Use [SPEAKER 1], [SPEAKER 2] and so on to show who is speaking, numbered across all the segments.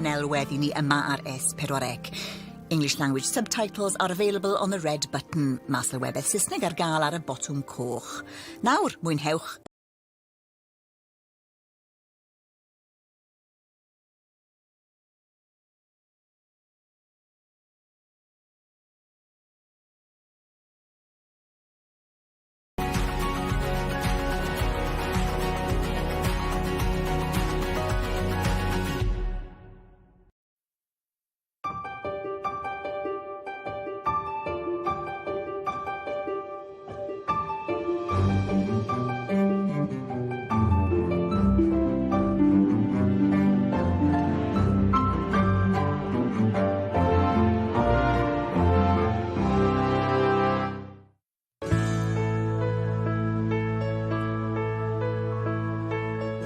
[SPEAKER 1] Nelwedd i ni yma ar S4C. English language subtitles are available on the red button. Mae sylwebaeth Saesneg ar gael ar y botwm coch. Nawr, mwynhewch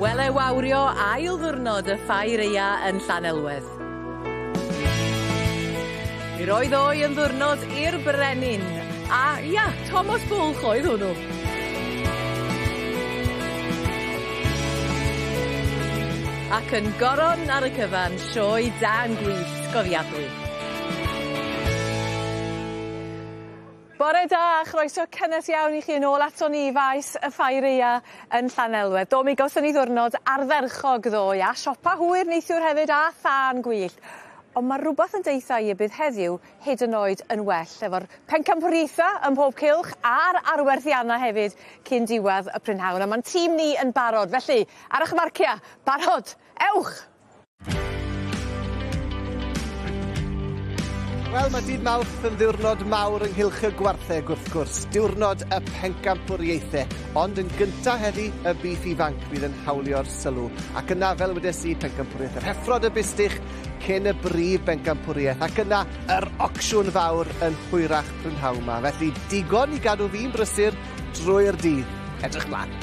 [SPEAKER 2] Wele wawrio ail ddiwrnod y ffair aea yn Llanelwedd. Mi roedd o'i yn ddiwrnod i'r brenin, a ia, Thomas Bwlch oedd hwnnw. Ac yn goron ar y cyfan, sioe dan gwyllt gofiadwy. Bore da a chroeso cynnes iawn i chi yn ôl aton ni i faes y Ffair Aea yn Llanelwedd. Do mi gawson ni ddiwrnod ardderchog ddoe a siopa hwyr neithiwr hefyd a thân gwyllt. Ond ma' rwbath yn deutha i y bydd heddiw hyd yn oed yn well efo'r pencampwriaetha ym mhob cylch a'r arwerthianna hefyd cyn diwedd y prynhawn a ma'n tîm ni yn barod felly ar 'ych marcia, barod, ewch!
[SPEAKER 3] Wel, mae dydd Mawrth yn ddiwrnod mawr ynghylch y gwartheg wrth gwrs, diwrnod y pencampwriaethau. Ond yn gynta heddi, y bîff ifanc fydd yn hawlio'r sylw. Ac yna, fel wedes i, pencampwriaeth yr heffrod y bustych cyn y brif bencampwriaeth. Ac yna, yr ocsiwn fawr yn hwyrach prynhawn 'ma. Felly, digon i gadw fi'n brysur drwy'r dydd. Edrych mlaen.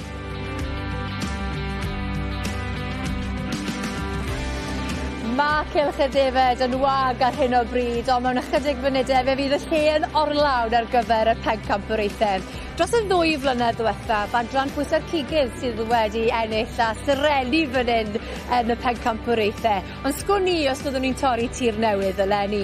[SPEAKER 2] Mae Cylch y Defaid yn wag ar hyn o bryd, ond mewn ychydig funudau fe fydd y lle yn orlawn ar gyfer y pencampwriaethau. Dros y ddwy flynedd ddiwethaf, adran pwysau'r cigydd sydd wedi ennill a serennu fan hyn yn y pencampwriaethau. Ond sgwn i os fyddwn ni'n torri tir newydd eleni.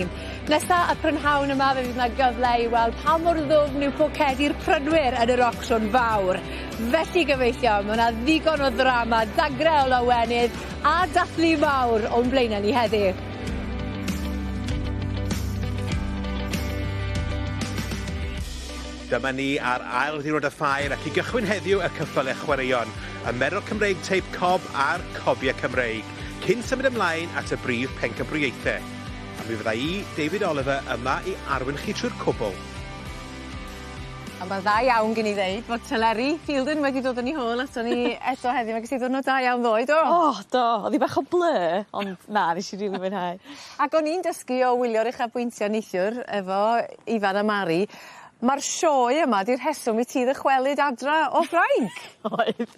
[SPEAKER 2] Nesa y prynhawn yma fe fydd 'na gyfle i weld pa mor ddwfn yw pocedi'r prynwyr yn yr ocsiwn fawr. Felly gyfeillion, ma' 'na ddigon o ddrama, dagre o lawenydd a dathlu mawr o'n blaene ni heddi.
[SPEAKER 4] Dyma ni ar ail ddiwrnod y ffair ac i gychwyn heddiw y cyffyle chwaraeon, y Merlod Cymreig teip Cob a'r Cobiau Cymreig, cyn symud ymlaen at y brif pencampwriaethau. A mi fydda i, David Oliver, yma i arwain chi trwy'r cwbl.
[SPEAKER 2] A ma'n dda iawn gin i ddeud fod Teleri Fielden wedi dod â ni hôl aton ni eto heddiw ma' ges i ddiwrnod da iawn ddoe do?
[SPEAKER 5] O do o'dd 'i bach o blur ond na nesh i rili mwynhau.
[SPEAKER 2] Ac o'n i'n dysgu o wylio'r uchafbwyntia neithiwr efo Ifan a Mari ma'r sioe yma 'di'r rheswm i ti ddychwelyd adra o Ffrainc.
[SPEAKER 5] Oedd.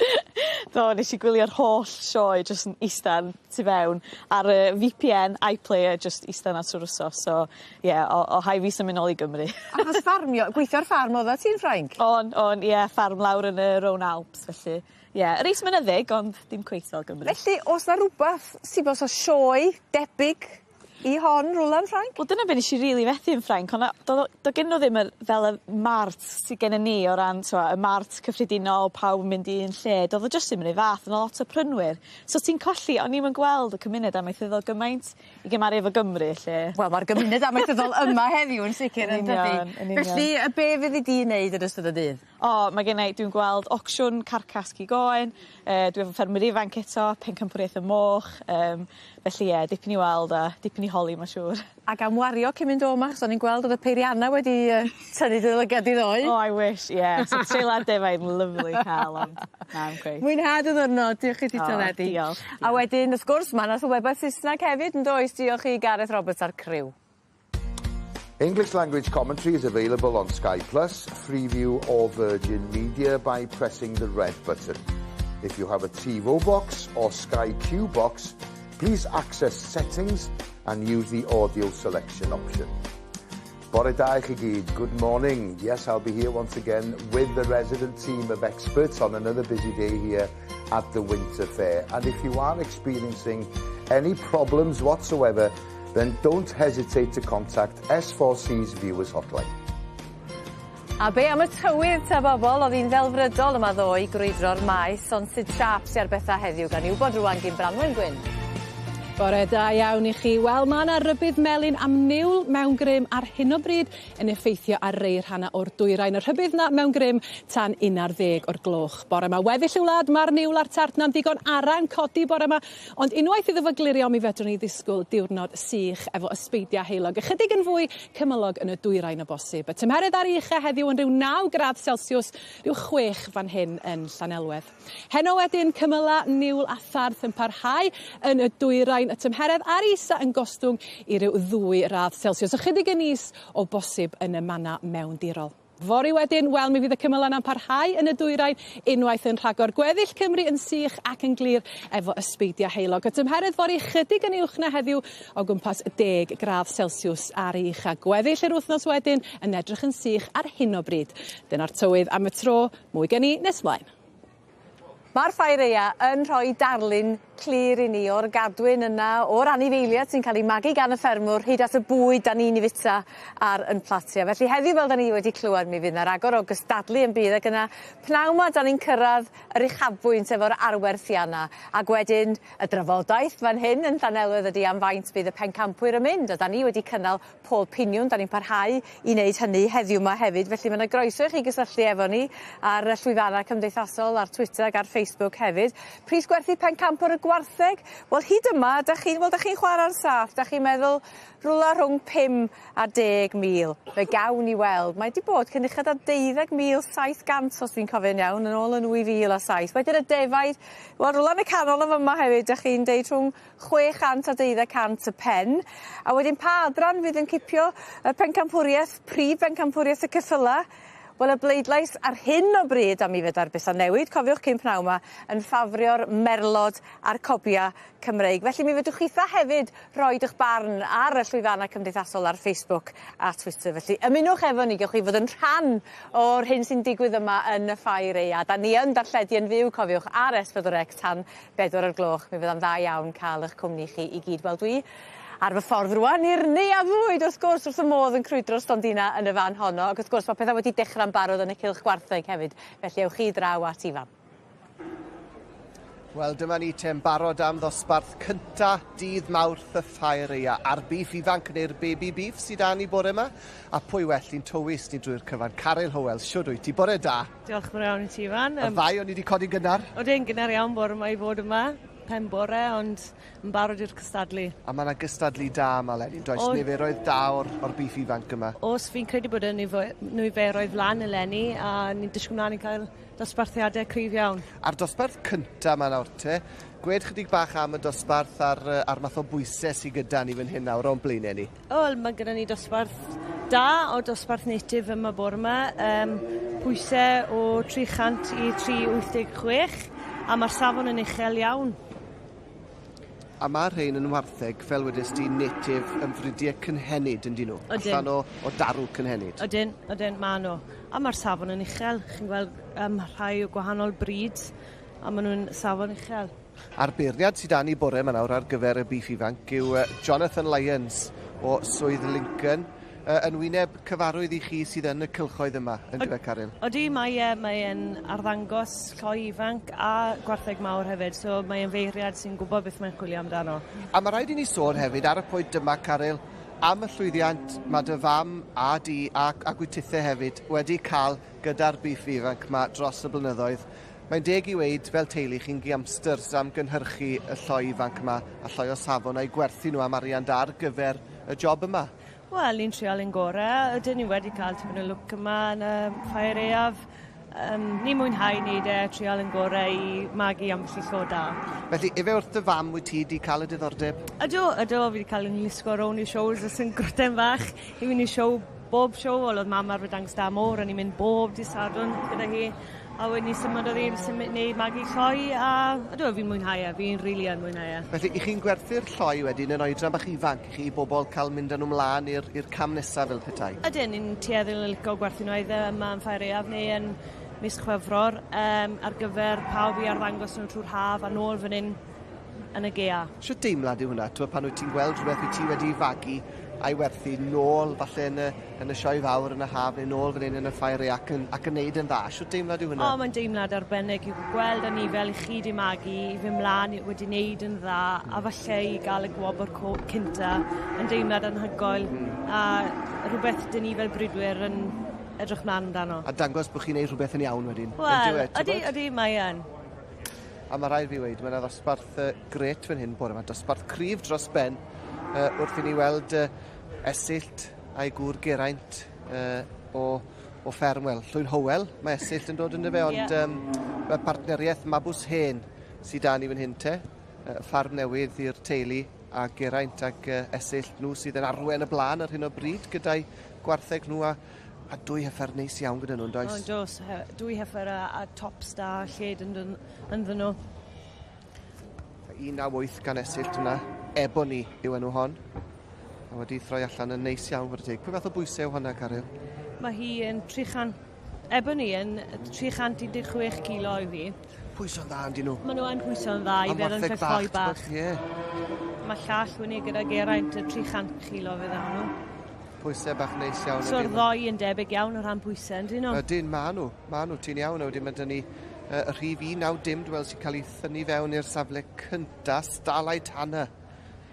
[SPEAKER 5] Do nesh i gwylio'r holl sioe jyst yn ista'n tu fewn ar y VPN iPlayer jyst ista 'na trw'r wsos so ie o' o' rhai' fi symud nôl i Gymru.
[SPEAKER 2] Achos ffarmio gweithio ar ffarm oddat ti yn Ffrainc?
[SPEAKER 5] O'n o'n ie ffarm lawr yn y Rhone Alps felly ie reit mynyddig ond dim cweit fel Gymru.
[SPEAKER 2] Felly o's 'na rwbath ti 'bo' sa sioe debyg i hon rwla yn Ffrainc?
[SPEAKER 5] Wel dyna be' nesh i rili fethu yn Ffrainc o' 'na do'dd o do' gyn n'w ddim yr fel y mart sy gennyn ni o ran t'mo' y mart cyffredinol pawb yn mynd i un lle do'dd o jyst ddim yr un fath o' 'na lot o prynwyr so ti'n colli o'n i'm yn gweld y cymuned amaethyddol gymaint i gymaru efo Gymru 'lly.
[SPEAKER 2] Wel ma'r gymuned amaethyddol yma heddiw yn sicir
[SPEAKER 5] Yn
[SPEAKER 2] yndydi?
[SPEAKER 5] union yn union.
[SPEAKER 2] Felly yy be' fyddi di neud yn ystod y dydd?
[SPEAKER 5] O ma' gennai dwi'n gweld ocsiwn carcas cig oen yy dwi efo ffermwyr ifanc eto pencampwriaeth y moch yym felly ie dipyn i weld a dipyn i holi ma' siŵr.
[SPEAKER 2] Ac am wario cyn mynd o 'ma 'chos o'n i'n gweld o'dd y peirianna wedi yy tynnu dy lygad di ddoe.
[SPEAKER 5] Oh I wish ie sa treilar defaid yn lyfli ca'l ond na 'im cweit.
[SPEAKER 2] Mwynha dy ddiwrnod diolch i ti Teleri.
[SPEAKER 5] O diolch.
[SPEAKER 2] A wedyn wrth gwrs ma' 'na sylwebeth Sysnag hefyd yndoes diolch i Gareth Roberts a'r criw.
[SPEAKER 6] English language commentary is available on Sky Plus, Freeview or Virgin Media by pressing the red button. If you have a TiVo box or Sky Q box, please access settings and use the audio selection option. Bore da i chi gyd. Good morning. Yes, I'll be here once again with the resident team of experts on another busy day here at the Winter Fair. And if you are experiencing any problems whatsoever, then don't hesitate to contact S4C's Viewers Hotline.
[SPEAKER 2] A be am y tywydd ta bobol, o'dd hi'n ddelfrydol yma ddoe i grwydro'r maes, ond sut siâp sy ar betha heddiw gawn ni wbod rŵan gin Branwen Gwyn.
[SPEAKER 7] Bore da iawn i chi. Wel, ma' 'na rybudd melyn am niwl mewn grym ar hyn o bryd yn effeithio ar rei rhanna o'r dwyrain. Y rhybudd 'na mewn grym tan 11 o'r gloch bore 'ma. Weddill y wlad, ma'r niwl a'r tarth 'na'n ddigon ara'n codi bore 'ma, ond unwaith iddo fo glirio mi fedrwn ni ddisgwyl diwrnod sych efo ysbeidia heulog, ychydig yn fwy cymylog yn y dwyrain o bosib. Y tymheredd ar 'i ucha heddiw yn rhyw 9 gradd Celsiws, rhyw 6 fan hyn yn Llanelwedd. Heno wedyn, cymylau, niwl a tharth yn parhau yn y dwyrain, y tymheredd ar isa yn gostwng i ryw ddwy radd Celsius, ychydig yn is o bosib yn y mannau mewndirol. Fory wedyn, wel mi fydd y cymylau yna'n parhau yn y dwyrain unwaith yn rhagor. Gweddill Cymru yn sych ac yn glir efo ysbeidiau heulog. Y tymheredd fory chydig yn uwch na heddiw o gwmpas 10 gradd Celsius ar ei ucha. Gweddill yr wythnos wedyn yn edrych yn sych ar hyn o bryd. Dyna'r tywydd am y tro. Mwy gen i nes mlaen.
[SPEAKER 2] Mae'r ffair aea yn rhoi darlun clir i ni o'r gadwyn yna, o'r anifeiliaid sy'n cael eu magu gan y ffermwr hyd at y bwyd 'dan ni'n 'i fita ar 'yn platia. Felly heddiw fel 'dan ni wedi clywed mi fydd 'na ragor o gystadlu yn bydd ac yna pnawn 'ma 'dan ni'n cyrradd yr uchafbwynt efo'r arwerthianna ac wedyn y drafodaeth fan hyn yn Llanelwedd ydi am faint bydd y pencampwyr yn mynd a 'dan ni wedi cynnal pôl piniwn, 'dan ni'n parhau i wneud hynny heddiw 'ma hefyd, felly ma' 'na groeso i chi gysylltu efo ni ar y llwyfanna cymdeithasol, ar Twitter ag ar Facebook hefyd. Pris gwerthu pencampwr y gwartheg? Wel hyd yma, 'dach chi'n, wel 'dach chi'n chwarae'r saff, 'dach chi'n meddwl rwla rhwng 5 a 10,000. Fe gawn ni weld. Mae 'di bod cyn uched â 12,700 os dwi'n cofio'n iawn, yn ôl yn 2007. Wedyn y defaid, wel rwla yn y canol yn fyma hefyd, 'dach chi'n deud rhwng 600 a 1200 y pen. A wedyn pa adran fydd yn cipio y pencampwrieth, prif bencampwrieth y ceffyla? Wel y bleidlais ar hyn o bryd, a mi fedar betha newid, cofiwch cyn pnawn 'ma, yn ffafrio'r merlod a'r cobia Cymreig. Felly mi fedrwch chitha hefyd roid 'ych barn ar y llwyfanna cymdeithasol ar Facebook a Twitter. Felly ymunwch efo ni, gewch chi fod yn rhan o'r hyn sy'n digwydd yma yn y ffair aea. 'Dan ni yn darlledu yn fyw, cofiwch, ar S4C tan bedwar o'r gloch. Mi fydda'n dda iawn cael eich cwmni chi i gyd. Wel dwi ar fy ffordd rŵan i'r neuadd fwyd wrth gwrs wrth y modd yn crwydro'r stondina yn y fan honno ac wrth gwrs ma' petha wedi dechra'n barod yn y cylch gwartheg hefyd felly ewch chi draw at Ifan.
[SPEAKER 3] Wel dyma ni te'n barod am ddosbarth cynta dydd Mawrth y Ffair Aea a'r bîff ifanc neu'r baby beef sydd 'da ni bore 'ma a pwy well i'n tywys ni drwy'r cyfan Caryl Howells shwd wyt ti? Bore da.
[SPEAKER 8] Diolch yn fawr iawn i ti Ifan.
[SPEAKER 3] Y ddau o'n ni wedi codi'n gynnar.
[SPEAKER 8] Odyn, gynnar iawn bore yma i fod yma, pen bore, ond yn barod i'r cystadlu.
[SPEAKER 3] A mae yna gystadlu da yma eleni, does? O, niferoedd da o'r, or bîff ifanc yma.
[SPEAKER 8] Os, fi'n credu bod y niferoedd lan eleni, a ni'n disgwyl mlaen i cael dosbarthiadau cryf iawn.
[SPEAKER 3] A'r dosbarth cynta yma nawr te, gwed chydig bach am y dosbarth a'r, a'r math o bwysau sydd gyda ni fan hyn nawr o'n blaenau ni.
[SPEAKER 8] Wel, mae gyda ni dosbarth da o dosbarth native yma bore yma. Um, pwysau o 300 i 386 a mae'r safon yn uchel iawn.
[SPEAKER 3] A mae'r rhain yn wartheg, fel wedes di, native yn fridiau cynhenid, yn dyn nhw?
[SPEAKER 8] Ydyn.
[SPEAKER 3] Allan o, o darw cynhenid.
[SPEAKER 8] Ydyn, ydyn, maen nhw. A mae'r safon yn uchel. Chi'n gweld um, rhai o gwahanol bryd, a maen nhw'n safon uchel.
[SPEAKER 3] A'r beirniad sydd 'da ni bore 'ma nawr ar gyfer y bîff ifanc yw Jonathan Lyons o Swydd Lincoln, yn wyneb cyfarwydd i chi sydd yn y cylchoedd yma, yn dyfe Caryl?
[SPEAKER 8] Odi, mae e, mae e'n arddangos lloi ifanc a gwartheg mawr hefyd, so mae e'n feirniad sy'n gwybod beth mae'n chwilio amdano.
[SPEAKER 3] A mae rhaid i ni sôn hefyd ar y pwynt yma, Caryl, am y llwyddiant mae dy fam a di a, a Gwytithe hefyd wedi cael gyda'r bîff ifanc 'ma dros y blynyddoedd. Mae'n deg i weud, fel teulu, chi'n giamsters am gynhyrchu y lloi ifanc yma, a lloi o safon, a'u gwerthu nhw am arian da ar gyfer y job yma.
[SPEAKER 8] Wel, ni'n trial ein gore. Ydyn ni wedi cael tipyn o lwc yma yn y Ffair Aeaf. Um, ni'n mwynhau neud e, trial ein gore i magu ambell i llo da.
[SPEAKER 3] Felly, efe wrth dy fam wyt ti 'di cael y diddordeb?
[SPEAKER 8] Ydw, ydw, fi 'di cael 'yn lusgo rownd i shows ers yn groten fach i fynd i show bob show, wel o'dd mam arfer dangos da môr, o'n i'n mynd bob dydd Sadwrn gyda hi. A wedyn ni symud o ddi symud neu magu lloi a ydw fi'n mwynhau e, fi'n rili yn mwynhau e.
[SPEAKER 3] Felly, 'ych chi'n gwerthu'r lloi wedyn yn oedran bach ifanc i chi i bobl cael mynd â nhw mlaen i'r i'r cam nesaf fel petai?
[SPEAKER 8] Ydyn, ni'n tueddol o lico gwerthu nhw either yma yn Ffair Aeaf neu yn mis Chwefror yym ar gyfer pawb i arddangos nhw trwy'r haf a nôl fan 'yn yn y gaea.
[SPEAKER 3] Shwt deimlad yw hwnna, t'mod pan wyt ti'n gweld rhywbeth wyt ti wedi fagu a'i werthu nôl falle yn y yn y sioe fawr yn y haf neu nôl fan 'yn yn y ffair ac yn ac yn neud yn dda. Shwt deimlad yw hwnna?
[SPEAKER 8] O mae'n deimlad arbennig i gweld anifel i chi 'di magu i fyn' mlan wedi neud yn dda a falle i ga'l y gwobr cynta yn deimlad anhygoel. A rhwbeth 'dyn ni fel bridwyr yn edrych mlan amdano.
[SPEAKER 3] A dangos bo' chi'n neud rhwbeth yn iawn wedyn.
[SPEAKER 8] Wel ydi ydi mae yn.
[SPEAKER 3] A ma' raid fi weud ma' 'na ddosbarth yy grêt fan hyn bore 'ma dosbarth cryf dros ben yy wrth i ni weld yy Esyllt a'i gŵr Geraint yy o o fferm wel Llwyn Hywel mae Esyllt yn dod on'd yfe ond yym ma' partnerieth Mabws Hen sy 'da ni fan hyn te. Yy ffarm newydd i'r teulu a Geraint ag yy Esyllt nhw sydd yn arwen y bla'n ar hyn o bryd gyda'i gwartheg nhw a a dwy heffer neis iawn gyda nhw yndoes?
[SPEAKER 8] O yndos dwy heffer a a tops da lled ynddyn ynddyn nhw.
[SPEAKER 3] 198 gan Esyllt yna. Ebony yw enw hon. A wedi throi allan yn neis iawn fod y teg. Pwy fath o bwysau yw honna, Caryl?
[SPEAKER 8] Mae hi yn 300... Ebony yn 316 kilo yw hi.
[SPEAKER 3] Pwyso'n dda yndyn nhw?
[SPEAKER 8] Maen nhw yn pwyso'n dda i feddwl yn ffoi bach.
[SPEAKER 3] Ie. Yeah.
[SPEAKER 8] Mae llall wynnu gyda Geraint y 300 kilo fydd hwnnw.
[SPEAKER 3] Pwysau bach neis iawn.
[SPEAKER 8] So'r ddoi yn debyg iawn o ran pwysau, yndyn nhw?
[SPEAKER 3] Ydyn, ma nhw. Ma nhw, ti'n iawn. A wedyn mae dyn ni y rhif 190 dwi'n weld sy'n cael ei thynnu fewn i'r safle cynta, Starlight Hannah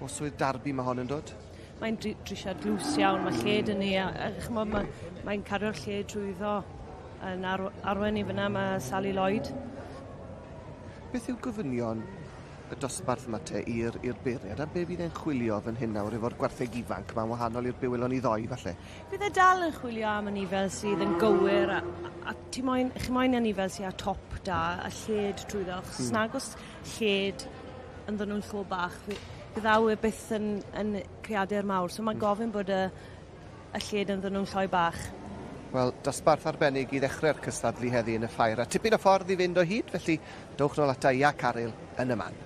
[SPEAKER 3] o Swydd Derby mae hon yn dod.
[SPEAKER 8] Mae'n drisiad glws iawn, mae lled yn ei, a, a chymod, mae, mae'n cario'r lled trwyddo yn ar, arwen i fyna mae Sally Lloyd.
[SPEAKER 3] Beth yw gofynion y dosbarth yma te i'r i'r beirniad a be fydd e'n chwilio fan hyn nawr efo'r gwartheg ifanc ma'n wahanol i'r be welon ni ddoe falle?
[SPEAKER 8] Bydd e dal yn chwilio am anifel sydd yn gywir a, a ti moyn, chi moyn anifel sydd â top da a lled trwyddo achos mm. nag os lled ynddyn nhw'n llo bach fe ddaw e byth yn, yn creadur mawr so mae mm. gofyn bod y, y lled ynddyn nhw'n lloi bach.
[SPEAKER 3] Wel, dosbarth arbennig i ddechrau'r cystadlu heddi yn y ffair, a tipyn o ffordd i fynd o hyd, felly dowch nôl ata i a Caryl yn y man.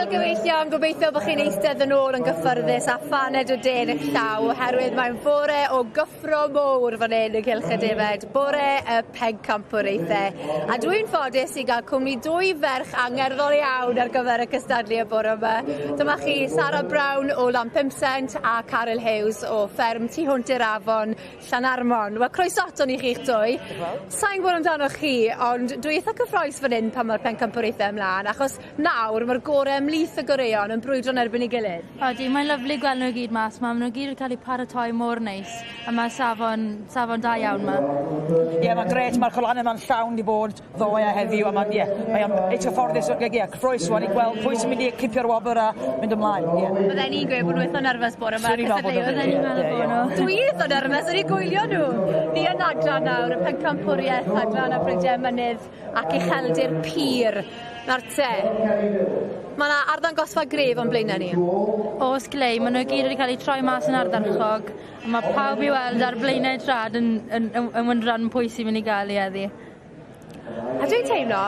[SPEAKER 2] Wel gyfeillion, gobeithio bo' chi'n eistedd yn ôl yn gyffyrddus a phaned o de yn 'ych llaw oherwydd mae'n fore o gyffro mowr fan 'yn yn Cylch y Defed, bore y pencampwriaethe. A dwi'n ffodus i ga'l cwmni dwy ferch angerddol iawn ar gyfer y cystadlu y bore 'ma. Dyma chi Sara Brown o Lanpumsaint a Caryl Hughes o fferm tu hwnt i'r afon Llanarmon. Wel croeso aton ni chi'ch dwy. Sai'n gwbod amdanoch chi ond dwi itha cyffrous fan 'yn pan ma'r pencampwriaethe ymlan achos nawr ma'r gore ymlith y goreuon yn brwydro yn erbyn ei gilydd.
[SPEAKER 9] Odi mae'n lyfli gweld n'w i gyd mas 'ma ma' n'w gyd wedi ca'l 'u paratoi mor neis a ma' safon safon da iawn 'ma.
[SPEAKER 10] Ie ma'n grêt ma'r corlanne 'ma'n llawn 'di bod ddoe a heddiw a ma'n ie mae o'n reit gyfforddus o ie cyffrous rŵan i gweld pwy sy'n mynd i cipio'r wobr a mynd ymlaen ie.
[SPEAKER 2] Bydden i'n gweud bo' nw itha nerfys bore 'ma.
[SPEAKER 10] Swn i'n meddwl bod
[SPEAKER 9] Bydden i'n meddwl bo' nw.
[SPEAKER 2] Dwi itha nerfys o'n i'n gwylio nhw. Ni yn adran nawr y pencampwrieth adran y brydie mynydd ac ucheldir pur. Nawr te, ma' 'na arddangosfa gref o'n blaene ni.
[SPEAKER 9] O's glei ma' nw i gyd wedi ca'l 'u troi mas yn ardderchog a ma' pawb i weld ar blaenau trad yn yn yn yn wyndran pwy sy myn' i ga'l 'i heddi.
[SPEAKER 2] A dwi'n teimlo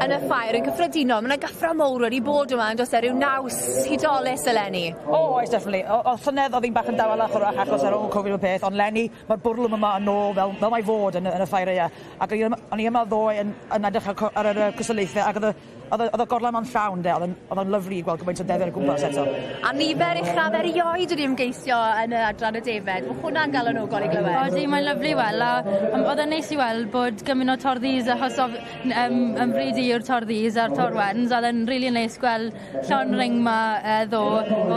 [SPEAKER 2] yn y ffair yn cyffredinol ma' 'na gyffro mowr wedi bod yma yndos e ryw naws hudolus eleni.
[SPEAKER 10] O oes definitely. O- o'dd llynedd o'dd 'i'n bach yn dawelach 'w'rach achos ar ôl Covid a peth ond leni ma'r bwrlwm yma yn ôl fel fel mae fod yn y yn y ffair aea. Ac o'n i yma o'n i yma ddoe yn yn edrych ar co- ar yr yy cystadlaethe ag o'dd y O'dd y o'dd y gorlan 'ma'n llawn 'de o'dd yn o'dd o'n lyfli i gweld gymaint o defer o gwmpas eto.
[SPEAKER 2] A nifer uchaf erioed wedi ymgeisio yn y adran y defed. Ma' hwnna'n galonogol i glywed.
[SPEAKER 9] Odi mae'n lyfli i weld a yym o'dd e'n neis i weld bod gymaint o torddis achos of- n- yym 'yn fryd i yw'r torddis a'r torwens a o'dd e'n rili neis gweld llond ring 'ma yy ddo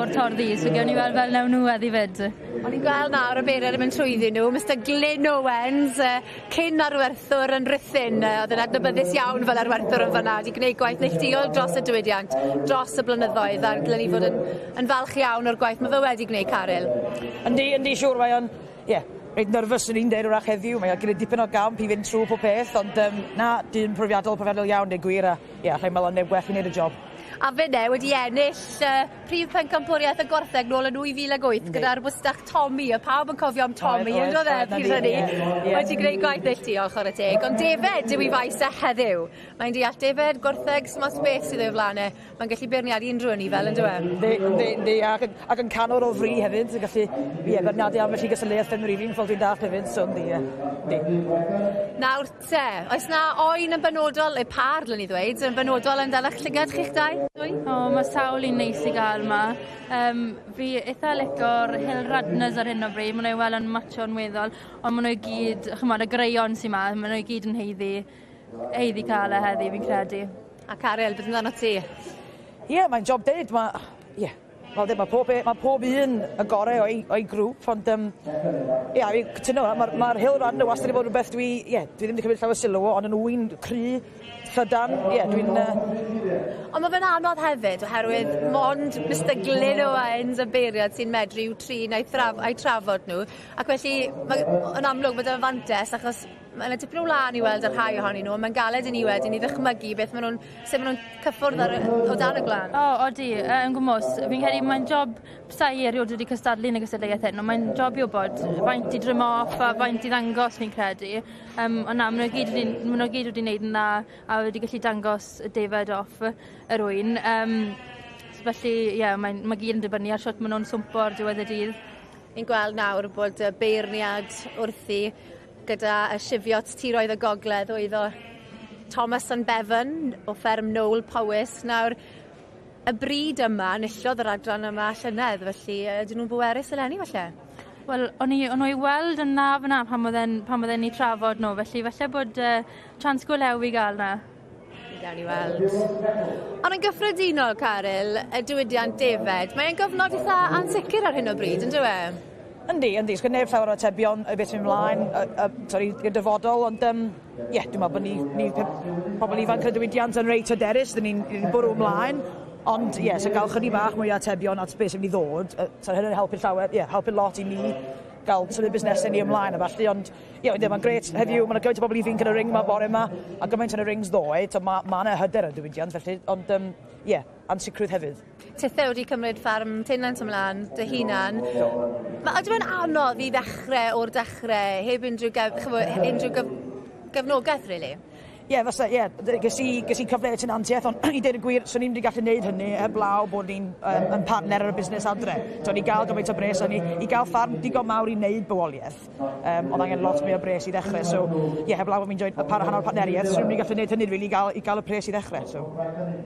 [SPEAKER 9] o'r torddis so gewn ni weld fel newn nhw heddi 'fyd.
[SPEAKER 2] O'n i'n gweld nawr y beirniad yn mynd trwyddyn nhw, Mister Glyn Owens yy cyn arwerthwr yn Rhuthun yy o'dd yn adnabyddus iawn fel arwerthwr yn fynna 'di gneud gwaith neilltuol dros y diwydiant dros y blynyddoedd a dylen ni fod yn yn falch iawn o'r gwaith ma' fe wedi gwneud Caryl.
[SPEAKER 10] Yndi yndi siŵr mae o'n ie reit nyrfys swn i'n deud 'w'rach heddiw mae o gyda dipyn o gamp i fynd trw pob peth ond yym na dyn profiadol profiadol iawn deu gwir a ie allai me'wl am neb gwell i neud y job.
[SPEAKER 2] A finne wedi ennill yy prif pencampwriaeth y gwartheg nôl yn 2008 gyda'r wstach Tommy a pawb yn cofio am Tommy on'd o'dd e pryd hynny? Wedi greu gwaith neilltuol chware teg ond defed yw 'i faes e heddiw. Mae'n deall defed, gwartheg, s'im ots beth sydd o'i flan e. Mae'n gallu beirniadu unrhyw anifail on'd yw e?
[SPEAKER 10] Yndi yndi yndi ac yn ac yn canwr o fri hefyd sy'n gallu ie beirniadu ambell i gystadleuaeth ffermwyr ifanc fel dwi'n dallt hefyd so yndi ie. Yndi.
[SPEAKER 2] Nawr te, oes 'na oen yn benodol, neu pâr dylwn i ddweud, yn benodol yn dalach llygad chi'ch dau? Dwy?
[SPEAKER 9] O ma' sawl un neis i ga'l 'ma. Yym fi itha lico'r Hill Radners ar hyn o bryd ma' n'w i wel' yn matcho'n weddol on' ma' n'w i gyd ch'mod y greion sy 'ma ma' n'w i gyd yn haeddu haeddu ca'l e heddi fi'n credu.
[SPEAKER 2] A Caryl beth amdanot ti?
[SPEAKER 10] Ie mae'n job deud ma' ie fel deud ma' pob e- ma' pob un y gore o'i o'i grŵp ond yym ia fi cytuno ma'r ma'r Hill Radner wastad 'di bod rwbeth dwi ie dwi ddim 'di cymryd llawer sylw o ond yn ŵyn cry llydan ie dwi'n yy
[SPEAKER 2] Ond ma' fe'n anodd hefyd oherwydd mond Mister Glyn Owens y beirniad sy'n medru i'w trin a'i thraf- a'u trafod nhw ac felly ma' yn amlwg ma' 'da fantes achos ma' 'na dipyn o wlân i weld ar rhai ohonyn nhw a mae'n galed i ni wedyn i ddychmygu beth ma' nw'n sut ma' nw'n cyffwrdd ar y o dan y gwlân.
[SPEAKER 9] O odi yy yn gwmws. Fi'n credu mae'n job sai erio'd wedi cystadlu yn y gystadleuaeth hyn on' mae'n job i wbod faint i drymo off a faint i ddangos fi'n credu. Yym on' na ma' nw gyd wedi ma' nw gyd wedi neud yn dda a wedi gallu dangos y defaid off yr ŵyn yym so felly ie mae'n ma' gyd yn dibynnu ar shwt ma' nw'n swmpo ar diwedd y dydd.
[SPEAKER 2] Ni'n gweld nawr bod y beirniad wrthi gyda y Cheviot tiroedd y gogledd oedd o Thomas and Bevan o fferm Nôl Powys. Nawr y bryd yma enillodd yr adran yma llynedd felly yy ydyn nw'n bwerus eleni falle?
[SPEAKER 9] Wel o'n i o'n nw i weld yn dda fyn 'na pan o'dd e'n pan o'dd e'n 'u trafod nw felly falle bod yy chance go lew i ga'l 'na.
[SPEAKER 2] Gawn ni weld. Ond yn gyffredinol Caryl, y diwydiant defed, mae e'n gyfnod itha ansicir ar hyn o bryd on'd yw e?
[SPEAKER 10] Yndi yndi sgen neb llawer o atebion o beth sy'n myn' mlaen yy yy sori i'r dyfodol ond yym ie dwi me'wl bo' ni ni pe- pobol ifanc yn y diwydiant yn reit hyderus 'dyn ni'n ni'n bwrw ymlaen ond ie so ga'l chydig bach mwy o atebion at be' sy'n myn' i ddod yy so hynny'n helpu llawer ie helpu lot i ni ga'l symud busnese ni ymlaen a ballu ond ie yndi ma'n grêt heddiw ma' 'na gymaint o bobol ifanc yn y ring 'ma bore 'ma a gymaint yn y rings ddoe t'o' ma' ma' 'na hyder yn y diwydiant felly ond yym ie ansicrwydd hefyd.
[SPEAKER 2] Tithe wedi cymryd ffarm tenant ymlan dy hunan.
[SPEAKER 10] Do.
[SPEAKER 2] Ma' ydyw e'n anodd i ddechre o'r dechre heb unrhyw gef- ch'mo' unrhyw gyf- gefnogaeth rili?
[SPEAKER 10] Ie Ie, yeah, fysa, ie. Yeah. Ges i, ges i cyfle i tenantiaeth, ond i dweud y gwir, swn i'n wedi gallu gwneud hynny heblaw bod ni'n yn partner ar y busnes adre. So, ni gael gymaint o bres, a ni i gael ffarm digon mawr i wneud bywoliaeth, oedd angen lot mwy o bres i ddechrau. So, ie, yeah, heblaw bod fi'n join par rhan o'r partneriaeth, swn i'n wedi gallu gwneud hynny, really, i gael y pres i ddechrau. So.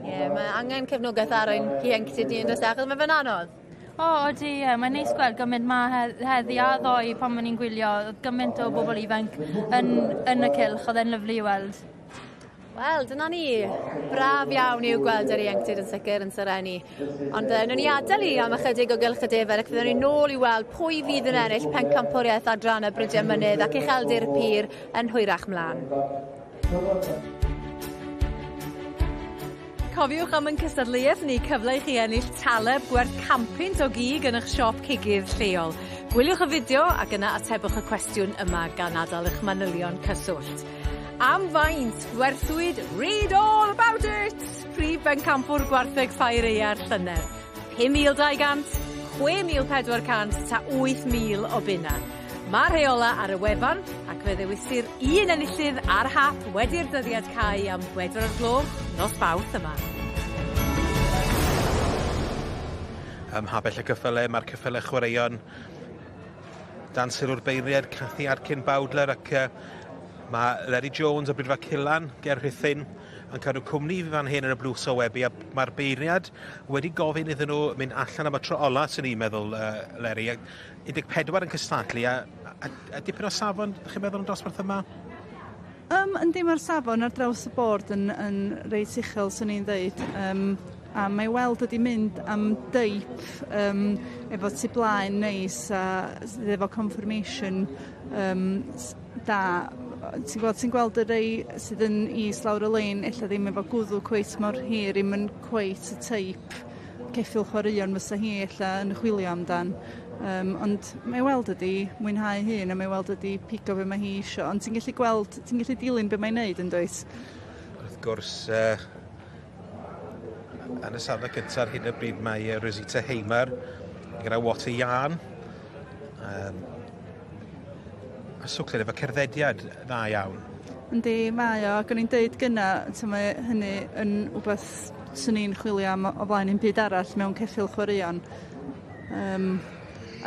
[SPEAKER 2] Ie, yeah, mae angen cefnogaeth ar ein ieuenctid ni yn does e, achos mae fe'n anodd.
[SPEAKER 9] O, odi, ie. Mae'n neis gweld gymaint ma heddi a ddoe pan o'n i'n gwylio, oedd gymaint o bobl ifanc yn y cylch, oedd e'n lyfli i weld.
[SPEAKER 2] Wel, dyna ni. Braf iawn i'w gweld yr ieuenctid yn sicr yn serennu. Ond newn ni adael i am ychydig o gylch y defed ac fyddwn ni nôl i weld pwy fydd yn ennill pencampwriaeth adran y Brydiau Mynydd ac Ucheldir Pur yn hwyrach mlaen.
[SPEAKER 7] Cofiwch am ein cystadleuaeth ni, cyfle i chi ennill taleb gwerth 100 punt o gig yn eich siop cigydd lleol. Gwyliwch y fideo ac yna atebwch y cwestiwn yma gan adael eich manylion cyswllt. Am faint gwerthwyd Read All About It! Prif bencampwr gwartheg ffair aeaf llynedd. 5,200, 6,400 ta 8,000 o bunna. Mae'r rheola ar y wefan ac fe ddewisir un enillydd ar hap wedi'r dyddiad cau am 4 o'r gloch nos Fawrth yma.
[SPEAKER 4] Ym mhabell y cyffyle, mae'r cyffyle chwaraeon dan sylw'r beirniad Cathy Arkin Bowdler ac mae Larry Jones o Bridfa Cilan ger Rhuthun yn cadw cwmni fi fan hyn yn y blwch sylwebu a mae'r beirniad wedi gofyn iddyn nhw mynd allan am y tro ola sy'n ni'n meddwl, Leri. 14 yn cystadlu a dipyn o safon, ydych chi'n meddwl, yn dosbarth yma?
[SPEAKER 11] Yndi, mae'r safon ar draws y bord yn reit uchel, swn i'n dweud. A mae weld ydi mynd am deip efo tu blaen neis a efo conformation da. Ti'n gweld y rei sydd yn is lawr y lein, ella ddim efo gwddw cweit mor hir, ddim yn cweit y teip ceffyl chwaraeon fysa hi ella yn chwilio amdan. Ond mae weld ydi mwynhau hun a mae weld ydi pigo be mae hi isio. Ond ti'n gallu gweld, ti'n gallu dilyn be mae'n neud yn dwyt?
[SPEAKER 4] Wrth gwrs, yn y safle cyntaf ar hyn o bryd mae Rosita Heimer gyda What a Yarn. A swcled efo cerddediad dda iawn.
[SPEAKER 11] Yndi, mae o, ac o'n i'n deud gynna, mae hynny yn wbeth swn i'n chwilio am o flaen un byd arall mewn ceffyl chwaraeon.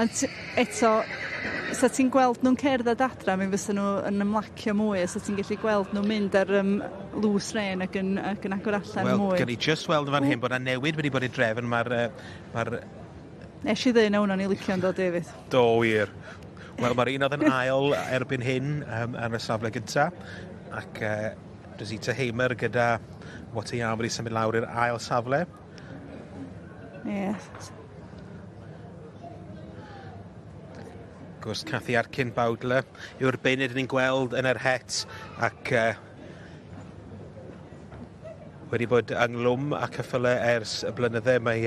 [SPEAKER 11] A eto, sa ti'n gweld nhw'n cerdded adra, mi fysa nhw yn ymlacio mwy, a sa ti'n gallu gweld nhw'n mynd ar loose rein ac yn agor allan
[SPEAKER 4] Wel,
[SPEAKER 11] mwy.
[SPEAKER 4] Wel, gen i just weld yn fan hyn bod yna newid wedi bod i drefn. Mae'r
[SPEAKER 11] Nes i ddweud na hwnna'n i licio'n dod, David.
[SPEAKER 4] Do, wir. Wel, mae'r un oedd yn ail erbyn hyn ar y safle gynta ac Rosita Heimer gyda What a Yarn wedi symud lawr i'r ail safle.
[SPEAKER 11] Ie. Yeah.
[SPEAKER 4] Gwrs Cathy Arkin Bowdler yw'r beirniad ni'n gweld yn yr het ac wedi bod ynglwm a cyffyle ers y blynydde. Mae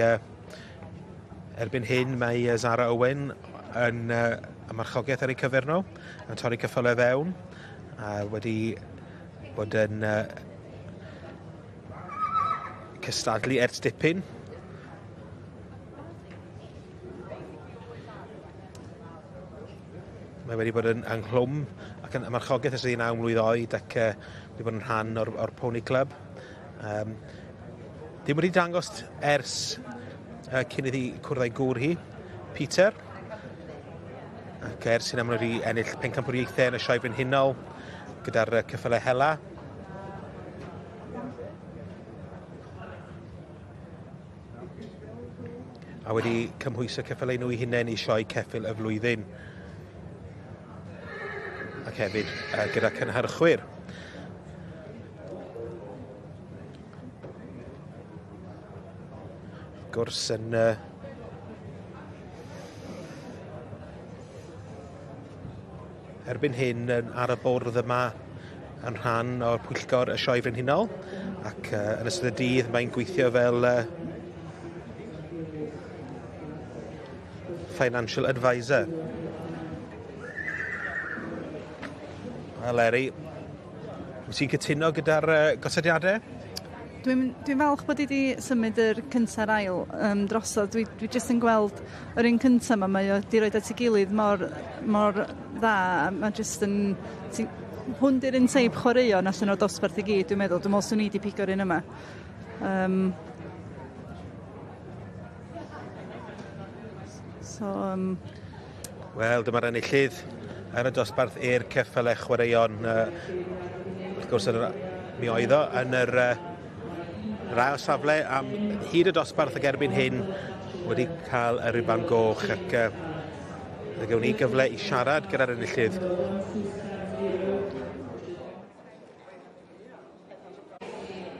[SPEAKER 4] erbyn hyn mae Zara Owen yn y marchogaeth ar eu cyfer nhw, yn torri cyffyle fewn, a wedi bod yn cystadlu ers dipyn. Mae wedi bod yn ynghlwm ac yn marchogaeth ers 19 mlwydd oed ac wedi bod yn rhan o'r Pony Club. Dim wedi dangos ers cyn iddi cwrdd â'i gŵr hi, Peter. Ac ers hynna maen nhw wedi ennill pencampwriaethau yn y Sioe Frenhinol gyda'r ceffylau hela. A wedi cymhwyso ceffylau nhw eu hunain i sioe ceffyl y flwyddyn. Ac hefyd gyda cynhyrchwyr. Wrth gwrs yn erbyn hyn yn ar y bwrdd yma yn rhan o'r pwyllgor y Sioe Frenhinol ac yn ystod y dydd mae'n gweithio fel financial advisor. A Leri, wyt ti'n cytuno gyda'r gosodiadau?
[SPEAKER 11] Dwi'n falch bod i wedi symud yr cynta'r ail drosodd. Dwi jyst yn gweld yr un cynta yma, mae o wedi rhoi at ei gilydd mor dda. Mae jyst yn... Ti'n Hwn 'di'r un teip chwaraeon allan o'r dosbarth i gyd dwi'n meddwl. Dwi'n me'wl swn i 'di pigo'r un yma. So
[SPEAKER 4] Wel, dyma'r enillydd yn y dosbarth i'r ceffyle chwaraeon. Wrth gwrs, yn yr, mi oedd o yn yr yr ail safle am hyd y dosbarth ac erbyn hyn wedi cael y riban goch ac fe gewn ni gyfle i siarad gyda'r enillydd.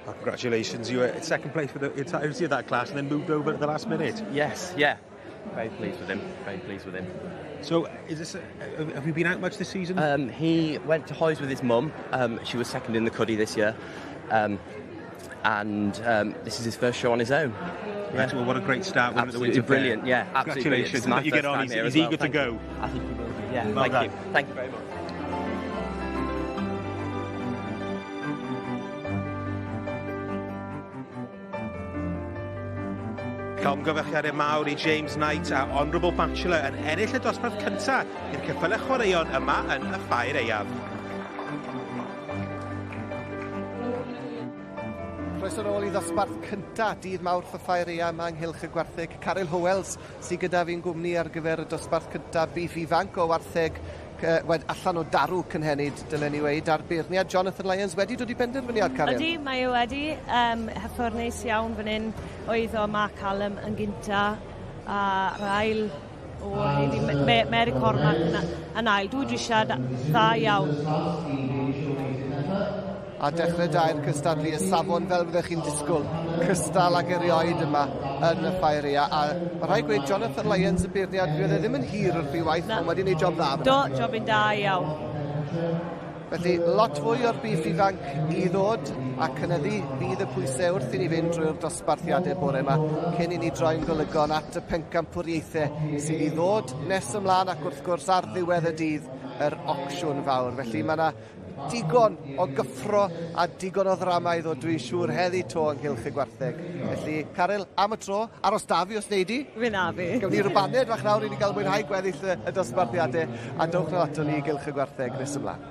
[SPEAKER 4] Well, congratulations, you were in second place for the entirety of that class and then moved over at the last minute.
[SPEAKER 12] Yes, yeah. Very pleased with him. Very pleased with him.
[SPEAKER 4] So, is this? Have you been out much this season?
[SPEAKER 12] He went to Hoys with his mum. She was second in the Cuddy this year. And this is his first show on his own.
[SPEAKER 4] Yeah. Well, what a great start.
[SPEAKER 12] Absolutely brilliant, yeah. Absolutely
[SPEAKER 4] Congratulations.
[SPEAKER 12] Brilliant.
[SPEAKER 4] You get on, he's eager to go.
[SPEAKER 12] You. I think he will be, yeah.
[SPEAKER 4] Well
[SPEAKER 12] Thank
[SPEAKER 4] done.
[SPEAKER 12] you. Thank you very much.
[SPEAKER 4] Llongyfarchiadau mawr i James Knight a Honourable Bachelor yn ennill y dosbarth cyntaf i'r ceffylau chwaraeon yma yn y Ffair Aeaf.
[SPEAKER 3] Croeso nôl i ddosbarth cynta dydd Mawrth y Ffair Aeaf yma ynghylch y gwartheg. Caryl Howells sydd gyda fi'n gwmni ar gyfer y dosbarth cynta beef ifanc o wartheg allan o darw cynhenid, dylen ni weud, a'r beirniad Jonathan Lyons wedi dod i benderfyniad, Caryl.
[SPEAKER 8] Ydy, mae o wedi. Hyffordd neis iawn fan hyn. Oedd o Mark Callum yn gynta a'r ail o Hayley Mary Cormack yn ail. Dwy drisiad dda iawn.
[SPEAKER 3] A dechrau da i'r cystadlu, y safon fel fyddech chi'n disgwyl, cystal ag erioed yma yn y Ffair Aeaf. A mae rhaid gweud Jonathan Lyons y beirniad, fydd e ddim yn hir wrth ei waith, ond wedi gwneud job dda.
[SPEAKER 8] Do, job yn da iawn.
[SPEAKER 3] Felly, lot fwy o'r beef ifanc i ddod a cynyddu fydd y pwysau wrth i ni fynd drwy'r dosbarthiadau bore yma cyn i ni droi'n golygon at y pencampwriaethau sydd i ddod nes ymlaen ac wrth gwrs ar ddiwedd y dydd yr ocsiwn fawr. Felly mae yna digon o gyffro a digon o ddrama i ddod, dwi'n siŵr, heddi to ynghylch y gwartheg. Felly, Caryl, am y tro, aros da fi os wnei di.
[SPEAKER 8] Fe na fi.
[SPEAKER 3] Gawn ni rwbaned fach nawr i ni gael mwynhau gweddill y dosbarthiadau a dowch nôl ato ni i gylch y gwartheg nes ymlaen.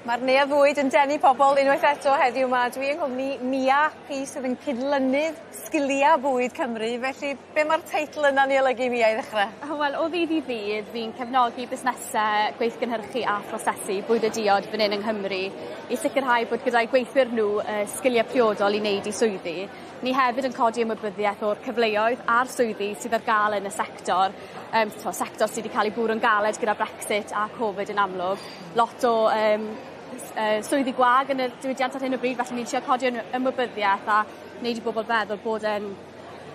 [SPEAKER 2] Mae'r neuadd fwyd yn denu pobl unwaith eto heddiw 'ma. Dwi yng nghwmni Mia Rhys sydd yn cydlynydd Sgilia Bwyd Cymru felly be' ma'r teitl yna'n 'i olygu Mia i ddechre?
[SPEAKER 9] Wel o ddydd i ddydd fi'n cefnogi busnese gweithgynhyrchu a phrosesu bwyd a diod fan 'yn yng Nghymru i sicrhau bod gyda'u gweithwyr nhw y sgilie priodol i neud 'u swyddi. Ni hefyd yn codi ymwybyddiaeth o'r cyfleoedd a'r swyddi sydd ar ga'l yn y sector yym t'mo' sector sy 'di ca'l 'i bwrw'n galed gyda Brexit a Covid yn amlwg. Lot o yym swyddi gwag yn y diwydiant ar hyn o bryd felly ni'n trio codi ymwybyddiaeth a neud i bobol feddwl bod e'n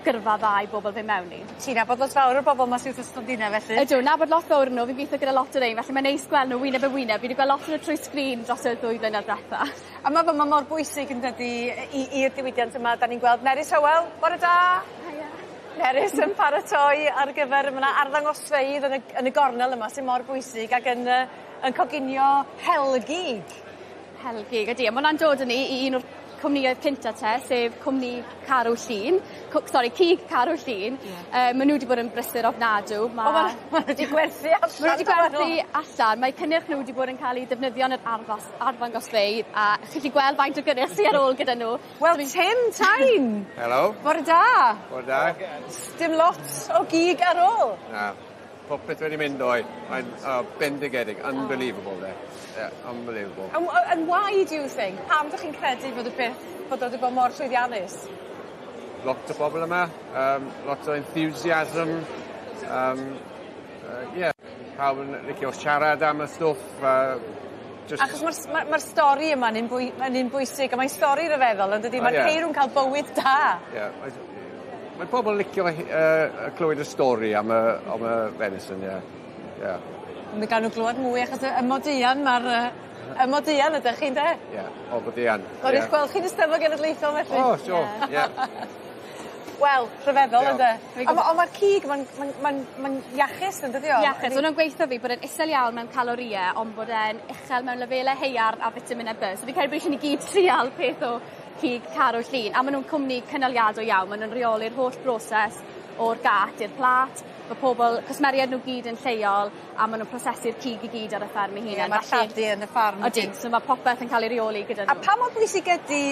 [SPEAKER 9] gyrfa dda i bobol fyn' mewn i.
[SPEAKER 2] Ti'n nabod lot fawr o'r bobol 'ma sy wrth y stondina felly?
[SPEAKER 9] Ydw nabod lot fowr o n'w fi'n gwitho gyda lot o rein felly ma'n neis gweld n'w wyneb yn wyneb fi 'di gweld lot o n'w trwy sgrin dros y ddwy flynedd dwetha.
[SPEAKER 2] A ma' fe ma' mor bwysig yndydi i i'r diwydiant yma 'dan ni'n gweld Nerys Hywel bore da.
[SPEAKER 9] Haia.
[SPEAKER 2] Nerys yn paratoi ar gyfer ma' 'na arddangosfeydd yn y yn y gornel yma sy mor bwysig ag yn yy yn coginio helgig.
[SPEAKER 9] Helgig ydi a ma' wnna'n dod â ni i un o'r cwmnïoedd cynta te sef cwmni Carw Llŷn cw- sori cig Carw Llŷn.
[SPEAKER 2] Ie.
[SPEAKER 9] Yy ma' n'w 'di bod yn brysur ofnadw ma'...
[SPEAKER 2] O ma' ma' n'w 'di gwerthu allan.
[SPEAKER 9] Ma' n'w 'di gwerthu allan mae cynnyrch n'w wedi bod yn ca'l 'i ddefnyddio yn yr arddos- arddangosfeydd a chi 'llu gweld faint o gynnyrch sy ar ôl gyda n'w.
[SPEAKER 2] Wel Tim Time.
[SPEAKER 13] Helo.
[SPEAKER 2] Bore da.
[SPEAKER 13] Bore da.
[SPEAKER 2] Sdim lot o gig ar ôl.
[SPEAKER 13] Na. Popeth wedi mynd doi. Mae'n bendigedig, unbelievable de. Yeah, unbelievable.
[SPEAKER 2] And and why do you think? Pam 'dych chi'n credu fod y peth fod o 'di bod mor llwyddiannus?
[SPEAKER 13] Lot o bobl yma, lot o enthusiasm, yeah, pawb yn licio siarad am y stwff just...
[SPEAKER 2] Achos ma'r ma'r stori yma'n un mae'n un bwysig a mae'n stori ryfeddol yndydi? Ma'r ceirw'n ca'l bywyd da.
[SPEAKER 13] Ie mae mae pobol licio clywed y stori am y am y venison ie. Ie.
[SPEAKER 2] Mi gawn n'w glwad mwy achos y Moduan ma'r y Moduan ydych chi ynde?
[SPEAKER 13] Ie o Moduan.
[SPEAKER 2] O'n i gweld chi'n Eisteddfod Genedlaethol felly.
[SPEAKER 13] O sure ie.
[SPEAKER 2] Wel rhyfeddol ynde? A ma' on' ma'r cig ma'n ma'n ma'n ma'n iachus yndydi o?
[SPEAKER 9] Iachus o'n nw'n gweutho fi bod e'n isel iawn mewn calorie on' bod e'n uchel mewn lefele haearn a fitamine By so fi'n credu bo' isie ni gyd trial peth o cig Carw Llŷn a ma' nw'n cwmni cynaliadwy iawn ma' nw'n reoli'r holl broses o'r gât i'r plât ma' pobol cwsmeriaid n'w gyd yn lleol a ma' nw'n prosesu'r cig i gyd ar y fferm eu hunen.
[SPEAKER 2] Ie ma'r lladd-dy yn y ffarm.
[SPEAKER 9] Odi so ma' popeth yn ca'l ei reoli gyda n'w.
[SPEAKER 2] A pa mor bwysig ydi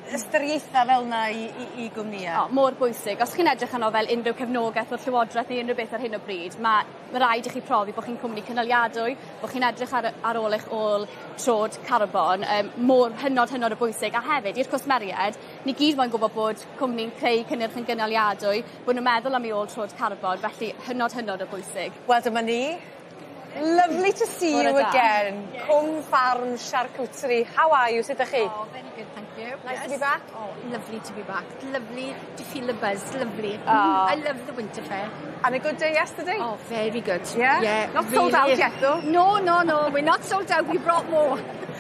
[SPEAKER 2] ystyriaetha fel 'na i i i gwmnïe?
[SPEAKER 9] O mor bwysig. Os chi'n edrych arno fel unrhyw cefnogeth o'r llywodreth neu unrhyw beth ar hyn o bryd ma' ma' raid i chi profi bo' chi'n cwmni cynaliadwy bo' chi'n edrych ar ar ôl eich ôl trod carbon yym mor hynod hynod o bwysig a hefyd i'r cwsmeried ni gyd moyn gwbod bod cwmni'n creu cynnyrch yn gynaliadwy bo' nw'n meddwl am 'u ôl trod carbon felly hynod hynod o bwysig.
[SPEAKER 2] Wel dyma ni. Lovely to see you again. Cwm Farm Charcuterie. How are you? Sut 'dych chi?
[SPEAKER 14] Oh very good thank you.
[SPEAKER 2] Nice to be back.
[SPEAKER 14] Oh lovely to be back. Lovely to feel the buzz. Lovely.
[SPEAKER 2] Oh.
[SPEAKER 14] I love the winter fair.
[SPEAKER 2] And a good day yesterday?
[SPEAKER 14] Oh very good.
[SPEAKER 2] Yeah?
[SPEAKER 14] Yeah.
[SPEAKER 2] Not sold out yet though?
[SPEAKER 14] No no no we're not sold out we brought more.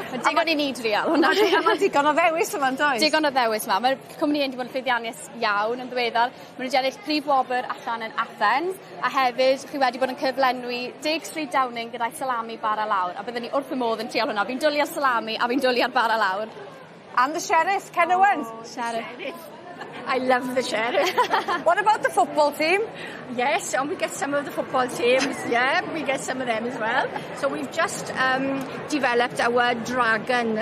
[SPEAKER 9] Ma' digon i ni drial hwnna.
[SPEAKER 2] A ma' digon o ddewis yma yndoes?
[SPEAKER 9] Digon o ddewis 'ma. Ma'r cwmni 'yn 'di bod yn llwyddiannus iawn yn ddiweddar. Ma' n'w 'di ennill prif wobr allan yn Athens a hefyd chi wedi bod yn cyflenwi deg Stryd Downing gyda'i salami bara lawr a bydden ni wrth 'y modd yn trial hwnna. Fi'n dwli ar salami a fi'n dwli ar bara lawr.
[SPEAKER 2] And the sheriff, Ken Owens.
[SPEAKER 14] Oh, sheriff. I love the sheriff.
[SPEAKER 2] What about the football team?
[SPEAKER 14] Yes, and we get some of the football teams. Yeah, we get some of them as well. So we've just developed our dragon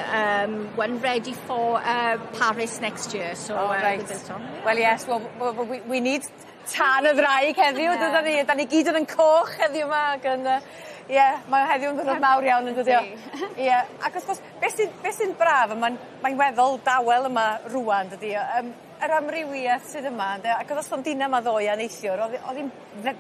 [SPEAKER 14] one ready for Paris next year. So
[SPEAKER 2] oh, right.
[SPEAKER 14] on.
[SPEAKER 2] Well yes, well, well we need tân y ddraig heddiw yeah. dydan ni? 'Dan ni gyd yn coch heddiw 'ma ag yn ie, mae heddiw yn ddiwrnod mawr iawn yn dydi o? Ie, ac wrth gwrs beth sy'n beth sy'n braf a ma'n mae'n weddol dawel yma rŵan dydi yr amrywieth sydd yma ynde ac o'dd y stondina 'ma ddoe a neithiwr o'dd o'dd 'i'n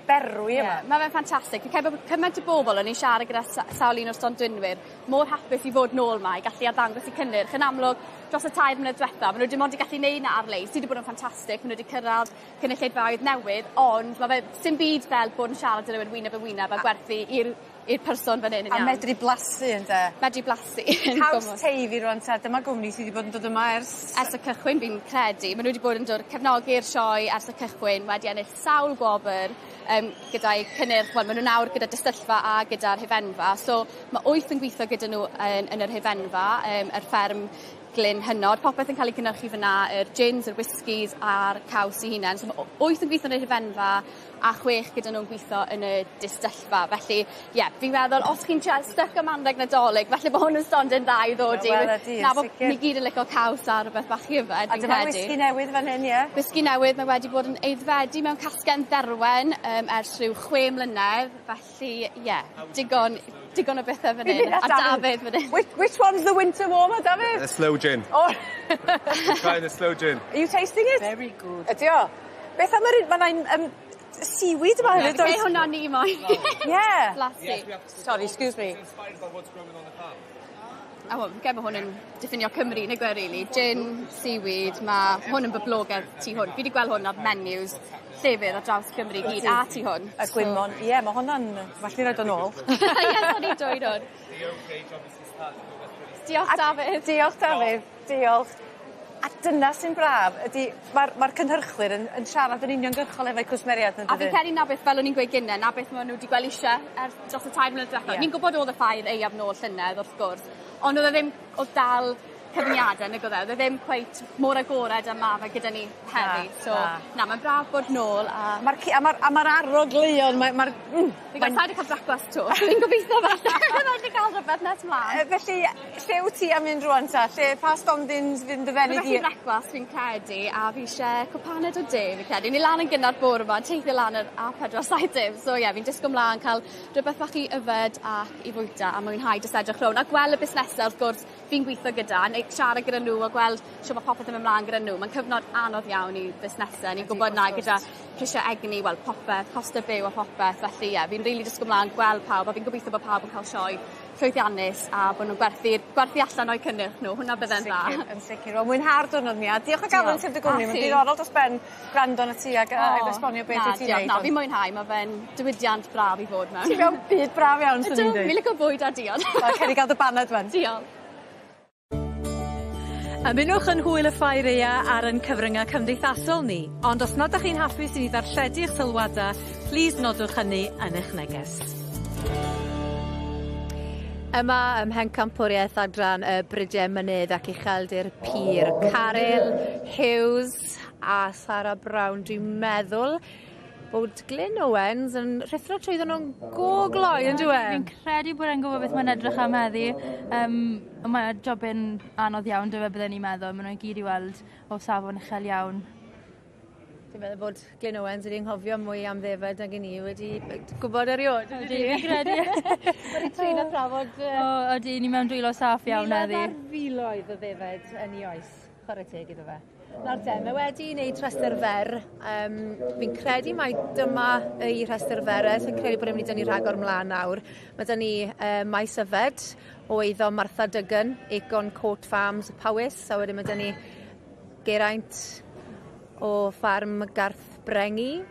[SPEAKER 2] berwi yma.
[SPEAKER 9] Ie, ma' fe'n ffantastig. Fi'n credu bo' cymaint o bobol o'n i'n siarad gyda sawl un o'r stondinwyr mor hapus i fod nôl 'ma i gallu arddangos 'u cynnyrch. Yn amlwg dros y tair mlynedd dwetha ma' n'w dim ond 'di gallu neud 'na ar-lein sy 'di bod yn ffantastig ma' n'w 'di cyrradd cynulleidfaoedd newydd ond ma' fe sim byd fel bod yn siarad â rywun wyneb yn wyneb a gwerthu i'r i'r person fan 'yn yn iawn.
[SPEAKER 2] A medru blasu ynde?
[SPEAKER 9] Medru blasu.
[SPEAKER 2] Caws Teifi rŵan te dyma gwmni sy 'di bod yn dod yma ers...
[SPEAKER 9] Ers y cychwyn fi'n credu. Ma' n'w wedi bod yn dod cefnogi'r sioe ers y cychwyn wedi ennill sawl gwobyr yym gyda'i cynnyrch wel ma' n'w nawr gyda distyllfa a gyda'r hufenfa so ma' wyth yn gwitho gyda n'w yn yn yr hufenfa yym yr fferm
[SPEAKER 15] Glyn hynod. Popeth yn cael ei cynhyrchu fyna, yr gins, yr whiskies a'r caws i hunain. So ma' 8 yn gweithio yn yr hufenfa a 6 gyda nhw'n gweithio yn y distyllfa. Felly, ie, yeah, fi'n meddwl os chi'n trial styc am anreg Nadolig, falle bod hwn yn stondin dda i ddod i.
[SPEAKER 16] Wel, ydi,
[SPEAKER 15] Na, bo'
[SPEAKER 16] sicr.
[SPEAKER 15] ni gyd yn licio caws a rhywbeth bach i yfed,
[SPEAKER 16] A
[SPEAKER 15] fi'n
[SPEAKER 16] dyma
[SPEAKER 15] credu.
[SPEAKER 16] wisgi newydd fan hyn, ie?
[SPEAKER 15] Wisgi newydd, mae wedi bod yn aeddfedu mewn casgen dderwen ers rhyw 6 mlynedd, felly, ie, yeah, digon, digon o bethau fan hyn. A Dafydd fan hyn.
[SPEAKER 16] Which one's the winter warmer, Dafydd?
[SPEAKER 17] The sloe gin.
[SPEAKER 16] Oh.
[SPEAKER 17] We're trying the sloe gin.
[SPEAKER 16] Are you tasting it? Very good. Ydi o? Beth am yr un, mae'n seaweed yma hefyd,
[SPEAKER 15] Be hwnna ni moyn.
[SPEAKER 16] Yeah.
[SPEAKER 15] Blasu.
[SPEAKER 16] Sorry, excuse me.
[SPEAKER 15] A wel, fi'n credu bod hwn yn diffinio Cymru, nag yw e, really. Gin, seaweed, mae hwn yn boblogaidd tu hwn. Fi wedi gweld hwn ar menus llefydd ar draws Cymru i gyd, a tu hwn.
[SPEAKER 16] Y gwymon, ie, mae hwnna'n... Well ni roid o nôl.
[SPEAKER 15] Ie, sori dweud hwn. Diolch, Dafydd.
[SPEAKER 16] Diolch, Dafydd. Diolch. A dyna sy'n braf, ydy mae'r ma cynhyrchwyr yn siarad yn uniongyrchol efo'u cwsmeriaid yn
[SPEAKER 15] A fi'n
[SPEAKER 16] dydyn?
[SPEAKER 15] credu na beth, fel o'n i'n gweud gynne, na beth maen nhw wedi gweld eisiau ers dros y 3 mlynedd diwethaf.
[SPEAKER 16] Ie.
[SPEAKER 15] Ni'n gwybod oedd y ffair aeaf nôl llynedd, wrth gwrs, ond oedd e ddim, oedd dal cyfyngiadau, nag oedd e? Oedd e ddim cweit mor agored â ma fe gyda ni heddi.
[SPEAKER 16] Na,
[SPEAKER 15] So,
[SPEAKER 16] na.
[SPEAKER 15] na, mae'n braf bod nôl a...
[SPEAKER 16] Mae'r a mae'r a mae'r arogleuon, mae'r... Ma
[SPEAKER 15] Fi'n cael said i cael brecwast 'to. Fi'n gobeithio falle. Falle cael rhywbeth nes mlaen.
[SPEAKER 16] Felly, lle wyt ti am mynd rwan ta? Lle, pa stondin fydd yn dy ddenu
[SPEAKER 15] Rhywbeth
[SPEAKER 16] di?
[SPEAKER 15] i brecwast fi'n credu, a fi eisiau cwpaned o de, fi'n credu. Ni lan yn gynnar bore yma, teithio lan yr A470, so ie, yeah, fi'n disgwyl mlaen cael rhywbeth bach i yfed ac i fwyta a mwynhau jyst edrych rownd. A gweld y busnesau, wrth gwrs, fi'n gweithio gyda, neu siarad gyda nhw a gweld shwt mae popeth yn mynd mlaen gyda nhw. Mae'n cyfnod anodd iawn i busnesau. Ni'n gwybod na gyda prisiau egni, wel, popeth, costau byw a popeth. Felly ie, yeah, fi'n rili disgwyl mlaen gweld pawb a fi'n gobeithio bod pawb yn cael sioe llwyddiannus a bod nhw'n gwerthu allan o'u cynnyrch nhw. Hwnna bydde'n dda.
[SPEAKER 16] Sicr, yn sicr. Wel, mwynha'r diwrnod mi a diolch o galon ti am dy gwmni.
[SPEAKER 15] A
[SPEAKER 16] Mae'n
[SPEAKER 15] chi.
[SPEAKER 16] diddorol dros ben gwrando arnat ti ag ag esbonio beth
[SPEAKER 15] na,
[SPEAKER 16] wyt ti'n
[SPEAKER 15] diolch.
[SPEAKER 16] neud.
[SPEAKER 15] Na, fi'n mwynhau, mae fe'n diwydiant braf i fod mewn.
[SPEAKER 16] Ti mewn byd braf iawn, swn i'n
[SPEAKER 15] Ydw,
[SPEAKER 16] dweud.
[SPEAKER 15] fi'n licio bwyd a diod.
[SPEAKER 16] Wel, cer i gael dy baned wan.
[SPEAKER 15] Diolch.
[SPEAKER 18] Ymunwch yn hwyl y ffair aea ar ein cyfryngau cymdeithasol ni, ond os nad 'dach chi'n hapus i ni ddarlledu eich sylwada, plîs nodwch hynny yn eich neges.
[SPEAKER 2] Yma ym Mhencampwriaeth adran y Brydiau Mynydd ac Ucheldir Pur, Caryl Hughes a Sarah Brown, dwi'n meddwl bod Glyn Owens yn rhuthro trwyddo nhw'n go gloi, yn dyw e?
[SPEAKER 9] Fi'n credu bod e'n gwybod beth mae'n edrych am heddi. Ond mae jobyn anodd iawn, dyfe bydden ni'n meddwl. Maen nhw'n gyd i weld o safon uchel iawn.
[SPEAKER 2] Dwi'n meddwl bod Glyn Owens wedi anghofio mwy am ddefed nag 'yn ni wedi gwybod erioed.
[SPEAKER 9] Ydy, fi'n credu.
[SPEAKER 2] Wedi trin a thrafod...
[SPEAKER 9] O, ydy, ni mewn dwylo saff iawn
[SPEAKER 2] miloedd
[SPEAKER 9] heddi.
[SPEAKER 2] ar filoedd o ddefed yn ei oes. Chwarae teg iddo fe. Nawr te, mae wedi wneud rhestr fer. Fi'n credu mai dyma ei rhestr fer e. Fi'n credu bod e'n mynd i dynnu rhagor mlaen nawr. Mae 'da ni Maes Yfed o eiddo Martha Duggan, Acorn Court Farms, Powys. A wedyn mae 'da ni Geraint o ffarm Garth Brengi.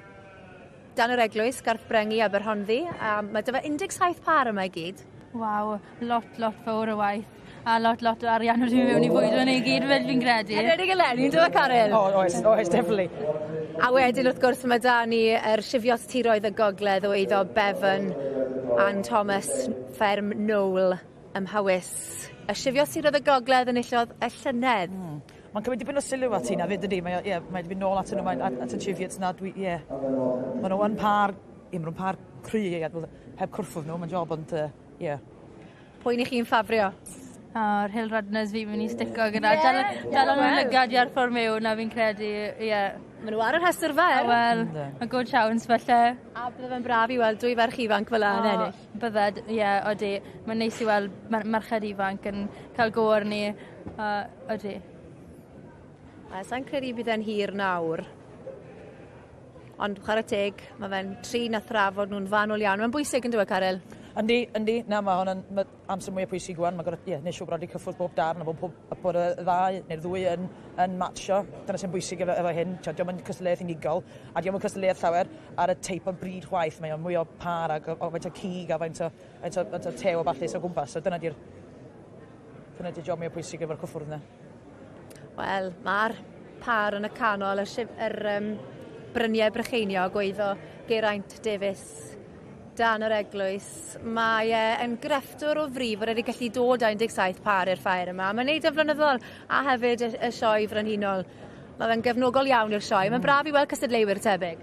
[SPEAKER 2] Dan yr eglwys, Garth Brengi, Aberhonddu. A mae 'da fe 17 pâr yma i gyd.
[SPEAKER 9] Waw, lot, lot fawr o waith. A lot, lot o arian wedi mynd mewn i fwydo ni gyd, fel fi'n credu.
[SPEAKER 2] Enwedig eleni, on'd yw e, Caryl?
[SPEAKER 10] O, oes, oes, definitely.
[SPEAKER 2] A wedyn, wrth gwrs, mae 'da ni yr Cheviot Tiroedd y Gogledd o eiddo Bevan Ann Thomas, fferm Nôl ym Mhowys. Y Cheviot Tiroedd y Gogledd enillodd y llynedd.
[SPEAKER 10] Mae'n cymryd dipyn o sylw at hynna fyd, ydy? Mae, ie, mae wedi mynd nôl atyn nhw, mae, at y Cheviots na, dwi, ie. Mae nhw yn par, ie, maen nhw'n par cry, ie, heb cwrffwdd nhw, mae'n job, ond, ie.
[SPEAKER 2] Pwy ni chi'n ffafrio?
[SPEAKER 9] O'r Hill Runners fi mynd i stico gyda.
[SPEAKER 2] Ie,
[SPEAKER 9] Dal
[SPEAKER 2] ie,
[SPEAKER 9] dal nhw'n
[SPEAKER 2] wel.
[SPEAKER 9] lygad i ar ffordd mewn a fi'n credu, ie.
[SPEAKER 2] Maen nhw ar y rhestr fer.
[SPEAKER 9] Wel, mae good chance falle.
[SPEAKER 2] A bydde fe'n braf i weld dwy ferch ifanc fel 'na yn ennill.
[SPEAKER 9] Bydde, ie, odi. Mae'n neis i weld merched ifanc yn cael go arni. Odi.
[SPEAKER 2] A sa'n credu bydd e'n hir nawr. Ond chwarae teg, mae fe'n trin a thrafod nhw'n fanwl iawn. Mae'n bwysig yn dyw e, Caryl?
[SPEAKER 10] Yndi, yndi. Na, mae hwn yn ma amser mwyaf pwysig wan. Mae gorau, ie, neud siŵr bod wedi cyffwrdd bob darn a bod y ddau neu'r ddwy yn matcho. Dyna sy'n bwysig efo hyn. Dio'm yn cystadleuaeth unigol, a dio'm yn cystadleuaeth llawer ar y teip o bryd chwaith. Mae o'n mwy o par ac o faint o cig a faint o tew o ballu o gwmpas. So dyna di'r job mwyaf pwysig efo'r cyffwrdd yna.
[SPEAKER 2] Wel, mae'r par yn y canol, y, yr bryniau Brycheiniog o eiddo Geraint Davies. Dan yr eglwys. Mae e yn grefftwr o fri fod e 'di gallu dod â 17 pâr i'r ffair yma. Mae'n neud e'n flynyddol a hefyd y y sioe frenhinol. Ma' fe'n gefnogol iawn i'r sioe. Mae'n braf i weld cystadleuwyr tebyg.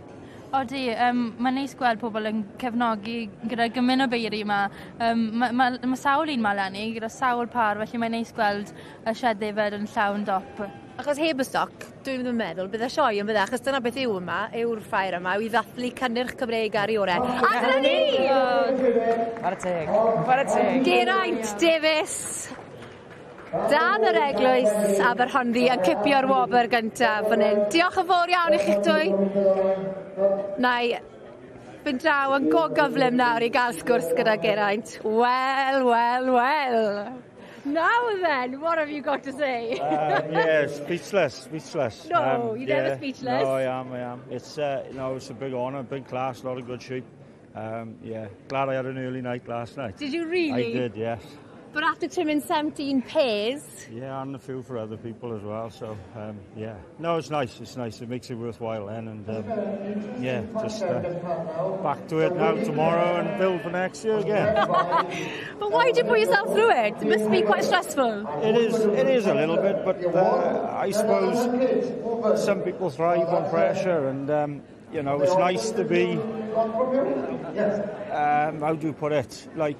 [SPEAKER 9] Odi yym ma'n neis gweld pobol yn cefnogi gyda gymin o beiri 'ma. Yym ma' ma' ma' sawl un 'ma leni gyda sawl pâr felly mae'n neis gweld y sied ddefed yn llawn dop.
[SPEAKER 2] Achos heb y stoc, dwi ddim yn meddwl bydde sioe yn bydde? Achos dyna beth yw yma, yw'r ffair yma, yw i ddathlu cynnyrch Cymreig ar ei ore. A dyna ni!
[SPEAKER 10] Whare teg. Whare teg.
[SPEAKER 2] Geraint Davies dan yr eglwys Aberhonddu yn cipio'r wobr gyntaf fan 'yn. Diolch yn fowr iawn i chi'ch dwy. Nai fynd draw yn go gyflym nawr i ga'l sgwrs gyda Geraint. Wel, wel, wel. Now then, what have you got to say?
[SPEAKER 19] uh, yeah, speechless, speechless.
[SPEAKER 2] No, um, you're yeah, never speechless.
[SPEAKER 19] No, I am, I am. It's, uh, you know, it's a big honour, big class, a lot of good sheep. Um, yeah, glad I had an early night last night.
[SPEAKER 2] Did you really?
[SPEAKER 19] I did, yes.
[SPEAKER 2] But after trimming 17 pairs.
[SPEAKER 19] Yeah, and a few for other people as well. So, um, yeah. No, it's nice. It's nice. It makes it worthwhile then. And, um, yeah, just uh, back to it now tomorrow and build for next year again.
[SPEAKER 2] but why do you put yourself through it? It must be quite stressful.
[SPEAKER 19] It is, it is a little bit, but uh, I suppose some people thrive on pressure and, um, you know, it's nice to be, um, how do you put it, like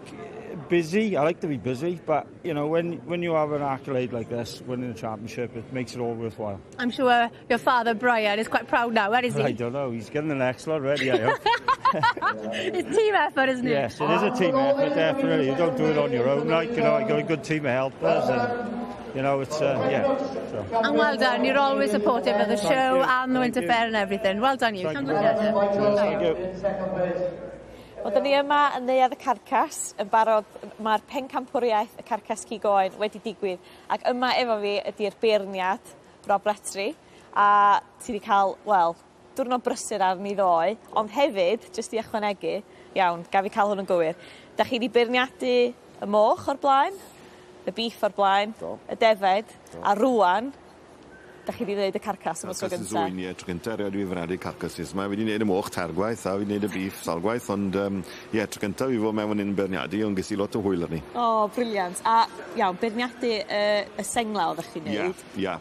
[SPEAKER 19] busy. I like to be busy, but you know, when when you have an accolade like this, winning a championship, it makes it all worthwhile.
[SPEAKER 2] I'm sure your father Brian is quite proud now. Where is he?
[SPEAKER 19] I don't know. He's getting the next lot ready. I hope.
[SPEAKER 2] it's team effort, isn't it?
[SPEAKER 19] Yes, it is a team effort. Definitely, you don't do it on your own. Like you know, I got a good team of helpers, and you know, it's uh, yeah. So.
[SPEAKER 2] And well done. You're always supportive of the
[SPEAKER 19] Thank
[SPEAKER 2] show
[SPEAKER 19] you.
[SPEAKER 2] and the
[SPEAKER 19] Thank
[SPEAKER 2] Winter
[SPEAKER 19] you.
[SPEAKER 2] Fair and everything. Well done you.
[SPEAKER 19] Thank you.
[SPEAKER 2] Congratulations.
[SPEAKER 19] Thank you.
[SPEAKER 5] Wel 'dyn ni yma yn Neuadd y Carcas yn barod ma'r pencampwriaeth y Carcas Cig Oen wedi digwydd ac yma efo fi ydi'r beirniad Rob Lettery a ti 'di ca'l wel diwrnod brysur arni ddoe ond hefyd jyst i ychwanegu iawn gaf fi ca'l hwn yn gywir 'dach chi 'di beirniadu y moch o'r blaen y beef o'r blaen.
[SPEAKER 6] Do.
[SPEAKER 5] Y defed.
[SPEAKER 6] Do.
[SPEAKER 5] A rŵan 'dach chi 'di neud y carcas am y tro
[SPEAKER 6] Carcas
[SPEAKER 5] gynta.
[SPEAKER 6] oen ie tro gynta erioed i fi fwriadu carcasses 'ma. Fi 'di neud y moch tairgwaith a fi 'di neud y beef sawl gwaith ond yym ie tro gynta fi fod mewn fan 'yn yn beirniadu ond ges i lot o hwyl arni.
[SPEAKER 5] O brilliant a iawn beirniadu y y sengla oddach chi'n neud.
[SPEAKER 6] Ie ie.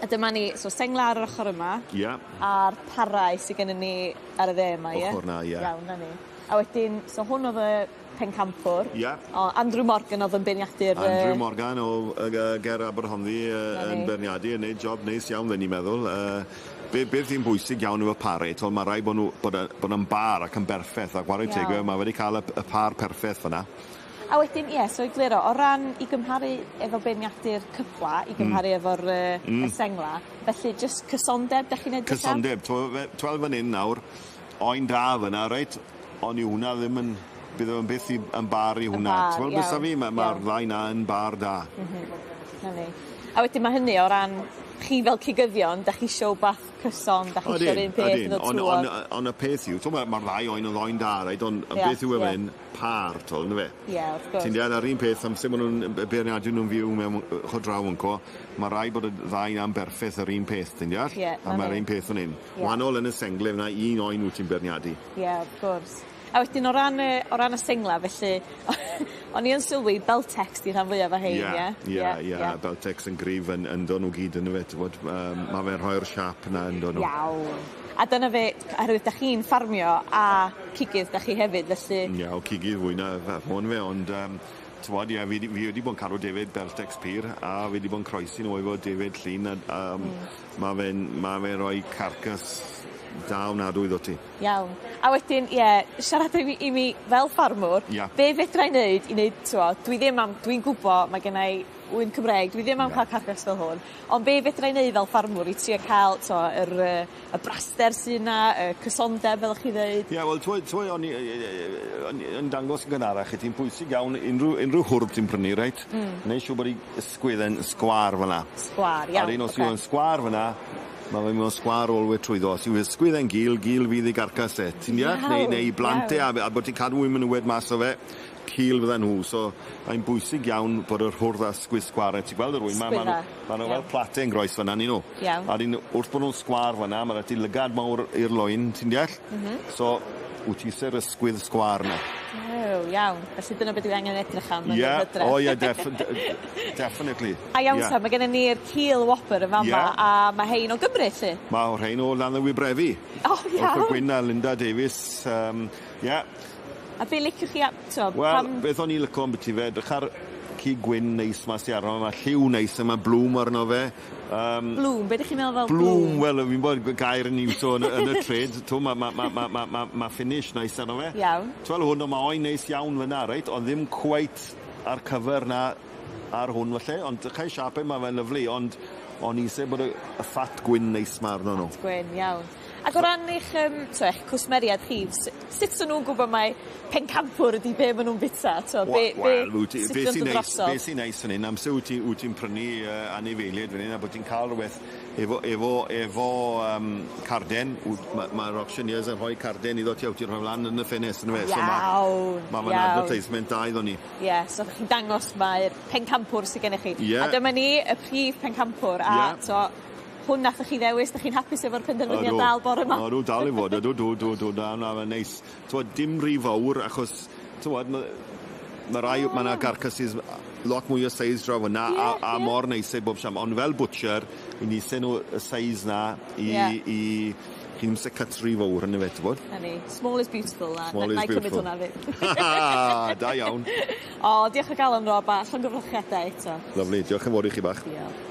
[SPEAKER 5] A dyma ni so sengla ar yr ochor yma.
[SPEAKER 6] Ie.
[SPEAKER 5] A'r parau sy gennyn ni ar y dde yma ie?
[SPEAKER 6] Ochor 'na ie.
[SPEAKER 5] Iawn 'na ni. A wedyn so hwn o'dd y pencampwr.
[SPEAKER 6] Ie.
[SPEAKER 5] O Andrew Morgan o'dd yn beirniadu'r yy...
[SPEAKER 6] Andrew Morgan o yy gy- ger Aberhonddu yy
[SPEAKER 5] 'Na
[SPEAKER 6] yn
[SPEAKER 5] ni.
[SPEAKER 6] beirniadu yn neud job neis iawn fe'n i'n meddwl yy be' beth sy'n bwysig iawn efo pare t'wel ma' raid bo' nw bod e bod yn bar ac yn berffeth a chware teg
[SPEAKER 5] Iawn.
[SPEAKER 6] ma' wedi ca'l y p- y pâr perffeth fan 'na.
[SPEAKER 5] A wedyn ie so egluro o ran i gymharu efo beirniadu'r cypla i gymharu efo'r yy...
[SPEAKER 6] Hmm.
[SPEAKER 5] y sengla felly jyst cysondeb 'dach chi'n edrych am?
[SPEAKER 6] Cysondeb t'mo' fe twel fan 'yn nawr oen da fan 'na reit on' yw hwnna ddim yn bydd o'n byth i yn bar i hwnna.
[SPEAKER 5] Yn bar
[SPEAKER 6] T'wel be' sa fi ma' ma'r ddau 'na yn bar da.
[SPEAKER 5] M-hm. 'Na ni. A wedyn ma' hynny o ran chi fel cigyddion 'dach chi isio wbath cyson 'dach chi isio'r un peth yn dod
[SPEAKER 6] On'
[SPEAKER 5] trwodd.
[SPEAKER 6] on' yy on' y peth yw t'mo' ma' ma'r ddau oen yn ddoen da reit on' y
[SPEAKER 5] Ie
[SPEAKER 6] beth yw e
[SPEAKER 5] ie.
[SPEAKER 6] fan 'yn pâr t'wel on'd yfe?
[SPEAKER 5] Ie wrth gwrs.
[SPEAKER 6] Ti'n deall a'r un peth amser ma' nw'n yy be- beirniadu nw'n fyw mewn yy ochor draw fynco ma' raid bod y ddau 'na'n berffeth yr un peth ti'n deall?
[SPEAKER 5] Ie
[SPEAKER 6] A
[SPEAKER 5] 'na
[SPEAKER 6] ma'r
[SPEAKER 5] ni.
[SPEAKER 6] un peth fan 'yn.
[SPEAKER 5] Ie.
[SPEAKER 6] Waanol yn y sengle fyn 'na un oen wt ti'n beirniadu.
[SPEAKER 5] Ie wrth gwrs. A wedyn o ran y o ran y sengla felly o'n i yn sylwi Beltex 'di rhan fwyaf o rhein ie?
[SPEAKER 6] Ie ie ie Beltex yn gryf yn ynddo nw gyd on'd yfe t'wod yym ma' fe'n rhoi'r siâp 'na ynddo nw.
[SPEAKER 5] Iawn. A dyna fe oherwydd 'dach chi'n ffarmio a cigydd 'dach chi hefyd felly...
[SPEAKER 6] Ie o cigydd fwy na ffermwr on'd yfe ond yym t'mod ie fi 'di fi wedi bod yn cadw defyd Beltex pur a fi 'di bod yn croesi nw efo defyd Llŷn a yym ma' fe'n ma' fe roi carcas da ofnadwy iddo ti.
[SPEAKER 5] Iawn. A wedyn ie siarad i mi i mi fel ffarmwr...
[SPEAKER 6] Ia.
[SPEAKER 5] ...be' fedrai neud i neud t'mo' dwi ddim am dwi'n gwybo ma' gennai ŵyn Cymreig dwi ddim am ca'l carcas fel hwn ond be' fedrai neud fel ffarmwr i trio ca'l t'mo' yr yy y braster sy 'na y cysondeb fel o'ch chi ddeud?
[SPEAKER 6] Ie wel t'wod t'wod o'n i yy yy o'n i yn dangos yn gynharach i ti'n pwysig iawn unrhyw unrhyw hwrdd ti'n prynu reit?
[SPEAKER 5] Hmm.
[SPEAKER 6] Neu' siŵr bod 'i ysgwydd e'n sgwâr fel 'na.
[SPEAKER 5] Sgwâr iawn
[SPEAKER 6] A 'dyn os
[SPEAKER 5] oce.
[SPEAKER 6] yw e'n sgwâr fan 'na ma' fe'n myn' sgwâr all we trwyddo. Os yw ysgwydd e'n gul, gul fydd 'i garcas e. Ti'n deall? Neu neu 'i blant e a be- a bod ti'n cadw 'u menywed mas o fe, cul fydden nhw. So mae'n bwysig iawn bod yr hwrdd â sgwydd sgwâr e. Ti'n gweld yr wy 'ma ma' nw ma' nw fel plate yn groes fan 'na 'n 'yn nw?
[SPEAKER 5] Iawn.
[SPEAKER 6] A 'dyn wrth bo' nw'n sgwâr fan 'na ma' 'da ti lygad mawr i'r loyn, ti'n deall?
[SPEAKER 5] M-hm.
[SPEAKER 6] So
[SPEAKER 20] wyt ti ise'r ysgwydd sgwâr 'na.
[SPEAKER 5] Ew, iawn. Felly dyna be' dwi angen edrych am yn
[SPEAKER 20] Ie,
[SPEAKER 5] yr hydref.
[SPEAKER 20] o ie, definitely.
[SPEAKER 5] A iawn
[SPEAKER 20] Ie.
[SPEAKER 5] ta, ma' gennyn ni'r cil wobr yn fa' 'ma a ma' hein o Gymru 'lly?
[SPEAKER 20] Ma' o rhein o Landdewibrefi.
[SPEAKER 5] O iawn.
[SPEAKER 20] Arthur Gwyn a Linda Davies, ie.
[SPEAKER 5] A be' liciwch chi a- t'o'
[SPEAKER 20] Wel,
[SPEAKER 5] pam...
[SPEAKER 20] beth o'n i lico ambyti fe, edrych ar cig gwyn neis 'ma sy arno fe, ma' lliw neis a ma' blwm arno fe.
[SPEAKER 5] Blwm, be' 'dych chi'n meddwl fel
[SPEAKER 20] blwm? Blwm, wel fi'n bod gair yn iwso yn y trade, t'wo' ma' finish neis arno fe.
[SPEAKER 5] Iawn.
[SPEAKER 20] T'wel hwn, on' ma' oen neis iawn fyn 'na reit, ond ddim cweit ar cover 'na ar hwn falle, ond drychai siâp e, ma' fe'n lyfli, ond o'n i isie bod y ffat gwyn neis 'ma arno nw.
[SPEAKER 5] Ffat gwyn, iawn. Ac o ran eich yym t'o' eich cwsmeriaid chi, sut 'dyn nw'n gwbo mai pencampwr ydi be' ma' nw'n bita t'o' be' be'
[SPEAKER 20] Wel wyt ti
[SPEAKER 5] sut
[SPEAKER 20] be'
[SPEAKER 5] 'di o'n
[SPEAKER 20] sy'n
[SPEAKER 5] dod
[SPEAKER 20] neis
[SPEAKER 5] drosodd?
[SPEAKER 20] be' sy'n neis fan 'yn amser wyt ti'n prynu anifeiliaid fan 'yn a bod ti'n ca'l rwbeth efo carden ma'r auctioneers yn rhoi carden iddo ti a wyt ti'n rhoi lan yn y ffenest yndyfe so ma'
[SPEAKER 5] Iawn.
[SPEAKER 20] ma' fe'n advertisement da iddo ni.
[SPEAKER 5] Ie, so chi'n dangos mai'r pencampwr sy gennych chi.
[SPEAKER 20] Ie.
[SPEAKER 5] A dyma ni, y prif pencampwr a
[SPEAKER 20] Ie.
[SPEAKER 5] t'o' hwn nathoch chi ddewis, 'dych chi'n hapus efo'r penderfyniad dal bore 'ma?
[SPEAKER 20] Odw dal i fod ydw dw dw dw na na ma'n neis. T'wod dim rhy fowr achos t'wod ma' rai ma' 'na carcasses lot mwy o seis draw fyn 'na a a mor neis e bob siam ond fel butcher 'yn ni ise nw y seis 'na i
[SPEAKER 5] Ie.
[SPEAKER 20] i chi ddim isie cut rhy fowr on'd yfe t'bod?
[SPEAKER 5] 'Na ni. Small is beautiful a
[SPEAKER 20] Small is
[SPEAKER 5] 'nai cymryd
[SPEAKER 20] beautiful.
[SPEAKER 5] hwnna 'fyd.
[SPEAKER 20] Da iawn.
[SPEAKER 5] O diolch o galon Rob a llongyfrchiadau eto.
[SPEAKER 20] Lyfli diolch yn fowr i chi bach.
[SPEAKER 5] Diolch.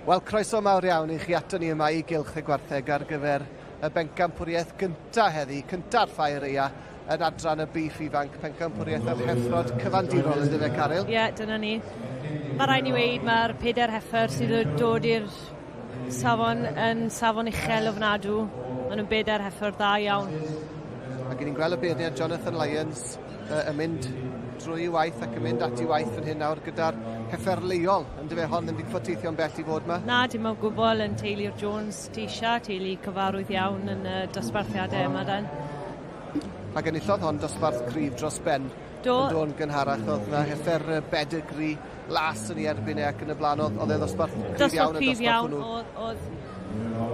[SPEAKER 3] Wel, croeso mawr iawn i chi ato ni yma i Gylch y Gwartheg ar gyfer y bencampwriaeth gynta heddi, cynta'r ffair eia yn adran y bîff ifanc, pencampwriaeth yr heffrod cyfandirol yn dyfe, Caryl?
[SPEAKER 8] Ie, yeah, dyna ni. Mae rhaid ni weud mae'r pedair heffer sydd wedi dod i'r safon yn safon uchel ofnadw. Maen nhw'n bedair heffer dda iawn.
[SPEAKER 3] Ac ni'n gweld y beirniad Jonathan Lyons yn mynd drwy waith ac yn mynd at ei waith fan hyn nawr gyda'r heffer leol. Yn dyfe hon ddim wedi gorfod teithio'n bell i fod yma?
[SPEAKER 8] Na, dim o gwbl yn teulu'r Jones Teisia, teulu cyfarwydd iawn yn y dosbarthiadau yma dan.
[SPEAKER 3] Ac enillodd hon dosbarth cryf dros ben.
[SPEAKER 8] Do.
[SPEAKER 3] Yn do'n gynharach, oedd na heffer Bedigri las yn ei erbyn e ac yn y blaen, oedd, oedd e ddosbarth cryf iawn
[SPEAKER 8] yn dosbarth iawn, oedd, oedd.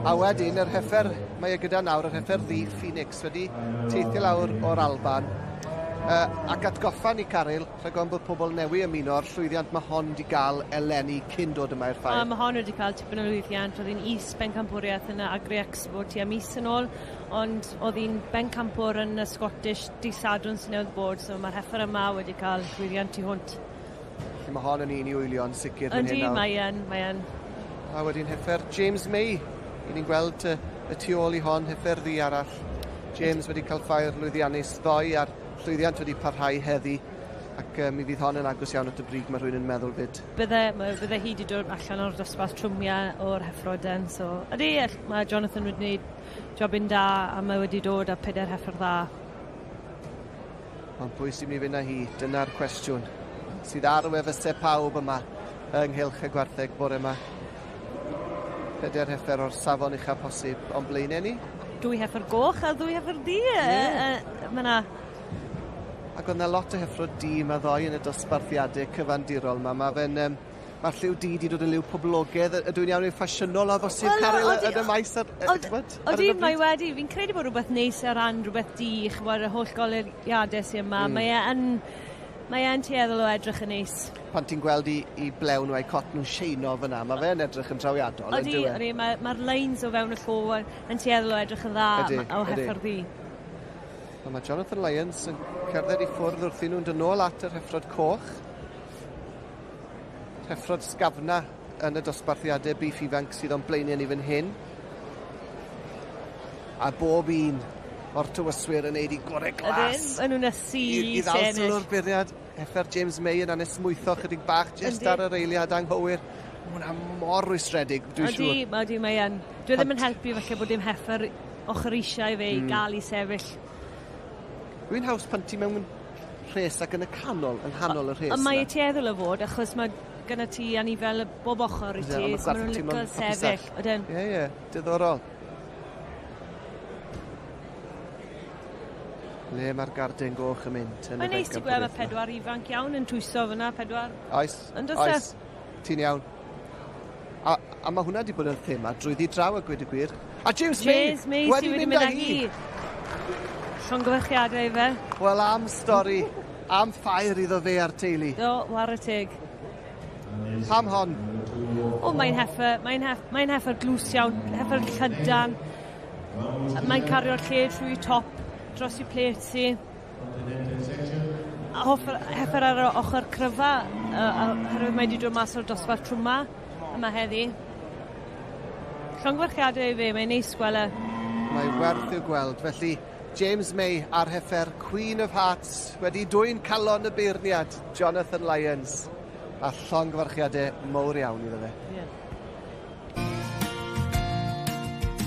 [SPEAKER 3] A wedyn, yr heffer mae e gyda nawr, yr heffer ddu Phoenix, wedi teithio lawr o'r Alban. Ac atgoffa ni, Caryl, rhag ofn bod pobl newi ymuno o'r llwyddiant mae hon wedi gael eleni cyn dod yma i'r ffair.
[SPEAKER 8] A mae hon wedi cael tipyn o lwyddiant, oedd hi'n is bencampwriaeth yn y Agri Expo tua mis yn ôl, ond oedd hi'n bencampwr yn y Scottish dydd Sadwrn sy'n newydd bod, so mae'r heffer yma wedi cael llwyddiant tu hwnt.
[SPEAKER 3] Felly mae hon yn un i wylio yn sicr fan
[SPEAKER 8] Yndi,
[SPEAKER 3] hyn nawr.
[SPEAKER 8] mae yn, mae yn.
[SPEAKER 3] A wedyn heffer James May. I ni'n gweld y, y tu ôl i hon, heffer ddu arall. James wedi cael ffair lwyddiannus ddoe a'r llwyddiant wedi parhau heddi. Ac mi fydd hon yn agos iawn at y brig, mae rhywun yn meddwl fyd.
[SPEAKER 8] Bydde, mae, bydde hi wedi dod allan o'r dosbarth trwmia o'r heffroden, so ydy, mae Jonathan wedi gwneud jobyn da a mae wedi dod â pedair heffer dda.
[SPEAKER 3] Ond pwy sy'n mynd i fynd â hi? Dyna'r cwestiwn sydd ar wefusau pawb yma ynghylch y gwartheg bore yma. Pedair heffer o'r safon ucha posib, ond blaenau ni?
[SPEAKER 8] Dwy heffer goch a ddwy heffer du.
[SPEAKER 3] Yeah.
[SPEAKER 8] Mae 'na
[SPEAKER 3] Ac oedd 'na lot o heffrod du yma ddoe yn y dosbarthiadau cyfandirol 'ma. Ma' fe'n yym ma'r lliw du 'di dod yn liw poblogaidd. Ydw i'n iawn i'n ffasiynol o bosib
[SPEAKER 8] Wel,
[SPEAKER 3] Caryl
[SPEAKER 8] odi-
[SPEAKER 3] yn y maes ar yy t'mod? Ar
[SPEAKER 8] Odi
[SPEAKER 3] hyn o
[SPEAKER 8] mae
[SPEAKER 3] bryd?
[SPEAKER 8] wedi. Fi'n credu bod rhywbeth neis o ran rhywbeth du, ch'mod y holl goleuade sy yma.
[SPEAKER 3] Mm.
[SPEAKER 8] Mae e yn mae e yn tueddol o edrych yn neis.
[SPEAKER 3] Pan ti'n gweld 'u 'u blew nhw a'u cot nhw'n sheino fan 'na, ma' fe yn edrych yn trawiadol on'd
[SPEAKER 8] Odi
[SPEAKER 3] yw e?
[SPEAKER 8] odi mae ma'r lines o fewn y llo yn yn tueddol o edrych yn dda
[SPEAKER 3] Ydi,
[SPEAKER 8] o
[SPEAKER 3] ydi.
[SPEAKER 8] heffer ddu.
[SPEAKER 3] A mae Jonathan Lyons yn cerdded i ffwrdd wrth i nhw'n dod nôl at yr heffrod coch. Heffrod sgafna yn y dosbarthiadau bîff ifanc sydd o'n blaenau ni fan hyn. A bob un o'r tywyswyr yn neud i gorau glas.
[SPEAKER 8] Ydyn, maen nhw'n ysu
[SPEAKER 3] I, i ddal sylw'r beirniad. Heffer James May yn anesmwytho chydig bach jyst
[SPEAKER 8] Yndi.
[SPEAKER 3] ar yr eiliad anghywir. Mae hwnna mor rwystredig, dwi'n
[SPEAKER 8] Ydy,
[SPEAKER 3] siŵr.
[SPEAKER 8] mae ydy, mae yn. Dwi ddim yn helpu falle bod dim heffer ochr eisiau fe i gael i sefyll.
[SPEAKER 3] Dwi'n haws pan ti mewn rhes ac yn y canol, yng nghanol y rhes.
[SPEAKER 8] Ond mae
[SPEAKER 3] 'na.
[SPEAKER 8] e tueddol o fod, achos mae gyda ti anifel y bob ochr i
[SPEAKER 3] Ie,
[SPEAKER 8] ti,
[SPEAKER 3] ond ma'r
[SPEAKER 8] so maen nhw'n
[SPEAKER 3] gwartheg
[SPEAKER 8] licio
[SPEAKER 3] teimlo'n
[SPEAKER 8] sefyll.
[SPEAKER 3] hapusach.
[SPEAKER 8] Ydyn.
[SPEAKER 3] Ie, ie, diddorol. Le mae'r garden goch yn mynd? Yn y
[SPEAKER 8] Mae'n neis i gweld mae
[SPEAKER 3] bencampwriaeth 'ma?
[SPEAKER 8] pedwar ifanc iawn yn twyso fyna, pedwar.
[SPEAKER 3] Oes,
[SPEAKER 8] Yn does e?
[SPEAKER 3] oes. Ti'n iawn. A, a mae hwnna wedi bod yn thema drwyddi draw a gweud y gwir. A James May!
[SPEAKER 8] James May sydd wedi mynd â hi. Llongyfarchiadau i fe.
[SPEAKER 3] Wel, am stori, am ffair iddo fe a'r teulu.
[SPEAKER 8] Do, ware teg.
[SPEAKER 3] Pam hon?
[SPEAKER 8] O, mae'n heffer, mae'n hef, mae'n heffer glws iawn, heffer llydan. Mae'n cario'r lle trwy top, dros i plate si. A hoffer, heffer ar y ochr cryfa, oherwydd mae wedi dod mas o'r dosbarth trwma yma heddi. Llongyfarchiadau i fe, mae'n neis gweld e.
[SPEAKER 3] Mae werth i'w gweld. Felly, James May a'r heffer Queen of Hearts wedi dwyn calon y beirniad, Jonathan Lyons. A llongyfarchiadau mowr iawn iddo fe.
[SPEAKER 8] Yeah.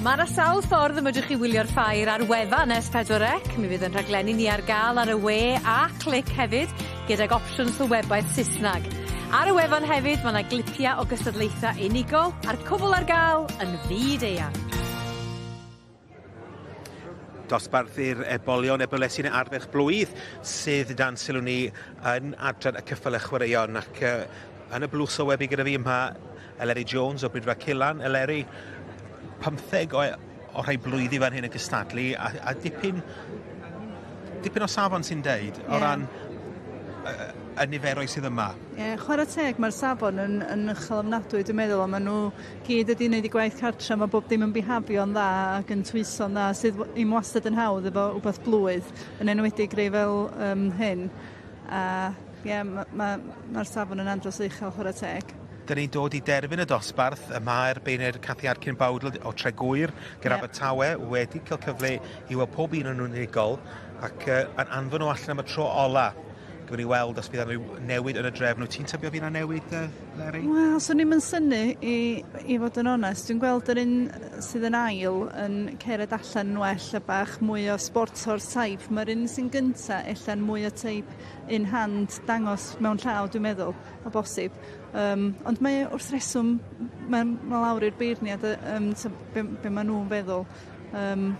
[SPEAKER 18] Mae 'na sawl ffordd y medrwch chi wylio'r ffair ar wefan S4C. Mi fydd yn rhaglenni ni ar gael ar y we a clic hefyd, gydag opsiwn sylwebaeth Saesnag. Ar y wefan hefyd, mae 'na glipia o gystadlaethau unigol a'r cwbl ar gael yn fyd eang.
[SPEAKER 4] Dosbarthu'r ebolion ebolesi neu ardderch blwydd sydd dan sylw ni yn adran y cyffyle chwaraeon ac yn y blws o webu gyda fi yma Eleri Jones o Bridfa Cilan. Eleri, 15 o, o rhai blwyddi fan hyn yn cystadlu a, a dipyn, dipyn o safon sy'n deud o
[SPEAKER 11] Ie.
[SPEAKER 4] ran y niferoedd sydd yma.
[SPEAKER 11] Ie, chwarae teg, mae'r safon yn, yn uchel ofnadwy, dwi'n meddwl, ond maen nhw gyd wedi wneud eu gwaith cartre, mae bob dim yn bihafio'n dda ac yn twyso'n dda, sydd ddim wastad yn hawdd efo wbeth blwydd, yn enwedig rei fel hyn. A ie, mae'r ma, ma mae'r safon yn andros o uchel chwarae teg.
[SPEAKER 4] Dyn ni'n dod i derfyn y dosbarth, y mae'r beirniaid Cathy Atkin Bowdle o Tregwyr gyda Abertawe wedi cael cyfle i weld pob un o'n nhw'n unigol ac yn anfon nhw allan am y tro ola. Gwni ni weld os bydd yna rhyw newid yn y drefn. Wyt ti'n tybio fydd yna newid, Leri?
[SPEAKER 11] Wel, swn i'm yn synnu i, i fod yn onest. Dwi'n gweld yr un sydd yn ail yn cered allan yn well a bach mwy o sport horse type. Mae'r un sy'n gynta ella'n mwy o teip in hand dangos mewn llaw, dwi'n meddwl, o bosib. Um, ond mae wrth reswm, mae, ma lawr i'r beirniad um, be, be maen nhw'n feddwl. Um,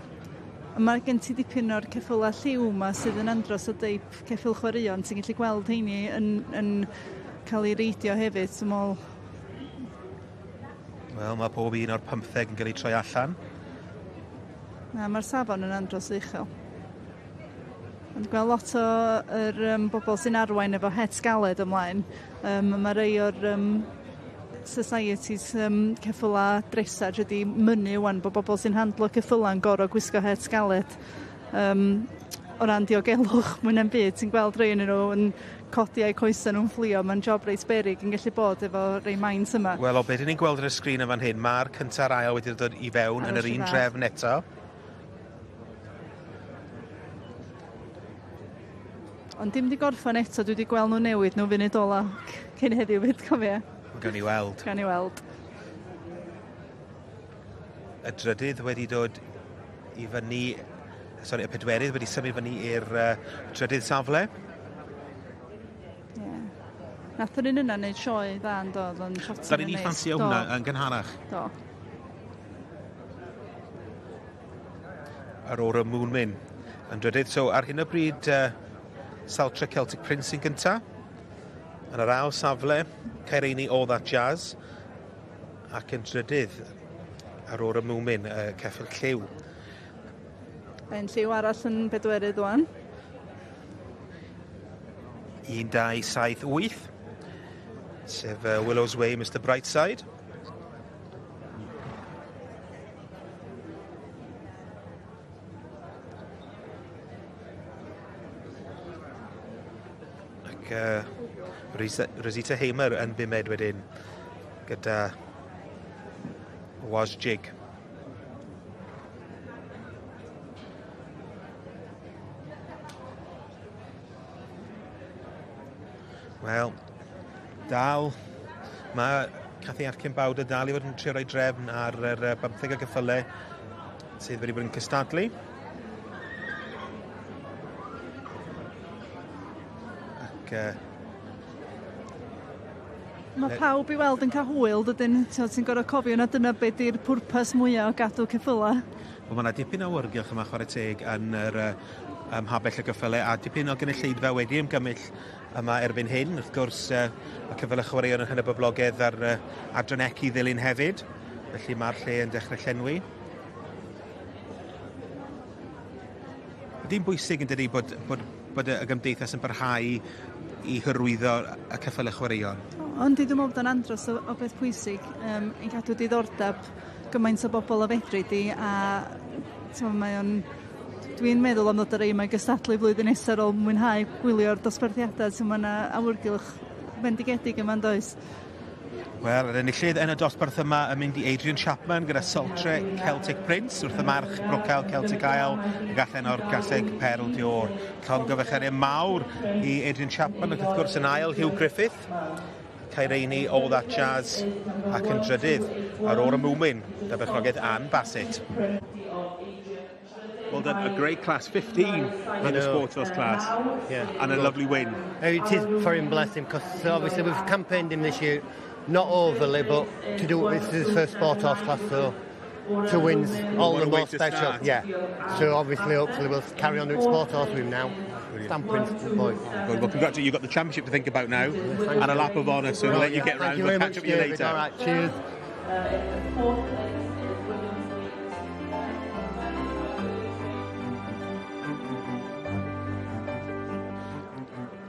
[SPEAKER 11] mae gen ti dipyn o'r ceffylau lliw 'ma sydd yn andros o deip ceffyl chwaraeon. Ti'n gallu gweld heini yn, yn cael ei reidio hefyd. So meddwl...
[SPEAKER 4] Wel, mae pob un o'r 15 yn cael ei troi allan.
[SPEAKER 11] Na, mae'r safon yn andros o uchel. Ond gweld lot o yr um, bobl sy'n arwain efo het galed ymlaen. Um, mae rei o'r um, societies um, ceffyla dressage wedi mynnu wan bod bobl sy'n handlo ceffyla'n gorfod gwisgo het galed. Um, o ran diogelwch mwy na'm byd, ti'n gweld rei yn nhw yn codi a'u coesau nhw'n fflio, mae'n job reit berig yn gallu bod efo rei maint yma.
[SPEAKER 4] Wel, o beth ni'n gweld ar y sgrin yn fan hyn, mae'r cynta'r ail wedi dod i fewn yn yr un drefn eto.
[SPEAKER 11] Ond dim di gorffan eto, dwi wedi gweld nhw newid nhw funud ola cyn heddiw fyd, cofia.
[SPEAKER 4] Gawn ni weld.
[SPEAKER 11] Gawn ni weld.
[SPEAKER 4] Y drydydd wedi dod i fyny, sori, y pedwerydd wedi symud fyny i'r trydydd safle.
[SPEAKER 11] Ie. Yeah. Nath yr un yna wneud sioe dda yn dod, ond shot
[SPEAKER 4] Da ni'n ffansio hwnna yn gynharach.
[SPEAKER 11] Do.
[SPEAKER 4] Aurora Moonmin yn drydydd. So ar hyn o bryd, Saltra Celtic Prince sy'n gynta. Yn yr ail safle, Caereini All That Jazz. Ac yn drydydd, Aurora Moomin, ceffyl lliw.
[SPEAKER 11] Un lliw arall yn bedwerydd wan.
[SPEAKER 4] 1, 2, 7, 8. Sef Willow's Way, Mr Brightside. Ac Rosita Hamer yn bumed wedyn gyda Was Jig. Wel, dal, mae Cathy Atkin Bawd yn dal i fod yn trio rhoi drefn ar yr 15 o gyffylau sydd wedi bod yn cystadlu. Ac
[SPEAKER 11] Mae pawb i weld yn cael hwyl, dydyn? Ti'n gorfod cofio na dyna be di'r pwrpas mwyaf o gadw ceffylau.
[SPEAKER 4] Wel, mae yna dipyn o awyrgylch yma, chwarae teg, yn yr mhabell y gyffylau, a dipyn o gynulleidfa wedi ymgymell yma erbyn hyn. Wrth gwrs, y cyfle chwaraeon yn hynny boblogaidd ar adran ec i ddilyn hefyd, felly mae'r lle yn dechrau llenwi. Ydy'n bwysig yn dydi bod, bod, bod y gymdeithas yn parhau i hyrwyddo y ceffylau chwaraeon?
[SPEAKER 11] Ond dwi'n meddwl bod o'n andros o, o beth pwysig i gadw diddordeb gymaint o bobl o fedru di, a mae o'n... Dwi'n meddwl am ddod ar ei mae gystadlu flwyddyn nesaf ar ôl mwynhau gwylio'r dosbarthiadau, so mae yna awyrgylch bendigedig yma'n does.
[SPEAKER 4] Wel, yr enillydd yn y dosbarth yma yn mynd i Adrian Chapman gyda Saltre Celtic Prince wrth y march Brocail Celtic Isle y gallen o'r gaseg Perl Dior. Llongyfarchiadau mawr i Adrian Chapman ac wrth gwrs yn ail Hugh Griffith, Caereini All That Jazz ac yn drydydd Aurora Moomin, da berchnogaeth Anne Bassett. Well done, a great class, 15 in the sports horse class,
[SPEAKER 21] yeah,
[SPEAKER 4] and a lovely win.
[SPEAKER 21] It is for him, bless him, because obviously we've campaigned him this year, not overly, but to do this is his first sport horse class, so to win's all the more special. Yeah. So obviously, hopefully, we'll carry on doing sport horse with him now. Stan Prince, boy.
[SPEAKER 4] Good. Well, congratulations, you've got the championship to think about now, and a lap of honour, so we'll let you get round. We'll catch up with you later.
[SPEAKER 21] All right, cheers.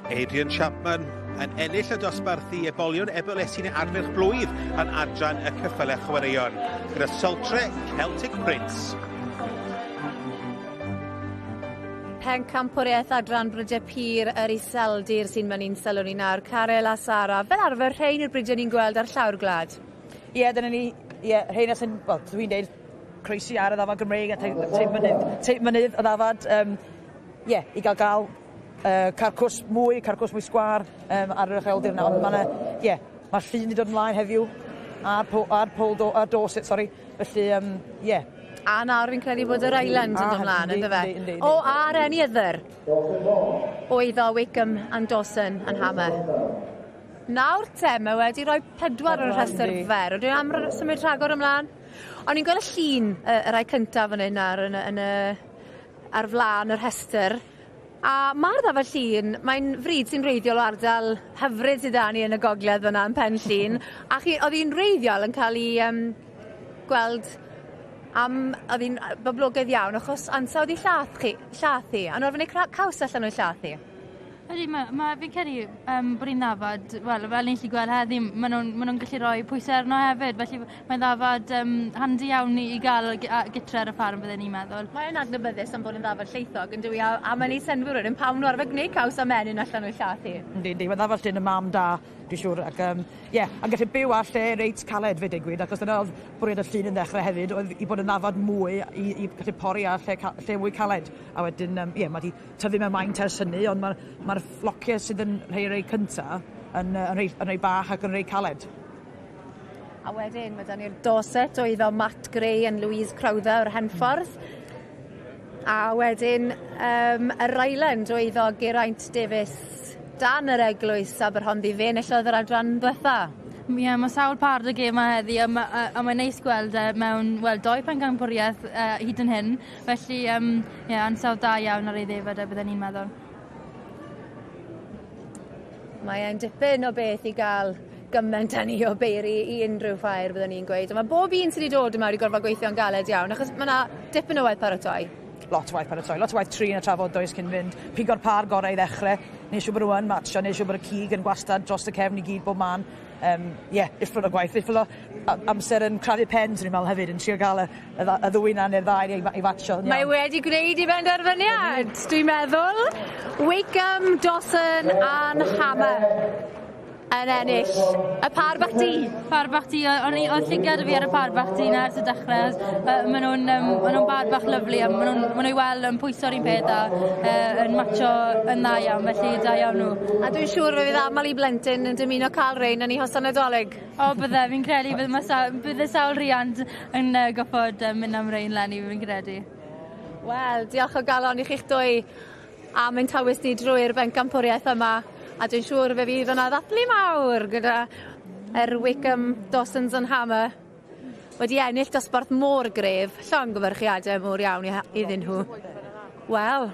[SPEAKER 4] Adrian Chapman yn ennill y dosbarth i ebolion ebolesyn adferch blwydd yn adran y cyffylau chwaraeon gyda Saltre Celtic Prince.
[SPEAKER 2] Pencampwriaeth adran Brydiau Pur yr Iseldir sy'n mynd i'n sylw ni nawr. Caryl a Sara, fel arfer rhein yw'r brydiau ni'n gweld ar llawr gwlad.
[SPEAKER 10] Ie, yeah, dyna ni, ie, yeah, rheina sy'n, wel, dwi'n deud, croesi ar y ddafad Gymreig a teip mynydd, teip mynydd y ddafad, ie, yeah, i gael carcws mwy sgwâr ar yr ucheldir yna, ond mae yna, ie, yeah, mae'r llun wedi dod ymlaen heddiw a'r Pol a'r Dorset, sori, felly, ie. Yeah.
[SPEAKER 2] A nawr fi'n credu bod yr Island yn dod ymlaen, ynddo fe? O, a'r any other. Oedd o Wakeham and Dawson and Hammer. Nawr te, mae wedi rhoi 4 o'r rhestr fer. Ydw i am symud rhagor ymlaen? O'n i'n gweld y llun, y rai cyntaf fan hyn ar flaen y rhestr. A mae'r ddafad llun, mae'n fryd sy'n wreiddiol o ardal hyfryd sydd 'da ni yn y gogledd fyna yn Pen Llŷn. A chi, oedd hi'n wreiddiol yn cael ei gweld am, oedd hi'n boblogaidd iawn achos ansawdd i llath hi, a nhw'n arfer gwneud caws allan o'i llath hi.
[SPEAKER 9] Ydy, fi'n credu bod hi'n ddafad, wel, fel ni'n gallu gweld heddi, maen nhw'n gallu rhoi pwysau arno hefyd, felly mae'n ddafad handi iawn i gael gytre ar y ffarm, bydden ni'n meddwl.
[SPEAKER 2] Mae'n adnabyddus am bod yn ddafad llaethog, yn dyw i, a mae'n ei synnwyr wedyn pam nhw arfer gwneud caws a menyn allan o'i llath hi.
[SPEAKER 10] Yndi, yndi, mae'n ddafad llun y mam da, dwi'n siŵr, ac ie, a'n gallu byw ar lle reit caled fe digwydd, achos dyna oedd bwriad y llun yn ddechrau hefyd, oedd i bod yn ddafad mwy, i gallu pori ar lle mwy caled. A wedyn, ie, mae wedi tyfu mewn maint ers hynny, ond mae'r flociau sydd yn rhai cynta yn rhai bach ac yn rhai caled.
[SPEAKER 2] A wedyn, mae 'da ni'r Dorset oedd o Matt Gray yn Louise Crowther o'r Henffordd. A wedyn, yr Island oedd o Geraint Davies dan yr eglwys Aberhonddu, fe enillodd yr adran ddiwetha.
[SPEAKER 9] Ie, yeah, mae sawl par y gêm heddi, a mae'n neis gweld mewn, wel, 2 pencampwriaeth hyd yn hyn. Felly, ie, ansawdd da iawn ar ei ddefed, bydden ni'n meddwl.
[SPEAKER 2] Mae e'n dipyn o beth i gael gymaint â ni o beiri i unrhyw ffair, bydden ni'n gweud. Ond mae bob un sydd wedi dod yma wedi gorfod gweithio'n galed iawn, achos mae yna dipyn o waith paratoi.
[SPEAKER 10] Lot o waith paratoi, lot o waith trin a trafod does cyn fynd. Pigo'r par gorau i ddechrau, neu siŵr bod nhw yn matcho, neu siŵr bod y cig yn gwastad dros y cefn i gyd bob man. Ie, uffern o gwaith, uffern o amser yn crafu pen, swn i'n meddwl hefyd, yn trio gael y ddwy na neu'r ddau i fatio.
[SPEAKER 2] Mae wedi gwneud i benderfyniad, dwi'n meddwl. Wakeham, Dawson and Hammer yn ennill. Y par bach du.
[SPEAKER 9] Par bach du, oedd llygad fi ar y par bach du na ers y dechrau. Maen nhw'n par bach lyfli a maen nhw i weld yn pwyso'r un peth a yn matcho yn dda iawn, felly da iawn nhw.
[SPEAKER 2] A dwi'n siŵr fe fydd aml i blentyn yn dymuno cael rein yn ei hosan Nadolig.
[SPEAKER 9] O, bydde, fi'n credu, bydde sawl riant yn goffod mynd am rein leni, fi'n credu.
[SPEAKER 2] Wel, diolch o galon i chi'ch dwy am ein tywys ni drwy'r bencampwriaeth yma. A dwi'n siŵr fe fydd yna ddathlu mawr gyda yr Wakeham, Dawsons and Hammer wedi ennill dosbarth mor gref. Llongyfarchiadau mowr iawn iddyn nhw. Wel,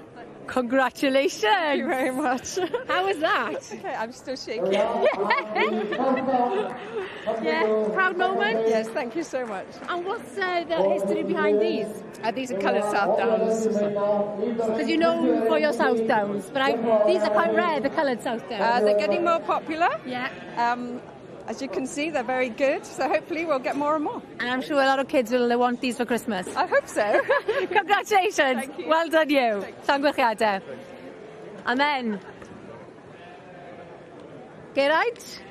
[SPEAKER 2] congratulations!
[SPEAKER 1] Thank you very much.
[SPEAKER 2] How was that?
[SPEAKER 1] Okay, I'm still shaking.
[SPEAKER 2] Yeah, proud moment?
[SPEAKER 1] Yes, thank you so much.
[SPEAKER 2] And what's the history behind these?
[SPEAKER 1] These are coloured South Downs.
[SPEAKER 2] Because you're known for your South Downs, but these are quite rare, the coloured South Downs.
[SPEAKER 1] They're getting more popular.
[SPEAKER 2] Yeah.
[SPEAKER 1] As you can see, they're very good, so hopefully we'll get more and more.
[SPEAKER 2] And I'm sure a lot of kids will want these for Christmas.
[SPEAKER 1] I hope so.
[SPEAKER 2] Congratulations.
[SPEAKER 1] Thank you.
[SPEAKER 2] Well done you. Llongyfarchiadau. And then, Geraint,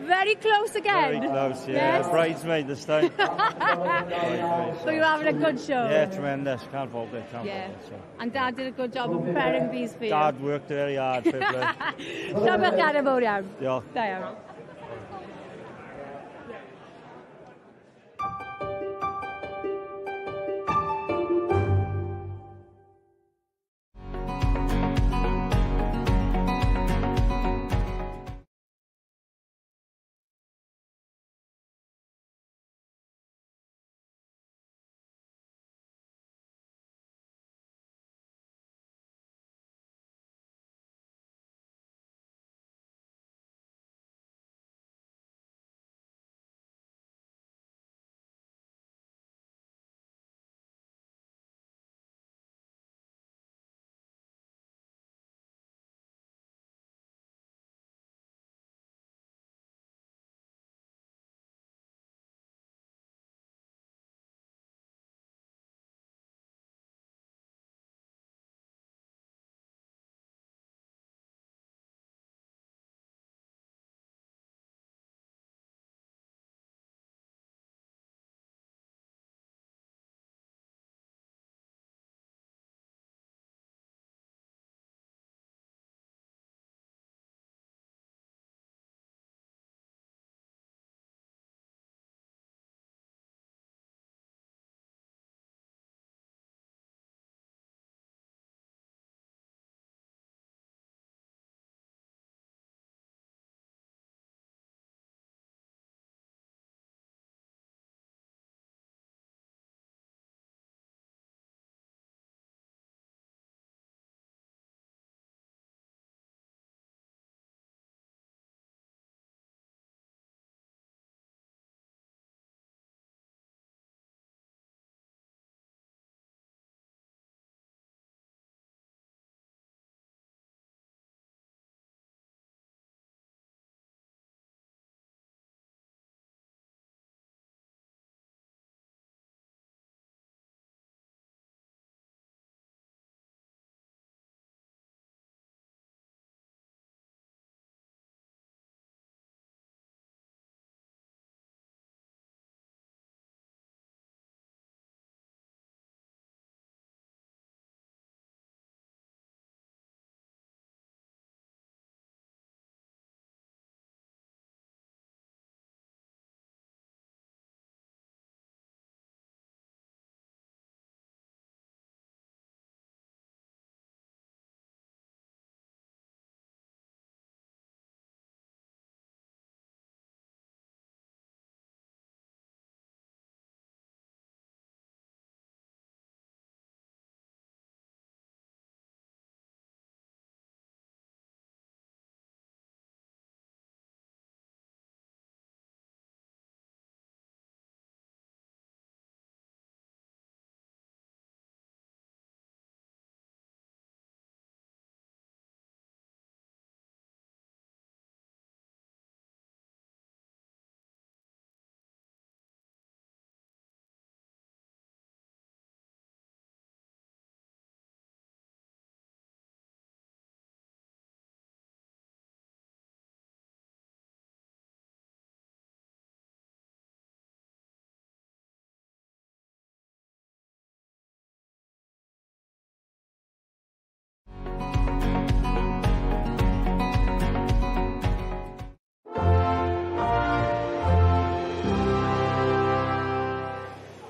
[SPEAKER 2] very close again.
[SPEAKER 19] Very close, yeah.
[SPEAKER 2] Yes.
[SPEAKER 19] Bridesmaid this time. Bridesmaid,
[SPEAKER 2] so you're having a good show?
[SPEAKER 19] Yeah, tremendous. Can't fault it, can't fault it. So.
[SPEAKER 2] And Dad did a good job of preparing these for you.
[SPEAKER 19] Dad worked very hard, fair play.
[SPEAKER 2] Llongyfarchiadau mowr iawn.
[SPEAKER 19] Diolch.
[SPEAKER 2] Da iawn.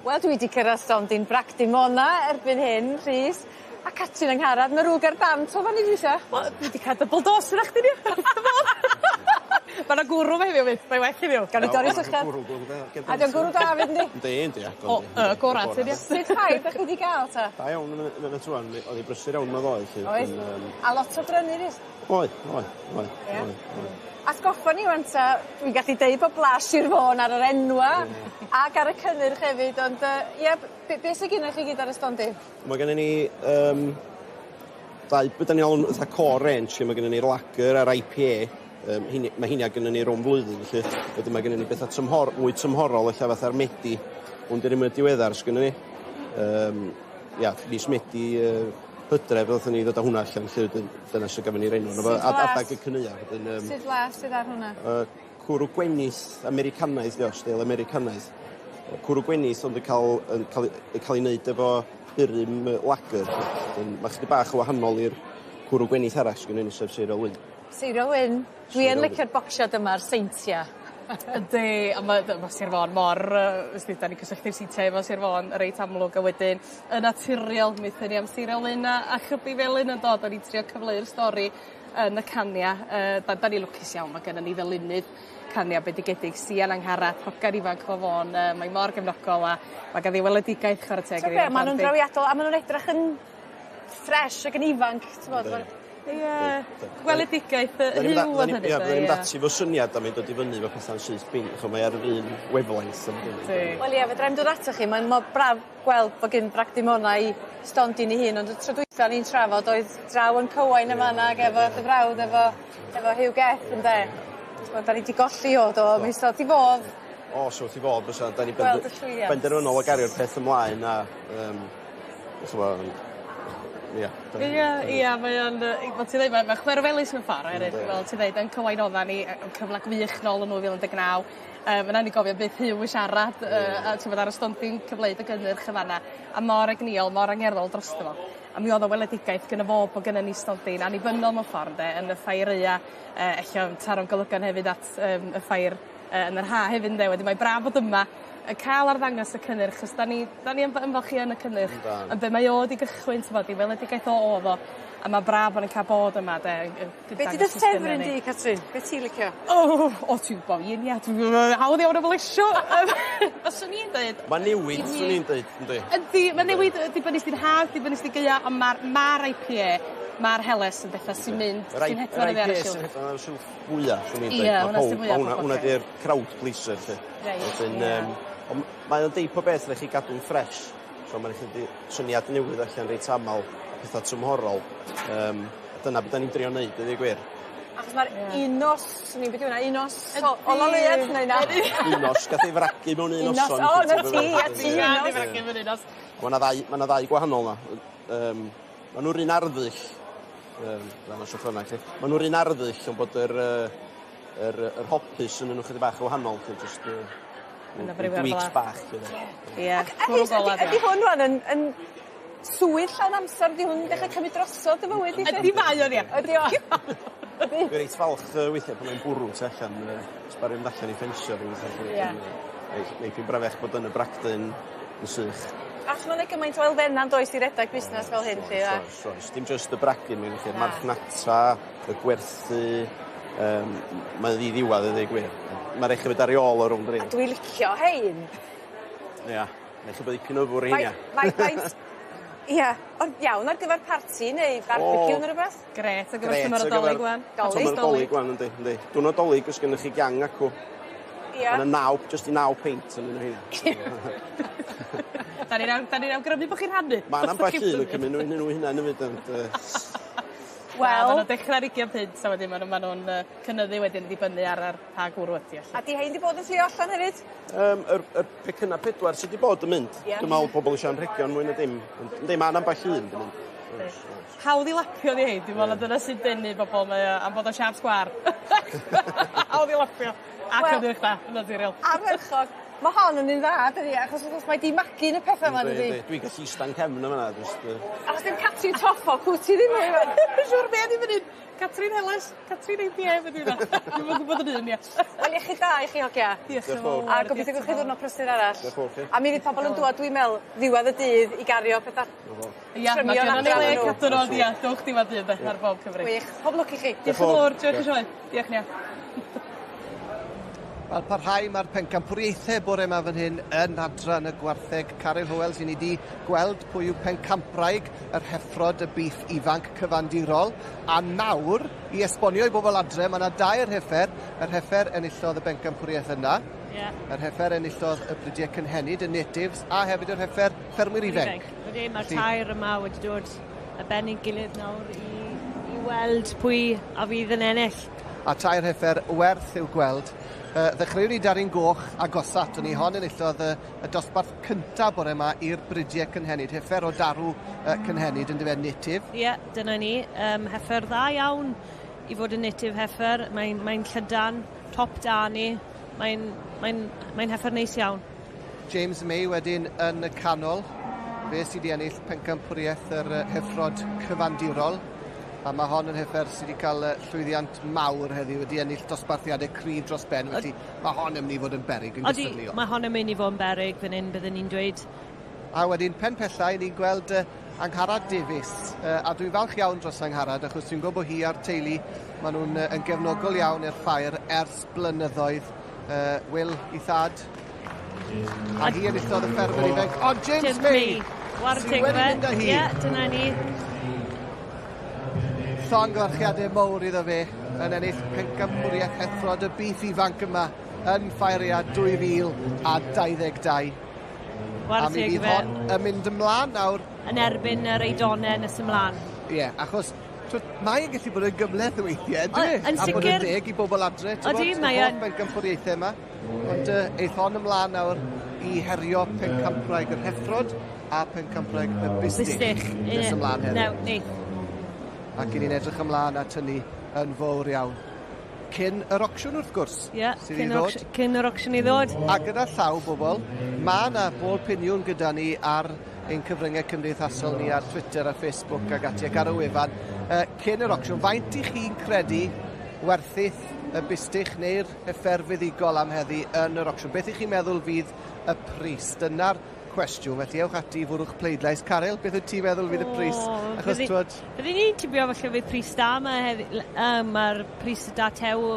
[SPEAKER 16] Wel dwi 'di cyrradd stondin Bragdy Mona erbyn hyn, Rhys. A Catrin Angharad ma' rwg ar bant o fan 'yn dwi isio.
[SPEAKER 7] Wel dwi 'di ca'l double dose yna chdi Ma' 'na gwrw 'ma heddiw 'fyd, mae well heddiw.
[SPEAKER 16] Gawn ni dorri sychad. A 'di o'n gwrw da 'fyd yndi?
[SPEAKER 22] Yndi yndi
[SPEAKER 7] O y gora' ti 'di?
[SPEAKER 16] Sut ffair 'dach chi 'di ga'l ta?
[SPEAKER 22] Da iawn yn y yn y tŵan mi o'dd 'i brysur iawn 'ma ddoe 'lly.
[SPEAKER 16] Oedd? A lot o brynu Rhys?
[SPEAKER 22] Oedd oedd oedd.
[SPEAKER 16] Ie?
[SPEAKER 22] Oedd oedd.
[SPEAKER 16] Atgoffa ni ŵan 'ta dwi'n gallu deud bo' blas Sir Fôn ar yr enwa' ac ar y cynnyrch hefyd ond yy ie b- be' sy gennoch chi gyd ar y stondin?
[SPEAKER 22] Ma' gynnon ni yym dau be' 'dan ni alw'n fatha core range lle ma' gynnon ni'r lager a'r Eye Pee Ay yym heini ma' heinia gynnon ni rownd flwyddyn 'lly. Wedyn ma' gynnon ni betha tymhor- mwy tymhorol ella fatha'r Medi. Hwn 'di'r un mwya diweddar sgynnon ni. Yym ia mis Medi yy Hydref ddothon ni ddod â hwnna allan 'lly wedyn dyna su' gafon ni'r enw arno fo a adag y cyneuaf wedyn yym...
[SPEAKER 16] Sud flas sydd ar hwnna?
[SPEAKER 22] Yy cwrw gwenith Americanaidd 'di o, steil Americanaidd. Cwrw gwenith ond yn ca'l yn ca'l 'i yn ca'l 'i neud efo burum yy lager 'lly. Wedyn ma' chydig bach yn wahanol i'r cwrw gwenith arall sgynnon ni sef Seiriol Wyn.
[SPEAKER 16] Seiriol Wyn. Dwi yn licio'r bocsiad yma'r seintia.
[SPEAKER 7] Yndi a ma' dy- ma' Sir Fôn mor yy wsdi 'dan ni cysylltu'r seintiau efo Sir Fôn reit amlwg a wedyn yn naturiol mi aethon ni am Seiriol Wyn a a Chybi Felyn yn do? 'Dan ni'n trio cyfleu'r stori yn y cania yy 'dan 'dan ni lwcus iawn ma' gynnon ni ddylunydd cania bendigedig Sian Angharad hogan ifanc o Fôn yy mae mor gefnogol a ma' ganddi weledigaeth chware teg
[SPEAKER 16] T'o' be' ma' nw'n drawiadol a ma' nw'n edrach yn ffresh ag yn ifanc t'mod ma'
[SPEAKER 7] Ie. Gweledigaeth yy Huw odd hynny 'de?
[SPEAKER 22] Ie fydden ni'n mynd ati 'fo syniad a mae'n dod i fyny efo petha'n syth bin ch'mo' mae ar yr un wavelength a
[SPEAKER 7] Yndi.
[SPEAKER 16] Wel ie fedrai'm dod atoch chi mae'n mor braf gweld bo' gin Bragdy Mona 'i stondin 'i hun ond y tro dwytha o'n i'n trafod oedd draw yn Cywain yn fan 'na ag efo dy frawd efo efo Huw Geth ynde? T'mod 'dan ni 'di golli o do mi sa wrth 'i fodd.
[SPEAKER 22] O sa wrth 'i fodd bysa 'dan ni
[SPEAKER 16] Gweld y llwyddiant.
[SPEAKER 22] benderfynol o gario'r peth ymlaen a yym Ch'mo' ia.
[SPEAKER 7] Ia ia mae o'n yy fel ti ddeud mae ma' chwerw felys mewn ffor oherwydd fel ti ddeud yn Cywain oddan ni yy yn cyfla gwych nôl yn 2019 yy ma' raid ni gofio byth Huw yn siarad yy a t'mod ar y stondin cyfleu dy gynnyrch yn fan 'na a mor egnïol mor angerddol drosto fo. A mi o'dd o weledigaeth gynno fo bo' gynnon ni stondin annibynnol mewn ffor ynde yn y ffair aea yy ella yn taro'n golygon hefyd at yym y ffair yy yn yr ha hefyd ynde wedyn mae braf bod yma yn ca'l arddangos y cynnyrch 'chos 'dan ni 'dan ni yn ymfalchio yn y cynnyrch.
[SPEAKER 22] Yndan.
[SPEAKER 7] Ond be' mae o 'di gychwyn t'mod 'i weledigaeth o o'dd o a ma'n braf bo' ni'n ca'l bod yma 'de yn yn
[SPEAKER 16] Be' 'di dy ffefryn di Catrin? Be' ti licio?
[SPEAKER 7] O o ti'n gwbo un ia dwi hawdd iawn o blesio. Fyswn i'n deud...
[SPEAKER 22] Ma'n newid swn i'n deud yndi?
[SPEAKER 7] Yndi ma'n newid yy dibynnu sdi'n haf dibynnu sdi gaea on' ma'r ma'r Eye Pee Ay ma'r helles yn betha sy'n mynd sy'n hedfan oddi ar y
[SPEAKER 22] Yr Eye Pee Ay
[SPEAKER 7] silff.
[SPEAKER 22] sy'n hedfan ar y silff fwya swn i'n deud.
[SPEAKER 7] Ie hwnna sy fwya
[SPEAKER 22] Hwnna hwnna 'di'r crowd pleaser 'lly.
[SPEAKER 7] Reit.
[SPEAKER 22] Wedyn yym on' mae o'n deip o beth rhai' chi gadw'n ffres. So ma' rai' chi 'di syniad newydd allan reit amal, petha tymhorol. Yym a dyna be' 'dan ni'n drio neud a deu gwir.
[SPEAKER 16] Achos ma'r unos swn i'n be' 'di hwnna unos o ola leuad neu na?
[SPEAKER 22] Unos gath ei fragu mewn un noson.
[SPEAKER 16] O 'na ti ia ti unos.
[SPEAKER 7] Gath ei fragu mewn un nos.
[SPEAKER 22] Ma' 'na ddau ma' 'na ddau gwahanol 'na. Yy yym ma' nw'r un arddull yym ddangos ochor yna i chi. Ma' nw'r un arddull ond bod yr yy yr yy yr hopys ynnyn nw chydig bach yn wahanol 'lly jyst yy tweaks bach 'lly 'de.
[SPEAKER 7] Ie.
[SPEAKER 16] Ac a Rhys ydi ydi hwn rŵan yn yn swydd llawn amser ydi hwn yn dechra cymryd drosodd dy fywyd di 'lly?
[SPEAKER 7] Ydi mae o ia.
[SPEAKER 16] Ydi o? Ydi?
[SPEAKER 22] Dwi reit falch yy weithie pan mae'n bwrw tu allan yy sbario mynd allan i ffensio rhyw fath o
[SPEAKER 16] Ie.
[SPEAKER 22] Reit neith 'i'n brafech bod yn y bragdy'n yn sych.
[SPEAKER 16] Achos ma' 'na gymaint o elfenna yndoes i redag busnes fel hyn 'lly a...
[SPEAKER 22] Oes oes dim jyst y bragu mae'n gallu marchnata, y gwerthu, yym mae o'n ddi-ddiwadd i ddeu gwir. Ma' rai' chi fynd ar 'i ôl o rownd
[SPEAKER 16] A dwi licio rhein.
[SPEAKER 22] Ia. Rhai' chi bod dipyn o yfwr i heina.
[SPEAKER 16] Mae faint ia ond iawn ar gyfer parti neu barbeciw ne' rwbeth?
[SPEAKER 7] Grêt ar gyfer tymor y Dolig ŵan.
[SPEAKER 22] Tymor y Dolig ŵan yndi yndi. Diwrnod Dolig os gennych chi gang acw.
[SPEAKER 16] Ia.
[SPEAKER 22] Ma' 'na naw jyst i naw peint yn un o heina.
[SPEAKER 7] 'Dan ni'n aw- 'dan ni'n awgrymu bo' chi'n rhannu.
[SPEAKER 22] Ma' 'na ambell un yn cymryd nhw i nhw hunain efyd ond yy
[SPEAKER 16] Wel.
[SPEAKER 7] Ma' nw'n dechra ar ugian punt a wedyn ma' nw ma' nw'n yy cynyddu wedyn yn dibynnu ar ar pa gwrw ydi o 'lly.
[SPEAKER 16] A 'di hein 'di bod yn fflio allan hefyd?
[SPEAKER 22] Yym yr yr pecynna pedwar sy 'di bod yn mynd.
[SPEAKER 16] Ie.
[SPEAKER 22] Dwi me'wl pobol isio anrhegion mwy na dim ond yndi ma' 'na ambell un 'di mynd. Oes oes.
[SPEAKER 7] Hawdd i lapio 'di hein dwi me'wl na dyna sy'n denu bobol mae o am bod o siâp sgwâr. Hawdd i lapio. A
[SPEAKER 16] Wel.
[SPEAKER 7] cynnyrch da, yn naturiol.
[SPEAKER 16] Ardderchog. Ma' hon yn un dda dydi achos wrth gwrs mae 'di magu yn y petha 'ma dydi?
[SPEAKER 22] Yndi yndi. Dwi'n gallu ista'n cefn yn fan 'na jyst yy
[SPEAKER 16] A os dim Catrin Toffo cwt ti ddim mwy rŵan.
[SPEAKER 7] Siŵr be' 'di fyn 'yn? Catrin Elis, Catrin APM ydi hwnna. Dwi'm yn gwybod yn un, ia.
[SPEAKER 16] Wel iechyd da i chi hogia.
[SPEAKER 7] Diolch yn fowr.
[SPEAKER 16] A gobeithio gewch chi ddiwrnod prysur arall.
[SPEAKER 22] Diolch fowr chi.
[SPEAKER 16] A mi fydd pobol yn dŵad dwi'n me'wl ddiwedd y dydd i gario petha
[SPEAKER 7] Ia, ma'
[SPEAKER 16] trymion
[SPEAKER 7] gynnon ni
[SPEAKER 16] adra
[SPEAKER 7] le
[SPEAKER 16] efo nhw.
[SPEAKER 7] cadw nhw, ia, dowch diwedd dydd de, ar bob cyfri.
[SPEAKER 16] Gwych. Pob lwc i chi.
[SPEAKER 7] Diolch yn fowr, diolch yn sioe. Diolch Nia.
[SPEAKER 3] Wel, parhau mae'r pencampwriaethau bore yma fan hyn yn adran y gwartheg. Caryl Howells, i ni di gweld pwy yw pencampwraig yr heffrod y biff ifanc cyfandirol. A nawr, i esbonio i bobl adre, mae yna dair heffer. Yr heffer enillodd y bencampwriaeth yna.
[SPEAKER 8] Ie.
[SPEAKER 3] Yr heffer enillodd y bridiau cynhenid, y natives, a hefyd yr heffer ffermwyr ifanc.
[SPEAKER 8] Ydy, mae'r
[SPEAKER 3] Felly-
[SPEAKER 8] tair yma wedi dod y ben ein gilydd nawr i, i weld pwy a fydd yn ennill.
[SPEAKER 3] A tair heffer werth i'w gweld. Ddechreuwn ni Darin Goch agosat, o'n i hon enillodd y, y dosbarth cyntaf bore yma i'r bridiau cynhenid, heffer o darw cynhenid yn dyfe native.
[SPEAKER 8] Ie, yeah, dyna ni. Heffer dda iawn i fod yn native heffer. Mae'n mae llydan, top da ni. Mae'n mae mae heffer neis iawn.
[SPEAKER 3] James May wedyn yn y canol, fe sydd wedi ennill pencampwriaeth yr heffrod cyfandirol. A mae hon yn heffer sydd wedi cael llwyddiant mawr heddiw, wedi ennill dosbarthiadau cryf dros ben, felly mae hon yn mynd i fod yn beryg yn
[SPEAKER 8] Odi,
[SPEAKER 3] gystadleuol.
[SPEAKER 8] mae hon yn mynd i fod yn beryg fan hyn, byddwn ni'n dweud.
[SPEAKER 3] A wedyn pen pellau, ni'n gweld Angharad Davies, a dwi'n falch iawn dros Angharad, achos dwi'n gwybod bod hi a'r teulu, maen nhw'n yn gefnogol iawn i'r ffair ers blynyddoedd. Will, i thad, a hi enillodd y ffermwyr ifanc, ond James, May,
[SPEAKER 8] Whare
[SPEAKER 3] sydd
[SPEAKER 8] teg
[SPEAKER 3] wedi
[SPEAKER 8] fe.
[SPEAKER 3] mynd â hi.
[SPEAKER 8] Ie, dyna ni.
[SPEAKER 3] Llongyfarchiadau mawr iddo fe yn ennill pencampwriaeth heffrod y biff ifanc yma yn Ffair Aeaf 2022.
[SPEAKER 8] Whare
[SPEAKER 3] A mi
[SPEAKER 8] teg
[SPEAKER 3] fydd
[SPEAKER 8] fe.
[SPEAKER 3] hon yn mynd ymlaen nawr.
[SPEAKER 8] Yn erbyn yr Eidonau nes ymlaen.
[SPEAKER 3] Ie, yeah, achos twyd, mae e'n gallu bod yn gymhleth weithiau, ynddo
[SPEAKER 8] O, yn
[SPEAKER 3] A bod yn
[SPEAKER 8] sicr.
[SPEAKER 3] deg i bobl adre, ti'n
[SPEAKER 8] Odi,
[SPEAKER 3] bod,
[SPEAKER 8] mae
[SPEAKER 3] yr
[SPEAKER 8] yn.
[SPEAKER 3] holl bencampwriaethau yma. Ond eith hon ymlaen nawr i herio pencampwraig yr heffrod a pencampwraig y bustych.
[SPEAKER 8] Bustych.
[SPEAKER 3] Nes ymlaen heddiw.
[SPEAKER 8] New, neith.
[SPEAKER 3] Ac i ni'n edrych ymlaen at hynny yn fawr iawn. Cyn yr ocsiwn wrth gwrs.
[SPEAKER 8] Ie,
[SPEAKER 3] sydd i
[SPEAKER 8] cyn yr
[SPEAKER 3] ddod.
[SPEAKER 8] cyn yr auction i ddod.
[SPEAKER 3] A gyda llaw bobl, mae yna bôl piniwn gyda ni ar ein cyfryngau cymdeithasol ni ar Twitter a Facebook ac ati ac ar y wefan. Cyn yr ocsiwn, faint i chi'n credu werthith y bustych neu'r heffer fuddugol am heddi yn yr ocsiwn? Beth i chi'n meddwl fydd y pris? Dyna'r cwestiwn, felly ewch ati i fwrw'ch pleidlais. Caryl, beth wyt ti'n meddwl fydd y pris? Achos twyd,
[SPEAKER 8] Bydden ni'n tybio falle fydd pris da yma heddi. Mae'r pris da tew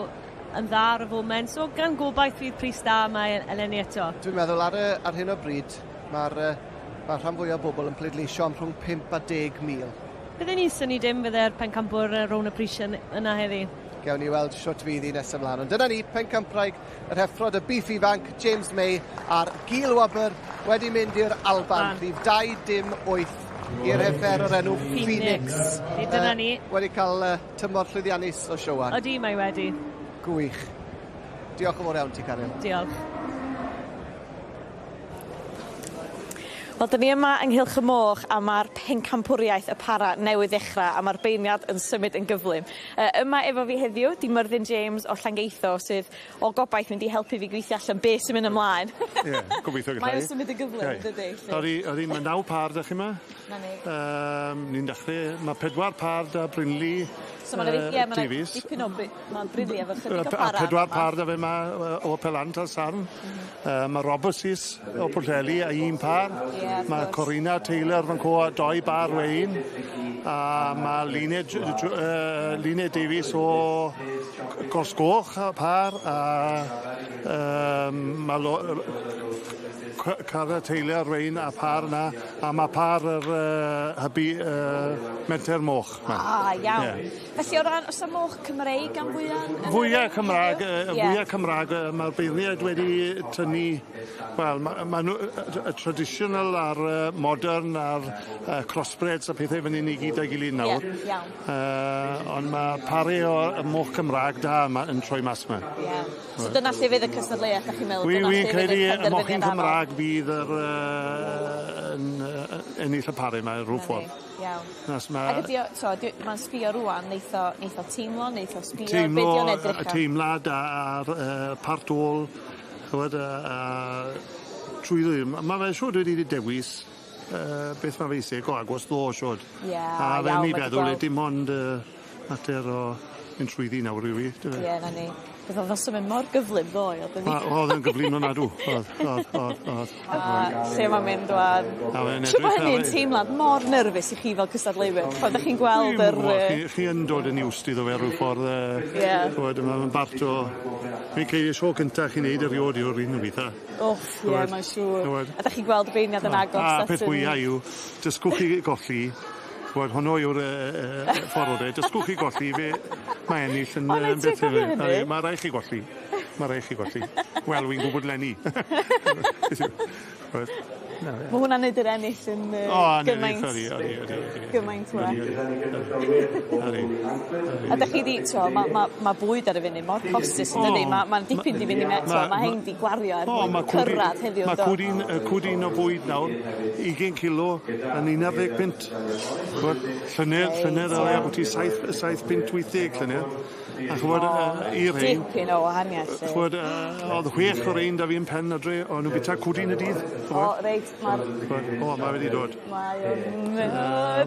[SPEAKER 8] yn dda ar y foment, so gan gobaith fydd pris da yma eleni eto.
[SPEAKER 3] Dwi'n meddwl ar, ar hyn o bryd, mae'r ma rhan fwyaf o bobl yn pleidleisio am rhwng 5 a 10 mil.
[SPEAKER 8] Bydden ni'n synnu dim fydde'r pencampwr Rownd y Pris yna heddi.
[SPEAKER 3] Gewn ni weld shwt fydd hi nes ymlaen. Ond dyna ni, pencampwraig yr heffrod y biff ifanc, James May, a'r Gil Wobr wedi mynd i'r Alban. Rhif 2-8 i'r heffer o'r enw Phoenix.
[SPEAKER 8] Phoenix. Dyna ni.
[SPEAKER 3] Wedi cael tymor llwyddiannus o Siowan.
[SPEAKER 8] Odi, mae wedi.
[SPEAKER 3] Gwych. Diolch yn fawr iawn ti, Caryl.
[SPEAKER 8] Diolch.
[SPEAKER 5] Wel, dyn ni yma yng Nghylch y Moch a mae'r pencampwriaeth y para newydd ddechrau a mae'r beirniad yn symud yn gyflym. Yma efo fi heddiw, di Myrddin James o Llangeitho sydd o gobaith mynd i helpu fi gweithio allan beth sy'n mynd ymlaen.
[SPEAKER 12] Ie, gobeithio gallai.
[SPEAKER 5] Mae o'n symud yn gyflym, dydy?
[SPEAKER 12] Odi, odi, mae 9 par da chi yma.
[SPEAKER 5] Na ni.
[SPEAKER 12] Ni'n dechrau, mae 4 par da Brynley
[SPEAKER 5] So mae'n ie, ma' 'na
[SPEAKER 12] Davies.
[SPEAKER 5] dipyn o ma' Brynley efo chydig o
[SPEAKER 12] A
[SPEAKER 5] para.
[SPEAKER 12] 4 par da fe yma o Pelant a Sarn. Mae Robert Sis o Pwllheli a 1 par.
[SPEAKER 5] Ie, wrth
[SPEAKER 12] Mae
[SPEAKER 5] gwrs.
[SPEAKER 12] Corina Taylor fan co a 2 bar wein. A mae Line Davies o Gorsgoch a par. A mae Cara Taylor wein a par na. A mae par yr hybu Menter Moch. 'ma.
[SPEAKER 5] Ah, iawn.
[SPEAKER 12] Ie.
[SPEAKER 5] Felly o ran, oes 'na moch Cymreig gan fwya yn
[SPEAKER 12] Fwya Cymraeg, fwya Cymraeg, mae'r beirniaid wedi tynnu, wel, ma nhw, y traditional a'r modern a'r crossbreds a pethau fan hyn i gyd a'i gilydd nawr.
[SPEAKER 5] Ie, iawn.
[SPEAKER 12] Ond mae pari o y moch Cymraeg da yma yn troi mas yma.
[SPEAKER 5] Ie. So dyna lle fydd y cystadleuaeth, dach chi'n meddwl?
[SPEAKER 12] Wi,
[SPEAKER 5] Dyna
[SPEAKER 12] wi'n
[SPEAKER 5] lle fydd
[SPEAKER 12] credu
[SPEAKER 5] y
[SPEAKER 12] y mochyn
[SPEAKER 5] penderfyniad anodd.
[SPEAKER 12] Cymraeg fydd yr yn ennill y pari yma rhyw ffordd.
[SPEAKER 5] Iawn.
[SPEAKER 12] Nas ma'
[SPEAKER 5] Ac ydi o, t'o, mae'n sbio rŵan, neith o teimlo, neith o sbio, be'
[SPEAKER 12] teimlo
[SPEAKER 5] di o'n
[SPEAKER 12] y
[SPEAKER 5] edrych ar?
[SPEAKER 12] teimlad a'r part ôl, ch'mod, a trwyddo. Ma' fe siŵr wedi dewis beth ma' fe isie go agos ddo siŵr.
[SPEAKER 5] Ie,
[SPEAKER 12] A fel
[SPEAKER 5] iawn,
[SPEAKER 12] ni
[SPEAKER 5] wedi
[SPEAKER 12] feddwl
[SPEAKER 5] gweld.
[SPEAKER 12] dim ond Mater o mynd trwyddi nawr yw 'i dyfe?
[SPEAKER 5] Ie, 'na ni. Beth o'dd o'n symud mor gyflym ddoe o'dd
[SPEAKER 12] A o'dd o'n gyflym ofnadw. O'dd o'dd o'dd o'dd.
[SPEAKER 5] A lle ma'n mynd ŵan.
[SPEAKER 12] A mae'n
[SPEAKER 5] Siŵr bo'
[SPEAKER 12] edrych
[SPEAKER 5] hynny'n
[SPEAKER 12] ar ei-
[SPEAKER 5] teimlad mor nyrfus i chi fel cystadleuwyr pan 'dych chi'n gweld yr yy...
[SPEAKER 12] Chi chi yn dod yn used iddo fe rhyw ffordd yy...
[SPEAKER 5] Ie.
[SPEAKER 12] Ch'mod ma'n bart o fi'n credu y tro cynta chi neud eriod yw'r un witha.
[SPEAKER 5] Wff ie mae'n siŵr.
[SPEAKER 12] Ch'mod?
[SPEAKER 5] A 'dach chi'n gweld y beirniad yn agos
[SPEAKER 12] A
[SPEAKER 5] at
[SPEAKER 12] peth fwya yw dysgwch chi golli ch'mod honno yw'r yy yy yy ffordd ore dysgwch chi golli fe mae ennill yn
[SPEAKER 5] O reit
[SPEAKER 12] yn
[SPEAKER 5] ti'n
[SPEAKER 12] beth
[SPEAKER 5] cofio hynny?
[SPEAKER 12] Ma' rai' chi golli. Ma' rai' chi golli. Wel wi'n gwbod leni. Ch'mod? Na fe.
[SPEAKER 5] Ma' hwnna'n neud yr ennill yn yy
[SPEAKER 12] O yn
[SPEAKER 5] gymaint...
[SPEAKER 12] Ydi ydi ydi ydi.
[SPEAKER 5] Gymaint well.
[SPEAKER 12] Ydi ydi.
[SPEAKER 5] A 'dach chi 'di t'mo' ma' ma' ma' bwyd ar y funud mor costus yndydi? Ma' ma'n dipyn 'di fynd i me- t'mo' ma' hein 'di gwario er
[SPEAKER 12] O
[SPEAKER 5] mwyn
[SPEAKER 12] ma' cwdi
[SPEAKER 5] cyrradd heddiw
[SPEAKER 12] ma'
[SPEAKER 5] yndo?
[SPEAKER 12] cwdin yy cwdin o fwyd nawr ugen cilo yn 11 punt. Ch'mod llynedd llynedd o'dd e abwti saith 7.80 llynedd. A ch'mod yy i'r rhein...
[SPEAKER 5] Dipyn o wahaniaeth 'lly.
[SPEAKER 12] Ch'mod yy o'dd chwech o rein 'da fi yn pen adre o'n nw'n bita cwdin y dydd.
[SPEAKER 5] O reit ma'r...
[SPEAKER 12] Ch'mod o ma' wedi dod.
[SPEAKER 5] Mae o'n yy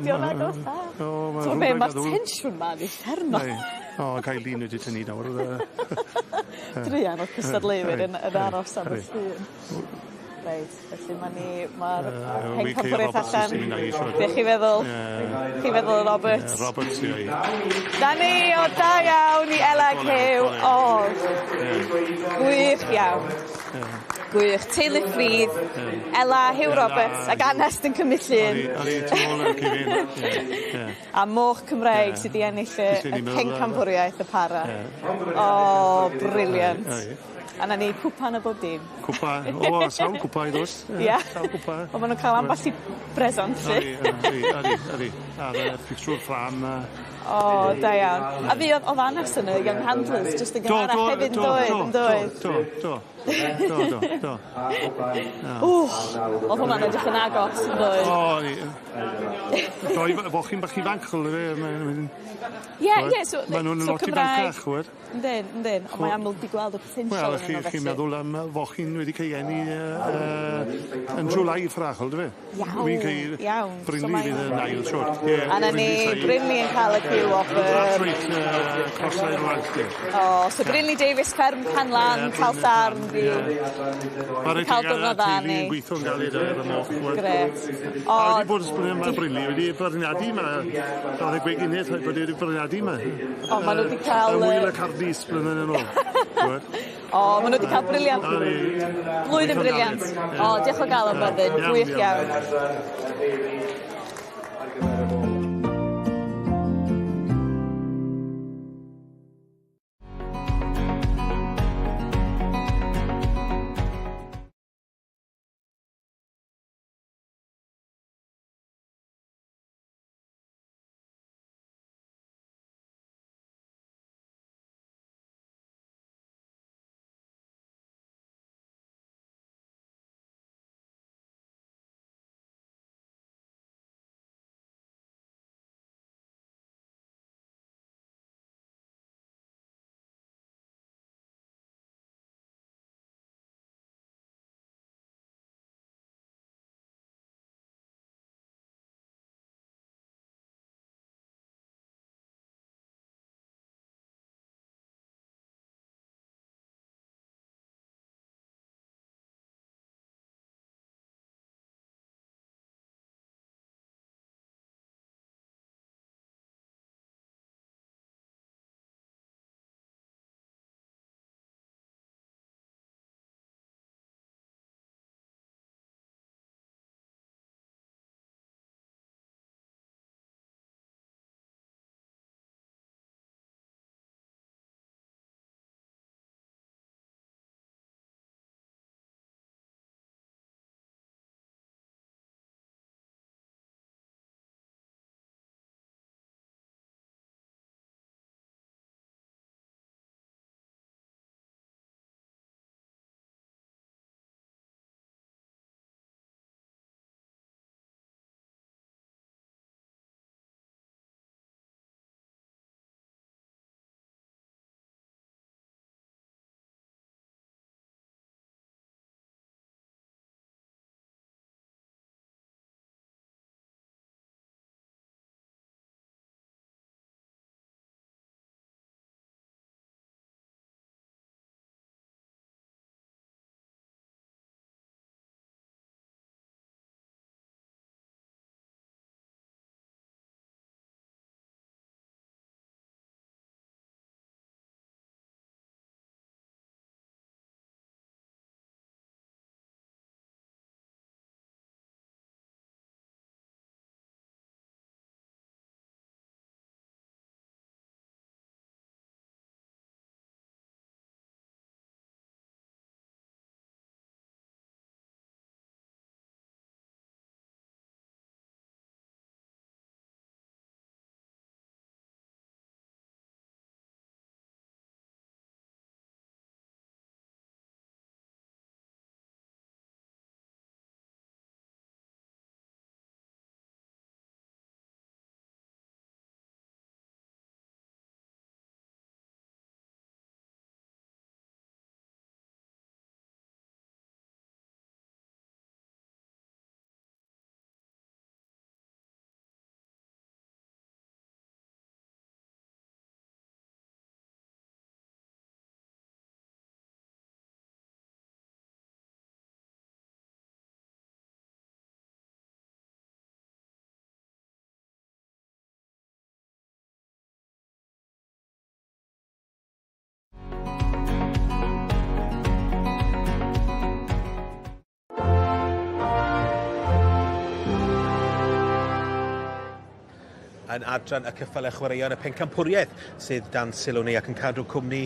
[SPEAKER 5] 'di o'n agos ta?
[SPEAKER 12] O ma'
[SPEAKER 5] T'mo' be' ma'r tensiwn 'ma'n uffernol.
[SPEAKER 12] O gai lun wedi tynnu nawr yy.
[SPEAKER 5] Druan o'r cystadleuwyr yn yn aros am y llun. Reit, felly ma' ni ma'r pencampwriaeth allan. Be' chi feddwl? Chi feddwl Roberts?
[SPEAKER 12] Roberts yw 'i.
[SPEAKER 5] 'Na ni o da iawn i Ela ac Huw. O. Gwych iawn. Gwych. Teulu Ffridd, Ela, Huw Roberts ag Anest yn cymryd llun.
[SPEAKER 12] Odi odi tu ôl i'r cefn. Ie ie.
[SPEAKER 5] A moch Cymreig sy 'di ennill y y pencampwriaeth y para. O brilliant. A 'na ni cwpan a bob dim.
[SPEAKER 12] Cwpan o sawl cwpan i ddod.
[SPEAKER 5] Ia.
[SPEAKER 12] Sawl cwpan.
[SPEAKER 5] Wel ma' nw'n ca'l ambell i bresant 'lly.
[SPEAKER 12] Odi odi odi. A'r yy pictiwr ffrâm a...
[SPEAKER 5] O da iawn. A fi o'dd o'dd Anas yn y Young Handlers jyst yn gynharach hefyd yndoedd? Yndoedd?
[SPEAKER 12] Do do. Do do do.
[SPEAKER 5] Ww o'dd hwnna'n edrych yn agos yndoedd?
[SPEAKER 12] O o'n i Doi fochyn bach ifanc ch'wel yfe mae'n
[SPEAKER 5] Ie ie so
[SPEAKER 12] Ma' nw'n
[SPEAKER 5] so
[SPEAKER 12] lot
[SPEAKER 5] Cymraeg.
[SPEAKER 12] ifancach ch'mod?
[SPEAKER 5] Yndyn yndyn on' mae amlwg 'di gweld y potensial
[SPEAKER 12] Wel
[SPEAKER 5] yn
[SPEAKER 12] chi
[SPEAKER 5] yno
[SPEAKER 12] chi'n
[SPEAKER 5] felly.
[SPEAKER 12] meddwl am fochyn wedi cael ei eni yy yy yn July ffrach on'd yfe?
[SPEAKER 5] Iawn.
[SPEAKER 12] Wi'n credu
[SPEAKER 5] Iawn. So
[SPEAKER 12] Brinley
[SPEAKER 5] mae-
[SPEAKER 12] fydd yn ail siŵr. Ie.
[SPEAKER 5] A 'na ni Brinley yn ca'l y cyw off y...
[SPEAKER 12] That's right yy Crossline Wag.
[SPEAKER 5] O so Brinley Davies fferm Canlan Talsarn 'di
[SPEAKER 12] Chware
[SPEAKER 5] ca'l
[SPEAKER 12] teg ar
[SPEAKER 5] diwrnod
[SPEAKER 12] y
[SPEAKER 5] dda
[SPEAKER 12] teulu
[SPEAKER 5] ni.
[SPEAKER 12] yn gweithio'n galed ar y moch ch'mod.
[SPEAKER 5] Grêt.
[SPEAKER 12] A
[SPEAKER 5] O
[SPEAKER 12] wedi bod ysbryd ma' Brinley wedi beirniadu 'ma o'dd y gweginydd bod e wedi beirniadu 'ma.
[SPEAKER 5] O ma' n'w 'di ca'l
[SPEAKER 12] Yy
[SPEAKER 5] yy
[SPEAKER 12] Ŵyl y Cardis blynedd yn ôl. Ch'mod?
[SPEAKER 5] O ma' n'w 'di ca'l brilliant. Blwyddyn brilliant. O diolch o galon Byddin, gwych iawn.
[SPEAKER 4] yn adran y cyffyle chwaraeon y pencampwriaeth sydd dan sylw ni ac yn cadw cwmni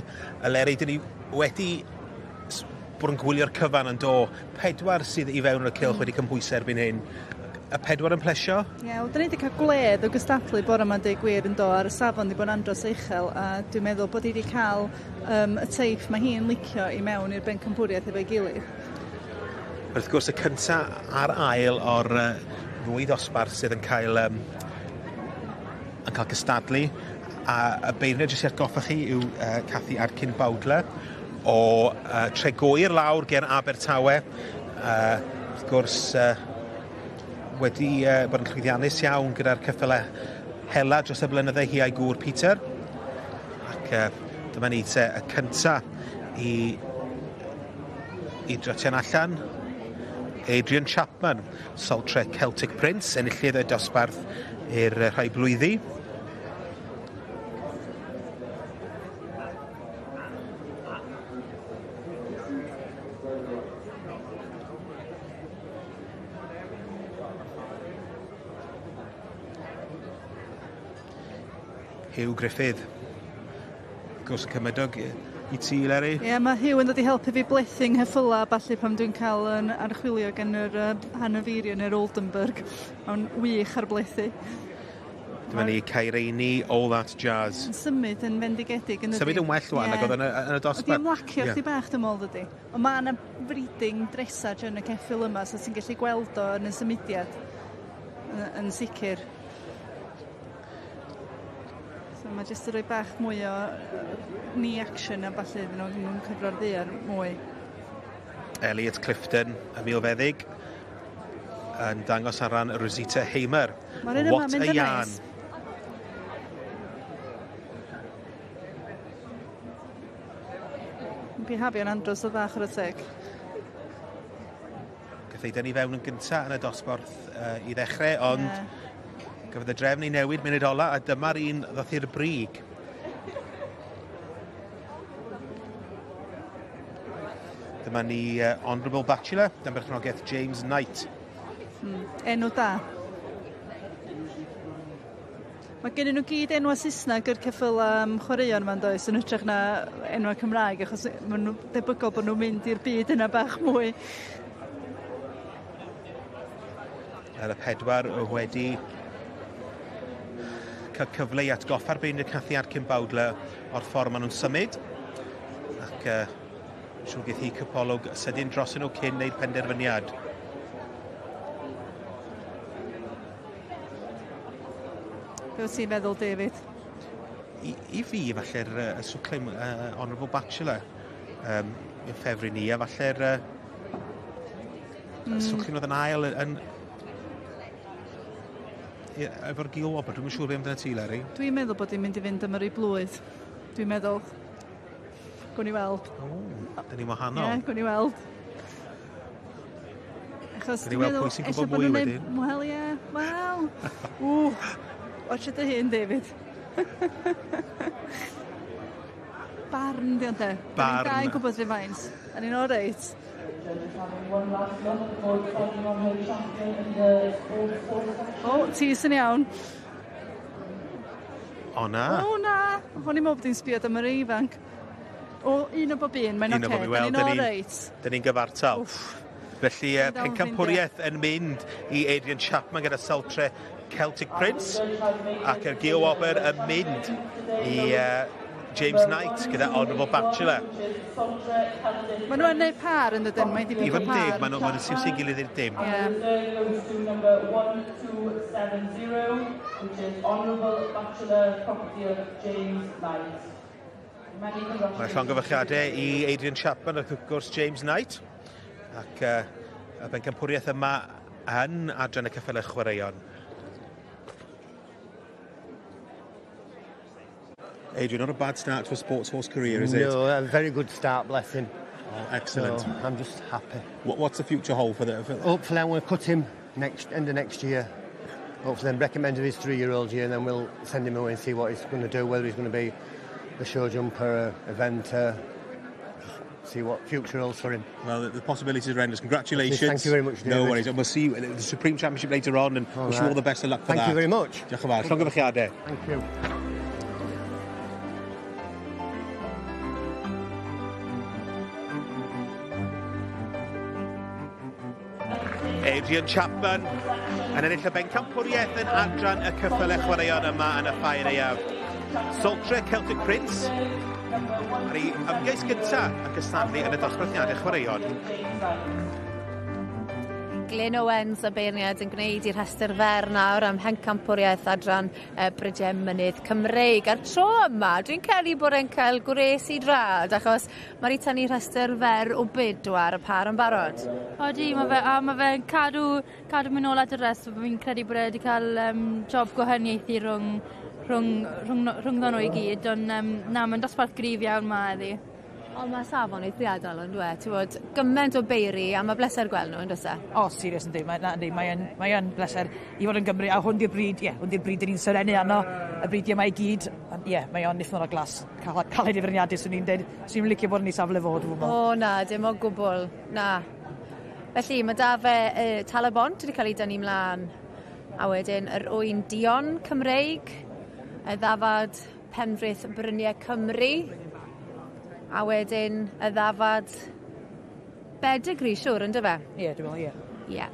[SPEAKER 4] Eleri. Dyn ni wedi bod yn gwylio'r cyfan yn do. 4 sydd i fewn yn y cylch wedi cymhwyso erbyn hyn. Y 4 yn plesio?
[SPEAKER 11] Ie, yeah, wel, dyn ni wedi cael gwledd o gystadlu bore yma'n deud gwir yn do, ar y safon wedi bod yn andros o uchel, a dwi'n meddwl bod hi wedi cael y teip mae hi'n licio i mewn i'r bencampwriaeth efo'i gilydd.
[SPEAKER 4] Wrth gwrs, y cynta a'r ail o'r ddwy ddosbarth sydd yn cael, yn cael cystadlu, a y beirniad jyst i atgoffa chi yw Cathy Atkin Bowdler o Tregwyr lawr ger Abertawe. Wrth gwrs, wedi bod yn llwyddiannus iawn gyda'r ceffylau hela dros y blynydde hi a'i gŵr Peter. Ac dyma ni te y cynta i drotian allan. Adrian Chapman, Saltre Celtic Prince, enillydd y dosbarth i'r rhai blwyddi. Hugh Griffith. Gwrs y cymydog i ti, Leri.
[SPEAKER 11] Ie, yeah, mae Hugh yn dod i helpu fi blethu nghyffyla a ballu pan dwi'n cael yn archwilio gan yr Hanoverian neu'r Oldenburg. Mae'n wych ar blethu.
[SPEAKER 4] Dyma ni Caireini, All That Jazz.
[SPEAKER 11] Yn symud yn fendigedig yn ydy.
[SPEAKER 4] Symud yn well wan, ac oedd yn y dosbarth.
[SPEAKER 11] Ydy ymlacio chdi bach, dwi'n meddwl, dydy. Ond mae yna breeding dressage yn y ceffyl yma, so ti'n gallu gweld o yn y symudiad yn sicr. So mae jyst yn rhoi bach mwy o knee action a ballu iddyn nhw'n cyfro'r ddaear mwy.
[SPEAKER 4] Elliot Clifton, y milfeddyg, yn dangos ar ran Rosita Hamer.
[SPEAKER 11] Mae'r un yma'n mynd yn neis. Yn bihafio'n andros o dda, chwarae teg.
[SPEAKER 4] Gath ei dynnu fewn yn gynta yn y dosbarth i ddechrau, ond gafodd y drefn ei newid munud ola, a dyma'r un ddoth i'r brig. Dyma ni Honourable Bachelor, dan berchnogaeth James Knight.
[SPEAKER 11] Enw da. Mae gennyn nhw gyd enwa Saesneg yr ceffyl chwaraeon yma'n does, yn hytrach na enwa Cymraeg, achos maen nhw debygol bod nhw'n mynd i'r byd yna bach mwy.
[SPEAKER 4] Ar y 4 wedi cael cyfle i atgoffa'r beirniad Cathy Atkin Bowdler o'r ffordd maen nhw'n symud. Ac siŵr geith hi cipolwg sydyn dros nhw cyn wneud penderfyniad.
[SPEAKER 11] Be wyt ti'n meddwl, David?
[SPEAKER 4] I fi, falle'r swclym Honourable Bachelor yn ffefryn ni, a falle'r swclym oedd yn ail yn efo'r gil wobr. Dwi'm yn siŵr be amdano ti, Leri.
[SPEAKER 11] Dwi'n meddwl bod hi'n mynd i fynd am yr ei blwydd. Dwi'n meddwl. Gwn i weld.
[SPEAKER 4] O, dyn ni'n wahanol.
[SPEAKER 11] Ie, gwn i weld. Achos
[SPEAKER 4] dwi'n meddwl, pwy sy'n gwybod mwy wedyn.
[SPEAKER 11] Wel, ie, wel. Ww, watch dy hun, David. Barn, di ond de.
[SPEAKER 4] Barn.
[SPEAKER 11] Ni'n dau'n gwybod rhyw faint. A ni'n all reit. O, ti sy'n iawn.
[SPEAKER 4] O, na.
[SPEAKER 11] O, na. O'n i'n meddwl bod hi'n sbio am yr ifanc. O, un o bob un, mae'n oce. Dyn ni'n all reit.
[SPEAKER 4] Dyn ni'n gyfartal. Felly, pencampwriaeth yn mynd i Adrian Chapman gyda Saltre Celtic Prince, ac yr Geo Wobr yn mynd i James Knight gyda Honourable Bachelor.
[SPEAKER 11] Maen nhw'n gwneud par yn dydyn, mae'n dipyn o par.
[SPEAKER 4] I fod yn deg, maen nhw'n siwsio gilydd i'r dim.
[SPEAKER 11] Yeah.
[SPEAKER 13] Number 1270, which is Honourable Bachelor, property of James Knight.
[SPEAKER 4] Mae llongyfarchiadau i Adrian Chapman ac wrth gwrs James Knight. Ac y bencampwriaeth yma yn adran y ceffylau chwaraeon. Adrian, not a bad start to a sports horse career, is it?
[SPEAKER 21] No, a very good start, bless him.
[SPEAKER 4] Oh, excellent.
[SPEAKER 21] So, I'm just happy.
[SPEAKER 4] What's the future hold for the...
[SPEAKER 21] Hopefully I'm going to cut him end of next year. Hopefully then recommend him his 3-year-old year, and then we'll send him away and see what he's going to do, whether he's going to be a show jumper, a eventer, see what future holds for him.
[SPEAKER 4] Well, the, the possibilities are endless. Congratulations.
[SPEAKER 21] Thank you very much, David.
[SPEAKER 4] No worries. And we'll see you at the Supreme Championship later on and all wish right. you all the best of luck for
[SPEAKER 21] Thank
[SPEAKER 4] that.
[SPEAKER 21] Thank you very much.
[SPEAKER 4] Diolch yn fawr. Llongyfarchiadau.
[SPEAKER 21] Thank you.
[SPEAKER 4] Adrian Chapman yn ennill y bencampwriaeth yn adran y cyffyle chwaraeon yma yn y ffair aeaf. Saltre Celtic Prince ar ei ymgais gyntaf yn cystadlu yn y dosbarthiadau chwaraeon.
[SPEAKER 2] Glyn Owens y beirniad yn gwneud i'r rhestr fer nawr am hencampwriaeth adran uh, Brydiau Mynydd Cymreig. A'r tro yma, dwi'n credu bod e'n cael gwres i drad, achos mae wedi tynnu rhestr fer o bedwar y par yn barod.
[SPEAKER 9] Odi, mae fe, a mae fe'n cadw, cadw mynd nôl at y rest. Fi'n credu bod e wedi cael um, job gwahaniaethu rhwng, rhwng, rhwng, rhwngddon nhw i gyd, ond um, na, mae'n dosbarth gryf iawn ma heddi.
[SPEAKER 2] Ond mae safon eithriadol on'd yw e? T'wod gyment o beiri a ma' bleser gweld nhw on'd o's e?
[SPEAKER 10] O serious yndi mae na yndi mae yn mae yn bleser i fod yn Gymru a hwn 'di'r bryd ie hwn 'di'r bryd 'dyn ni'n serennu arno y bridia 'ma i gyd ond ie mae o'n uffern o glas ca'l caled i feirniadu swn i'n deud. Swn i'm yn licio bod yn 'i safle fo dwi gwbo.
[SPEAKER 2] O na dim o gwbwl na. Felly ma' 'da fe yy Tal-y-bont wedi ca'l 'i dynnu mlan a wedyn yr ŵyn duon Cymreig y ddafad Penfrith Bryniau Cymru. A wedyn y ddafad Bedigri siwr on'd yfe?
[SPEAKER 10] Ie dwi me'wl ie.
[SPEAKER 2] Ie.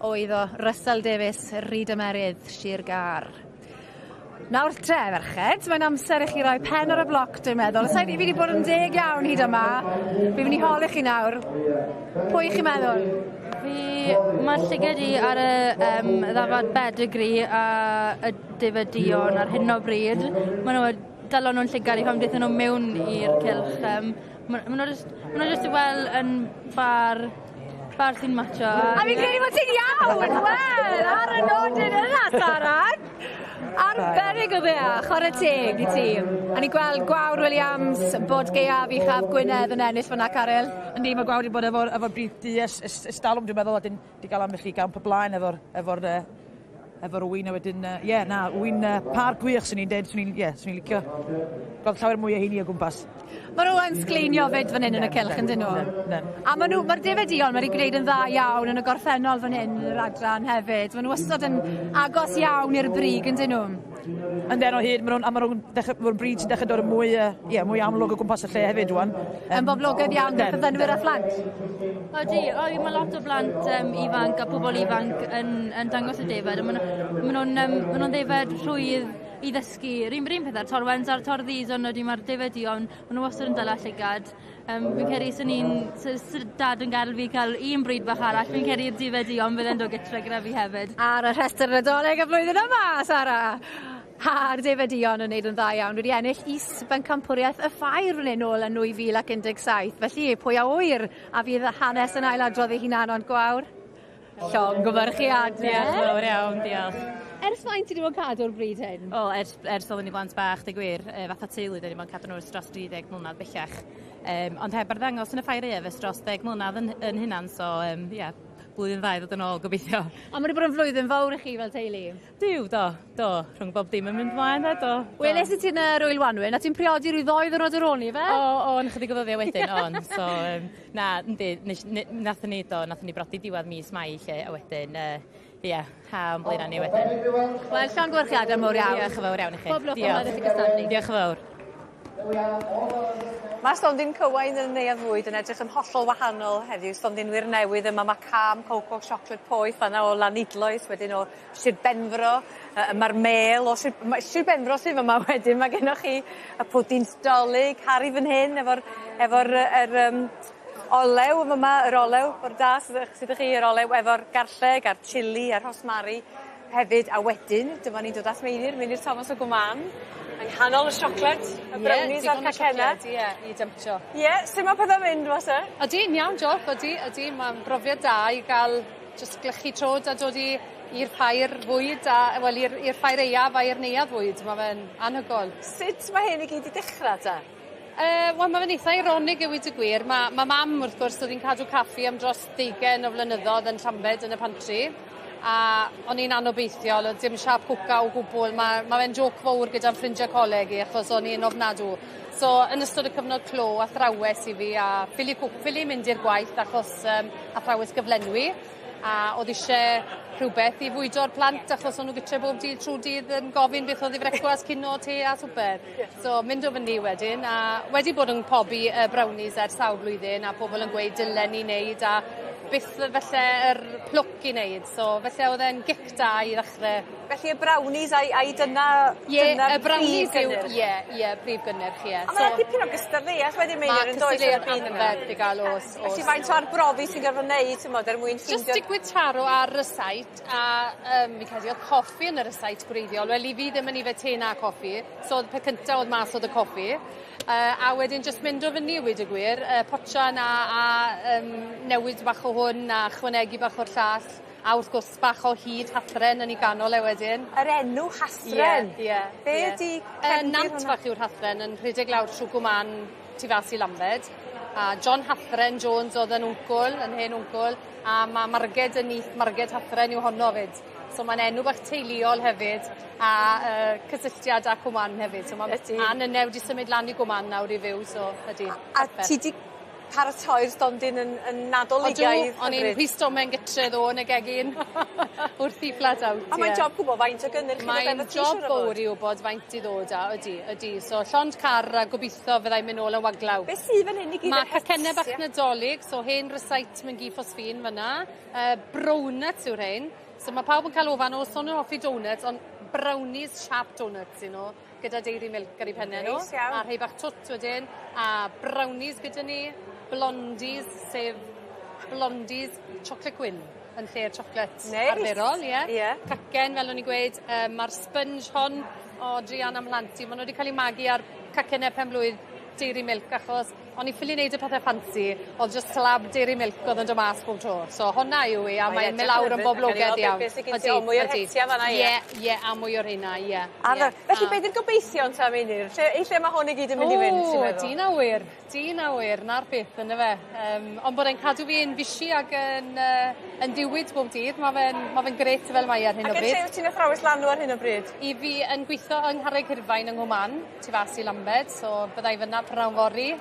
[SPEAKER 2] Oedd o Russell Davies Rhydymerydd Shir Gâr. Nawr te ferched, mae'n amser i chi roi pen ar y bloc dwi'n meddwl. Sain fi 'di bod yn deg iawn hyd yma. Fi myn' i holi chi nawr. Pwy 'ych chi'n meddwl?
[SPEAKER 9] Fi... Ma'r llyged i ar y yym ddafad Bedigri a y defaid duon ar hyn o bryd. Ma' n'w yy dalo nw'n llygad i pan dethon n'w mewn i'r cylch yym ma' ma' n'w jyst ma' n'w jyst i wel' yn bar bar sy'n matsio a...
[SPEAKER 2] A fi'n credu bod ti'n iawn! Wel, ar y nodyn yna Sara! Arbennig o dda, chwarae teg i ti. A ni'n gweld Gwawr Williams, bod gaeaf uchaf Gwynedd yn ennill fyna, Caryl.
[SPEAKER 10] Yndi, mae Gwawr wedi bod efo'r efo bryd du ers, ers, ers dalwm dwi'n meddwl, a dyn di gael ambell i gamp o blaen efo'r efo'r uh, efo'r wyn a wedyn, ie, uh, yeah, na, wyn uh, par gwych swn i'n deud, swn i'n, yeah, swn i'n licio gweld llawer mwy o heini o gwmpas.
[SPEAKER 2] Mae nhw yn sgleinio fyd fan hyn yn y cylch yn dyn nhw? A maen nhw, mae'r defaid duon wedi gwneud yn dda iawn yn y gorffennol fan hyn yn yr adran hefyd. Maen nhw wastad yn agos iawn i'r brig yn dyn nhw?
[SPEAKER 10] Yndyn o hyd, maen nhw'n, a maen nhw'n dechrau, maen nhw'n bryd sy'n dechrau dod yn mwy, uh, yeah, mwy amlwg o gwmpas y lle hefyd rwan.
[SPEAKER 2] Um, yn boblogaidd iawn gyda fyddynwyr a phlant.
[SPEAKER 9] Odi, odi, mae lot o blant um, ifanc a pobl ifanc yn, yn dangos y defaid. Maen nhw'n um, ma nhw ddefed rhwydd i ddysgu. Yr un, un peth ar torwens a'r torddis, ond ydy mae'r defaid duon, maen nhw wastad yn dala llygad. Um, fi'n credu swn i'n, dad yn gadael fi cael un bryd bach arall, fi'n credu'r defaid duon fydde'n dod gytre gyda fi hefyd.
[SPEAKER 2] Ar y rhestr Nadolig y flwyddyn yma, Sara! A'r defaid duon yn neud yn dda iawn, wedi ennill is bencampwriaeth y ffair fan hyn nôl yn 2017. Felly, pwy a ŵyr a fydd hanes yn ailadrodd ei hunan ond gwawr? Llongyfarchiadau.
[SPEAKER 14] Diolch yn fawr iawn, diolch.
[SPEAKER 2] Ers faint ti 'di bod yn cadw'r bryd hyn?
[SPEAKER 14] O, ers, ers oedden ni blant bach, deu gwir. E, fatha teulu, dyn ni bod yn cadw nhw ers dros 30 mlynedd bellach. Um, ond heb arddangos yn y ffair aeaf ers dros 10 mlynedd yn, yn hynna'n, so um, yeah, blwyddyn ddau ddod yn ôl gobeithio.
[SPEAKER 2] Ond mae wedi bod yn flwyddyn fawr i chi fel teulu.
[SPEAKER 14] Duw, do, do, rhwng bob dim yn mynd mlaen, e, do.
[SPEAKER 2] Weles i ti yn yr Ŵyl Wanwyn, a ti'n priodi rhyw ddoi ddwrnod ar ôl 'ny ife?
[SPEAKER 14] O, o, yn ychydig o ddyddiau wedyn, on, so, um, na, yndi, nes, nathon ni, do, nathon ni brodi diwedd mis Mai, lle, a wedyn, uh, ie, ha, o'n blaenau ni wedyn.
[SPEAKER 2] Wel, llongyfarchiadau mowr iawn.
[SPEAKER 14] Diolch yn fawr iawn i chi.
[SPEAKER 2] Pob lwc am weddill y cystadlu.
[SPEAKER 14] Diolch yn fawr.
[SPEAKER 16] Mae stondin Cywain yn y Neuadd Fwyd yn edrych yn hollol wahanol heddiw. Stondinwyr newydd yma, mae cam coco siocled poeth fanna o Lanidloes, wedyn o Sir Benfro, yy ma'r mêl o Sir ma' Sir Benfro sydd fyma wedyn, mae gennoch chi y pwdins 'Dolig, Harry fan hyn efo'r efo'r yy yr yym olew yn fyma, yr olew o'r da sydd 'ych sydd 'ych chi, yr olew efo'r garlleg a'r chili a'r rhosmari hefyd, a wedyn dyma ni'n dod at Meinir, Meinir Thomas o Gwman, yng nghanol y siocled, y brownies a'r cacenne.
[SPEAKER 7] Ie, i dymtio.
[SPEAKER 16] Ie, su' ma' petha'n mynd mas 'e?
[SPEAKER 7] Odi, yn iawn, diolch, odi, odi, ma'n brofiad da i ga'l jyst glychu trod a dod i i'r ffair fwyd a wel i'r i'r ffair aeaf a i'r neuadd fwyd, ma' fe'n anhygoel.
[SPEAKER 16] Sut ma' hyn i gyd 'di dechra te?
[SPEAKER 7] Yy wel ma' fe'n itha eironig i weud y gwir ma' ma' mam wrth gwrs o'dd 'i'n cadw caffi am dros deugen o flynyddodd yn Llambed yn y pantri.
[SPEAKER 18] A o'n i'n anobeithiol, o'dd dim siâp cwca o gwbwl, ma' fe'n jôc fowr gyda'n ffrindie coleg i achos o'n i'n ofnadw. So yn ystod y cyfnod clo athrawes i fi a ffili ffili mynd i'r gwaith achos athrawes gyflenwi a o'dd isie rhywbeth i fwydo'r plant achos o'n nhw gytre bob dydd trw'r dydd yn gofyn beth o'dd i frecwast, cino, te a swper. So mynd o fyny wedyn a wedi bod yn pobi y brownies ers sawl blwyddyn a pobl yn gweud dylen ni neud a byth falle yr plwc i neud so felly o'dd e'n gic da i ddechre.
[SPEAKER 16] Felly y brownies ai dyna
[SPEAKER 18] Ie
[SPEAKER 16] dyna'r
[SPEAKER 18] y brownies
[SPEAKER 16] prif
[SPEAKER 18] yw
[SPEAKER 16] gynnyrch?
[SPEAKER 18] ie ie prif gynnyrch ie.
[SPEAKER 16] A ma' 'na dipyn o gystadleuaeth wedyn Meinir yn does
[SPEAKER 18] Ma' cystadleuaeth anferth i ga'l o's o's.
[SPEAKER 16] Felly faint o arbrofi ti'n gorfod neud t'mod er mwyn
[SPEAKER 18] Jyst
[SPEAKER 16] ffindio...
[SPEAKER 18] digwydd taro ar y site a fi'n credu o'dd coffi yn yr y site gwreiddiol wel i fi ddim yn ifed te na coffi so o'dd peth cynta o'dd mas o'dd y coffi. A wedyn jyst mynd o fyny a weud y gwir potsian a newid bach o hwn a chwanegu bach o'r llall a wrth gwrs bach o hud Hathren yn 'i ganol e wedyn.
[SPEAKER 16] Yr enw Hathren?
[SPEAKER 18] Ie ie.
[SPEAKER 16] Be' ydi cefndir
[SPEAKER 18] Nant
[SPEAKER 16] hwnna?
[SPEAKER 18] fach yw'r Hathren yn rhedeg lawr trw Gwman tu fas i Lambed. A John Hathren Jones o'dd yn wncwl, yn hen wncwl, a ma' Marged yn nith Marged Hathren yw honno 'fyd. So ma'n enw bach teuluol hefyd a cysylltiad â Cwmann hefyd. So ma'
[SPEAKER 16] Ydi.
[SPEAKER 18] a nynne wedi symud lan i Gwmann nawr i fyw so ydi.
[SPEAKER 16] A ti 'di paratoi'r stondin yn Nadoligaidd
[SPEAKER 18] Odw, o'n i'n rhwysto mewn gytre ddo yn y gegin wrth i flat out.
[SPEAKER 16] A mae'n job gwbo faint o gynnyrch i ddod
[SPEAKER 18] Mae'n
[SPEAKER 16] efo ti
[SPEAKER 18] job
[SPEAKER 16] siŵr o fod.
[SPEAKER 18] fowr i wbod faint i ddod â, ydi, ydi. So llond car a gobeithio fyddai'n mynd nôl yn waglaw.
[SPEAKER 16] Be' sydd fan hyn i gyd?
[SPEAKER 18] Ma' cacenne bach Nadolig, so hen rysait mewn gi ffosffin fynna. Brownuts yw'r rhein. So ma' pawb yn cael ofan os o'n nhw'n hoffi donuts, ond brownies siâp donuts 'yn nhw, gyda dairy milk ar 'u penne nhw.
[SPEAKER 16] Neis iawn.
[SPEAKER 18] A rhei bach twt wedyn, a brownies gyda ni, blondies, sef blondies chocolate gwyn yn lle'r chocolate
[SPEAKER 16] Neis.
[SPEAKER 18] arferol, ie.
[SPEAKER 16] Ie.
[SPEAKER 18] Cacen, fel o'n i'n gweud, ma'r sponge hon o druan am mhlant i, ma' nhw wedi cael eu magu ar cacenne pen-blwydd dairy milk achos o'n i ffili neud y pethe ffansi, o'dd just slab dairy milk o'dd yn dod mas bob tro. So honna yw 'i a mae'n mynd lawr yn boblogaidd iawn.
[SPEAKER 16] Beth sy gin ti, o mwy o'r hetia fan'na ie?
[SPEAKER 18] Ie, ie, a mwy o'r rheina, ie.
[SPEAKER 16] Ar felly be' 'di'r gobeithion ta Meinir? Lle i lle ma' hwn i gyd yn mynd i fynd ti'n meddwl?
[SPEAKER 18] O, dyn awyr, dyn awyr, 'na'r beth yndyfe. Ond bod e'n cadw fi'n fishi ag yn diwyd bob dydd, ma' fe'n grêt fel mae ar hyn o
[SPEAKER 16] Ac yn
[SPEAKER 18] bryd.
[SPEAKER 16] lle wyt ti'n athrawes lanw ar hyn o bryd?
[SPEAKER 18] I fi yn gweithio yng Ngharreg Hirfaen yng Nghwman, tu fas i Lambed, so byddai fyna prynawn fory.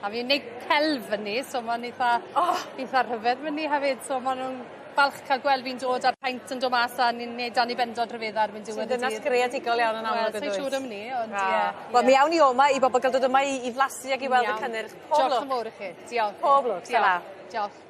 [SPEAKER 18] A fi'n neud celf fyny, so ma'n eitha rhyfedd fyny hefyd, so ma' nw'n falch cael gweld fi'n dod a'r paent yn dod mas a ni'n neud Dan i Bendod rhyfeddar erbyn diwedd y dydd.
[SPEAKER 16] Ti'n ddynas greadigol iawn yn amlwg
[SPEAKER 18] Wel, sai'n siŵr am 'ny, ond ie.
[SPEAKER 16] Wel, mi awn ni oma i bobl gael dod yma i flasu ac i weld y cynnyrch. Pob lwc.
[SPEAKER 18] Diolch yn fawr i chi. Diolch.
[SPEAKER 16] Pob lwc. Tara.
[SPEAKER 18] Diolch.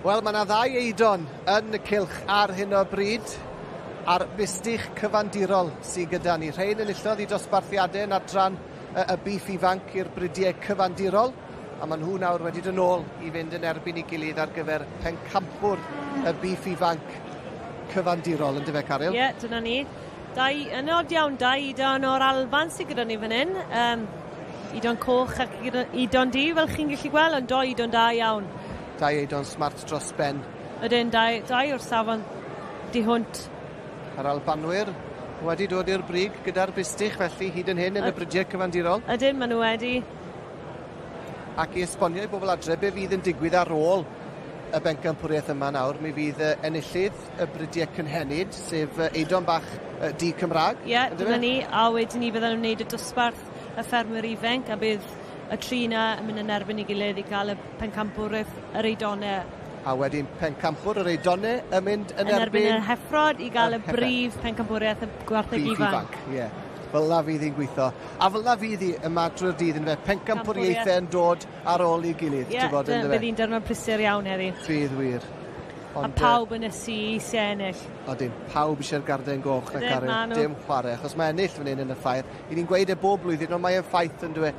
[SPEAKER 3] Wel, mae yna ddau eidon yn y cylch ar hyn o bryd, a'r bustych cyfandirol sydd gyda ni. Rhain enillodd i dosbarthiadau yn adran y biff ifanc i'r bridiau cyfandirol, a maen nhw nawr wedi dod nôl i fynd yn erbyn ei gilydd ar gyfer pencampwr y biff ifanc cyfandirol, yn dyfe, Caryl?
[SPEAKER 8] Ie, yeah, dyna ni. Dau, yn od iawn, dau idon o'r Alban sydd gyda ni fan hyn. Idon coch ac idon du, fel chi'n gallu gweld, ond doi idon da iawn.
[SPEAKER 3] Dau eidon smart dros ben.
[SPEAKER 8] Ydyn, dau, dau o'r safon du hwnt.
[SPEAKER 3] Yr Albanwyr wedi dod i'r brig gyda'r bustych felly hyd yn hyn yn y bridiau cyfandirol.
[SPEAKER 8] Ydyn, maen nhw wedi.
[SPEAKER 3] Ac i esbonio i bobl adre be fydd yn digwydd ar ôl y bencampwriaeth yma nawr, mi fydd enillydd y bridiau cynhenid, sef Eidon bach du Cymraeg.
[SPEAKER 8] Ie, yeah, dyna ni, a wedyn ni fyddan nhw'n gwneud y dosbarth y ffermwyr ifanc, a bydd y tri na yn mynd yn erbyn ei gilydd i gael y pencampwriaeth yr Eidonau.
[SPEAKER 3] A wedyn pencampwr yr Eidonau yn mynd yn
[SPEAKER 8] erbyn yr heffrod i gael y brif pencampwriaeth y gwartheg ifanc.
[SPEAKER 3] Ie. Yeah. Fel na fydd hi'n gweithio. A fel na fydd hi yma drwy'r dydd yn fe. Pencampwriaethau yn dod ar ôl ei gilydd.
[SPEAKER 8] Ie, yeah, bydd hi'n dyrnod prysur iawn heddi.
[SPEAKER 3] Fydd wir.
[SPEAKER 8] Ond, a pawb yn ysu eisiau ennill.
[SPEAKER 3] Odyn, pawb eisiau'r garden goch na Caryl. Dim chwarae, achos mae ennill fan hyn yn y ffair. I ni'n gweud e bob blwyddyn, ond mae'n ffaith yn dweud.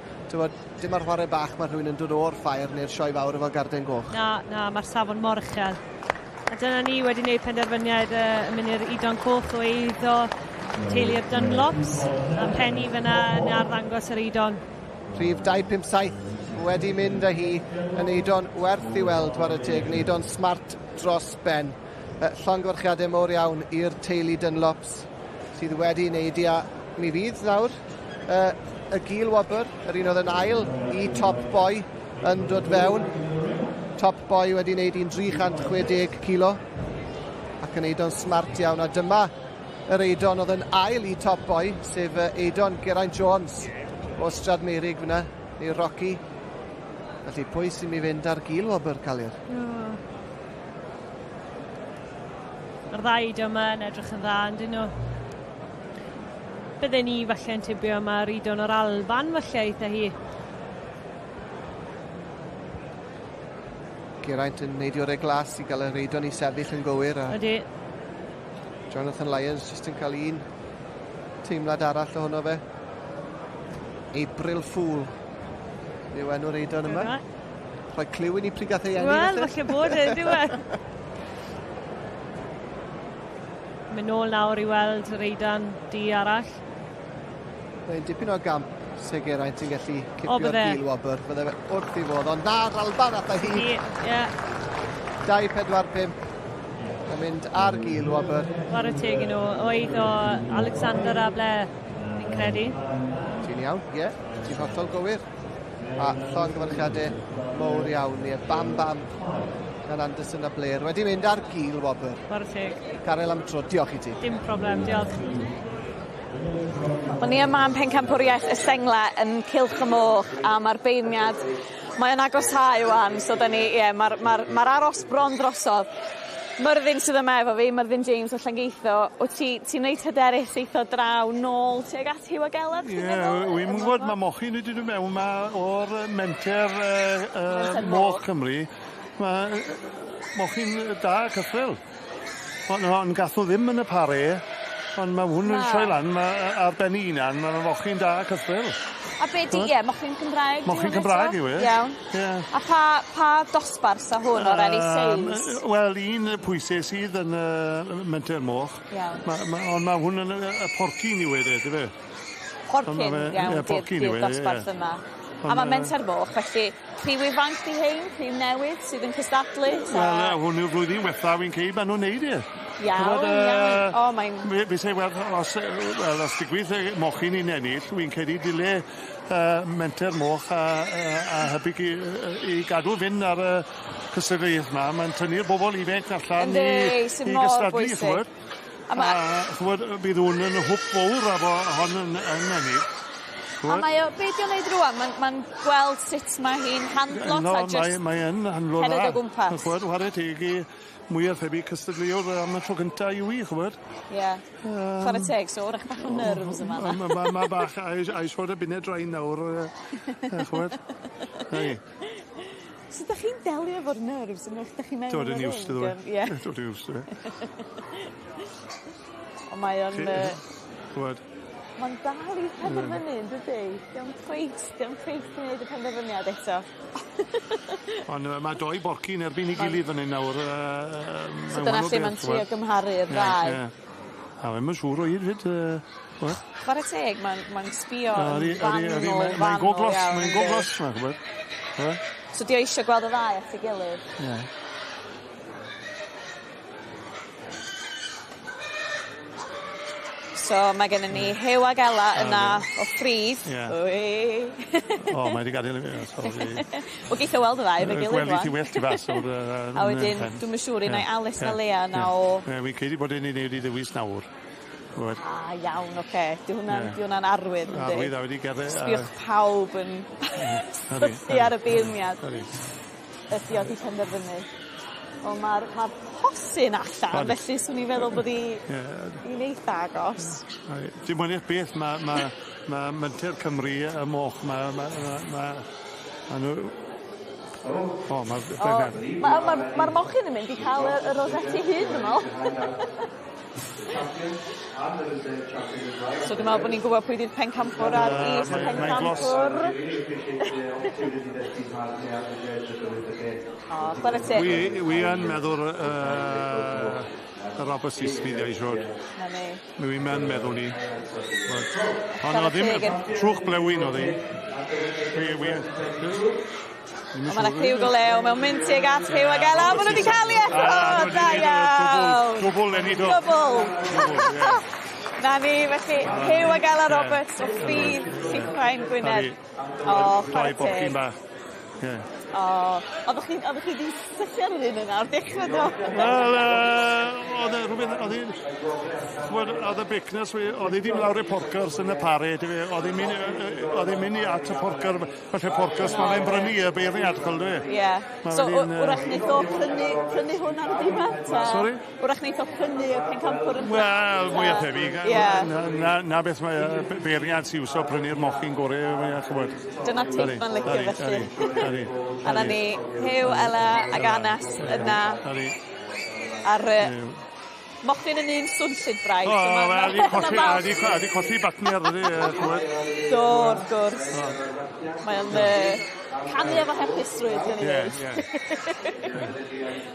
[SPEAKER 3] Dim ar chwarae bach mae rhywun yn dod o'r ffair neu'r sioe fawr efo garden goch.
[SPEAKER 8] Na, na, mae'r safon mor uchel. A dyna ni wedi gwneud penderfyniad yn mynd i'r Idon Coch o eiddo teulu'r Dunlops, a Penny fyna yn arddangos yr Eidon.
[SPEAKER 3] Rhif 257 wedi mynd â hi yn Eidon werth i weld, chwarae teg, yn Eidon smart dros ben. Llongyfarchiadau mawr iawn i'r teulu Dunlops sydd wedi wneud i, a mi fydd nawr y gil wobr, yr un oedd yn ail i Top Boy yn dod fewn. Top Boy wedi wneud un 360 kilo ac yn Eidon smart iawn, a dyma yr Eidon oedd yn ail i Top Boy, sef Eidon Geraint Jones o Strad Meirig fyna, neu Rocky. Felly pwy sy'n mi fynd ar gil wobr, Calir?
[SPEAKER 8] Oh. Mae'r ddau Eidon yma yn edrych yn dda, yndyn nhw? Bydden ni falle yn tybio mae'r Eidon o'r Alban falle eitha hi.
[SPEAKER 3] Geraint yn neidio o'r glas i gael yr Eidon i sefyll yn gywir. A...
[SPEAKER 8] Ydy.
[SPEAKER 3] Jonathan Lyons jyst yn cael un teimlad arall ohono fe. April Fool yw enw'r Eidon yma. Rhoi cliw i ni pryd gath ei eni.
[SPEAKER 8] Wel, falle bod e, dyw e. Mynd nôl nawr i weld yr Eidon du arall.
[SPEAKER 3] Mae'n dipyn o gamp se Geraint yn gallu cipio'r gil wobr. Fydde fe wrth i fod, ond na'r Alban atha hi.
[SPEAKER 8] Ie.
[SPEAKER 3] 2, 4, 5. Yn mynd ar gil wobr.
[SPEAKER 8] Chwarae teg i nhw. Oedd o Alexander a Blair, fi'n credu.
[SPEAKER 3] Ti'n iawn, ie. Yeah. Ti'n hollol gywir. A llongyfarchiadau mowr iawn. Ie, bam bam gan Anderson a Blair. Wedi mynd ar gil wobr.
[SPEAKER 8] Chwarae teg.
[SPEAKER 3] Caryl am tro, diolch i ti.
[SPEAKER 8] Dim problem, diolch.
[SPEAKER 5] Wel ni yma yn Pencampwriaeth y Sengla yn Cylch y Moch, a mae'r beirniad, mae o'n agosáu ŵan, so da ni, ie, mae'r ma ma aros bron drosodd. Myrddin sydd yma efo fi, Myrddin James o Llangeitho. Wyt ti, ti'n reit hyderus eitho draw nôl tuag at Huw ag Elen,
[SPEAKER 12] ti'n meddwl? Ie, wy'n gwybod, mae mochyn wedi dod mewn ma o'r menter Moch Cymru. Mae mochyn da cyffrel. Ond on, gath o ddim yn y pare, ond mae hwn yn troi lan, mae ar ben ei hunan, mae'n mochyn da cyffrel.
[SPEAKER 5] A be di, ie, mochyn Cymraeg?
[SPEAKER 12] Mochyn Cymraeg yw e.
[SPEAKER 5] Iawn.
[SPEAKER 12] Ie.
[SPEAKER 5] A pa dosbarth sa hwn o ran ei seis?
[SPEAKER 12] Wel, un pwysau sydd yn y menter moch.
[SPEAKER 5] Iawn.
[SPEAKER 12] Ond mae hwn yn y porcyn yw e, dy fe?
[SPEAKER 5] Porcyn, iawn, di'r dosbarth yma. A mae menter moch, felly criw ifanc di hein, criw newydd sydd yn cystadlu?
[SPEAKER 12] Wel, hwn yw'r flwyddyn wetha fi'n ceid, maen nhw'n neud e.
[SPEAKER 5] Iawn, iawn. O, mae'n...
[SPEAKER 12] Fi se, wel, os digwydd mochyn i'n ennill, wy'n credu dile menter moch a hybu i gadw fynd ar y cystadleuaeth yma. Mae'n tynnu'r bobl ifanc allan i gystadlu, ch'mod. A ch'mod, bydd hwn yn hwp fawr a bo hon yn ennill.
[SPEAKER 5] A mae o, be di o'n neud rwan? Mae'n gweld sut mae hi'n handlo ta just
[SPEAKER 12] Mae yn handlo dda.
[SPEAKER 5] Cered o gwmpas.
[SPEAKER 12] Ch'mod, chwarae teg i mwy a thebyg cystadleuwr am y tro cynta i wi, ch'mod.
[SPEAKER 5] Ie. Chwarae teg, so wrach bach o nerves yma.
[SPEAKER 12] Mae bach, a i siarad y buned drain nawr, ch'mod.
[SPEAKER 5] So 'dach chi'n delio efo'r nerves yn eich 'dach chi mewn
[SPEAKER 12] Dod yn
[SPEAKER 5] y
[SPEAKER 12] used to
[SPEAKER 5] ring
[SPEAKER 12] it.
[SPEAKER 5] Ie.
[SPEAKER 12] Dod yn used to it.
[SPEAKER 5] Ond mae o'n yy
[SPEAKER 12] Ch'mod?
[SPEAKER 5] Ma'n dal i penderfynu yndydi? 'Di o'm cweit 'di o'm cweit 'di neud y penderfyniad eto.
[SPEAKER 12] Ond yy ma' doi borcyn erbyn 'i gilydd fan 'yn nawr yy
[SPEAKER 5] So dyna lle ma'n trio gymharu'r ddau.
[SPEAKER 12] Ie. A dwi'm yn siŵr o hyd 'fyd yy ch'mod?
[SPEAKER 5] Chware teg ma'n ma'n sbio yn
[SPEAKER 12] Ydi ydi ydi
[SPEAKER 5] fanwl
[SPEAKER 12] mae mae'n go
[SPEAKER 5] fanwl
[SPEAKER 12] glos
[SPEAKER 5] iawn
[SPEAKER 12] mae'n go
[SPEAKER 5] yndi?
[SPEAKER 12] glos 'ma ch'mod? Yy.
[SPEAKER 5] So 'di o isio gweld y ddau at ei gilydd?
[SPEAKER 12] Ie.
[SPEAKER 5] So mae gennyn ni Huw ag Ela yna o Ffridd.
[SPEAKER 12] Ie.
[SPEAKER 5] Wei.
[SPEAKER 12] O mae 'di gadel i fi o sori.
[SPEAKER 5] Wel geith o weld y ddau efo'i gilydd
[SPEAKER 12] Gweld i ti
[SPEAKER 5] rŵan.
[SPEAKER 12] well tu fas o'r yy
[SPEAKER 5] A wedyn dwi'm yn siŵr un ai Alys na Leia 'na o
[SPEAKER 12] Ie wi'n credu bod e'n 'i neud 'i ddewis nawr. Ch'mod?
[SPEAKER 5] Ah iawn oce. 'Di hwnna'n
[SPEAKER 12] Ie.
[SPEAKER 5] 'di hwnna'n arwydd yndi?
[SPEAKER 12] Arwydd a wedi gerdde a...
[SPEAKER 5] Sbïwch pawb yn syllu ar y beirniad. Ydi o 'di penderfynu. Wel ma'r ma'r posyn allan
[SPEAKER 12] Odi.
[SPEAKER 5] felly swn i'n feddwl bod 'i
[SPEAKER 12] Ie.
[SPEAKER 5] 'i'n eitha agos.
[SPEAKER 12] Odi. Dim wanieth beth ma' ma' ma' Menter Cymru y moch ma' ma' ma' ma' ma' n'w O ma'
[SPEAKER 5] O ma' ma'r ma'r mochyn yn mynd i ca'l y y roseti hyn dwi me'wl. So dwi me'wl bo' ni'n gwbod pwy 'di'r pencampwr a'r is pencampwr. O chware teg.
[SPEAKER 12] Wi wi yn meddwl yy y Robert Sees bydd ei siŵr.
[SPEAKER 5] 'Na ni.
[SPEAKER 12] Wi yn meddwl 'ny. Ond o'dd ddim trwch blewyn o'dd 'i. Wi wi
[SPEAKER 5] On' ma' 'na criw go lew mewn mynd tuag at Huw ag Ela ma' n'w 'di ca'l 'i eto! Da iawn!
[SPEAKER 12] Dwbwl enni do.
[SPEAKER 5] Dwbwl! 'Na ni felly Huw ag Ela Roberts o Ffridd Llithfaen Gwynedd. O chware teg.
[SPEAKER 12] bach. Ie.
[SPEAKER 5] O oddech chi oddech chi 'di syllu ar yr un yna o'r dechre do?
[SPEAKER 12] Wel yy o'dd e rhwbeth o'dd 'i'n ch'mod o'dd y bicnas wi o'dd 'i ddim lawr i'r porcors yn y parêd yfe o'dd 'i'n myn' yy yy o'dd 'i'n myn' i at y porcor falle porcors ma' fe'n brynu y beirniad ch'wel dyfe?
[SPEAKER 5] Ie. So wrach neith o prynu prynu hwn ar y diwedd 'ta?
[SPEAKER 12] Sori?
[SPEAKER 5] Wrach neith o prynu y pencampwr yn
[SPEAKER 12] Wel mwya thebyg.
[SPEAKER 5] Ie.
[SPEAKER 12] Na na na beth mae yy beirniad sy iwso prynu'r mochyn gore mwya ch'mod.
[SPEAKER 5] Dyna tip ma'n licio felly.
[SPEAKER 12] Ydi.
[SPEAKER 5] A 'na ni Huw, Ela ag Anas yna.
[SPEAKER 12] Ydi.
[SPEAKER 5] Ar y mochyn yn un swnllyd braidd.
[SPEAKER 12] O wel 'di colli a 'di a 'di colli batner ydi yy ch'mod.
[SPEAKER 5] Do wrth gwrs. Mae o'n yy canu efo hapusrwydd gawn ni ddeud.
[SPEAKER 12] Ie ie.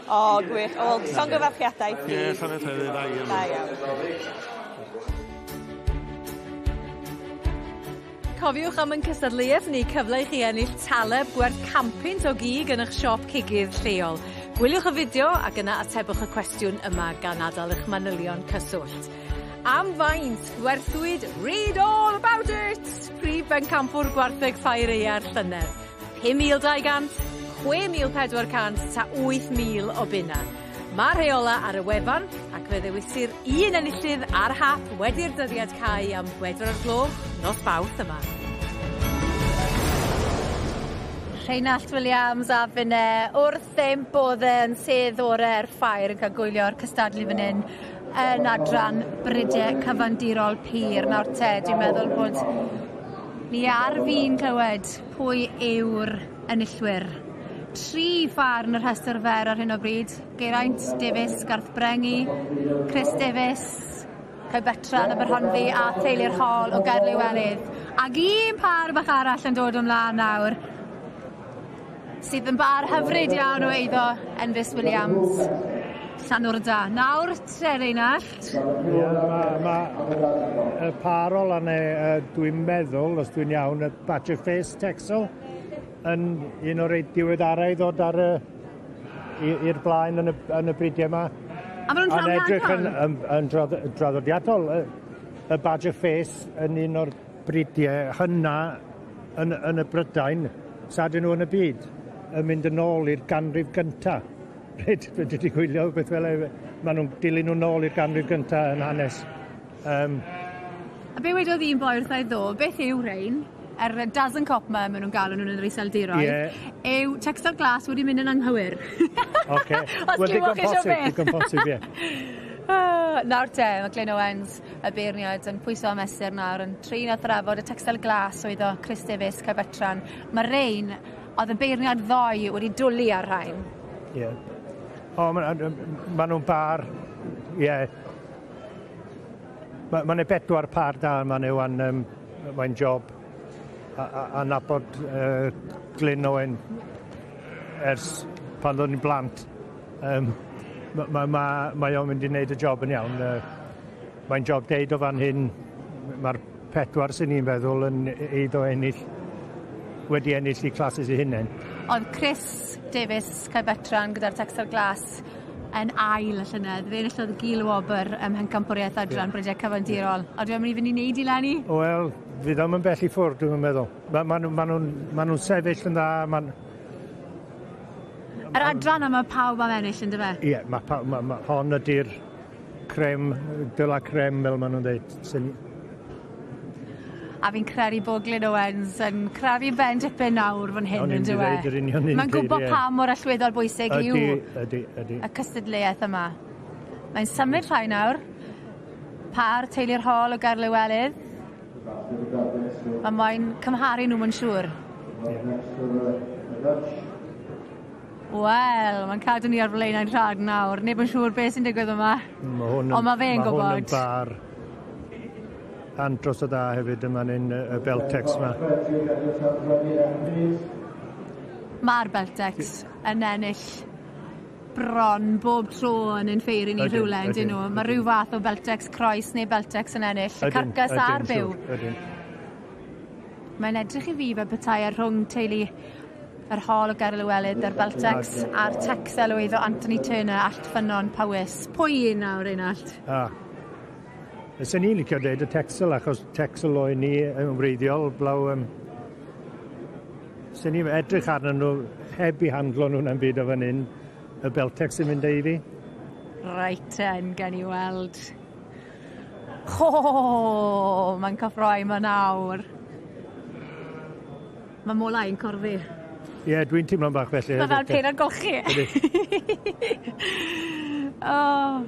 [SPEAKER 5] O gwych. O wel llongyfarchiadau i chi.
[SPEAKER 12] Ie llongyfarchiadau da iawn.
[SPEAKER 5] Da iawn.
[SPEAKER 18] Cofiwch am 'yn cystadleuaeth ni cyfle i chi ennill taleb gwerth canpunt o gig yn 'ych siop cigydd lleol. Gwyliwch y fideo ac yna atebwch y cwestiwn yma gan adal 'ych manylion cyswllt. Am faint gwerthwyd Read All About It! Prif bencampwr gwartheg ffair aea'r llynedd. 5,200, 6,400 ta 8,000 o bunna. Mae'r rheola ar y wefan ac fe ddewisir un enillydd ar hap wedi'r dyddiad cau am bedwar o'r gloch nos Fawrth yma. Rheinallt Williams a finne wrth ein bodde yn sedd ore'r ffair yn cael gwylio'r cystadlu fan hyn yn adran Bride Cyfandirol Pur. Nawr te, dwi'n meddwl bod ni ar fin clywed pwy yw'r enillwyr. Tri phâr yn y rhestr fer ar hyn o bryd. Geraint Davies, Garth Brengi, Chris Davies, Cae Betran, Aberhonddu a Theulu'r Hall o Gaerliwelydd. Ag un pâr bach arall yn dod ymlaen nawr sydd yn bar hyfryd iawn o eiddo Enfys Williams. Llanwrda. Nawr te Reinallt.
[SPEAKER 15] Ie, ma' ma' y pâr ola 'ne yy dwi'n meddwl, os dwi'n iawn, y Badger Face Texel yn un o'r rei diweddara i ddod ar y i'r blaen yn y yn y bridiau 'ma.
[SPEAKER 18] A ma' nw'n
[SPEAKER 15] A'n edrych yn yn yn draddodiadol y y Badger Face yn un o'r bridiau hynna yn yn y Brydain, sa dyn nhw yn y byd, yn mynd yn ôl i'r ganrif gynta. Reit, dwi wedi gwylio beth fel e, ma' nhw'n dilyn nhw nôl i'r ganrif gynta yn hanes.
[SPEAKER 18] A be wedodd un boi wrtha i ddo, beth yw rhein? Er y dozen cop 'ma ma' nw'n galw nhw yn yr Iseldiroedd.
[SPEAKER 15] Ie.
[SPEAKER 18] Yw Texel Glas wedi mynd yn anghywir.
[SPEAKER 15] Oce.
[SPEAKER 18] Os
[SPEAKER 15] Wel
[SPEAKER 18] glywch
[SPEAKER 15] digon
[SPEAKER 18] chi isio
[SPEAKER 15] posib,
[SPEAKER 18] beth.
[SPEAKER 15] digon posib, ie.
[SPEAKER 2] Ah, nawr te, mae Glyn Owens, y beirniad, yn pwyso a mesur nawr, yn trin a thrafod y Texel Glas oedd o Chris Davies, Cae Betran. Mae rein Oedd y beirniad ddoe wedi dwlu ar rhain.
[SPEAKER 15] Ie. Yeah. O, ma' ma' nhw'n bar, ie. Yeah. Mae ma' 'ne bedwar par da yma neu wan, mae'n job a nabod Glyn Owen ers pan oeddwn i'n blant. Mae o'n mynd i wneud y job yn iawn. Mae'n job deud o fan hyn, mae'r pedwar sy'n ni'n feddwl yn eiddo ennill, wedi ennill i classes eu hunain.
[SPEAKER 2] Oedd Chris Davies Caebetran gyda'r Texel Glas yn ail y llynedd. Fe enillodd Gil Wobr ym Mhencampwriaeth Adran yeah. Brydiau Cyfandirol. A dwi'n mynd i fynd i wneud i leni?
[SPEAKER 15] Wel, fydd o'm yn bell i ffwrdd, dwi'n meddwl. Ma nhw'n sefyll yn dda.
[SPEAKER 2] Yr adran yma pawb am ennill, yn dyfe?
[SPEAKER 15] Ie, yeah, hon ydy'r creme de la creme, fel maen nhw'n dweud.
[SPEAKER 2] A fi'n credu bod Glyn Owens yn crafu ben dipyn nawr fan hyn, yn dywe? Mae'n gwybod pa mor allweddol bwysig yw
[SPEAKER 15] ydy.
[SPEAKER 2] y cystadleuaeth yma. Mae'n symud rhai nawr. Par teulu'r Hall o Gaerliwelydd. Mae moyn cymharu nhw, mae'n siŵr. Wel, mae'n cadw ni ar flaenau'n rhad nawr. Neb yn siŵr beth sy'n digwydd yma. Ond mae fe'n gwybod.
[SPEAKER 15] Mae hwn yn bar andros o dda hefyd yma'n un y Beltex yma.
[SPEAKER 2] Mae'r Beltex yn ennill bron bob tro yn ein ffeiri ni rhywle, yndyn nhw. Mae rhyw fath o Beltex croes neu Beltex yn ennill. Y carcas a'r byw. Mae'n edrych i fi fel petai ar rhwng teulu yr Hall o Gaerliwelydd, yr Beltex a'r Texel o eiddo Anthony Turner, Allt Ffynnon, Powys. Pwy un nawr, Reinald?
[SPEAKER 15] Ah. Fysen ni'n licio dweud y Texel, achos Texel oedd ni yn wreiddiol, blaw... Sen ni'n edrych arnyn nhw heb i handlo nhw na'n byd o fan hyn, y Beltex sy'n mynd i fi.
[SPEAKER 2] Reit ten, gen i weld. Ho, mae'n cyffroi yma nawr. Mae mola i'n corddi.
[SPEAKER 15] Ie, yeah, dwi'n teimlo'n bach felly.
[SPEAKER 2] Mae fel peiriant golchi. Oh.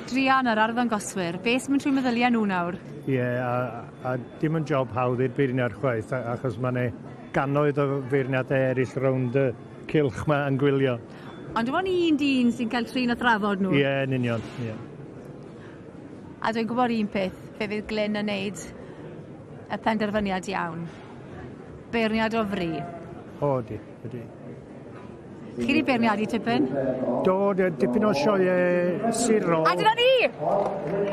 [SPEAKER 2] Druan yr arddangoswyr, beth sy'n mynd trwy meddyliau nhw nawr?
[SPEAKER 15] Ie, yeah, a dim yn job hawdd i'r beirniad chwaith, achos mae 'na gannoedd o feirniadau eraill rownd y cylch 'ma yn gwylio.
[SPEAKER 2] Ond dim ond un dyn sy'n cael trin a thrafod nhw.
[SPEAKER 15] Ie, yeah, yn union, ie. Yeah.
[SPEAKER 2] A dwi'n gwybod un peth, fe fydd Glyn yn neud y penderfyniad iawn. Beirniad o fri.
[SPEAKER 15] O, ydy, ydy.
[SPEAKER 2] Chi wedi beirniadu tipyn?
[SPEAKER 15] Do, dipyn o sioeau sirol.
[SPEAKER 2] A dyna ni!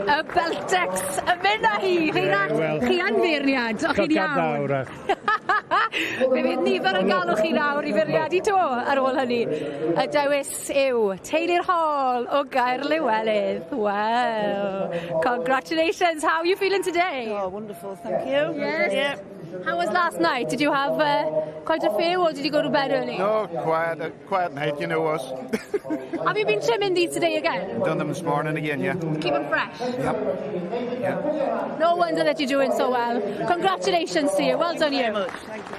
[SPEAKER 2] Y Beltex yn mynd â hi! Rheinald,
[SPEAKER 15] Wel,
[SPEAKER 2] chi yn feirniad, o'ch chi'n
[SPEAKER 15] Llygad
[SPEAKER 2] iawn.
[SPEAKER 15] fawr
[SPEAKER 2] Fe fydd nifer yn galw chi nawr i feirniadu to ar ôl hynny. Y dewis yw Teulu'r Hall o Gaerliwelydd. Well, congratulations. How are you feeling today?
[SPEAKER 6] Oh, wonderful, thank you.
[SPEAKER 2] Yes.
[SPEAKER 6] Yeah.
[SPEAKER 2] How was last night? Did you have quite a few or did you go to bed early?
[SPEAKER 17] No, quiet night, you know us.
[SPEAKER 2] Have you been trimming these today again?
[SPEAKER 17] Done them this morning again, yeah.
[SPEAKER 2] Keep them fresh.
[SPEAKER 17] Yep. Yeah.
[SPEAKER 2] No wonder that you're doing so well. Congratulations to you. Well done you.
[SPEAKER 6] Thank you.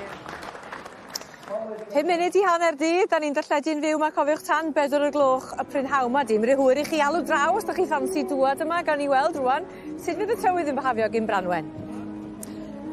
[SPEAKER 16] 9:55, da ni'n darlledu'n fyw 'ma, cofiwch tan 4 o'r gloch y prynhawn 'ma. Dim rhy hwyr i chi alw draw os 'dach chi ffansi dŵad yma, gawn ni weld rŵan sut fydd y tywydd yn byhafio gin Branwen.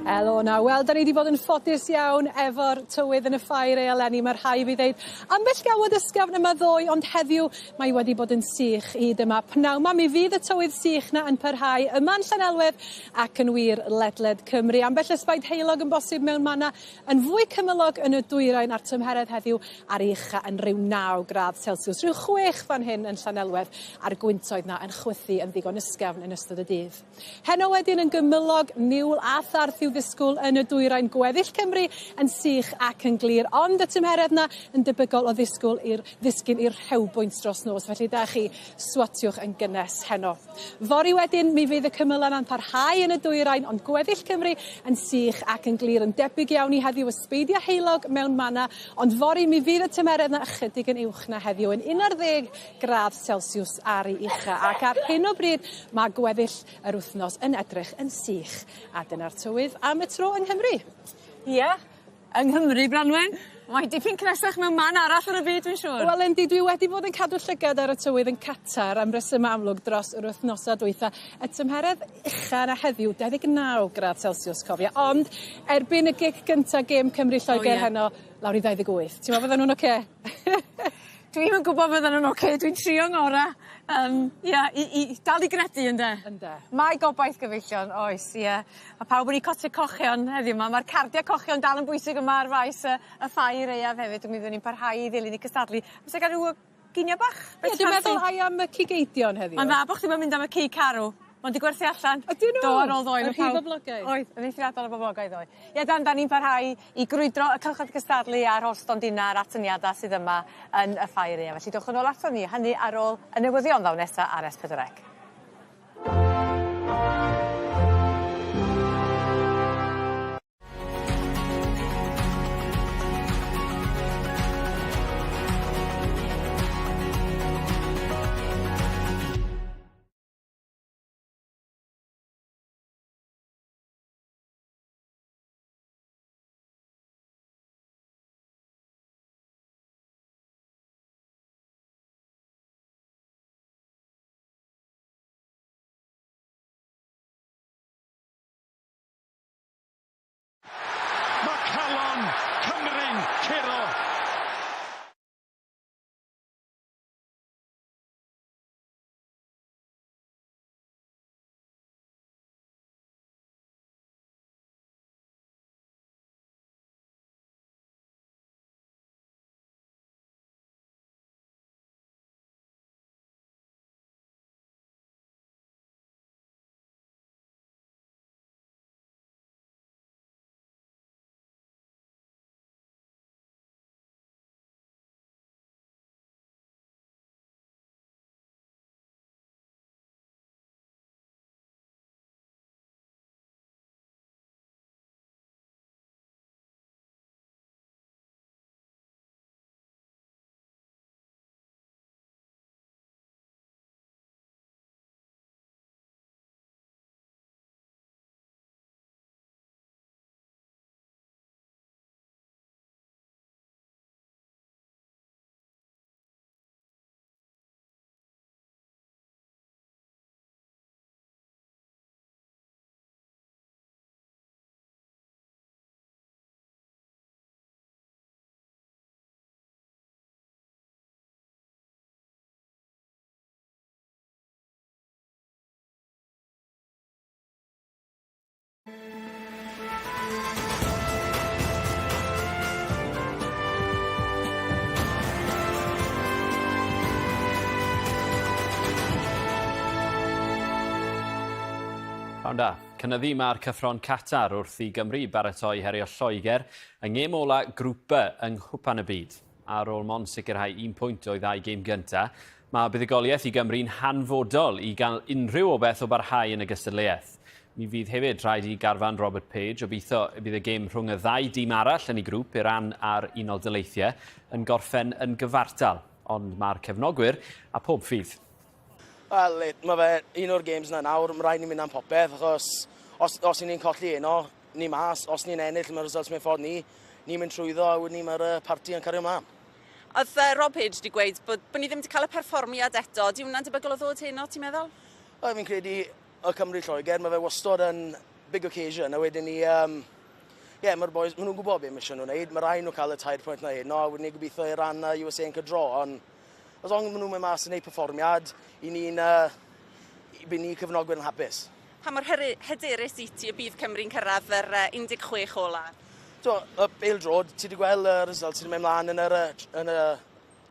[SPEAKER 23] Elona, wel, da ni wedi bod yn ffodus iawn efo'r tywydd yn y ffair eleni, mae rhai fi ddeud. Ambell gawod ysgafn yma ddoe, ond heddiw mae wedi bod yn sych hyd yma. Pnawn 'ma mi fydd y tywydd sych na yn parhau yma yn Llanelwedd ac yn wir ledled Cymru. Ambell ysbaid heulog yn bosib mewn manna yn fwy cymylog yn y dwyrain a'r tymheredd heddiw ar ucha yn rhyw 9 gradd Celsius, rhyw 6 fan hyn yn Llanelwedd a'r gwyntoedd na yn chwythu yn ddigon ysgafn yn ystod y dydd. Heno wedyn yn gymylog, niwl a tharth i'w ddisgwyl yn y dwyrain, gweddill Cymru yn sych ac yn glir, ond y tymheredd na yn debygol o ddisgwyl i'r ddisgyn i'r rhewbwynt dros nos, felly da chi swatiwch yn gynnes heno. Fory wedyn mi fydd y cymylau yna'n parhau yn y dwyrain, ond gweddill Cymru yn sych ac yn glir, yn debyg iawn i heddiw, ysbeidiau heulog mewn manna, ond fory mi fydd y tymheredd na ychydig yn uwch na heddiw, yn 11 gradd Celsius ar ei ucha, ac ar hyn o bryd mae gweddill yr wythnos yn edrych yn sych. A dyna'r tywydd am y tro yng Nghymru.
[SPEAKER 16] Ie, yng Nghymru, Branwen. Mae dipyn cnesach mewn man arall yn y byd dwi'n siŵr.
[SPEAKER 23] Wel yndi dwi wedi bod yn cadw llygad ar y tywydd yn Qatar am resyma amlwg dros yr wythnosa dwytha. Y tymheredd ucha 'na heddiw 29 gradd celsiws cofia ond erbyn y gic gynta gêm Cymru Lloeger oh, yeah. heno lawr i 28. Ti'n meddwl fydden nhw'n oce?
[SPEAKER 16] Dwi'm yn gwbo fydden nw'n oce dwi'n trio ngora yym ia i i dal i gredu ynde?
[SPEAKER 23] Ynde.
[SPEAKER 16] Mae gobaith gyfeillion oes ie. Ma' pawb wedi cotia cochion heddiw 'ma ma'r cardia cochion dal yn bwysig yma ar faes y y ffair aeaf hefyd mi fyddwn ni'n parhau i ddilyn 'u cystadlu. Fysa gael ryw yy ginio bach?
[SPEAKER 23] Ie dwi'n meddwl ai am y cig eidion heddiw.
[SPEAKER 16] Ma'n dda bo' chdi 'im yn mynd am y cig carw. Ma'n 'di gwerthu allan.
[SPEAKER 23] Ydyn n'w?
[SPEAKER 16] Do ar ôl ddoe.
[SPEAKER 23] Yn rhy boblogaidd?
[SPEAKER 16] Oedd yn eithriadol o boblogaidd ddoe. Ie dan 'dan ni'n parhau i grwydro y cylchoedd cystadlu a'r holl stondina a'r atyniada sydd yma yn y ffair aeaf. Felly dowch yn ôl aton ni hynny ar ôl y newyddion ddaw nesa ar S4C.
[SPEAKER 1] Mae calon Cymru'n curo!
[SPEAKER 6] Pnawn da. Cynyddu mae'r cyffro'n Qatar wrth i Gymru baratoi herio Lloegr yng ngêm ola Grŵp B yng Nghwpan y Byd. Ar ôl mond sicrhau un pwynt o'i ddau gêm gynta, mae buddugoliaeth i Gymru'n hanfodol i gael unrhyw obaith o barhau yn y gystadleuaeth. Mi fydd hefyd rhaid i garfan Robert Page obeithio y bydd y gêm rhwng y ddau dîm arall yn ei grŵp, Iran a'r Unol Daleithiau, yn gorffen yn gyfartal. Ond mae'r cefnogwyr a pob ffydd.
[SPEAKER 20] Wel, mae fe un o'r games na nawr, mae rhaid ni mynd am popeth, achos os, os ni'n colli heno, ni mas, os ni'n ennill, mae'r results mewn ffordd ni, ni'n mynd trwyddo a wedyn ni mae'r parti yn cario mlaen.
[SPEAKER 24] Oedd uh, Rob Page wedi gweud bod, bod ni ddim wedi cael y perfformiad eto. Di hwnna'n debygol o ddod heno, ti'n meddwl?
[SPEAKER 20] Wel, fi'n credu y Cymru Lloegr, mae fe wastod yn big occasion, a wedyn ni, um, yeah, mae'r boys, maen nhw'n gwybod beth mae eisiau nhw'n wneud, mae rhaid nhw cael y tair pwynt na heno, a wedyn ni gobeithio Iran a USA yn cael draw, ond as long as maen nhw'n mynd mas yn gwneud perfformiad, i ni'n, uh, i ni cefnogwyr yn hapus.
[SPEAKER 24] Pa mor hyderus wyt ti y bydd Cymru'n cyrraedd yr 16 ola?
[SPEAKER 20] T'mo', y pêl-droed, ti 'di gweld y results sydd 'di mynd mlaen yn yr yy yn y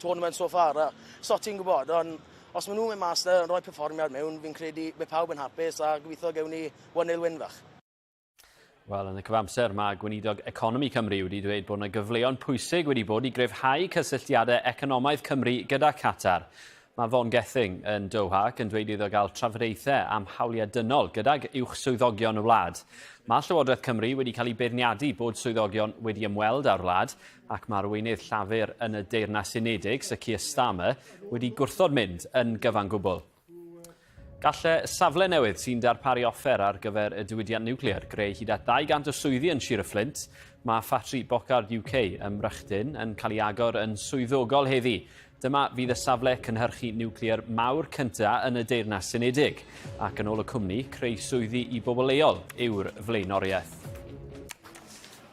[SPEAKER 20] tournament so far a so ti'n gwybod ond os ma' nhw'n mynd mas 'na yn rhoi perfformiad mewn fi'n credu bydd pawb yn hapus a gobeithio gewn ni one nil win fach.
[SPEAKER 6] Wel, yn y cyfamser, mae Gweinidog Economi Cymru wedi dweud bod yna gyfleon pwysig wedi bod i gryfhau cysylltiadau economaidd Cymru gyda Qatar. Mae Vaughan Gething yn Doha ac yn dweud iddo gael trafodaethau am hawliau dynol gydag uwch swyddogion y wlad. Mae Llywodraeth Cymru wedi cael ei beirniadu bod swyddogion wedi ymweld â'r wlad ac mae arweinydd Llafur yn y Deyrnas Unedig, Sir Keir Starmer, wedi gwrthod mynd yn gyfan gwbl. Gall y safle newydd sy'n darparu offer ar gyfer y diwydiant niwclear greu hyd at 200 o swyddi yn Sir y Fflint. Mae ffatri Bocard UK ym Mrychdyn yn cael ei agor yn swyddogol heddi. Dyma fydd y safle cynhyrchu niwclear mawr cyntaf yn y Deyrnas Unedig, ac yn ôl y cwmni, creu swyddi i bobl leol yw'r flaenoriaeth.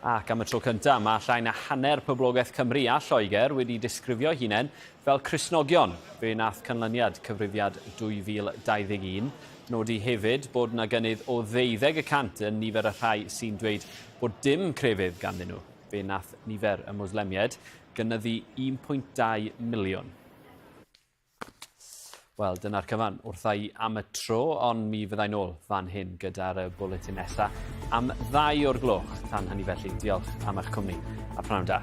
[SPEAKER 6] Ac am y tro cyntaf, mae llai na hanner poblogaeth Cymru a Lloegr wedi disgrifio hunain fel Cristnogion. Fe wnaeth canlyniad cyfrifiad 2021 nodi hefyd bod yna gynnydd o 12% yn nifer y rhai sy'n dweud bod dim crefydd ganddyn nhw. Fe wnaeth nifer y Mwslemiaid gynyddu 1.2 miliwn. Wel, dyna'r cyfan wrtha i am y tro, ond mi fyddai nôl fan hyn gyda'r bwletin nesa am 2:00. Tan hynny felly, diolch am eich cwmni a pnawn da.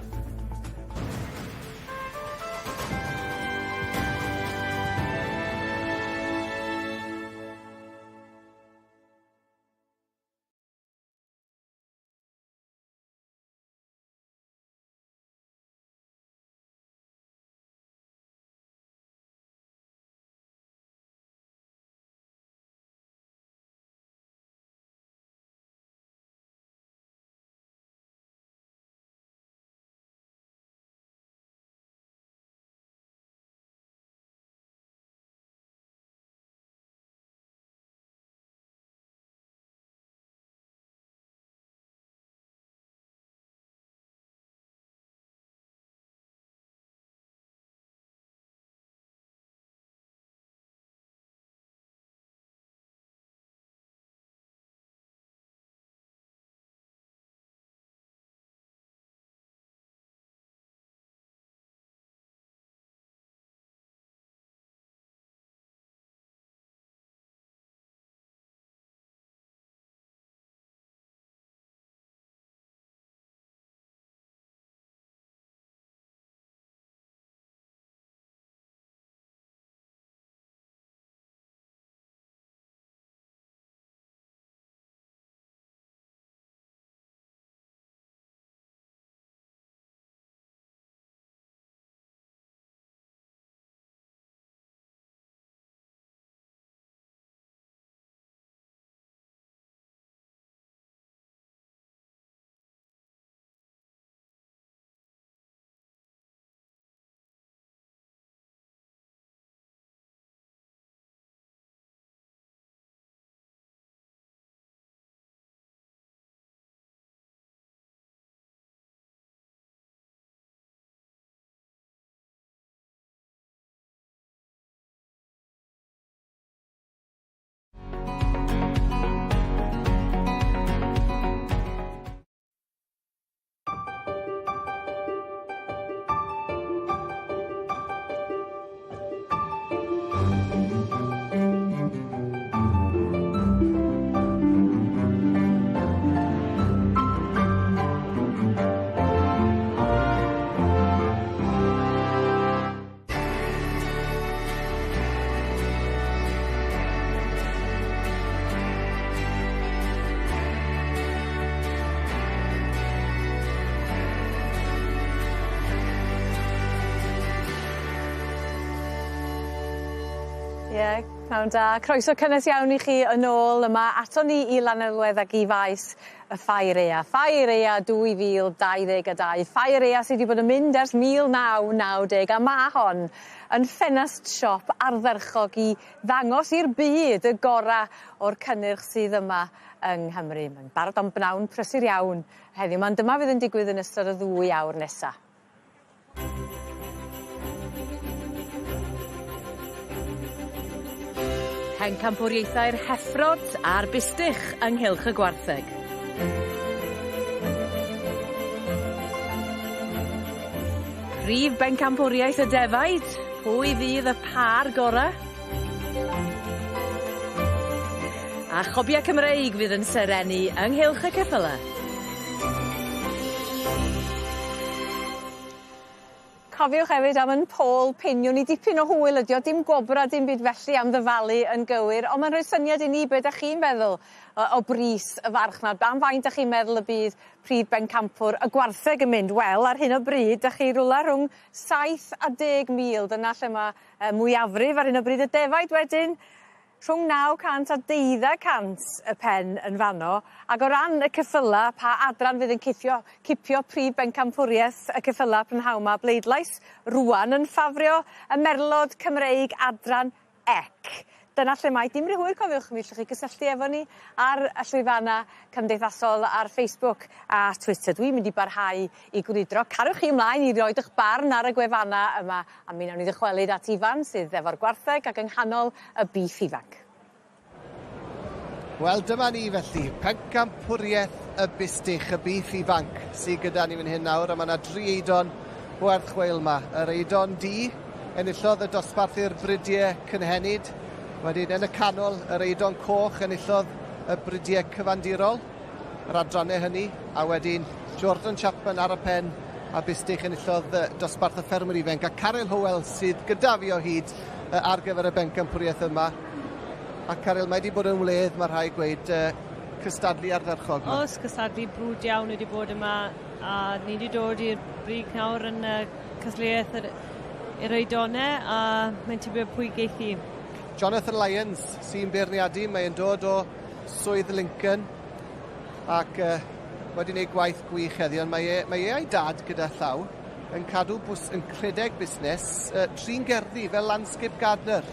[SPEAKER 16] Ie, pnawn da. Croeso cynnes iawn i chi yn ôl yma aton ni i Lanelwedd ag i faes y Ffair Aea. Ffair Aea 2022. Ffair Aea sy 'di bod yn mynd ers 1990 a ma' hon yn ffenast siop ardderchog i ddangos i'r byd y gora' o'r cynnyrch sydd yma yng Nghymru. Mae'n barod am bnawn prysur iawn heddiw 'ma ond dyma fydd yn digwydd yn ystod y ddwy awr nesa.
[SPEAKER 18] Pencampwriaethau'r heffrod a'r bustych ynghylch y gwartheg. Prif bencampwriaeth y defaid, pwy fydd y pâr gora? A chobia Cymreig fydd yn serennu ynghylch y ceffyla.
[SPEAKER 16] Cofiwch hefyd am 'yn pôl piniwn i dipyn o hwyl ydi o dim gwobra dim byd felly am ddyfalu yn gywir on' ma'n rhoi syniad i ni be' 'dach chi'n feddwl o o bris y farchnad am faint 'dach chi'n meddwl y bydd prif bencampwr y gwartheg yn mynd wel ar hyn o bryd 'dach chi rwla rhwng 7 a 10,000 dyna lle ma' y mwyafrif ar hyn o bryd y defaid wedyn Rhwng 900 a 1200 y pen yn fanno, ac o ran y ceffyla, pa adran fydd yn cipio prif bencampwriaeth y ceffyla prynhawn 'ma, bleidlais rŵan yn ffafrio y merlod Cymreig adran C. Dyna lle mae dim rhy hwyr cofiwch, mi allwch chi gysylltu efo ni ar y llwyfanna cymdeithasol ar Facebook a Twitter. Dwi'n mynd i barhau i gwrydro. Carwch chi ymlaen i roid 'ych barn ar y gwefanna yma a mi nawn ni ddychwelyd at Ifan sydd efo'r gwartheg ac yng nghanol y bîff ifanc.
[SPEAKER 3] Wel, dyma ni felly, pencampwriaeth y bustych, y bîff ifanc sydd gyda ni fan hyn nawr, a mae yna dri eidon werth chweil yma. Yr eidon du enillodd y dosbarth i'r bridiau cynhenid, wedyn yn y canol yr eidon coch enillodd y bridiau cyfandirol, yr adrannau hynny, a wedyn Jordan Chapman ar y pen a bustych enillodd dosbarth y ffermwyr ifanc, a Caryl Howell sydd gyda fi o hyd ar gyfer y bencampwriaeth yma. A Caryl, mae wedi bod yn wledd, mae rhai gweud, cystadlu ardderchog yma.
[SPEAKER 8] Oes, cystadlu brwd iawn wedi bod yma, a ni wedi dod i'r brig nawr yn y cystadleuaeth yr oedonau, a mae'n tybio pwy geith hi.
[SPEAKER 3] Jonathan Lyons sy'n beirniadu, mae'n dod o Swydd Lincoln, ac wedi gwneud gwaith gwych heddiw, ond mae e a'i dad gyda llaw yn cadw bws, yn rhedeg busnes trin gerddi fel landscape gardener.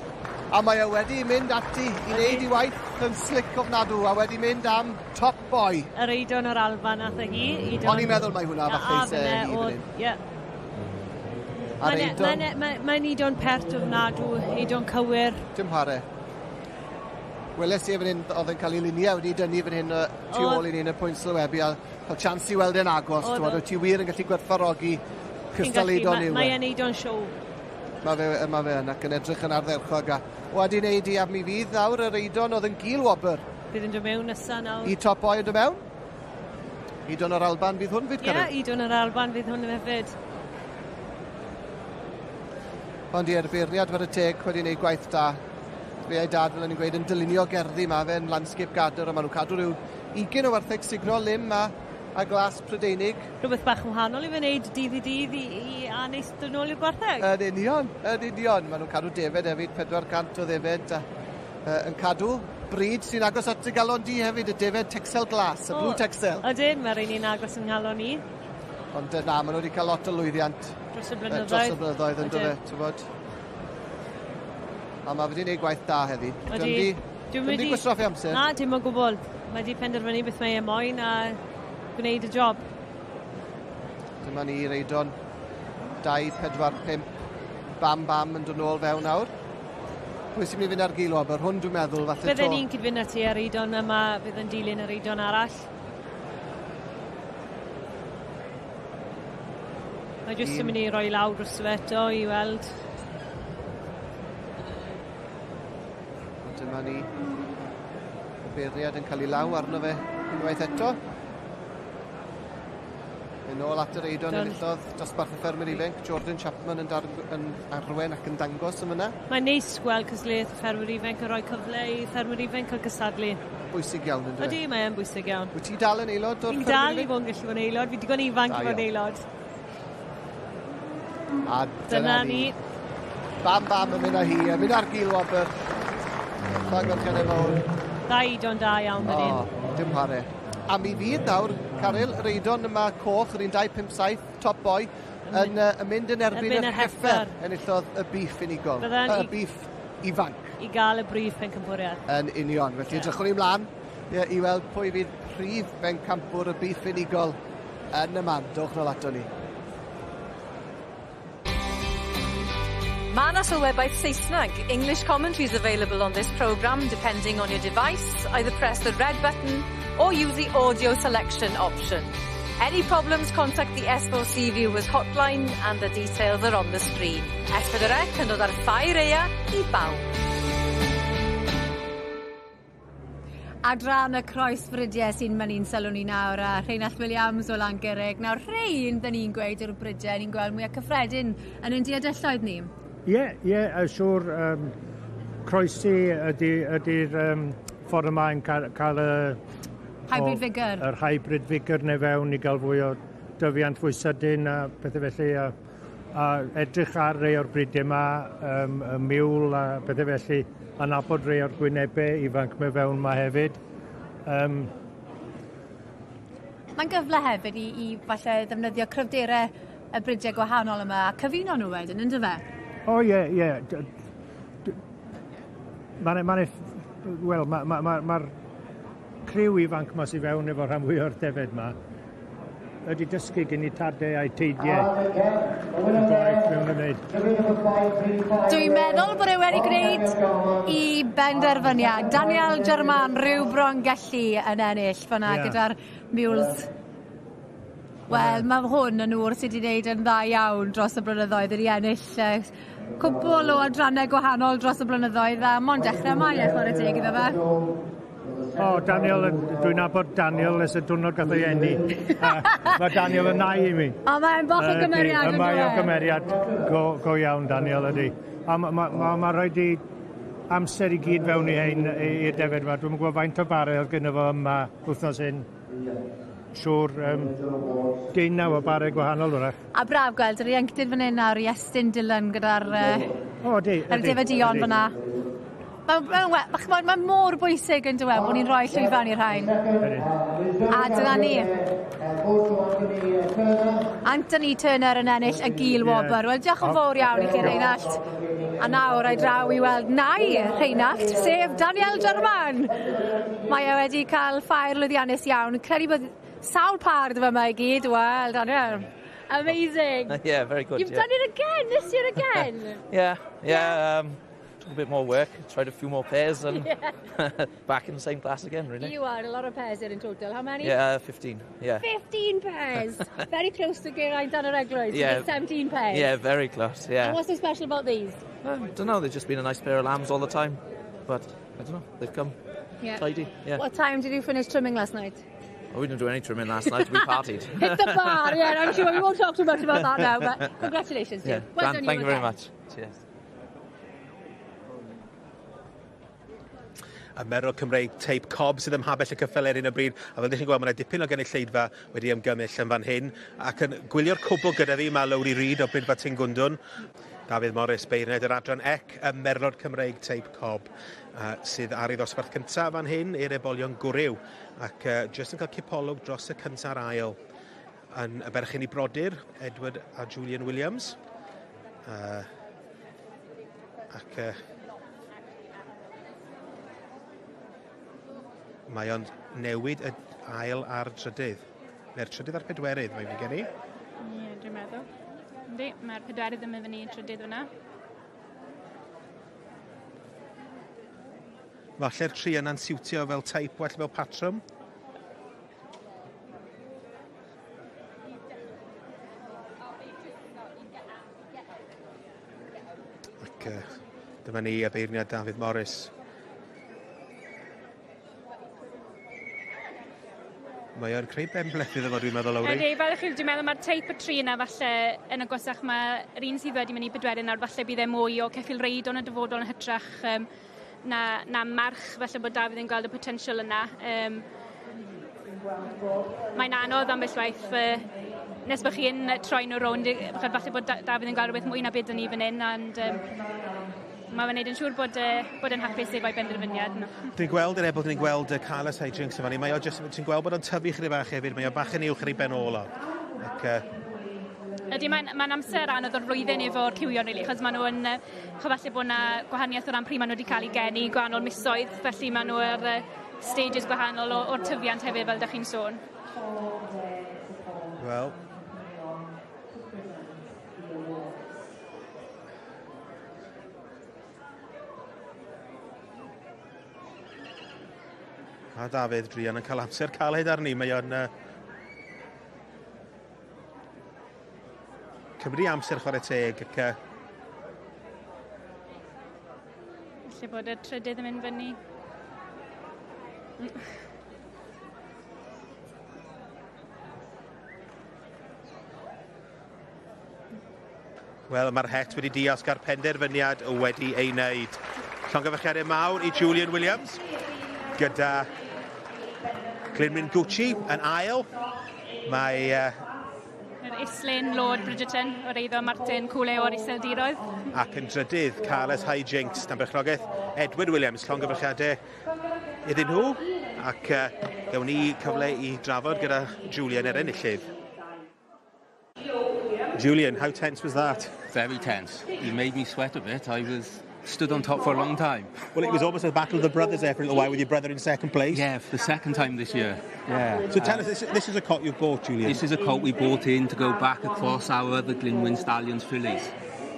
[SPEAKER 3] A mae e wedi mynd ati i wneud ei waith yn slick ofnadw, a wedi mynd am top boy.
[SPEAKER 8] Yr eidon o'r Alban nath e hi.
[SPEAKER 3] O'n i'n meddwl mai hwnna falle se hi fan hyn.
[SPEAKER 8] Ie. Mae'n eidon pert ofnadw, eidon cywir.
[SPEAKER 3] Dim chwarae. Weles i e fan hyn, oedd yn cael ei luniau wedi dynnu fan hyn tu ôl i ni yn y pwynt sylwebu, a cael chance i weld e'n agos, ti'n ti wir yn gallu gwerthfawrogi cystal eidon yw e.
[SPEAKER 8] Mae'n eidon siow.
[SPEAKER 3] Mae fe yn, ac yn edrych yn ardderchog, a wedi wneud i, a mi fydd nawr yr eidon oedd yn gil wobr.
[SPEAKER 8] Bydd yn dod mewn nesa nawr.
[SPEAKER 3] I top boy yn dod mewn. Eidon o'r Alban fydd hwn fyd, Caryl?
[SPEAKER 8] Ie, eidon o'r Alban fydd hwn hefyd.
[SPEAKER 3] Ond ie'r beirniad war y teg wedi wneud gwaith da. Fe a'i dad, fel o'n i'n gweud, yn dylunio gerddi ma, fe'n landscape gardener, a maen nhw'n cadw rhyw 20 o wartheg sugno lim a glas Prydeinig.
[SPEAKER 8] Rhywbeth bach yn wahanol i fe wneud dydd i dydd i a neis dod nôl i'r gwartheg.
[SPEAKER 3] Yn union, yn union. Maen nhw'n cadw defed hefyd, 400 o ddefed, a yn cadw bryd sy'n agos at y galon di hefyd, y defed Texel glas, y Blue Texel.
[SPEAKER 8] Ydyn, mae'r un un agos yng nghalon i.
[SPEAKER 3] Ond na, maen nhw wedi cael lot o lwyddiant.
[SPEAKER 8] Dros y blynyddoedd.
[SPEAKER 3] Dros y blynyddoedd, yn dod, ti'n bod. A mae wedi gwneud gwaith da heddi.
[SPEAKER 8] Ydy.
[SPEAKER 3] Dwi'n wedi gwastraffu amser.
[SPEAKER 8] Na, dim o gwbl. Mae wedi penderfynu beth mae e moyn a gwneud y job.
[SPEAKER 3] Dyma ni, Reidon. 2, 4, 5. Bam, bam yn dod nôl fewn nawr. Pwy sy'n mynd i fynd ar gil wobr? Hwn dwi'n meddwl, falle to.
[SPEAKER 8] Bydden ni'n cydfynd ati ar Eidon yma, fydd yn dilyn yr Eidon arall. Mae jyst yn mynd i roi lawr dros fe eto i weld.
[SPEAKER 3] Dyma ni. Y beirniad yn cael ei law arno fe unwaith eto. Yn ôl at yr eidon enillodd dosbarth y ffermwyr ifanc, Jordan Chapman yn arwen ac yn dangos yn fyna.
[SPEAKER 8] Mae'n neis gweld cystadleuaeth y ffermwyr ifanc yn rhoi cyfle i ffermwyr ifanc cael cystadlu.
[SPEAKER 3] Bwysig iawn, yn dweud?
[SPEAKER 8] Ydy, mae'n bwysig iawn.
[SPEAKER 3] Wyt ti dal yn aelod o'r ffermwyr ifanc?
[SPEAKER 8] Fi'n dal i fod yn gallu bod yn aelod, fi digon ifanc i fod yn aelod.
[SPEAKER 3] A dyna ni. Bam bam yn mynd â hi, yn mynd ar gil wobr. Llongyfarchiadau mawr.
[SPEAKER 8] Da eidon da iawn fan hyn.
[SPEAKER 3] Dim chwarae. A mi fydd nawr, Caryl, yr eidon yma coch, yr un 257, top boy, yn mynd yn erbyn yr heffer. Enillodd y beef unigol. Y beef ifanc.
[SPEAKER 8] I gael y brif pencampwriaeth.
[SPEAKER 3] Yn union. Felly edrychwn ni ymlaen i weld pwy fydd prif bencampwr y beef unigol yn y man. Dowch nôl ato ni.
[SPEAKER 18] Mae yna sylwebaeth Saesneg. English commentary is available on this programme depending on your device. Either press the red button or use the audio selection option. Any problems, contact the S4C Viewers hotline and the details are on the screen. S4C yn dod ar ffair eia i bawb. Adran y croesfrydiau sy'n mynd i'n sylw ni nawr a Rheinallt Williams o Langurig. Nawr rhein, dyn ni'n gweud yw'r brydiau ni'n gweld mwyaf cyffredin yn ein diadelloedd ni.
[SPEAKER 15] Ie, siŵr, croesi ydy'r ffordd yma yn cael y...
[SPEAKER 18] Hybrid vigour.
[SPEAKER 15] Yr hybrid vigour neu fewn i gael fwy o dyfiant fwy sydyn a pethau felly. A edrych ar rei o'r bridiau yma, y miwl a pethau felly. a nabod rei o'r gwynebau ifanc mewn fewn ma hefyd.
[SPEAKER 2] Mae'n gyfle hefyd i falle ddefnyddio cryfderau y bridiau gwahanol yma a cyfuno nhw wedyn, yndyfe?
[SPEAKER 15] O ie, ie. Mae'n ma wel, mae'r ma, ma, ma criw ifanc ma sydd fewn efo rhan fwy o'r defed ma ydy dysgu gen i tadau a'i teidiau yn gwaith mewn ymwneud.
[SPEAKER 2] Dwi'n meddwl bod e wedi gwneud i benderfyniad. Daniel German, rhyw bron gellu yn ennill fyna gyda'r Mules. Wel, mae hwn yn ŵr sydd wedi gwneud yn dda iawn dros y blynyddoedd, wedi ennill cwpl o adrannau gwahanol dros y blynyddoedd, a mond dechrau mae e, chwarae teg iddo fe.
[SPEAKER 15] O, Daniel, dwi'n nabod Daniel ers y diwrnod gath o'i eni. Mae Daniel yn nai i mi.
[SPEAKER 2] O, mae'n bach o gymeriad.
[SPEAKER 15] Mae o gymeriad go iawn, Daniel, ydy. A ma rhaid i amser i gyd fewn i hein i'r defed yma. Dwi'm yn gwybod faint o bare oedd gynno fo yma wythnos hyn. Siŵr 19 o bare gwahanol wrach.
[SPEAKER 2] A braf gweld yr ieuenctid fan hyn nawr, Iestyn Dylan gyda'r yr defedion fyna. Mae mor bwysig yn dweud bod ni'n rhoi llwyfan i'r rhain. A dyna ni. Anthony Turner yn ennill y gil wobr. Wel, diolch yn fawr iawn i chi, Rheinallt. A nawr ei draw i weld nai Rheinallt, sef Daniel German. Mae e wedi cael ffair lwyddiannus iawn. Credu bod sawl par gyda fe yma i gyd. Wel, Daniel. Amazing.
[SPEAKER 11] Yeah, very good.
[SPEAKER 2] You've done it again, this year again.
[SPEAKER 11] Yeah. Took a bit more work, tried a few more pairs and back in the same class again, really.
[SPEAKER 2] You are a lot of pairs here in total. How many?
[SPEAKER 11] Yeah, 15, yeah.
[SPEAKER 2] 15 pairs! Very close to Geraint Dan yr Eglwys.
[SPEAKER 11] Yeah.
[SPEAKER 2] 17 pairs.
[SPEAKER 11] Yeah, very close, yeah.
[SPEAKER 2] And what's so special about these?
[SPEAKER 11] I don't know, they've just been a nice pair of lambs all the time. But, I don't know, they've come tidy. Yeah.
[SPEAKER 2] What time did you finish trimming last night?
[SPEAKER 11] Oh, we didn't do any trimming last night, we partied.
[SPEAKER 2] Hit the bar, yeah, I'm sure we won't talk too much about that now, but congratulations to you. Well done,
[SPEAKER 11] thank you very much. Cheers.
[SPEAKER 4] Y Merlod Cymreig teip cob sydd ym mhabell y cyffyle ar hyn o bryd, a fel ydych chi'n gweld, mae yna dipyn o gynulleidfa wedi ymgymell yn fan hyn, ac yn gwylio'r cwbl gyda fi mae Lowri Reid o Bridfa Tingwndwn, Dafydd Morris, beirniad yr adran ec, y Merlod Cymreig teip cob, sydd ar ei ddosbarth cyntaf fan hyn i'r ebolion gwryw, ac jyst yn cael cipolwg dros y cynta'r ail yn y berchen i brodyr, Edward a Julian Williams, ac mae o'n newid y ail a'r trydydd. Neu'r trydydd a'r pedwerydd, mae'n fi gen i.
[SPEAKER 9] Ie, dwi'n meddwl. Yndi, mae'r pedwerydd yn mynd fyny i'r trydydd fyna.
[SPEAKER 4] Falle'r tri yna'n siwtio fel teip well fel patrwm. Ac dyma ni y beirniad Dafydd Morris. Mae o'n creu benbleth iddo fo, dwi'n meddwl, Lowri.
[SPEAKER 9] Ydy, fel chi, dwi'n meddwl mae'r teip y tri yna falle yn agosach, mae'r un sydd wedi mynd i bedwerydd nawr, falle bydd e mwy o ceffyl reid yn y dyfodol yn hytrach na march, falle bod Dafydd yn gweld y potensial yna. Mae'n anodd ambell waith, nes bod chi'n troi nhw rownd, falle bod Dafydd yn gweld rhywbeth mwy na beth ni fan hyn, ond mae fe'n neud yn siŵr bod yn hapus efo'i benderfyniad. No.
[SPEAKER 4] Dwi'n gweld yr ebol, dwi'n gweld y Carlos Hijinks yma ni. Mae o jyst, ti'n gweld bod o'n tyfu chydig bach hefyd, mae o bach yn uwch ar ei ben ôl o. Ac,
[SPEAKER 9] Ydy, mae'n amser anodd o'r flwyddyn efo'r cywion, really, achos maen nhw yn, falle bod yna gwahaniaeth o ran pryd maen nhw wedi cael eu geni gwahanol misoedd, felly maen nhw ar stages gwahanol o'r tyfiant hefyd, fel ydych chi'n sôn.
[SPEAKER 4] Wel, a Dafydd druan yn cael amser caled arni. Mae o'n cymryd amser chwarae teg. Ac,
[SPEAKER 9] Felly bod y trydydd yn mynd fyny.
[SPEAKER 4] Wel, mae'r het wedi diosg a'r penderfyniad wedi ei wneud. Llongyfarchiadau mawr i Julian Williams gyda Glynwyn Gucci yn ail. Mae
[SPEAKER 13] Yr Islyn Lord Bridgerton o'r eiddo Martin Cwle o'r Iseldiroedd.
[SPEAKER 4] Ac yn drydydd, Carles Hijinks, dan berchnogaeth Edward Williams, llongyfarchiadau iddyn nhw. Ac gawn ni cyfle i drafod gyda Julian yr enillydd. Julian, how tense was that?
[SPEAKER 19] Very tense. He made me sweat a bit. I was stood on top for a long time.
[SPEAKER 4] Well, it was almost a battle of the brothers there for a little while with your brother in second place.
[SPEAKER 19] Yeah, for the second time this year. Yeah.
[SPEAKER 4] So tell us, this is a colt you've bought, Julian.
[SPEAKER 19] This is a colt we bought in to go back across our other Glynwyn Stallions fillies.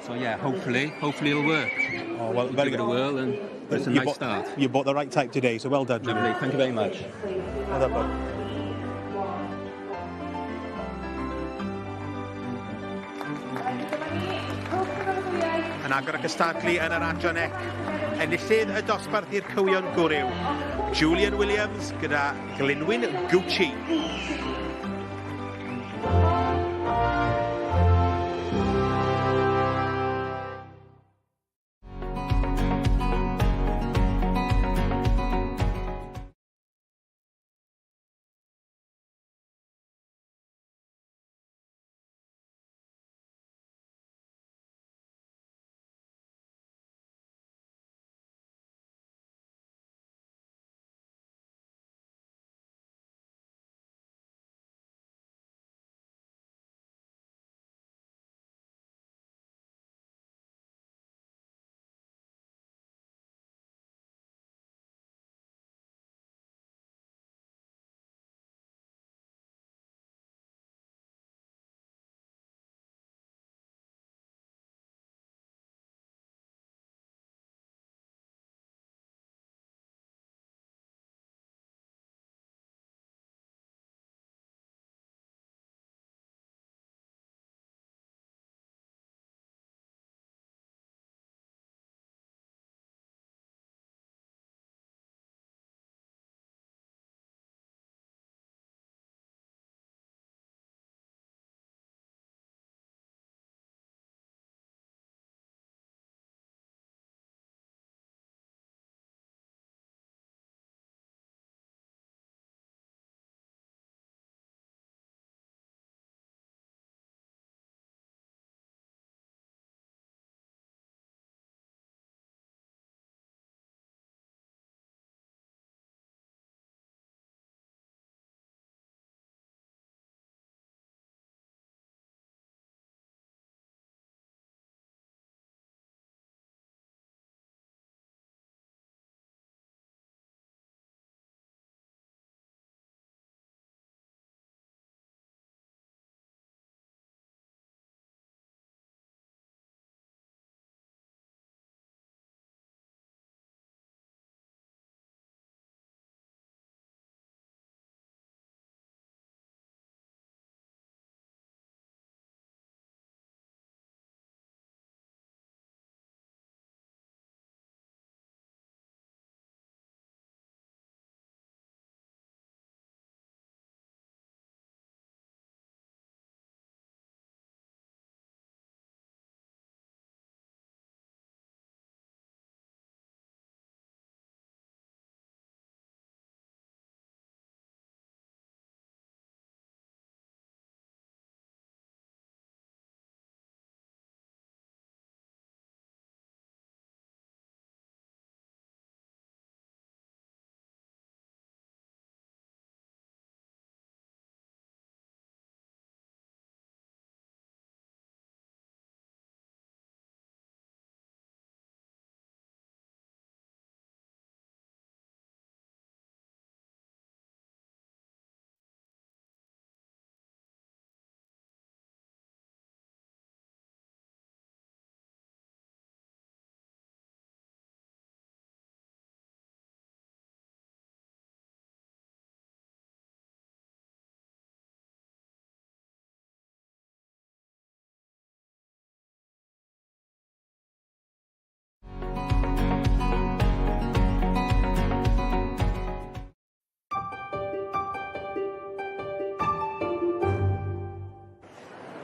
[SPEAKER 19] So yeah, hopefully it'll work.
[SPEAKER 4] Oh, well, very
[SPEAKER 19] give
[SPEAKER 4] good.
[SPEAKER 19] it a whirl, and it's a nice start.
[SPEAKER 4] You bought the right type today, so well done, Julian.
[SPEAKER 19] Lovely, thank you very much.
[SPEAKER 4] Well done, bud. Yn agor y cystadlu yn yr adran ec, enillydd y dosbarth i'r cywion gwryw, Julian Williams gyda Glynwyn Gucci.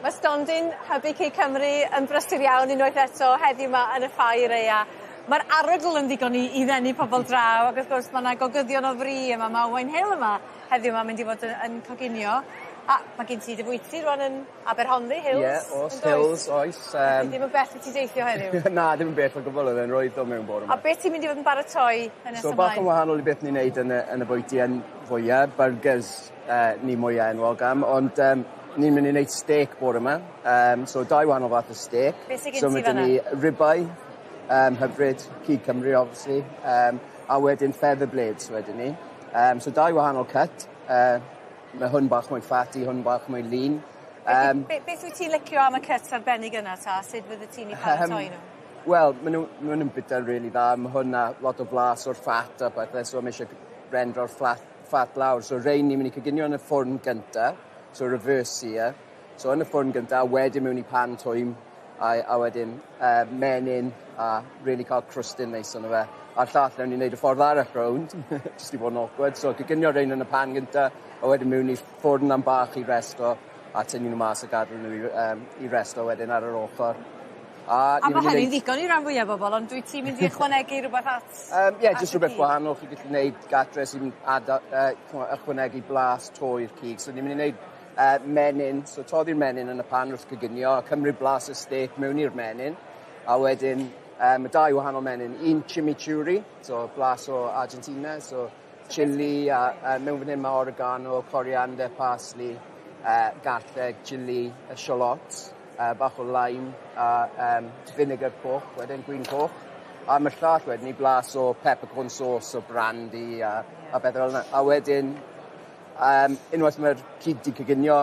[SPEAKER 16] Mae stondin Hybu Cig Cymru yn brysur iawn unwaith eto heddiw 'ma yn y ffair aea. Ma'r arogl yn ddigon i ddenu pobol draw ac wrth gwrs ma' 'na gogyddion o fri yma ma' Owain Hill yma heddiw 'ma mynd i fod yn coginio. A ma' gen ti dy fwyty rŵan yn Aberhonddu, Hills.
[SPEAKER 10] Ie, yeah, oes, Hills, oes.
[SPEAKER 16] Ddim yn bell i ti deithio heddiw.
[SPEAKER 10] Na, ddim yn bell o gwbl, oedd e'n rwydd o mewn bore 'ma.
[SPEAKER 16] A beth ti'n mynd i fod yn baratoi yn nes
[SPEAKER 10] So bach yn wahanol i beth ni'n neud yn y bwyty yn fwya, burgers ni mwya enwog am, ond ni'n mynd i neud steak bore 'ma. So dau wahanol fath o steak.
[SPEAKER 16] Beth sy gen
[SPEAKER 10] so
[SPEAKER 16] ti
[SPEAKER 10] ma' 'da
[SPEAKER 16] fan'na?
[SPEAKER 10] ni ribeye, hyfryd, cig Cymru obviously, a wedyn feather blades wedyn ni. So dau wahanol cut. Ma' hwn bach mwy fatty, hwn bach mwy lean.
[SPEAKER 16] Beth wyt ti'n licio am y cuts arbennig yna ta? Sut fyddet ti'n 'u paratoi nhw?
[SPEAKER 10] Wel, ma' nw'n bita'n rili dda. Ma' hwnna lot o flas o'r fat a pethe, so ma' isie rendro'r fat lawr. So rein ni'n mynd i coginio yn y ffwrn gynta, so reverse sear. So yn y ffwrn gynta, a wedyn mewn i pan twym, a wedyn menyn, a really cael crwstyn neis arno fe. A'r llall newn ni neud y ffordd arall rownd, jyst i fod yn awkward. So coginio rein yn y pan gynta, a wedyn mewn i'r ffwrn am bach i resto, a tynnu nhw mas a gadw nhw i resto wedyn ar yr ochr.
[SPEAKER 16] A ma' hynny'n ddigon i ran fwyaf o bobl, ond dwyt ti'n mynd i ychwanegu rhywbeth at
[SPEAKER 10] Ie,
[SPEAKER 16] at
[SPEAKER 10] jyst
[SPEAKER 16] y
[SPEAKER 10] rhywbeth
[SPEAKER 16] cig?
[SPEAKER 10] gwahanol chi gallu neud gatre sy'n ychwanegu blas to i'r cig. So ni'n mynd i neud menyn, so toddi'r menyn yn y pan wrth coginio, a cymryd blas y steak mewn i'r menyn, a wedyn y dau wahanol menyn, un chimichurri, so blas o Argentina, so chili, a mewn fan hyn mae oregano, coriander, parsley, garlleg, chili, a shallots, bach o lime, a vinegar coch, wedyn gwin coch. A mae'r llall wedyn i blas o peppercorn sauce, o brandy, a bethau fel yna. A wedyn, unwaith mae'r cig 'di coginio,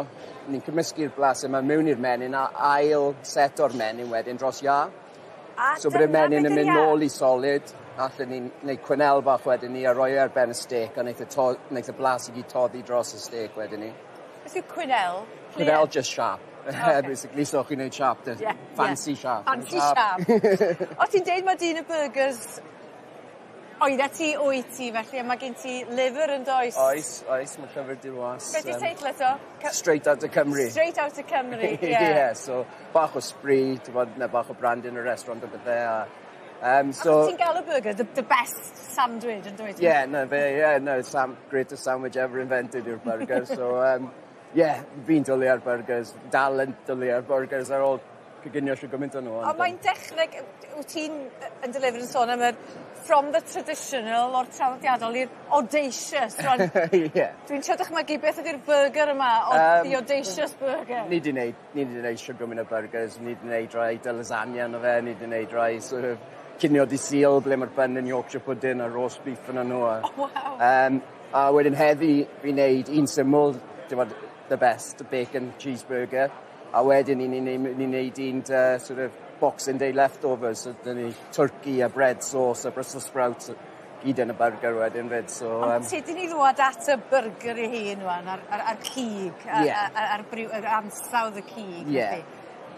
[SPEAKER 10] ni'n cymysgu'r blas yma mewn i'r menyn a ail set o'r menyn wedyn dros iâ.
[SPEAKER 16] A
[SPEAKER 10] So bod y
[SPEAKER 16] dyna
[SPEAKER 10] menyn
[SPEAKER 16] be'
[SPEAKER 10] yn
[SPEAKER 16] 'di'r
[SPEAKER 10] mynd
[SPEAKER 16] iâ?
[SPEAKER 10] nôl i solid, allen ni'n neud quenelle bach wedyn ni a roi e ar ben y steak a neith y blas i gyd toddi dros y steak wedyn ni.
[SPEAKER 16] Beth yw quenelle?
[SPEAKER 10] Quenelle just sharp.
[SPEAKER 16] Okay.
[SPEAKER 10] Basically, so chi'n neud sharp, the fancy sharp.
[SPEAKER 16] Fancy sharp. O ti'n deud mae dyn y burgers oeddet ti, wyt ti felly, a mae gen ti lyfr yn does?
[SPEAKER 10] Oes, oes, mae llyfr di was.
[SPEAKER 16] Be 'di teitl eto?
[SPEAKER 10] Straight out of Cymru.
[SPEAKER 16] Straight out of Cymru, ie.
[SPEAKER 10] Yeah, so bach o sbri, ti'n bod, na bach o brand yn y restaurant o bethau.
[SPEAKER 16] So,
[SPEAKER 10] So,
[SPEAKER 16] ti'n gael y burger, the best sandwich yn dweud?
[SPEAKER 10] Yeah, no, fe, yeah, no, greatest sandwich ever invented yw'r burger. So, yeah, fi'n dwlu ar burgers, dal yn dwlu ar burgers ar ôl coginio shwd gymaint o'n nhw.
[SPEAKER 16] Ond mae'n dechneg, wyt ti'n yn dy lyfr yn sôn am yr from the traditional o'r traddodiadol i'r audacious. Rwan, dwi'n trio dychmygu beth ydy'r burger yma, o the audacious burger.
[SPEAKER 10] Ni 'di neud shwd gymaint o burgers, ni 'di neud rai dy lasagna yno fe, ni 'di neud rai sort of cinio di Sul ble mae'r bun yn Yorkshire pudding a roast beef yn nhw.
[SPEAKER 16] Oh, wow.
[SPEAKER 10] A wedyn heddi fi'n neud un syml, dim ond the best, the bacon cheeseburger. A wedyn ni'n ni neud un dy, sort of Boxing Day leftovers, so dyn ni turkey a bread sauce a Brussels sprouts, gyd yn y burger wedyn fyd. So,
[SPEAKER 16] Ond sut i ni ddwad at y burger ei hun wan, a'r cig, a'r ansawdd y cig?
[SPEAKER 10] Ie.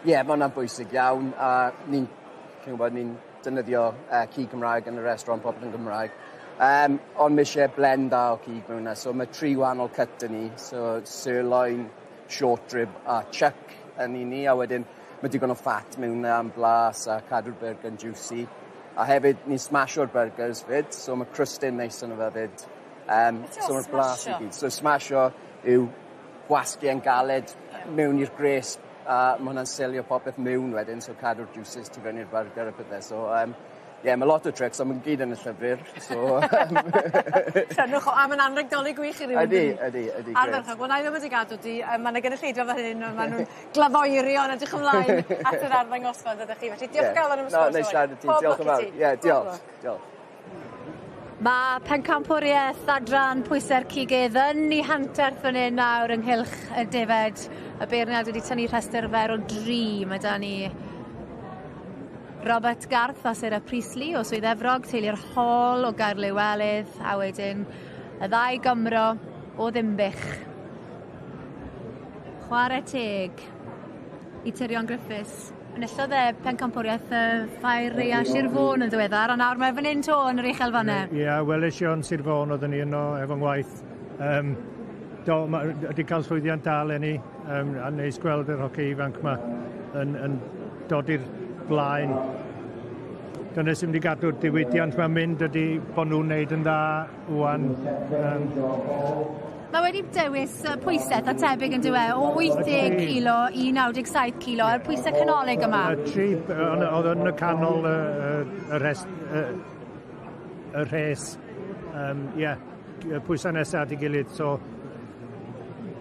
[SPEAKER 10] Ie, mae hwnna'n bwysig iawn, a ni'n, chi'n gwybod, ni'n defnyddio cig Cymraeg yn y restaurant, popeth yn Gymraeg. Ond mae eisiau blend da o cig mewn yna, so mae tri wahanol cut yn ni, so sirloin, short rib a chuck yn un ni, a wedyn mae digon o fat mewn yna am blas a cadw'r burger yn juicy. A hefyd, ni'n smasho'r burgers fyd, so mae crustyn neis yn fe fyd.
[SPEAKER 16] Beth yw
[SPEAKER 10] So mae'r blas i
[SPEAKER 16] smasho?
[SPEAKER 10] gyd. So smasho yw gwasgu yn galed mewn i'r gres a mae hwnna'n selio popeth mewn wedyn, so cadw'r juices tu fewn i'r burger a pethau. So, yeah, mae lot o tricks, ond mae'n gyd yn y llyfr. So,
[SPEAKER 16] Prynwch o, a mae'n anreg Dolig gwych i rywun.
[SPEAKER 10] Ydy,
[SPEAKER 16] dydi?
[SPEAKER 10] ydy, ydy, grêt.
[SPEAKER 16] Ardderchog. Wel, na i ddim wedi gadw di. Mae yna gynulleidfa fan hyn, maen nhw'n glafoerio yn edrych ymlaen at yr arddangosfa, ydych chi. Felly, diolch o galon am y
[SPEAKER 10] No,
[SPEAKER 16] sgwrs.
[SPEAKER 10] neis siarad i ti.
[SPEAKER 16] Pob
[SPEAKER 10] Diolch yn
[SPEAKER 16] lwc i
[SPEAKER 10] fawr.
[SPEAKER 16] ti.
[SPEAKER 10] Ie,
[SPEAKER 16] Pob
[SPEAKER 10] diolch.
[SPEAKER 16] lwc.
[SPEAKER 10] Diolch.
[SPEAKER 2] Mae pencampwriaeth adran pwysau'r cigydd yn ei hanterth fan hyn nawr ynghylch y defed. Y beirniad wedi tynnu rhestr fer o dri. Mae da ni Robert Garth a Sarah Priestley o Swydd Efrog, teulu'r Hall o Gaerliwelydd, a wedyn y ddau Gymro o Ddinbych. Chwarae teg i Tyrion Griffiths. Enillodd e pencampwriaeth y Ffair Aeaf Sir Fôn yn ddiweddar, a nawr mae fan hyn to yn yr uchelfannau.
[SPEAKER 15] Ie, yeah, weles i o'n Sir Fôn, oedden ni yno efo ngwaith. Do, wedi cael llwyddiant da eleni, a neis gweld yr hoci ifanc yma yn dod i'r blaen. Dyna sy'n mynd i gadw'r diwydiant mae'n mynd ydy bod nhw'n neud yn dda wan.
[SPEAKER 2] Mae wedi dewis pwysau eitha tebyg yn dyw e, o 80 kilo i 97 kilo, a'r pwysau canolig yma.
[SPEAKER 15] Y tri, oedd yn y canol y rhes, y rhes, ie, y pwysau nesaf at ei gilydd, so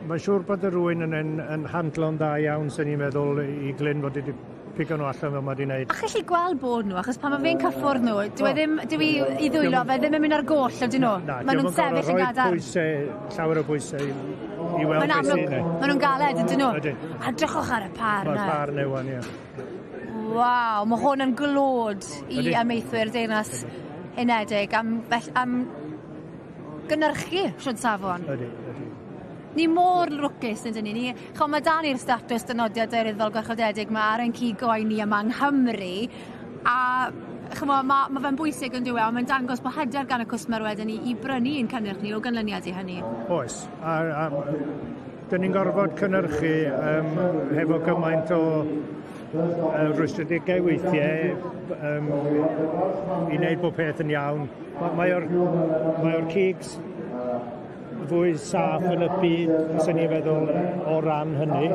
[SPEAKER 15] mae'n siŵr bod y rwy'n yn handlo'n dda iawn, sy'n ni'n meddwl, i Glyn fod wedi pigo nhw allan fel mae wedi wneud.
[SPEAKER 2] A chi gweld bod nhw, achos pan mae fe'n cyffwrdd nhw, dyw e ddim, dyw i ddwylo fe ddim yn mynd ar goll, ydyn nhw?
[SPEAKER 15] Na,
[SPEAKER 2] Maen nhw'n sefyll yn gadarn.
[SPEAKER 15] Pwysau, llawer o bwysau i weld
[SPEAKER 2] Mae'n
[SPEAKER 15] beth
[SPEAKER 2] amlwg,
[SPEAKER 15] sy'n
[SPEAKER 2] maen nhw'n galed, ydyn nhw?
[SPEAKER 15] Ydyn.
[SPEAKER 2] A drychwch ar y par
[SPEAKER 15] Mae'r
[SPEAKER 2] na.
[SPEAKER 15] par newan, ie.
[SPEAKER 2] Waw, mae hwn yn glod i
[SPEAKER 15] Ydi.
[SPEAKER 2] amaethwyr Deyrnas Unedig am gynhyrchu siwd safon.
[SPEAKER 15] Ydy, ydy.
[SPEAKER 2] Ni mor lwcus yn dyn ni. Ch'mo, mae dan ni'r statws dynodiad daearyddol gwarchodedig ma ar ein cig oen ni yma yng Nghymru, a ch'mo, ma fe'n bwysig yn dyw e, ond mae'n dangos bod hyder gan y cwsmer wedyn i brynu ein cynnyrch ni o ganlyniad i hynny.
[SPEAKER 15] Oes, a dyn ni'n gorfod cynnyrchu hefo gymaint o rwystredigaeth weithiau i wneud bob peth yn iawn. Mae o'r cig fwy saff yn y byd, sy'n ni'n feddwl, o ran hynny.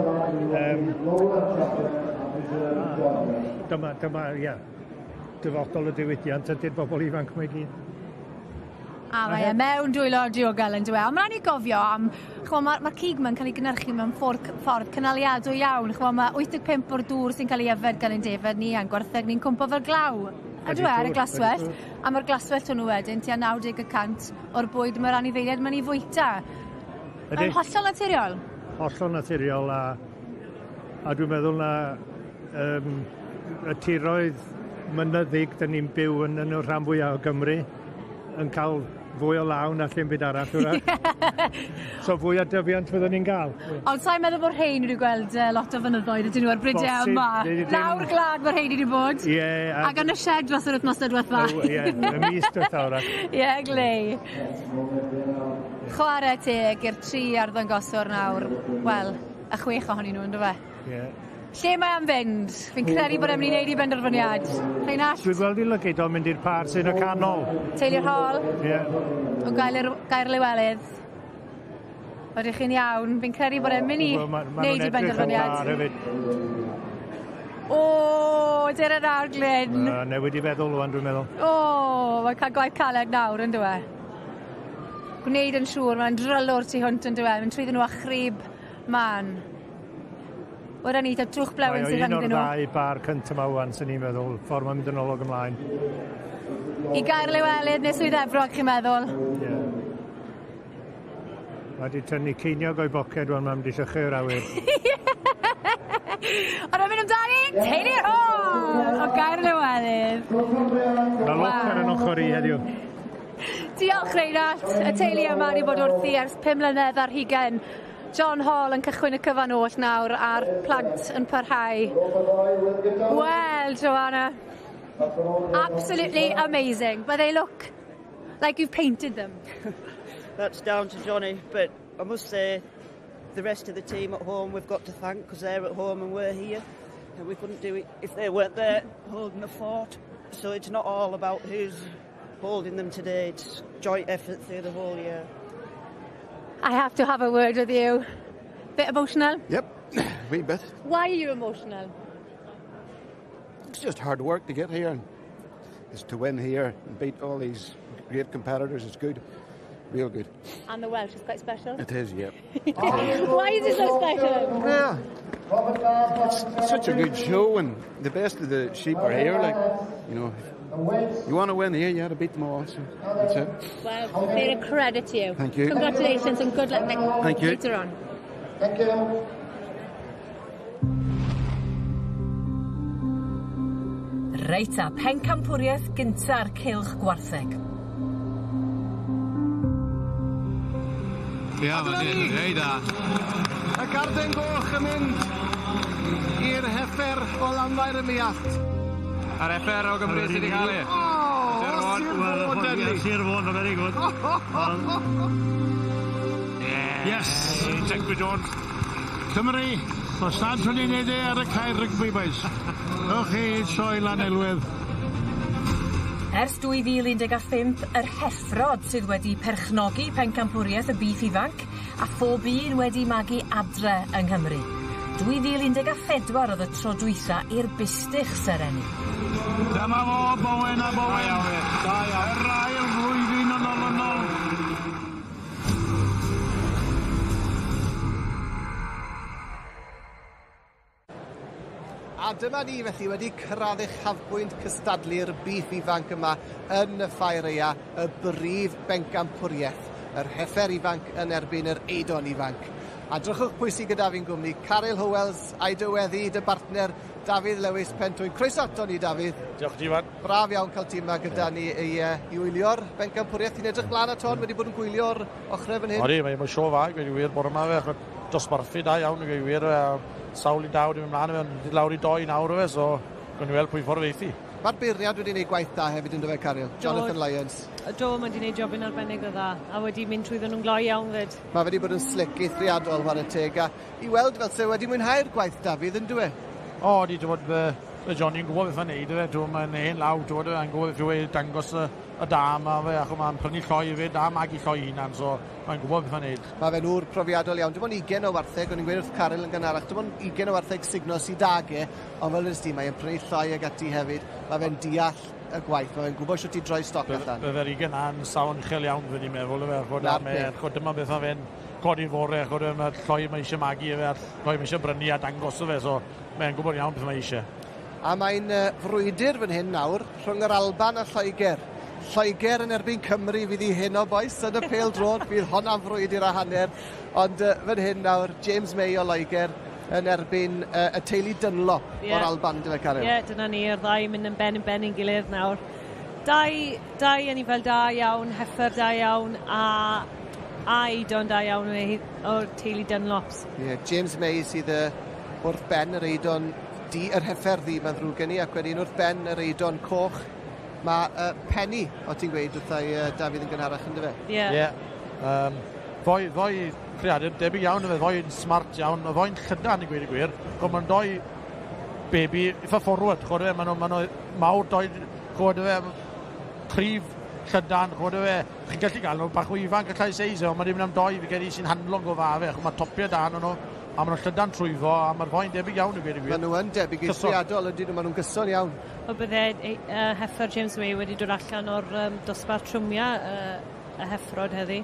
[SPEAKER 15] Dyma, ie, dyfodol y diwydiant ydy'r bobl ifanc mae gyd.
[SPEAKER 2] A mae e mewn dwylo diogel yn dyw e. Ond mae'n rhaid i gofio am, ch'mo, mae'r cig ma'n cael ei gynhyrchu mewn ffordd cynaliadwy iawn. Ch'mo, mae 85 o'r dŵr sy'n cael ei yfed gan ein defaid ni a'n gwartheg ni'n cwmpo fel glaw. Ydw e, ar y glaswellt. A mae'r glaswellt hwnnw wedyn tua 90% o'r bwyd mae'r anifeiliaid mae'n ei fwyta. Mae'n hollol naturiol.
[SPEAKER 15] Hollol naturiol a dwi'n meddwl na y tiroedd mynyddig dyn ni'n byw yn y rhan fwyaf o Gymru yn cael fwy o law na llym byd arall, wrach. So fwy o dyfiant fyddwn ni'n gael.
[SPEAKER 2] Ond sa'n meddwl bod rhain wedi gweld lot o fynyddoedd ydyn nhw ar brydiau yma. Lawr gwlad mae rhain wedi bod.
[SPEAKER 15] Ie.
[SPEAKER 2] Ac yn y shed dros yr wythnos diwetha.
[SPEAKER 15] Ie, y mis diwetha wrach.
[SPEAKER 2] Ie, glei. Chwarae teg i'r tri arddangoswr nawr. Wel, y 6 ohonyn nhw, ynddo fe?
[SPEAKER 15] Ie.
[SPEAKER 2] Lle mae am fynd? Fi'n credu bod e'n mynd i wneud i benderfyniad. Rheinallt?
[SPEAKER 15] Dwi'n gweld i lygid o'n mynd i'r par sy'n y canol.
[SPEAKER 2] Teulu'r Hall?
[SPEAKER 15] Ie.
[SPEAKER 2] O Gaerliwelydd. Ydych chi'n iawn? Fi'n credu bod e'n mynd i wneud i benderfyniad. O, dyna nawr, Glyn.
[SPEAKER 15] Newid i feddwl rwan, dwi'n meddwl.
[SPEAKER 2] O, mae'n cael gwaith caled nawr, yn dyw e? Gwneud yn siŵr, mae'n drylwr tu hwnt yn dyw e. Mae'n trwyddyn nhw â chrib man. Weda ni, ta trwch blewyn sydd rhyngddyn nhw.
[SPEAKER 15] Mae o un o'r ddau bar cyntaf yma wan, sy'n ni'n meddwl, ffordd mae'n mynd yn ôl ag ymlaen.
[SPEAKER 2] I Gaerliwelydd neu Swydd Efrog, chi'n meddwl?
[SPEAKER 15] Ie. Mae wedi tynnu ceiniog o'i boced wan, mae'n mynd i llychu'r awyr.
[SPEAKER 2] Ond yn mynd amdani, Teulu'r Hall o Gaerliwelydd.
[SPEAKER 15] Mae lot ar yn ochr i heddiw.
[SPEAKER 2] Diolch, Reinallt. Y teulu yma wedi bod wrthi ers 5 mlynedd ar hugain. John Hall yn cychwyn y cyfan oll nawr a'r plant yn parhau. Well, Joanna, absolutely amazing. But they look like you've painted them.
[SPEAKER 7] That's down to Johnny, but I must say the rest of the team at home we've got to thank because they're at home and we're here. And we couldn't do it if they weren't there holding the fort. So it's not all about who's holding them today, it's joint effort through the whole year.
[SPEAKER 2] I have to have a word with you. Bit emotional?
[SPEAKER 14] Yep, wee bit.
[SPEAKER 2] Why are you emotional?
[SPEAKER 14] It's just hard work to get here, and it's to win here and beat all these great competitors. It's good, real good.
[SPEAKER 2] And the Welsh is quite special.
[SPEAKER 14] It is, yep.
[SPEAKER 2] Why is it so special?
[SPEAKER 14] Yeah, it's such a good show, and the best of the sheep are here. Like, you know, if you want to win here, you have to beat them all. So that's it.
[SPEAKER 2] Well, they're a credit to you.
[SPEAKER 14] Thank you.
[SPEAKER 2] Congratulations and good luck
[SPEAKER 14] Thank you.
[SPEAKER 2] later on.
[SPEAKER 14] Thank you.
[SPEAKER 18] Reit ta, pencampwriaeth gynta'r cylch gwartheg.
[SPEAKER 17] Ia, mae'n rei da.
[SPEAKER 3] Y garden goch yn mynd i'r heffer o Lanfair ym Muallt.
[SPEAKER 17] A'r heffer o Gymru sydd wedi cael ei.
[SPEAKER 3] O, Sir Fôn, Dudley.
[SPEAKER 12] Sir Fôn, very good. Yes, Tecwy Jones. Cymru, os nad swn i'n neud e ar y cae rygbi, boys. Ewch chi sioe Lanelwedd.
[SPEAKER 18] Ers 2015, yr heffrod sydd wedi perchnogi pencampwriaeth y bîff ifanc, a phob un wedi magu adre yng Nghymru. 2014 oedd y tro dwytha i'r bustych serennu.
[SPEAKER 12] Dyma fo, Bowen a Bowen. Yr ail flwyddyn yn olynol.
[SPEAKER 3] A dyma ni felly wedi cyrraedd uchafbwynt cystadlu'r bîff ifanc yma yn y Ffair Aeaf, y brif bencampwriaeth, yr heffer ifanc yn erbyn yr eidon ifanc. A drychwch pwy sydd gyda fi'n gwmni, Caryl Howells a'i dyweddi, dy bartner Dafydd Lewis Pentwyn. Croeso ato ni, Dafydd.
[SPEAKER 5] Diolch ti, Iwan.
[SPEAKER 3] Braf iawn cael ti yma gyda ni i wylio'r bencampwriaeth. Ti'n edrych mlaen at hon, wedi bod yn gwylio'r ochrau fan hyn?
[SPEAKER 5] Odi, mae'n sio fag, wedi wir bore yma fe, dosbarthu da iawn, wedi wir, sawl i daw, wedi mynd mlaen, wedi lawr i doi nawr fe, so gwni weld pwy ffordd eithi.
[SPEAKER 3] Mae'r beirniad wedi gwneud gwaith da hefyd yn dyfe, Caryl, Jonathan Lyons.
[SPEAKER 8] Do, mae wedi gwneud jobyn arbennig o dda, a wedi mynd trwyddo nhw'n gloi iawn fyd.
[SPEAKER 3] Mae wedi bod yn slick eithriadol, chwarae teg, a i weld fel se wedi mwynhau'r gwaith, Dafydd, yn dywe?
[SPEAKER 5] O, di, ti'n bod, Johnny'n gwybod beth mae'n neud, fe, mae'n hen law, ti'n bod, mae'n gwybod beth yw e dangos y da yma, fe, ac mae'n prynu lloi hefyd, a magu lloi hunan, so mae'n gwybod beth mae'n neud.
[SPEAKER 3] Mae fe'n ŵr profiadol iawn. Dim ond 20 o wartheg, o'n i'n gweud wrth Caryl yn gynharach, dim ond 20 o wartheg sugno sydd ag e, ond fel ydys ti, mae'n prynu lloi ag ati hefyd, mae fe'n deall y gwaith, mae fe'n gwybod sut i droi stoc allan.
[SPEAKER 5] Bydde'r 20 na'n safon uchel iawn, fydden i'n meddwl, fe, dyma beth mae fe'n codi'r fore, mae'r lloi mae eisiau magu, fe, a'r lloi mae eisiau brynu a dangos o fe, so mae'n gwybod iawn beth mae eisiau.
[SPEAKER 3] A mae'n frwydr fan hyn nawr rhwng yr Alban a Lloegr. Lloegr yn erbyn Cymru fydd hi heno, bois, yn y pêl-droed, fydd honna'n frwydr a hanner. Ond fan hyn nawr, James May o Loegr yn erbyn y teulu Dunlop o'r Alban, dyna Caryl.
[SPEAKER 8] Ie, dyna ni, yr ddau mynd yn ben yn ben i'n gilydd nawr. Dau anifail da iawn, heffer da iawn, a eidon da iawn o'r teulu Dunlops.
[SPEAKER 3] Ie, James May sydd wrth ben yr eidon du, yr heffer ddu, mae'n ddrwg gen i, ac wedyn wrth ben yr eidon coch. Mae Penny, o ti'n gweud wrthai Dafydd yn gynharach, ynddo fe?
[SPEAKER 8] Ie.
[SPEAKER 5] Ddoi creadur debyg iawn, fe ddoi'n smart iawn, ddoi'n llydan i gweud y gwir. Chod, mae'n doi baby eitha forward, chod fe, maen nhw mawr doi, chod fe, cryf llydan, chod fe, chi'n gallu gael nhw bach o ifanc allai seis, ond mae'n mynd am doi, fi credu sy'n handlo'n go dda fe, chod, mae topiau da nhw, a maen nhw'n llydan trwyddo, a mae'r foi'n debyg iawn i gweud y gwir.
[SPEAKER 3] Maen nhw yn debyg eithriadol, ydyn nhw, maen nhw'n gyson iawn.
[SPEAKER 8] O, bydde heffer James May wedi dod allan o'r dosbarth trwmia y heffrod heddi.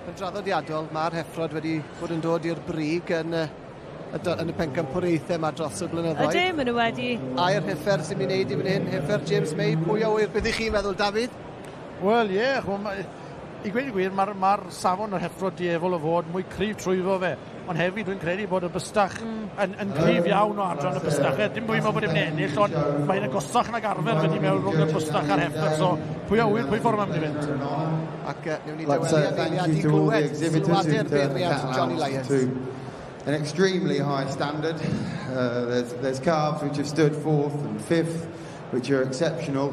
[SPEAKER 3] Yn draddodiadol, mae'r heffrod wedi bod yn dod i'r brig yn y pencampwriaethau yma dros y blynyddoedd.
[SPEAKER 8] Ydyn, maen nhw wedi.
[SPEAKER 3] A'r heffer sy'n mynd i wneud i fan hyn, heffer James May, pwy a wyr, beth ych chi'n meddwl, Dafydd?
[SPEAKER 5] Wel, ie, i gweud y gwir, mae'r safon o'r heffrod diefol o fod mwy cryf trwyddo fe. Ond hefyd dwi'n credu bod y bystach yn cryf iawn o adran y bystach. Dim bwy mewn bod dim ennill, ond mae'n agosach nag arfer fynd i mewn rhwng y bystach a'r heffer. So pwy a wyr, pwy ffordd mae'n mynd i fynd?
[SPEAKER 3] Ac newn ni dyweddu am eiliad i glywed sylwadau'r beirniad Johnny Lyons.
[SPEAKER 21] An extremely high standard. There's calves which have stood fourth and fifth, which are exceptional.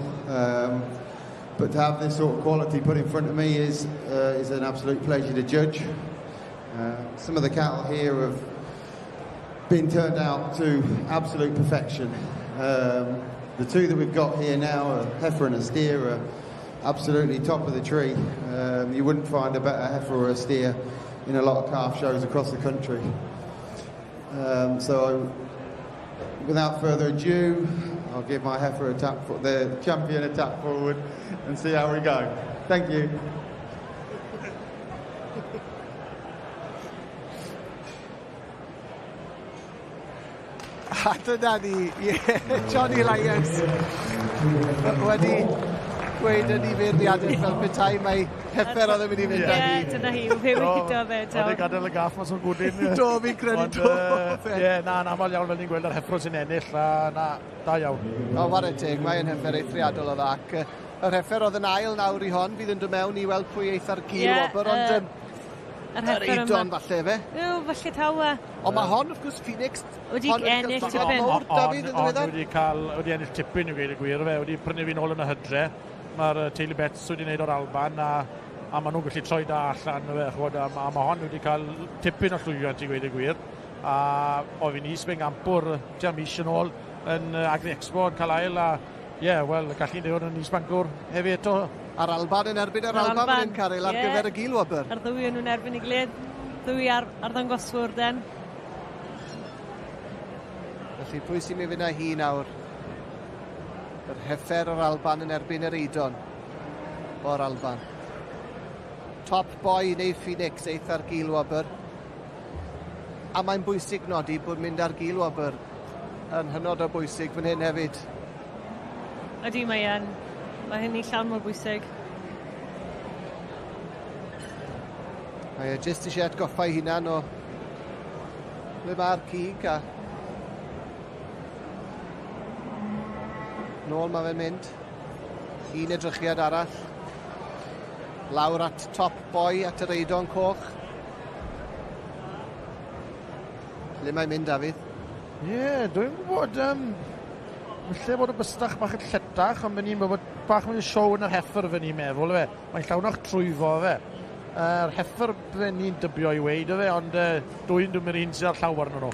[SPEAKER 21] But to have this sort of quality put in front of me is an absolute pleasure to judge. Some of the cattle here have been turned out to absolute perfection. The two that we've got here now, a heifer and a steer, are absolutely top of the tree. You wouldn't find a better heifer or a steer in a lot of calf shows across the country. So without further ado, I'll give my heifer a tap, the champion a tap forward, and see how we go. Thank you.
[SPEAKER 3] A dyna ni, Johnny Lyons wedi gweud yn ei feirniadaeth fel petai mae heffer oedd yn mynd i fynd â hi.
[SPEAKER 8] Ie, dyna hi, fe wedi do fe.
[SPEAKER 5] Oedd e gadael y gaff mas o'r gwdyn.
[SPEAKER 3] Do, fi'n credu do fe.
[SPEAKER 5] Ie, na, yn aml iawn fel ni'n gweld yr heffro sy'n ennill, a na, da iawn.
[SPEAKER 3] O, whare teg, mae'n heffer eithriadol o dda. Ac yr heffer oedd yn ail nawr i hon, fydd yn dod mewn i weld pwy eitha'r gil wobr, ond yr eidon falle fe.
[SPEAKER 8] Yw, falle taw e.
[SPEAKER 3] Ond mae hon, wrth gwrs, Phoenix,
[SPEAKER 8] wedi ennill tipyn.
[SPEAKER 3] Dafydd yn ddiweddar.
[SPEAKER 5] Wedi ennill tipyn i gweud y gwir fe, wedi prynu fi'n ôl yn y hydre. Mae'r teulu Betts wedi wneud o'r Alban a maen nhw'n gallu troi da allan fe, chwod, a mae hon wedi cael tipyn o llwyddiant i gweud y gwir. A oedd fi'n is-bencampwr tua mis yn ôl yn Agri Expo yn cael ail a ie, wel, gallu'n dweud yn is-bencampwr hefyd eto.
[SPEAKER 3] A'r Alban yn erbyn yr Alban fan hyn, Caryl, ar gyfer y gilwobr.
[SPEAKER 8] A'r ddwy yn nhw'n erbyn ei gilydd. Ddwy ar arddangoswyr den.
[SPEAKER 3] Felly pwy sy'n mynd fynd â hi nawr? Yr heffer o'r Alban yn erbyn yr Eidon o'r Alban. Top Boy neu Phoenix eith ar gilwobr. A mae'n bwysig nodi bod mynd ar gilwobr yn hynod o bwysig fan hyn hefyd.
[SPEAKER 8] Ydy, mae yn. Mae hynny llawn mor bwysig.
[SPEAKER 3] Mae e jyst eisiau atgoffa ei hunan o ble mae'r cig a nôl mae fe'n mynd. Un edrychiad arall. Lawr at Top Boy, at yr Eidon Coch. Lle mae'n mynd, Dafydd?
[SPEAKER 5] Ie, yeah, dwi'n gwybod, falle bod y bystach bach yn lletach, ond ni'n bod bach mwy o siow yn yr heffer fy ni'n meddwl, fe. Mae'n llawnach trwyfo, fe. Yr heffer bydden ni'n dybio i weid, fe, ond dwi'n yr un sydd ar llaw arno nhw.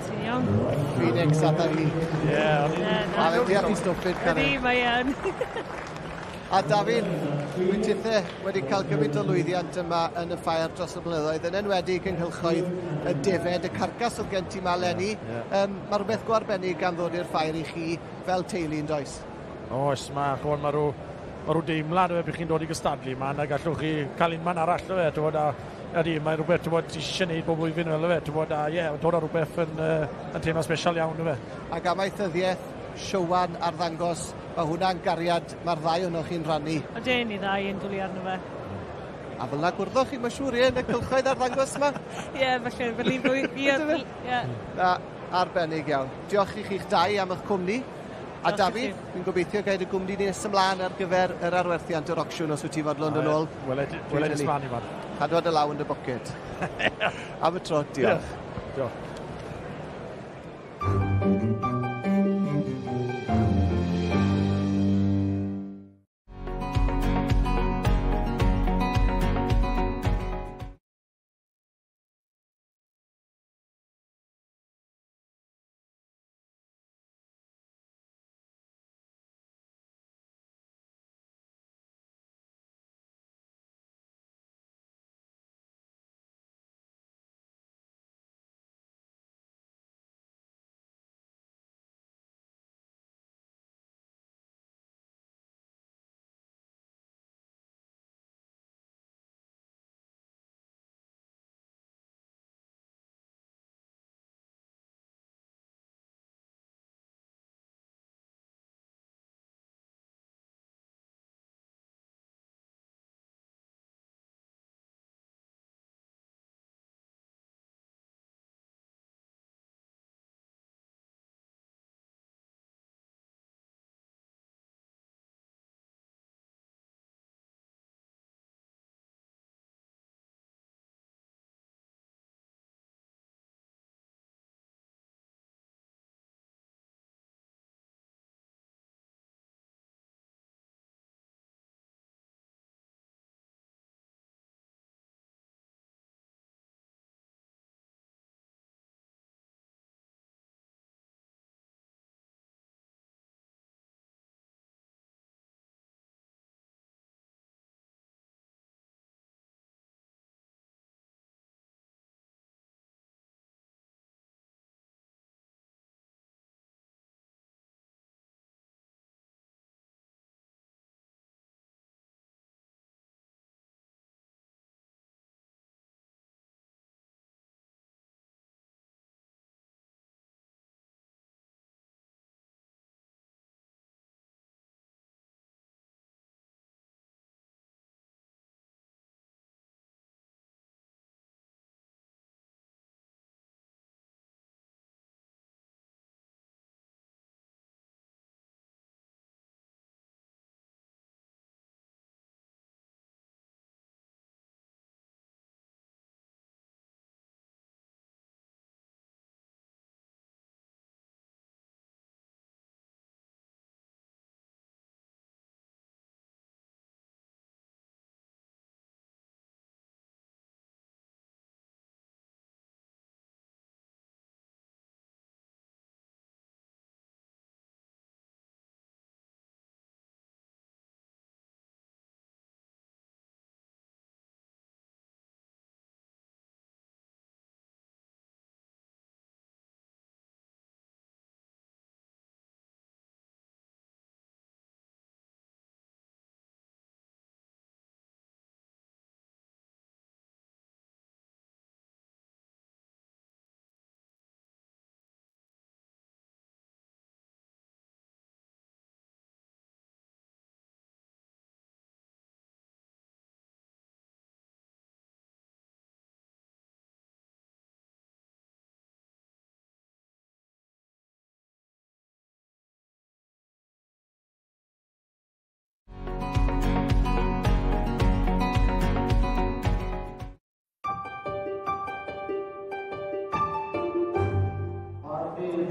[SPEAKER 8] Ti'n iawn.
[SPEAKER 3] Phoenix a da hi.
[SPEAKER 5] Ie.
[SPEAKER 3] A fe'n deall i stwffyd, Karen.
[SPEAKER 8] Ydy, mae yn.
[SPEAKER 3] A Dafydd, wyt tithe wedi cael gymaint o lwyddiant yma yn y ffair dros y blynyddoedd, yn enwedig yng nghylchoedd y defed, y carcas oedd gen ti ma leni. Yeah. Mae rhywbeth go arbennig gan ddod i'r ffair i chi fel teulu yn does?
[SPEAKER 5] Oes, mae ma rhyw deimlad o fe, chi'n dod i gystadlu yma, na gallwch chi cael unman arall o fe, ti'n a ydy, mae rhywbeth ti'n ti eisiau gwneud bob blwyddyn fel fe, ti'n a ie, yeah, dod â rhywbeth yn teimlo special iawn o fe.
[SPEAKER 3] Ac amaethyddiaeth, siowan arddangos, mae hwnna'n gariad, mae'r ddau ohonoch chi'n rhannu.
[SPEAKER 8] Odyn, ni ddau yn dwlu arno fe.
[SPEAKER 3] A fel na gwrddoch chi, mae'n siŵr, ie, yn y cylchoedd arddangos yma?
[SPEAKER 8] Ie, falle, fel i fwy, ie.
[SPEAKER 3] Na, arbennig iawn. Diolch i chi'ch dau am eich cwmni. A Dafydd, dwi'n gobeithio gael y gwmni nes ymlaen ar gyfer yr arwerthiant yr ocsiwn os wyt ti fodlon yn ôl.
[SPEAKER 5] Weled ysman i fan.
[SPEAKER 3] Cadw dy law yn dy boced. Am y tro, diolch.
[SPEAKER 5] Diolch.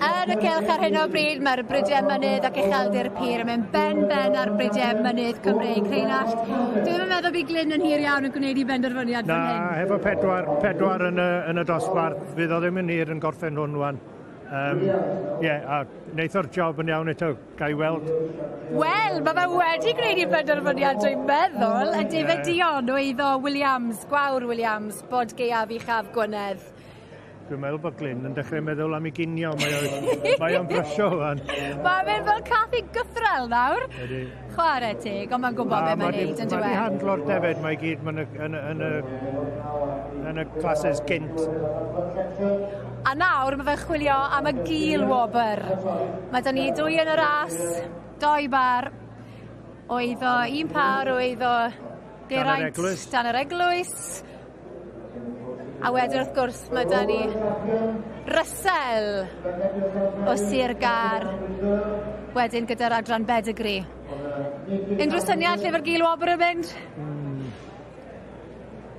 [SPEAKER 2] Yn y cylch ar hyn o bryd mae'r Brydiau Mynydd ac Ucheldir Pur yn mynd ben-ben ar Brydiau Mynydd Cymreig. Rheinallt, dwi ddim yn meddwl bydd Glyn yn hir iawn yn gwneud ei benderfyniad fan hyn.
[SPEAKER 15] Na, hefo pedwar yn y dosbarth, fydd o ddim yn hir yn gorffen hwn wan. Yeah, a wneith o'r job yn iawn eto, ga i weld.
[SPEAKER 2] Wel, mae fe wedi gwneud ei benderfyniad dwi'n meddwl. Y defaid duon o eiddo Williams, Gwawr Williams, bod gaeaf uchaf Gwynedd.
[SPEAKER 15] Dwi'n meddwl bod Glyn yn dechrau meddwl am ei ginio. Mae o'n brysio fan.
[SPEAKER 2] Mae'n mynd fel cath i gythrel nawr.
[SPEAKER 15] Ydy.
[SPEAKER 2] Chwarae teg, ond mae'n gwybod beth mae'n neud, yn
[SPEAKER 15] Mae
[SPEAKER 2] dyw
[SPEAKER 15] di
[SPEAKER 2] e?
[SPEAKER 15] handlo'r defed mae gyd yn y, yn, y, yn, y, yn y classes gynt.
[SPEAKER 2] A nawr mae fe'n chwilio am y gil wobr. Mae 'da ni dwy yn y ras, doi bar o eiddo, un par o eiddo Geraint
[SPEAKER 15] Eglwys.
[SPEAKER 2] Dan yr Eglwys. A wedyn wrth gwrs mae 'da ni Russell o Sir Gâr wedyn gyda'r adran Bedigri. Unrhyw syniad lle mae'r gil wobr yn mynd?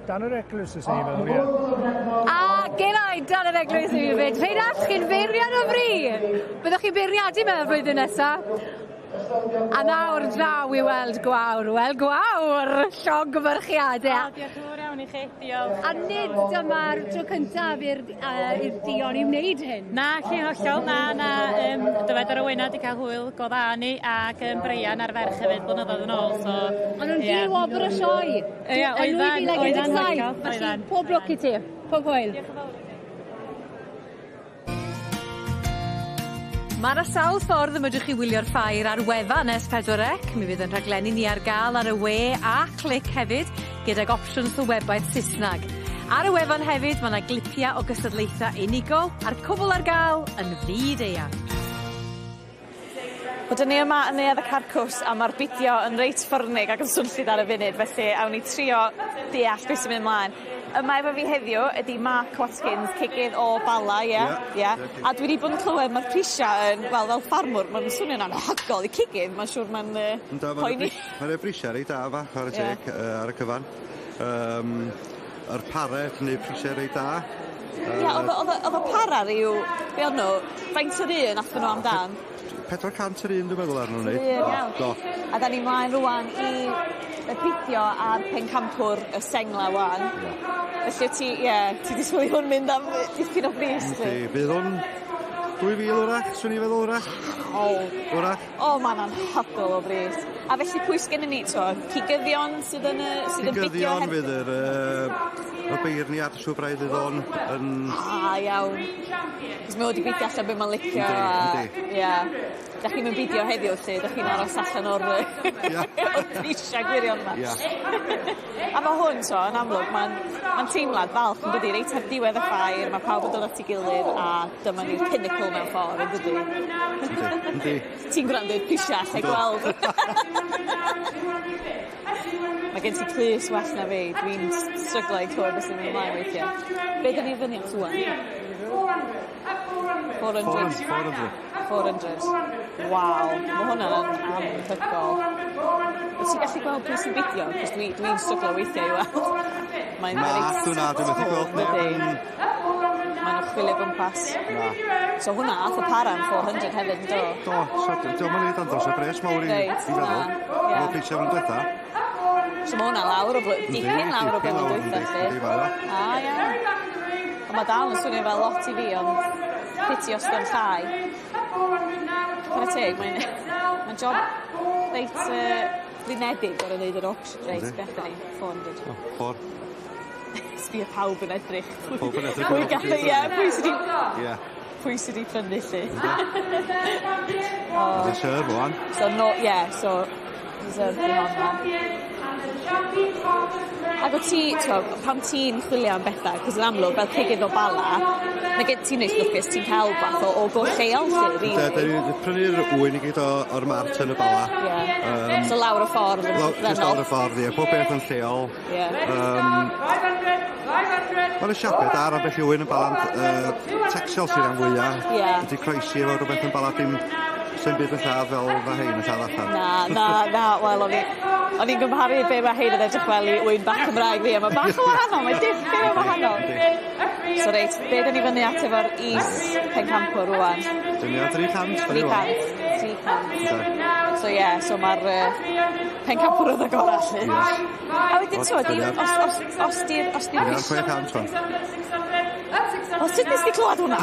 [SPEAKER 15] Dan yr Eglwys ys ni'n meddwl, ie.
[SPEAKER 2] A Geraint dan yr Eglwys i fi fyd. Rheinallt, chi'n feirniad o fri! Byddwch chi'n beirniadu mewn flwyddyn nesa. A nawr draw i weld Gwawr. Wel, Gwawr! Llongyfarchiadau.
[SPEAKER 13] O, diolch yn fawr iawn i chi, diolch.
[SPEAKER 2] A nid dyma'r tro cyntaf i'r i'r Dion i wneud hyn.
[SPEAKER 13] Na, chi'n hollol, na, na. Dyfed ar Rowena wedi cael hwyl go dda ni, ac Brian a'r ferch hefyd blynyddoedd yn ôl, so...
[SPEAKER 2] Ond nhw'n gil wobr y sioe.
[SPEAKER 13] Ie,
[SPEAKER 2] Yn
[SPEAKER 13] oeddan,
[SPEAKER 2] 2017.
[SPEAKER 13] oeddan,
[SPEAKER 2] Felly,
[SPEAKER 13] oeddan.
[SPEAKER 2] pob lwc i ti. Pob hwyl.
[SPEAKER 13] Diolch yn fawr.
[SPEAKER 18] Mae 'na sawl ffordd y medrwch chi wylio'r ffair ar wefan S4C. Mi fydd yn rhaglenni ni ar gael ar y we a clic hefyd, gydag opsiwn sylwebaeth Saesnag. Ar y wefan hefyd, mae 'na glipia o gystadlaethau unigol a'r cwbl ar gael yn fyd eang.
[SPEAKER 1] Wel 'dyn ni yma yn Neuadd y Carcws a ma'r bidio yn reit ffyrnig ac yn swnllyd ar y funud felly awn ni trio deall beth sy'n mynd mlaen. Yma efo fi heddiw ydi Mark Watkins, cigydd o Bala, ie?
[SPEAKER 22] Ie.
[SPEAKER 1] Ie. A dwi 'di bod yn clywed ma'r prisia yn, wel, fel ffarmwr, ma'n swnio'n anhygol i cigydd, ma'n siŵr ma'n poeni.
[SPEAKER 22] Mae'r brisiau reit da fa, chwarae
[SPEAKER 1] Ie.
[SPEAKER 22] teg, ar y cyfan. Yr pared neu prisiau reit da.
[SPEAKER 1] Ie, oedd y para ryw, be o'n nhw, faint yr un athyn nhw amdan?
[SPEAKER 22] 400 yr un dwi'n meddwl arnyn nhw'n
[SPEAKER 1] Yr un, iawn.
[SPEAKER 22] Do.
[SPEAKER 1] A da ni mlaen rwan i y bidio ar pencampwr y sengla wan. Felly ti, ie, ti 'di sylwi hwn mynd am dipyn o bris
[SPEAKER 22] Yndi, bydd hwn 2000 wrach, swn i'n feddwl wrach.
[SPEAKER 1] O.
[SPEAKER 22] Wrach.
[SPEAKER 1] O, mae'n anhygol o bris. A felly pwy sgennyn ni, t'wo, cigyddion sydd yn y, sydd yn bidio
[SPEAKER 22] Cigyddion
[SPEAKER 1] heb-
[SPEAKER 22] fydd yr, y beirniad siŵr braidd fydd o'n yn...
[SPEAKER 1] Ah, iawn. Cos mae o wedi bidio allan be mae'n licio.
[SPEAKER 22] Yndi,
[SPEAKER 1] a-
[SPEAKER 22] yndi.
[SPEAKER 1] Ie. Da chi'n mynd bidio heddiw, lle, da chi'n aros allan o'r o'r prisiau gwirion yma.
[SPEAKER 22] Ia.
[SPEAKER 1] A mae hwn, so, yn amlwg, mae'n ma teimlad falch yn dydi, reit ar diwedd y ffair, mae pawb yn dod at ei gilydd, a dyma ni'r pinnacle mewn ffordd, yn dydi?
[SPEAKER 22] Yndi.
[SPEAKER 1] Ti'n gwrando i'r prisiau, allai
[SPEAKER 22] Yndw.
[SPEAKER 1] gweld. Mae gen ti clust well na fi, dwi'n stryglo i clywed beth sy'n mynd ymlaen weithiau. Be dyn ni fyny at ŵan? 400.
[SPEAKER 22] 400.
[SPEAKER 1] 400. Waw, mae hwnna'n anhygol. Wyt ti'n gallu gweld pwy sy'n bidio? Cos dwi'n dwi stryglo weithiau i weld. Mae'n
[SPEAKER 22] Na,
[SPEAKER 1] reit
[SPEAKER 22] dwi na, dwi'n methu gweld neb
[SPEAKER 1] Yndi.
[SPEAKER 22] yn...
[SPEAKER 1] Maen nhw'n chwilio gwmpas.
[SPEAKER 22] Na.
[SPEAKER 1] So hwnna ath y para am 400 hefyd, yn do?
[SPEAKER 22] Do, so dio'm yn neud andros o bres mawr i,
[SPEAKER 1] Reit,
[SPEAKER 22] i feddwl.
[SPEAKER 1] na, ie.
[SPEAKER 22] Efo prisiau flwyddyn diwetha.
[SPEAKER 1] So mae hwnna lawr o dipyn lawr o
[SPEAKER 22] dipyn
[SPEAKER 1] blwyddyn
[SPEAKER 22] lawr,
[SPEAKER 1] dwytha,
[SPEAKER 22] yndi,
[SPEAKER 1] lly.
[SPEAKER 22] yndi, mae o.
[SPEAKER 1] A, iawn. Ond mae dal yn swnio fel lot i fi, ond piti os di'n llai. Chwarae teg, mae'n mae job reit blinedig ar wneud yr auction. Reit,
[SPEAKER 22] Yndi.
[SPEAKER 1] beth ni? 400.
[SPEAKER 22] O, Ffor.
[SPEAKER 1] Sbio pawb yn edrych.
[SPEAKER 22] Pawb yn edrych
[SPEAKER 1] Pwy
[SPEAKER 22] ar y
[SPEAKER 1] gath
[SPEAKER 22] computer.
[SPEAKER 1] ie, pwy sydd 'di
[SPEAKER 22] Ie.
[SPEAKER 1] pwy sydd 'di prynu 'lly.
[SPEAKER 22] Reserve wan.
[SPEAKER 1] So no, yeah, so reserve di hon wan. Ac o ti, t'wo, pan ti'n chwilio am bethau, cos yn amlwg, fel cigydd o Bala, mae gen ti'n reit lwcus, ti'n cael fath o go lleol, lle,
[SPEAKER 22] Da,
[SPEAKER 1] really.
[SPEAKER 22] da ni'n prynu'r ŵyn i gyd o'r mart yn y Bala.
[SPEAKER 1] Ie. So lawr y ffordd yn
[SPEAKER 22] Just lawr y ffordd, ie. Pob beth yn lleol.
[SPEAKER 1] Ie.
[SPEAKER 22] Mae'n y siapau da ar ambell i ŵyn yn Bala, ond Texel sy'n rhan fwyaf.
[SPEAKER 1] Ie.
[SPEAKER 22] Wedi croesi efo rhywbeth yn Bala, dim sy'n byd yn lladd fel fa hein yn lladd allan.
[SPEAKER 1] Na, na, na, wel, o'n i'n gymharu be mae hein yn edrych fel i ŵyn bach Cymraeg fi, a mae bach o wahanol, mae dipyn o wahanol. So reit, be dyn ni fyny at efo'r is pencampwr rwan?
[SPEAKER 22] Dyn ni ar 300.
[SPEAKER 1] 300. 300. So ie, yeah, so mae'r pencampwr oedd y gorau lly.
[SPEAKER 22] Yes.
[SPEAKER 1] A wedyn ti'n gwbod, os di'r... Os di'r...
[SPEAKER 22] Ni ar 600 rwan.
[SPEAKER 1] Wel, sut nes di clywed hwnna?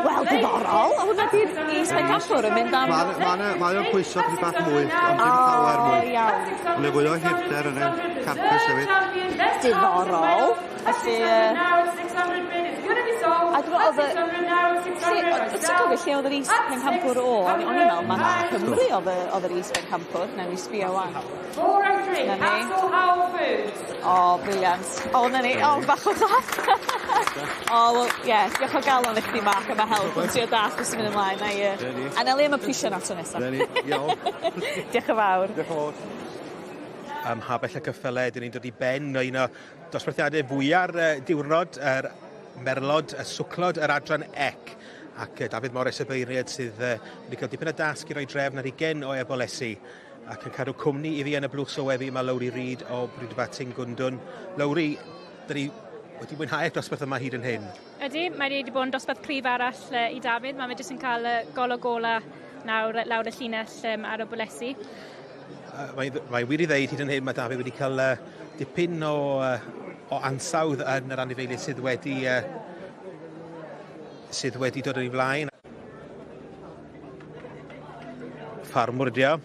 [SPEAKER 1] Wel, diddorol. Hwnna di'r is pencampwr yn mynd am...
[SPEAKER 22] Mae o'n pwyso chydig bach mwy, ond dim llawer mwy.
[SPEAKER 1] O, iawn.
[SPEAKER 22] Mae'n fwy o hirder yn y carpus hefyd.
[SPEAKER 1] Diddorol. Felly... A dwi'n meddwl oedd y... Lle, ti'n cofio lle oedd yr is pencampwr o? O'n i'n meddwl ma' Cymru oedd yr is pencampwr. Nawn ni sbio wan. Na ni. O, brilliant. O, na ni. O, bach o clap. O, wel, ie, diolch o galon i chdi, Mark, am y help yn trio dallt beth sy'n mynd ymlaen. Na i, anelu am y prisio na tro nesaf.
[SPEAKER 22] Iawn.
[SPEAKER 1] Diolch yn fawr.
[SPEAKER 22] Diolch yn fawr.
[SPEAKER 4] Ym mhabell y cyffyle, dyn ni'n dod i ben o un o dosbarthiadau fwya'r diwrnod, yr merlod, y swclod, yr adran ec. Ac Dafydd Morris y beirniad sydd wedi cael dipyn o dasg i roi drefn ar 20 o ebolesi ac yn cadw cwmni i fi yn y blwch sylwebu mae Lowri Reid o Bridfa Tingwndwn. Lowri, dyn ni wedi mwynhau'r dosbarth yma hyd yn hyn.
[SPEAKER 13] Ydy, mae wedi bod yn dosbarth cryf arall i Dafydd. Mae fe jyst yn cael y gol o gola nawr lawr y llinell ar y bwlesi.
[SPEAKER 4] Mae wir i ddeud hyd yn hyn mae Dafydd wedi cael dipyn o ansawdd yn yr anifeiliaid sydd wedi dod yn ei flaen. Ffarmwr ydi o,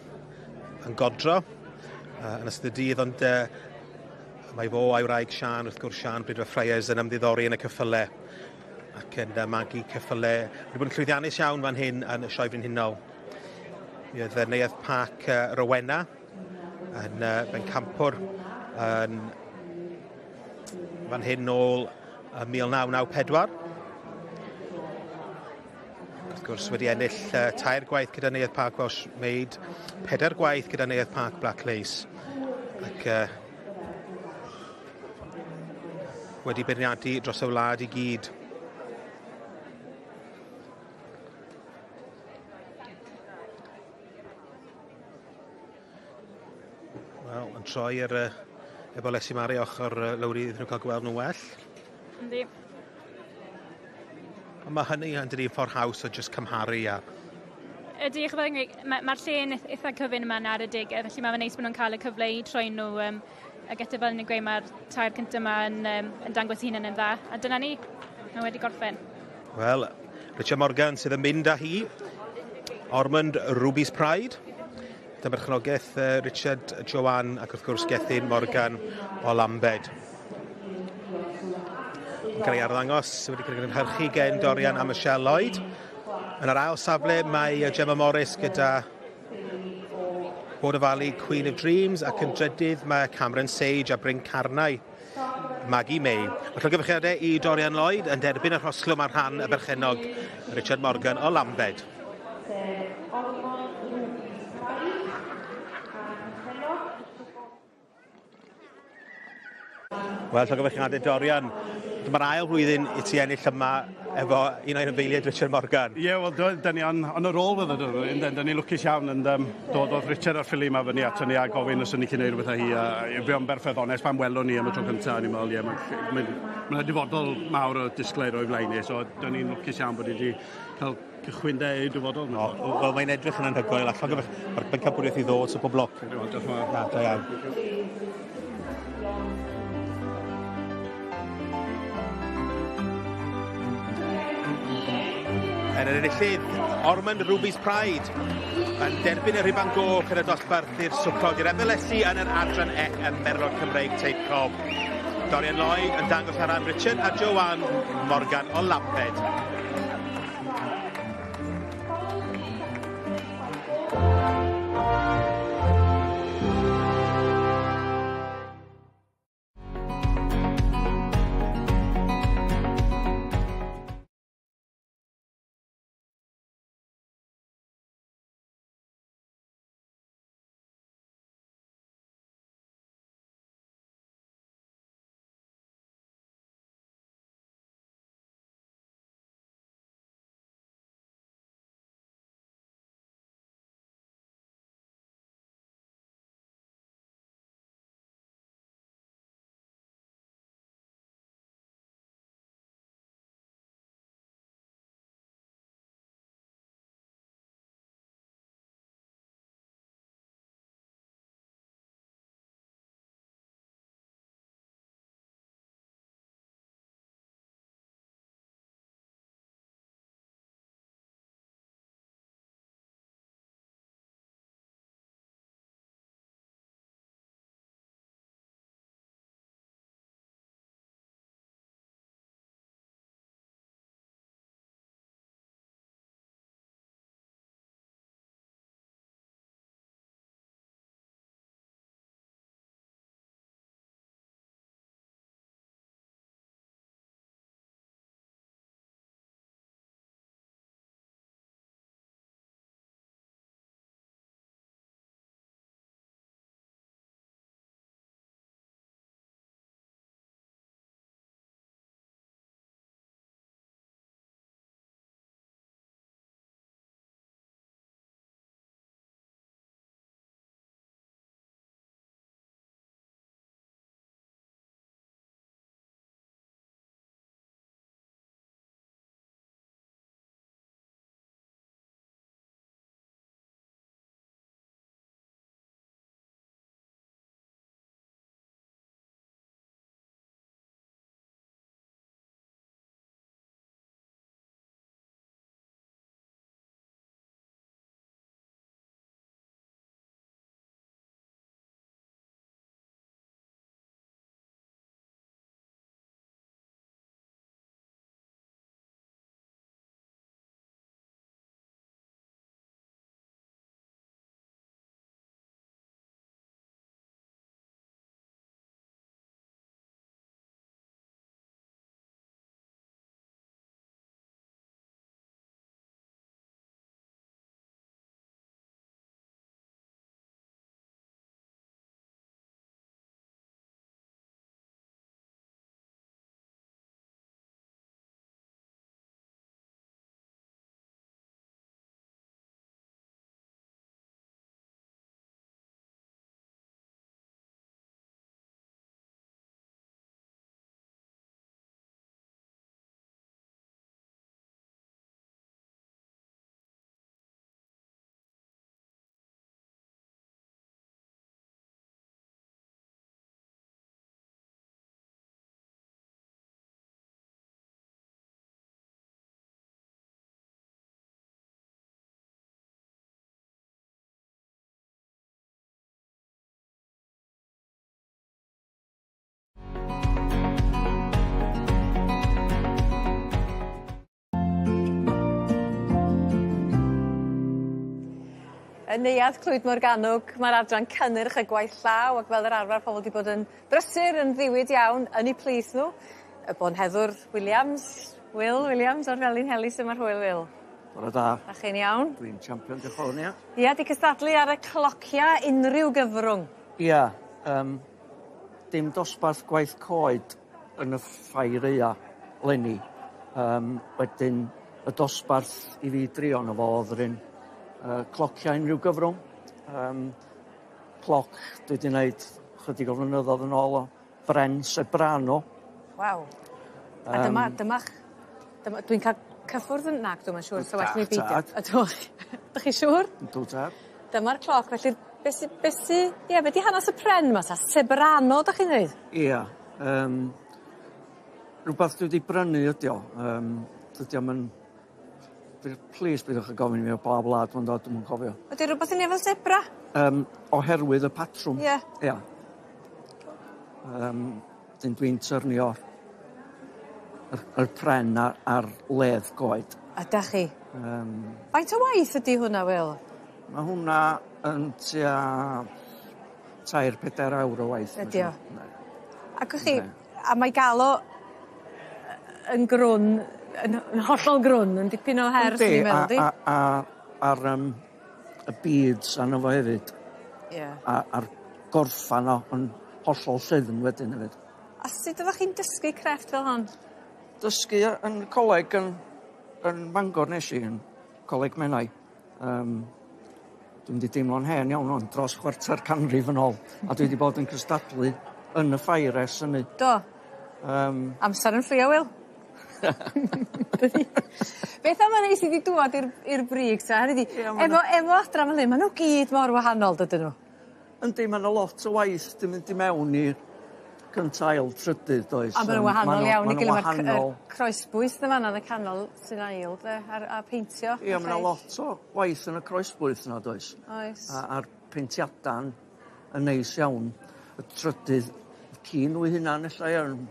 [SPEAKER 4] yn godro yn ystod y dydd, ond mae fo a'i wraig Sian, wrth gwrs Sian Bridfa Friars, yn ymddiddori yn y cyffyle ac yn magu cyffyle. Wedi bod yn llwyddiannus iawn fan hyn yn y Sioe Frenhinol. Mi oedd Neuadd Parc Rowena yn bencampwr yn fan hyn nôl 1994. Wrth gwrs wedi ennill 3 gwaith gyda Neuadd Parc Welsh Maid, 4 gwaith gyda Neuadd Parc Black Lace. Ac wedi beirniadu dros y wlad i gyd. Wel, yn troi yr ebolesi mari ochr Lowri iddyn nhw cael gweld nhw'n well.
[SPEAKER 13] Yndi.
[SPEAKER 4] Ond mae hynny yn dydi ffordd haws o jyst cymharu a...
[SPEAKER 13] Ydy, mae'r lle'n eitha cyfun yma ar y degau, felly mae'n neis bod nhw'n cael y cyfle i troi nhw. Ac eto fel ni'n gweud, mae'r 3 cyntaf yma yn dangos hunain yn dda. A dyna ni, mae wedi gorffen.
[SPEAKER 4] Wel, Richard Morgan sydd yn mynd â hi. Ormond Ruby's Pride. Dyma berchnogaeth Richard, Joanne ac wrth gwrs Gethin Morgan o Lambed. Yn cael ei arddangos, wedi cael ei gynhyrchu gen Dorian a Michelle Lloyd. Yn yr ail safle mae Gemma Morris gyda Border Valley Queen of Dreams ac yn drydydd mae Cameron Sage a Bryn Carnau Maggie May. Mae llongyfarchiadau i Dorian Lloyd yn derbyn y rhosglwm ar rhan y berchennog Richard Morgan o Lambed. Wel, llongyfarchiadau Dorian, dyma'r ail flwyddyn i ti ennill yma efo un o'r anifeiliaid Richard Morgan.
[SPEAKER 6] Ie, yeah, wel, da ni on a roll with it, da ni'n lwcus iawn, ond dod oedd Richard a'r ffili yma fyny ato ni a gofyn os o'n ni cyn neud rhywbeth â hi, a fi o'n berffaith onest pan welwn ni am y tro cyntaf, o'n i'n meddwl, ie, mae'n dyfodol mawr o disglair o'i flaen ni, so da ni'n lwcus iawn bod ni wedi cael cychwyn de i dyfodol.
[SPEAKER 4] Wel, mae'n edrych yn anhygoel, a llongyfarch, mae'r bencampwriaeth i ddod, so pob lwc.
[SPEAKER 6] Diolch yn fawr.
[SPEAKER 4] Na, da iawn. Yn yr enillydd, Ormond Ruby's Pride yn derbyn y rhuban goch yn y dosbarth i'r swclod i'r MLSC yn yr adran E ym Merlod Cymreig Teip Cob. Dorian Lloyd yn dangos ar ran Richard a Joanne Morgan o Lambed.
[SPEAKER 16] Yn Neuadd Clwyd Morgannwg ma'r adran cynnyrch y gwaith llaw ac fel yr arfer pobol 'di bod yn brysur yn ddiwyd iawn yn 'u plith nhw. Y bonheddwr Williams, Wil Williams o'r Felinheli su' ma'r hwyl Wil?
[SPEAKER 11] Bore da.
[SPEAKER 16] 'Dach chi'n iawn?
[SPEAKER 11] Dwi'n champion dioch fawr Nia.
[SPEAKER 16] Ia 'di cystadlu ar y clocia unrhyw gyfrwng.
[SPEAKER 11] Ia yym dim dosbarth gwaith coed yn y ffair aea leni yym wedyn y dosbarth i fi drio arno fo o'dd yr un yy clocia unrhyw gyfrwng yym cloc dwi 'di neud chydig o flynyddodd yn ôl o bren Sebrano.
[SPEAKER 16] Waw. A dyma dyma'ch dyma dwi'n ca'l cyffwrdd yn nag dwi'm yn siŵr sa well mi beidio. Ydwch. 'Dych chi siŵr?
[SPEAKER 11] Yndw tad.
[SPEAKER 16] Dyma'r cloc felly be' sy be' sy ie be' 'di hanas y pren 'ma 'ta? Sebrano 'dach chi'n ddeud?
[SPEAKER 11] Ia yym rwbath dwi 'di brynu ydi o yym dydi o'm yn Plîs peidiwch â gofyn i fi o ba wlad ma'n dod dwi'm yn cofio.
[SPEAKER 16] Ydi rwbath i neu' efo sebra?
[SPEAKER 11] Yym oherwydd y patrwm.
[SPEAKER 16] Ie.
[SPEAKER 11] Ia. Yym 'dyn dwi'n tyrnio yr yr pren ar ar ledd goed.
[SPEAKER 16] Ydach chi?
[SPEAKER 11] Yym.
[SPEAKER 16] Faint o waith ydi hwnna Wil?
[SPEAKER 11] Ma' hwnna yn tua tair pedair awr o waith.
[SPEAKER 16] Ydi o? Ac wch chi a mae ga'l o yn grwn yn yn hollol grwn yn dipyn o her swn i'n meddwl 'di?
[SPEAKER 11] A a a a'r yym y beads arno fo hefyd.
[SPEAKER 16] Ie.
[SPEAKER 11] A a'r gorffan o yn hollol llyfn wedyn hefyd.
[SPEAKER 16] A sut oddach chi'n dysgu crefft fel hon?
[SPEAKER 11] Dysgu y- yn coleg yn yn Mangor nesh i yn Coleg Menai. Yym dwi'n mynd i deimlo'n hen iawn ŵan dros chwarter canrif yn ôl a dwi 'di bod yn cystadlu yn y ffair ers hynny.
[SPEAKER 16] Do.
[SPEAKER 11] Yym.
[SPEAKER 16] Amser yn fflio Wil. Dydi? Beth am y rei sy 'di dŵad i'r i'r brig ta hynny 'di efo efo adran fel hyn ma' n'w gyd mor wahanol dydyn nhw?
[SPEAKER 11] Yndi ma' 'na lot o waith 'di mynd i mewn i'r cynta ail trydydd does?
[SPEAKER 16] A ma' n'w wahanol iawn i gilydd ma'r c- yr croesbwys yn fan 'na yn y canol sy'n ail 'de a'r a peintio.
[SPEAKER 11] Ia ma' 'na lot o waith yn y croesbwyth 'na does?
[SPEAKER 16] Oes.
[SPEAKER 11] A a'r peintiada'n yn neis iawn. Y trydydd ci nhw 'u hunan ella ia? Yn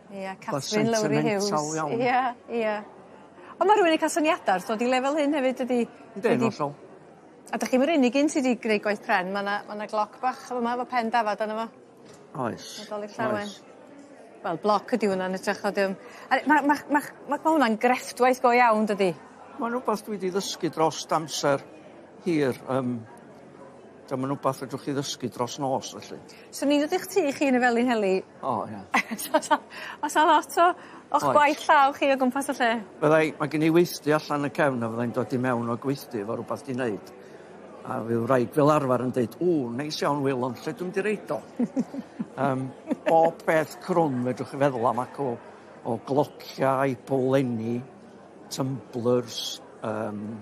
[SPEAKER 16] Ia Catrin Lowri Hughes.
[SPEAKER 11] Iawn.
[SPEAKER 16] Ia ia. On' ma' rywun yn ca'l syniada wrth ddod i lefel hyn hefyd dydi?
[SPEAKER 11] Yndi yn hollol.
[SPEAKER 16] A 'dych chi'm yr unig un sy 'di greu gwaith pren ma' 'na ma' 'na gloc bach yn fa' 'ma efo pen dafad arno fo.
[SPEAKER 11] Oes.
[SPEAKER 16] Nadolig Llawen.
[SPEAKER 11] Oes.
[SPEAKER 16] Wel bloc ydi hwnna yn ytrach o dim a ma' ma' ma' ma' hwnna'n grefftwaith go iawn dydi?
[SPEAKER 11] Ma'n rwbath dwi 'di ddysgu drost amser hir yym 'di o'm yn wbath fedrwch chi ddysgu dros nos felly.
[SPEAKER 16] Swn i'n dod i'ch tŷ chi yn y Felinheli.
[SPEAKER 11] O ia.
[SPEAKER 16] O's 'a o's 'a lot o o'ch
[SPEAKER 11] Oes.
[SPEAKER 16] gwaith llaw chi o gwmpas y lle?
[SPEAKER 11] Fyddai ma' gen i weithdy allan y cefn a fyddai'n dod i mewn o'r gweithdy efo rwbath 'di neud. A fydd wraig fel arfar yn deud w neis iawn Wil ond lle dwi mynd i roid o? Yym bob peth crwn fedrwch chi feddwl am ac o o glociau, bowlenni, tumblers, yym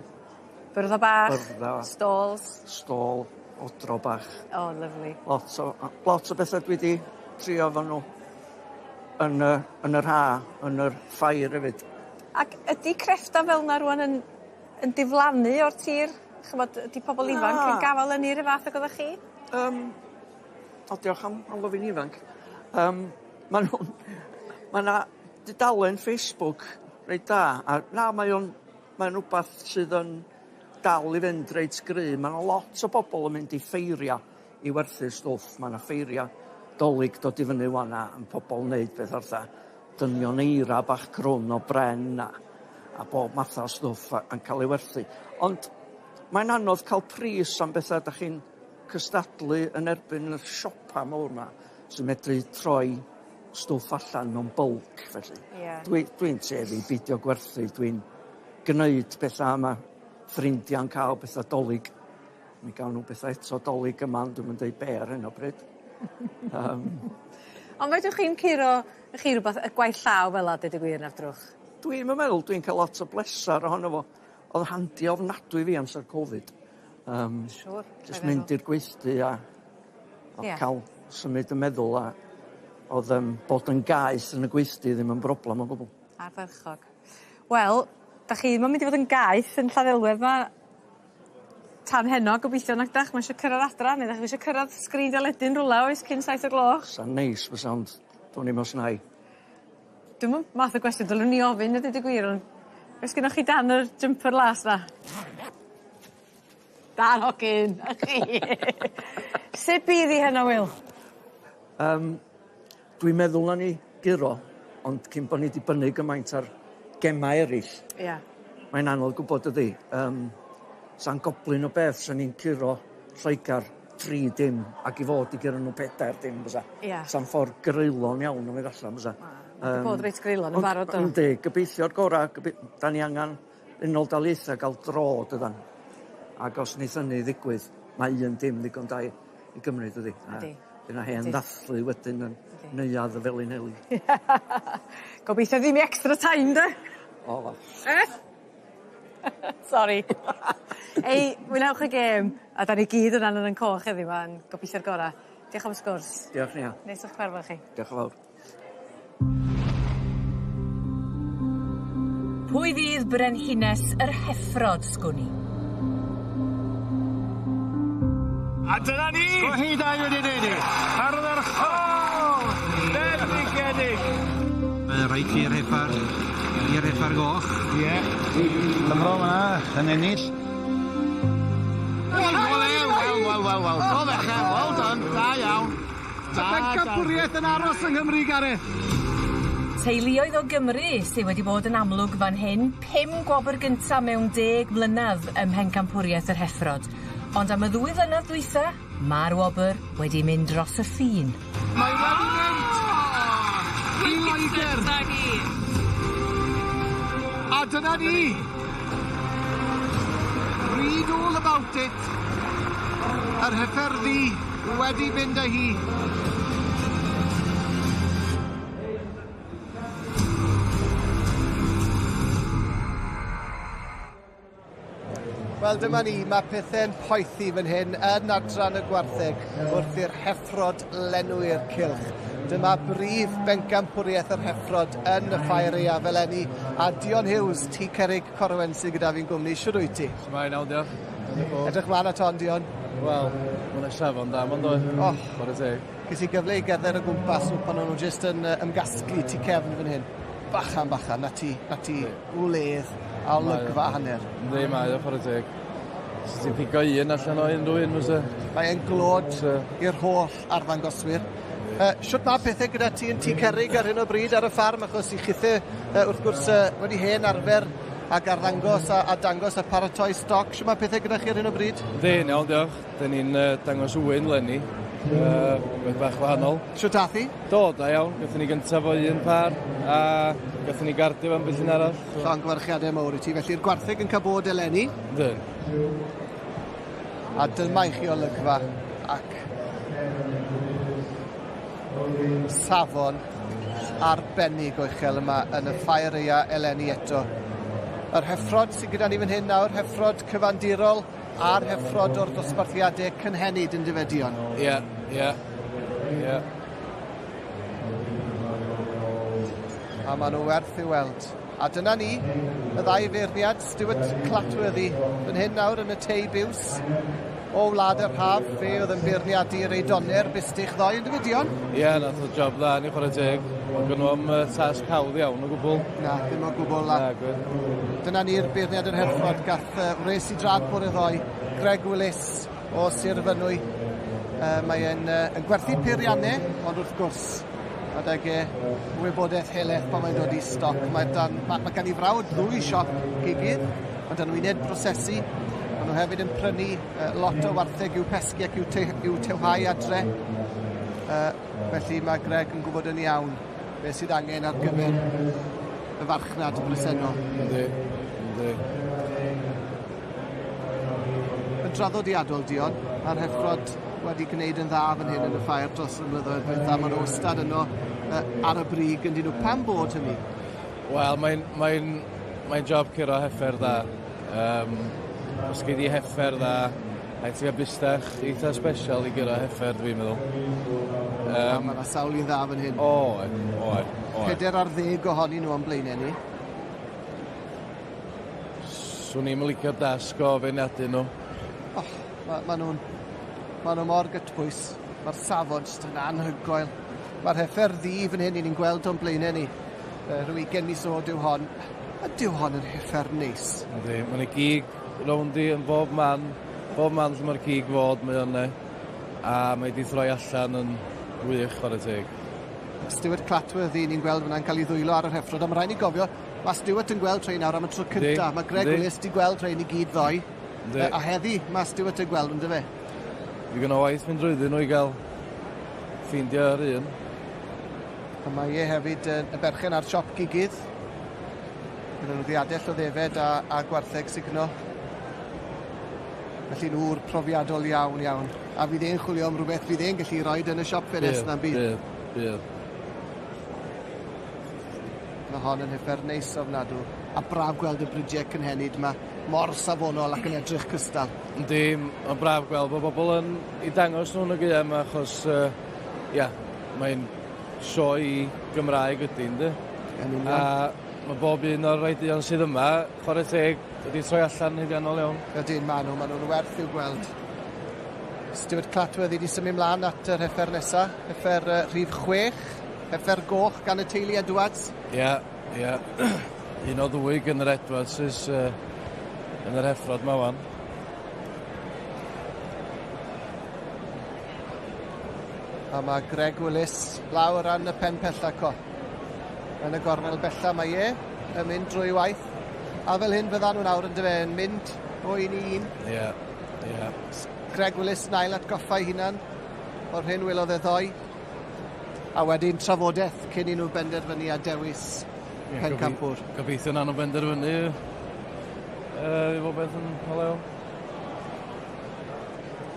[SPEAKER 16] Byrdda bach.
[SPEAKER 11] Byrdda.
[SPEAKER 16] Stalls.
[SPEAKER 11] Stôl, odro bach.
[SPEAKER 16] O lyfli.
[SPEAKER 11] Lot o yy lot o betha dwi 'di trio efo n'w yn y yn yr ha, yn yr ffair hefyd.
[SPEAKER 16] Ac ydi creffta fel 'na rŵan yn yn diflannu o'r tir? Ch'mod ydi pobol ifanc yn gafal yn 'r un fath ag oddach chi?
[SPEAKER 11] Yym o diolch am alw fi'n ifanc. Yym ma' nw'n ma' 'na dudalen Facebook reit da a na mae o'n mae'n wbath sydd yn dal i fynd reit gry. Ma' 'na lot o bobol yn mynd i ffeiria i werthu stwff. Ma' 'na ffeiria 'Dolig dod i fyny 'wan a yn pobol neud petha fatha dynion eira bach crwn o bren a a bob matha o stwff a yn ca'l ei werthu. Ond mae'n anodd ca'l pris am betha 'dach chi'n cystadlu yn erbyn y siopa mowr 'ma sy'n medru troi stwff allan mewn bulk felly.
[SPEAKER 16] Ie.
[SPEAKER 11] Dwi dwi'n tueddu i beidio gwerthu dwi'n gneud petha a ma' ffrindia'n ca'l petha 'Dolig. Mi gawn nhw betha eto 'Dolig yma ond dwi'm yn deud be' ar hyn o bryd. Yym.
[SPEAKER 16] Ond fedrwch chi'm curo chi rwbath y gwaith llaw fel 'a deud y gwir na fedrwch?
[SPEAKER 11] Dwi'm yn meddwl dwi'n ca'l lot o blesar ohono fo. O'dd handi ofnadwy i fi amser Covid. Yym.
[SPEAKER 16] Siŵr.
[SPEAKER 11] Jyst mynd i'r gweithdy a o
[SPEAKER 16] Ie.
[SPEAKER 11] ca'l symud y meddwl a o'dd yym bod yn gaeth yn y gweithdy ddim yn broblem o gwbwl.
[SPEAKER 16] Ardderchog. Wel, 'dach chi ddim yn mynd i fod yn gaeth yn Llanelwedd 'ma tan heno gobeithio nag 'dach? Ma' isio cyrradd adra neu 'dach chi isio cyrradd sgrin deledu'n rwla oes cyn saith o gloch?
[SPEAKER 11] Sa'n neis fysa ond dwn i'm os 'nai.
[SPEAKER 16] Dwi'm yn math o gwestiwn dylwn i ofyn a deud y gwir on' be' sgynnoch chi dan yr jumper las 'na? Da'r hogyn, a chi. Sut bydd hi heno, Wil?
[SPEAKER 11] Yym dwi'n meddwl na ni guro, ond cyn bo' ni dibynnu gymaint ar gemau erill.
[SPEAKER 16] Ia.
[SPEAKER 11] Mae'n anodd gwbod dydi? Yym sa'n goblyn o beth sa ni'n curo Lloegar 3-dim ac i fod i guro nhw 4-dim fysa?
[SPEAKER 16] Ia.
[SPEAKER 11] Sa'n ffordd greulon iawn o fynd allan fysa?
[SPEAKER 16] Ma' 'di bod reit greulon yn barod do?
[SPEAKER 11] Yndi, gobeithio'r gora' gobe- 'dan ni angan Unol Daleithiau ga'l dro dydan? Ac os neith hynny ddigwydd, mae un dim ddigon da i i Gymru dydi?
[SPEAKER 16] Ydi.
[SPEAKER 11] A by' 'na hen ddathlu wedyn yn Neuadd y Felinheli.
[SPEAKER 16] Gobeithio ddim i extra time 'de?
[SPEAKER 11] O wel.
[SPEAKER 16] Eh? Sori. Ei, mwynhewch y gêm a 'dan ni gyd yn angen yn coch heddiw 'ma yn gobeithio'r gora'. Diolch am y sgwrs.
[SPEAKER 11] Diolch Nia.
[SPEAKER 16] Neis o'ch cwarfod chi.
[SPEAKER 11] Diolch yn fawr.
[SPEAKER 18] Pwy fydd brenhines yr heffrod sgwn i?
[SPEAKER 9] A dyna ni! Mae hi dau wedi neud 'i. Ardderchog! Bendigedig!
[SPEAKER 17] Mae rhaid i'r heffar i'r heffar goch.
[SPEAKER 9] Ie. Cymro ma' 'na yn ennill. Wel wel wel wel wel wel. Do fechan, well done, da iawn.
[SPEAKER 3] Y bencampwriaeth yn aros yng Nghymru, Gareth.
[SPEAKER 18] Teuluoedd o Gymru sydd wedi bod yn amlwg fan hyn, pum gwobr gynta mewn deg mlynedd ym mhencampwriaeth yr heffrod. Ond am y ddwy flynedd dwytha, ma'r wobr wedi mynd dros y ffin.
[SPEAKER 3] Mae wedi mynd i Loegr. A dyna ni. Read all about it. Yr hyfforddi wedi mynd â hi. Wel dyma ni, mae pethau'n poethi fan hyn yn adran y gwartheg wrth i'r heffrod lenwi'r cylch. Dyma brif bencampwriaeth yr heffrod yn y ffair aeaf eleni a Dion Hughes, Tŷ Cerrig Corwen sydd gyda fi'n gwmni. Shwd wyt ti?
[SPEAKER 20] Shwmae, iawn diolch.
[SPEAKER 3] Edrych mlaen at hon, Dion?
[SPEAKER 20] Wel, ma' 'na safon da 'ma yndoe?
[SPEAKER 3] O!
[SPEAKER 20] Chware teg.
[SPEAKER 3] Ges i gyfle i gerdded o gwmpas nhw pan o'n nhw jyst yn ymgasglu tu cefn fan hyn. Bachan, bachan, 'na ti, 'na ti wledd a olygfa hanner.
[SPEAKER 20] Yndi mae o chware teg. Sa ti'n pigo un allan o unrhyw un fysa?
[SPEAKER 3] Mae e'n glod i'r holl arddangoswyr. Shwt ma' pethe gyda ti yn Tŷ Cerrig ar hyn o bryd ar y ffarm achos i chithe wrth gwrs wedi hen arfer ag arddangos a, a dangos a paratoi stoc. Shwt ma' pethe gyda chi ar hyn o bryd?
[SPEAKER 20] Yndi, yn iawn, diolch. Dyn ni'n dangos ŵyn 'leni. Rhywbeth bach wahanol.
[SPEAKER 3] Shwt ath hi?
[SPEAKER 20] Do, da iawn. Gathon ni gyntaf o un par a gathon ni Cardiff ambell un arall.
[SPEAKER 3] So. Llongyfarchiadau mawr i ti. Felly'r gwartheg yn cael bod eleni.
[SPEAKER 20] Yndyn.
[SPEAKER 3] A dyma i chi olygfa ac safon arbennig o uchel yma yn y ffair eia eleni eto. Yr heffrod sydd gyda ni fan hyn nawr, heffrod cyfandirol a'r heffrod o'r dosbarthiadau cynhenid yn dyfedion.
[SPEAKER 20] Ie, ie, ie.
[SPEAKER 3] A maen nhw werth i'w weld. A dyna ni, y ddau feirniad, Stuart Clatworthy, fan hyn nawr yn y tei biws o Wlad yr Haf. Fe oedd yn beirniadu Reidoner Bistych ddoe, yn dyfe Dion?
[SPEAKER 20] Ie, yeah, nath o job dda, ni chwarae teg. Ond gynnu am tasg hawdd iawn o gwbl.
[SPEAKER 3] Na, ddim o gwbl. Na.
[SPEAKER 20] Na,
[SPEAKER 3] Dyna ni'r beirniad yr Hereford, gath wres i drad bore ddoe, Greg Willis o Sir Fynwy. Mae e'n yn gwerthu peiriannau, ond wrth gwrs, mae 'dag e wybodaeth helaeth pan mae'n dod i stoc. Mae dan, ma, ma gan ei frawd ddwy siop gigydd, mae dan nhw uned prosesu. Maen nhw hefyd yn prynu lot o wartheg i'w pesgi ac i'w, te, i'w tewhau adre. Felly mae Greg yn gwybod yn iawn beth sydd angen ar gyfer y farchnad bresennol.
[SPEAKER 20] Yndi, yndi.
[SPEAKER 3] Yn draddodiadol, Dion, mae'r heffrod wedi gwneud yn dda fan hyn yn y ffair dros y blynyddoedd dwytha. Maen nhw wastad yno ar y brig yn dyn nhw. Pam bod hynny?
[SPEAKER 20] Wel, mae'n mae mae job curo heffer dda. Os gei di heffer dda, rhaid ti gael bustach eitha special i guro heffer, dwi'n meddwl.
[SPEAKER 3] Mae yna sawl un dda fan hyn.
[SPEAKER 20] Oe, oe, oe.
[SPEAKER 3] 40 ohonyn nhw o'n blaenau ni.
[SPEAKER 20] Swn i'm yn licio dasg o feirniadu nhw.
[SPEAKER 3] Oh, ma' ma' nhw'n ma' nhw mor gytbwys. Mae'r safon jyst yn anhygoel. Mae'r heffer ddu fan hyn i ni'n gweld o'n blaenau ni. Rhyw 20 mis oed yw hon. Ydyw hon yn heffer neis?
[SPEAKER 20] Yndi, mae'n y gig rownd i yn bob man. Bob man lle mae'r cig fod, mae o'n ne. A mae 'di throi allan yn wych, chwarae teg.
[SPEAKER 3] Stuart Clatworthy ni'n gweld fyna'n cael ei ddwylo ar yr heffrod, a mae rhaid ni gofio, mae Stuart yn gweld rhein nawr am y tro cynta. Mae Greg Willis 'di gweld rhein i gyd ddoe. A heddi mae Stuart yn gweld, yndyfe?
[SPEAKER 20] Digon o waith mynd drwyddyn nhw i gael ffeindio'r un.
[SPEAKER 3] A mae e hefyd yn y berchen ar siop gigydd. Gyda nhw ddiadell o ddefed a gwartheg sugno. Felly'n ŵr profiadol iawn, iawn. A fydd e'n chwilio am rhywbeth fydd e'n gallu roed yn y siop ffenest na'n bydd.
[SPEAKER 20] Bydd, bydd.
[SPEAKER 3] Mae hon yn heffer neis ofnadw. A braf gweld y bridiau cynhenid yma mor safonol ac yn edrych cystal.
[SPEAKER 20] Yndi, mae'n braf gweld bod bobl yn i dangos nhw yn y gaeaf yma, achos, ia, mae'n sioe Gymraeg ydy, yndi?
[SPEAKER 3] Yn union.
[SPEAKER 20] A mae bob un o'r rhai duon sydd yma, chwarae teg, wedi troi allan haeddiannol iawn.
[SPEAKER 3] Ydyn, maen nhw, maen nhw'n werth i'w gweld. Stuart Clatworthy wedi symud mlaen at yr heffer nesa, heffer rhif 6, heffer goch gan y teulu Edwards.
[SPEAKER 20] Ia, ia. Un o ddwy gan yr Edwards yn yr heffrod ma wan.
[SPEAKER 3] A mae Greg Willis lawr ran y pen pella co. Yn y gornel bella mae e yn mynd drwy waith. A fel hyn fyddan nhw nawr yn dyfe, yn mynd o un i un.
[SPEAKER 20] Ie, ie.
[SPEAKER 3] Greg Willis yn ail atgoffa ei hunan o'r hyn welodd e ddoe. A wedyn trafodaeth cyn i nhw benderfynu a dewis pencampwr.
[SPEAKER 20] Gobeithio na nhw benderfynu i fod beth yn o lew.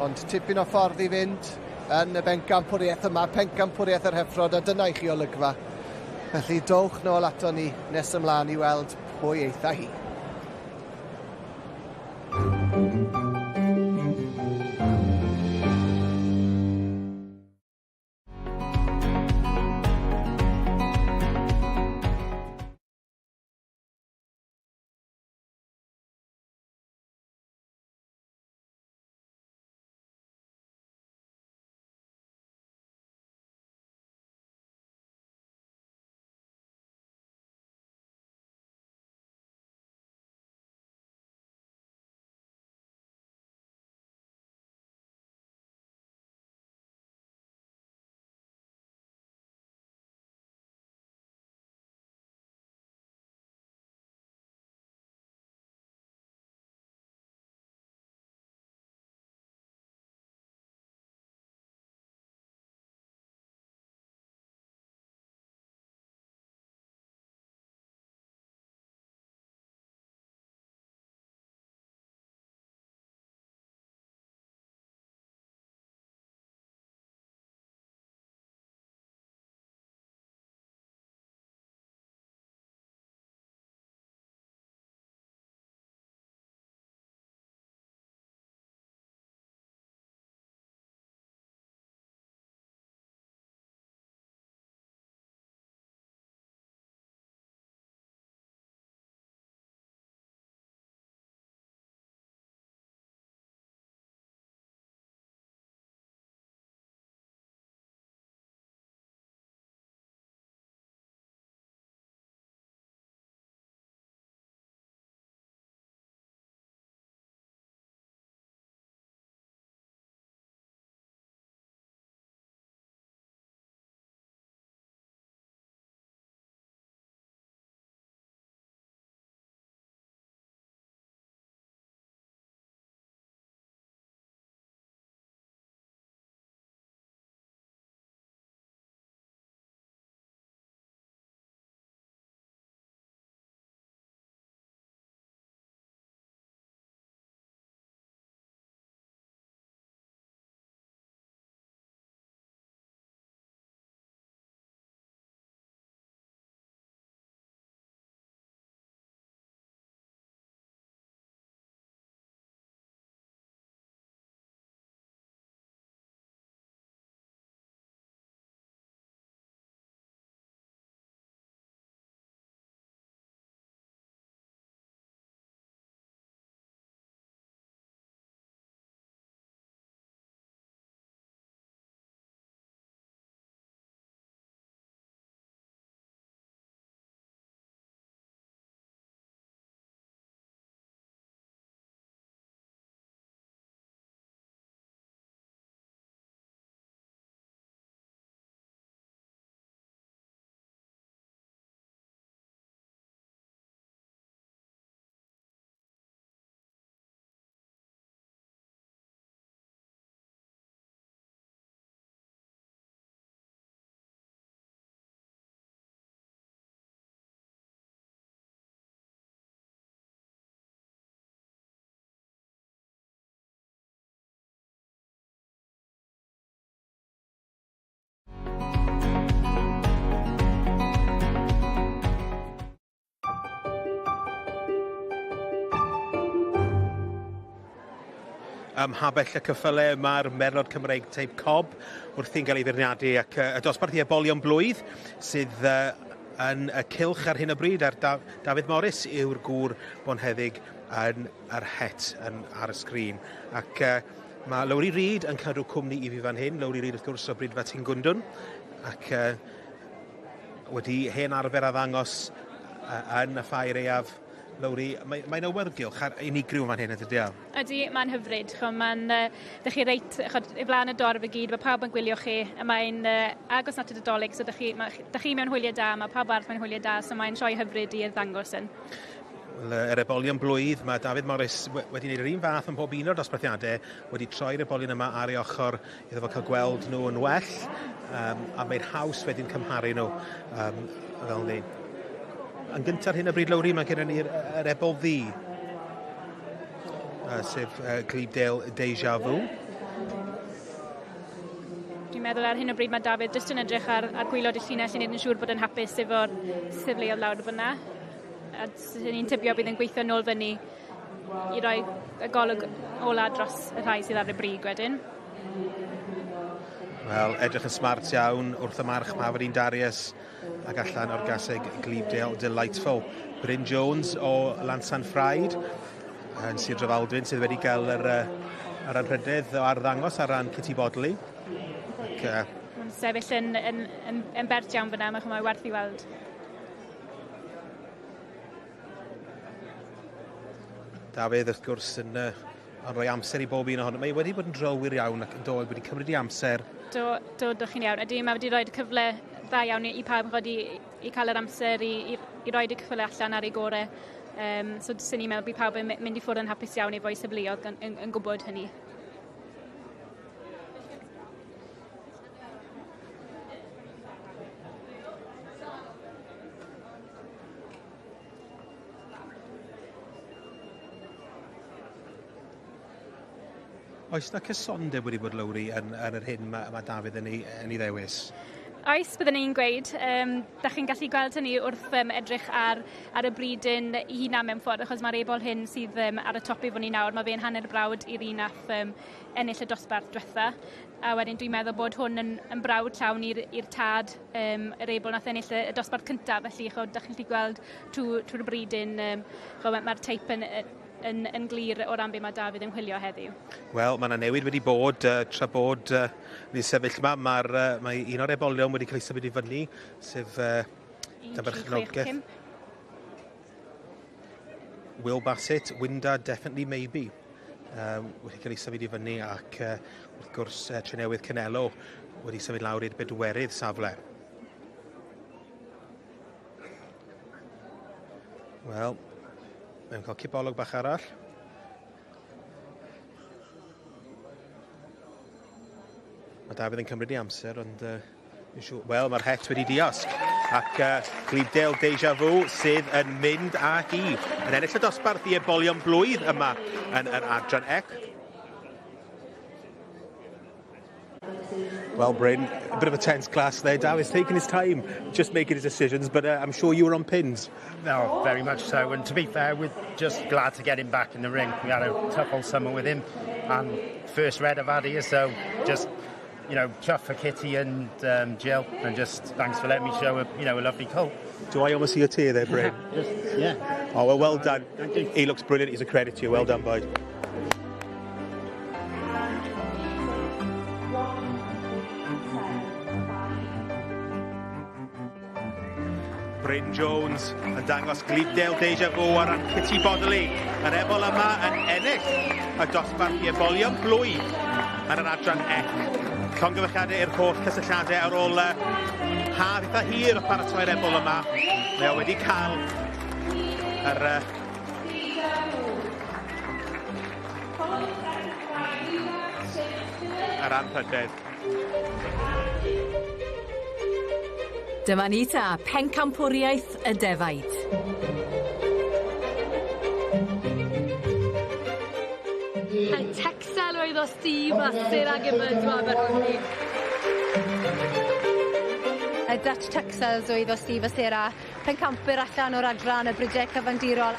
[SPEAKER 3] Ond tipyn o ffordd i fynd yn y bencampwriaeth yma, pencampwriaeth yr heffrod, a dyna i chi olygfa. Felly dowch nôl ato ni nes ymlaen i weld pwy eitha hi.
[SPEAKER 4] ym mhabell y cyffyle mae'r Merlod Cymreig teip Cob wrthi'n cael ei feirniadu ac y dosbarth i ebolion blwydd sydd yn y cylch ar hyn o bryd a'r Dafydd Morris yw'r gŵr bonheddig yn yr het yn, ar y sgrin. Ac mae Lowri Reid yn cadw cwmni i fi fan hyn. Lowri Reid wrth gwrs o Bridfa Tingwndwn ac wedi hen arfer a ddangos yn y ffair aeaf. Lowri, mae'n mae awyrgylch ar unigryw fan hyn, ydy o?
[SPEAKER 13] Ydy, mae'n hyfryd. Mae'n, dych chi reit, chod, i flaen y dorf i gyd, mae pawb yn gwylio chi, a mae'n agos at y Dolig, so dych chi, ma, dych chi mewn hwyliau da, mae pawb arall mewn hwyliau da, so mae'n sioe hyfryd i ddangos yn.
[SPEAKER 4] Wel, yr ebolion blwydd, mae Dafydd Morris wedi gwneud yr un fath yn pob un o'r dosbarthiadau, wedi troi'r ebolion yma ar ei ochr iddo fo cael gweld nhw yn well, a mae'n haws wedyn cymharu nhw fel ni. Yn gyntaf ar hyn o bryd, Lowri, mae gennym ni'r yr ebol ddu, sef Glebedale Deja Vu.
[SPEAKER 13] Dwi'n meddwl ar hyn o bryd mae Dafydd jyst yn edrych ar gwaelod y llinell i wneud yn siŵr bod yn hapus efo'r sefleoedd lawr fyna. A ni'n tybio bydd yn gweithio nôl fyny i roi y golwg ola dros y rhai sydd ar y brig wedyn.
[SPEAKER 4] Wel, edrych yn smart iawn wrth y march Maverick Darius ac allan o'r gaseg Glebedale Delightful. Bryn Jones o Lansanffraid yn Sir Drefaldwyn sydd wedi cael yr anrhydedd o arddangos ar ran Kitty Bodley. Ac,
[SPEAKER 13] Mae'n sefyll yn bert iawn fyna, mae'n werth i weld.
[SPEAKER 4] Dafydd, wrth gwrs, yn rhoi amser i bob un ohono. Mae wedi bod yn drylwyr iawn ac yn dod, wedi cymryd i amser.
[SPEAKER 13] Do, do, chi'n iawn. Ydy, mae wedi rhoi cyfle dda iawn i pawb chod, i cael yr amser i roi y cyfle allan ar ei gorau. So sy'n ni'n meddwl bydd pawb yn mynd i ffwrdd yn hapus iawn efo'i safleoedd yn gwybod hynny.
[SPEAKER 4] Oes na cysondeb wedi bod, Lowri, yn yr hyn mae Dafydd yn ei ddewis?
[SPEAKER 13] Oes, byddwn ni'n gweud. Da chi'n gallu gweld hynny wrth edrych ar y bridyn ei hunan mewn ffordd, achos mae'r ebol hyn sydd ar y top i fyny nawr, mae fe'n hanner brawd i'r un nath ennill y dosbarth diwetha. A wedyn dwi'n meddwl bod hwn yn brawd llawn i'r tad, yr ebol nath ennill y dosbarth cyntaf, felly chod, da chi'n gallu gweld trwy'r bridyn, mae'r teip yn glir o ran be mae Dafydd yn chwilio heddiw.
[SPEAKER 4] Wel, mae yna newid wedi bod tra bod ni'n sefyll yma. Mae un o'r ebolion wedi cael ei symud i fyny, sef berchnogaeth Will Bassett, Winda, Definitely Maybe, wedi cael ei symud i fyny ac wrth gwrs Trenewydd Canelo wedi symud lawr i'r bedwerydd safle. Wel, mae'n cael cipolwg bach arall. Mae Dafydd yn cymryd ei amser, ond wel, mae'r het wedi diosg. Ac Glebedale Deja Vu sydd yn mynd â hi. Yn ennill y dosbarth i ebolion blwydd yma yn yr adran ec. Well, Bryn, a bit of a tense class there. David's taking his time, just making his decisions, but I'm sure you were on pins.
[SPEAKER 10] No, very much so. And to be fair, we're just glad to get him back in the ring. We had a tough old summer with him, and first red I've had here, so just, you know, chuffed for Kitty and Jill, and just thanks for letting me show a lovely colt.
[SPEAKER 4] Do I almost see a tear there, Bryn?
[SPEAKER 10] Just, yeah.
[SPEAKER 4] Oh, well done.
[SPEAKER 10] Thank you.
[SPEAKER 4] He looks brilliant. He's a credit to you. Well done, boys. Bryn Jones yn dangos Glebedale Deja Vu ar ran Kitty Bodley. Yr ebol yma yn ennill y dosbarth i ebolion blwydd yn yr adran ec. Llongyfarchiadau i'r holl cysylltiadau ar ôl haf eitha hir o paratoi'r ebol yma. Mae o wedi cael yr anrhydedd.
[SPEAKER 18] Dyma ni ta, pencampwriaeth y defaid. Y Texel oedd o Steve a Sarah Gibbons o Aberhonddu. Y Dutch Texels oedd o Steve a Sarah
[SPEAKER 2] pencampwyr allan o'r adran y Bridiau Cyfandirol.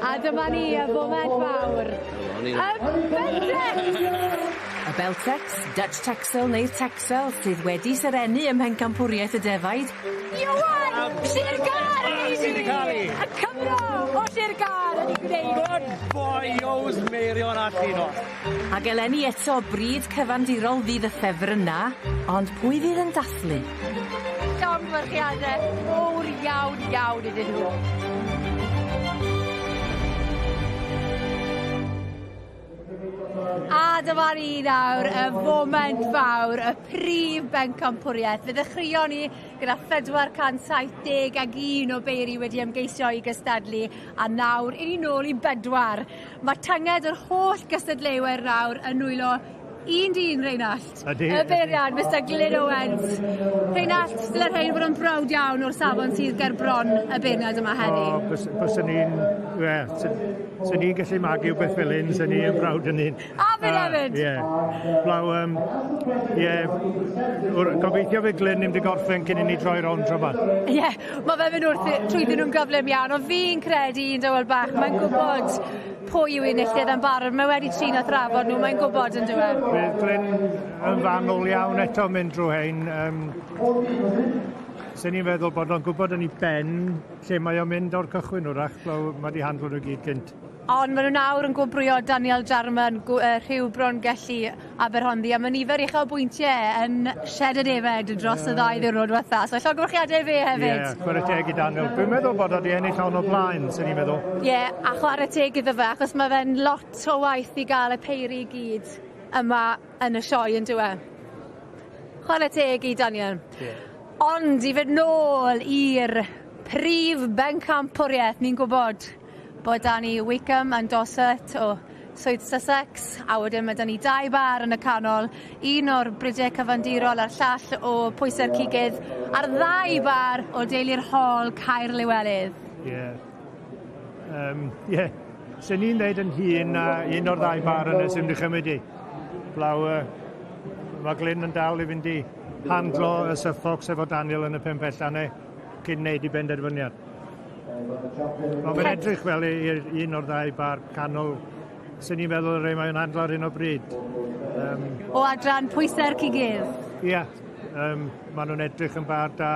[SPEAKER 2] A dyma ni, y foment fawr. Y Beltex!
[SPEAKER 18] Y Beltex, Dutch Texel neu'r Texel sydd wedi serennu ym mhencampwriaeth y defaid.
[SPEAKER 2] Ioan! Sir Gâr yn
[SPEAKER 9] Sy 'di ca'l 'i!
[SPEAKER 2] Y Cymro o Sir Gâr wedi gwneud
[SPEAKER 9] Good boy, Ows Meirion a Llinos.
[SPEAKER 18] Ac eleni eto bryd cyfandirol fydd y ffefryn 'na, ond pwy fydd yn dathlu?
[SPEAKER 2] Llongyfarchiade mowr iawn iawn iddyn nhw. A dyma ni nawr, y foment fawr, y prif bencampwriaeth. Fe ddechreuon ni gyda 471 o beiri wedi ymgeisio i gystadlu, a nawr i ni nôl i bedwar. Mae tynged yr holl gystadleuwyr nawr yn nwylo un dyn, Rheinallt.
[SPEAKER 15] Ydy.
[SPEAKER 2] Y beirniad, Mr Glyn Owens. Rheinallt, dyle rhein fod yn browd iawn o'r safon sydd ger bron y beirniad yma heddi.
[SPEAKER 15] O, byswn ni'n... Ie, swn ni'n gallu magu beth fel hyn, swn ni yn browd yn un.
[SPEAKER 2] A fi hefyd.
[SPEAKER 15] Ie. Blaw, ie, gobeithio fydd Glyn ddim wedi gorffen cyn i ni droi rownd tro 'ma.
[SPEAKER 2] Ie, mae fe'n mynd wrth trwyddyn nhw'n gyflym iawn, ond fi'n credu un dywel bach, mae'n gwybod pwy yw enillydd yn barod, mae wedi trin a thrafod nhw, mae'n gwybod yn dyw e.
[SPEAKER 15] Bydd Glyn yn fanwl iawn eto mynd drwy hein. Swn i'n feddwl bod o'n gwybod yn ei ben lle mae o'n mynd o'r cychwyn wrach, blaw mae wedi handlo nhw gyd gynt.
[SPEAKER 2] Ond maen nhw nawr yn gwobrwyo Daniel Jarman, Rhyw Brongelli Aberhonddu, a mae nifer uchel o bwyntiau yn shed y defed dros y ddau ddiwrnod diwetha. So llongyfarchiadau fe hefyd.
[SPEAKER 15] Ie, chwarae teg i Daniel. Dwi'n meddwl bod o wedi ennill hon o blaen, swn i'n meddwl.
[SPEAKER 2] Ie, a chwarae teg iddo fe, achos mae fe'n lot o waith i gael y peiri i gyd yma yn y sioe yn dyw e. Chwarae teg i Daniel.
[SPEAKER 15] Ie.
[SPEAKER 2] Ond i fynd nôl i'r prif bencampwriaeth, ni'n gwybod bod 'da ni Wakeham and Dorset o Swydd Sussex, a wedyn mae 'da ni dau bar yn y canol, un o'r Bridiau Cyfandirol a'r llall o Pwysau'r Cigydd, a'r ddau bar o deulu'r Hall Caerliwelydd.
[SPEAKER 15] Ie. Ie. Swn i'n dweud yn hŷn na un o'r ddau bar yna sy'n mynd i chymryd i. Blaw, mae Glyn yn dal i fynd i handlo y Suffolks efo Daniel yn y pen pella neu cyn wneud i benderfyniad. Ond mae'n edrych fel un o'r ddau bar canol, sy'n ni'n meddwl y rhai mae'n handlo ar hyn o bryd.
[SPEAKER 2] O adran Pwysau'r Cigydd.
[SPEAKER 15] Ie, maen nhw'n edrych yn bar da.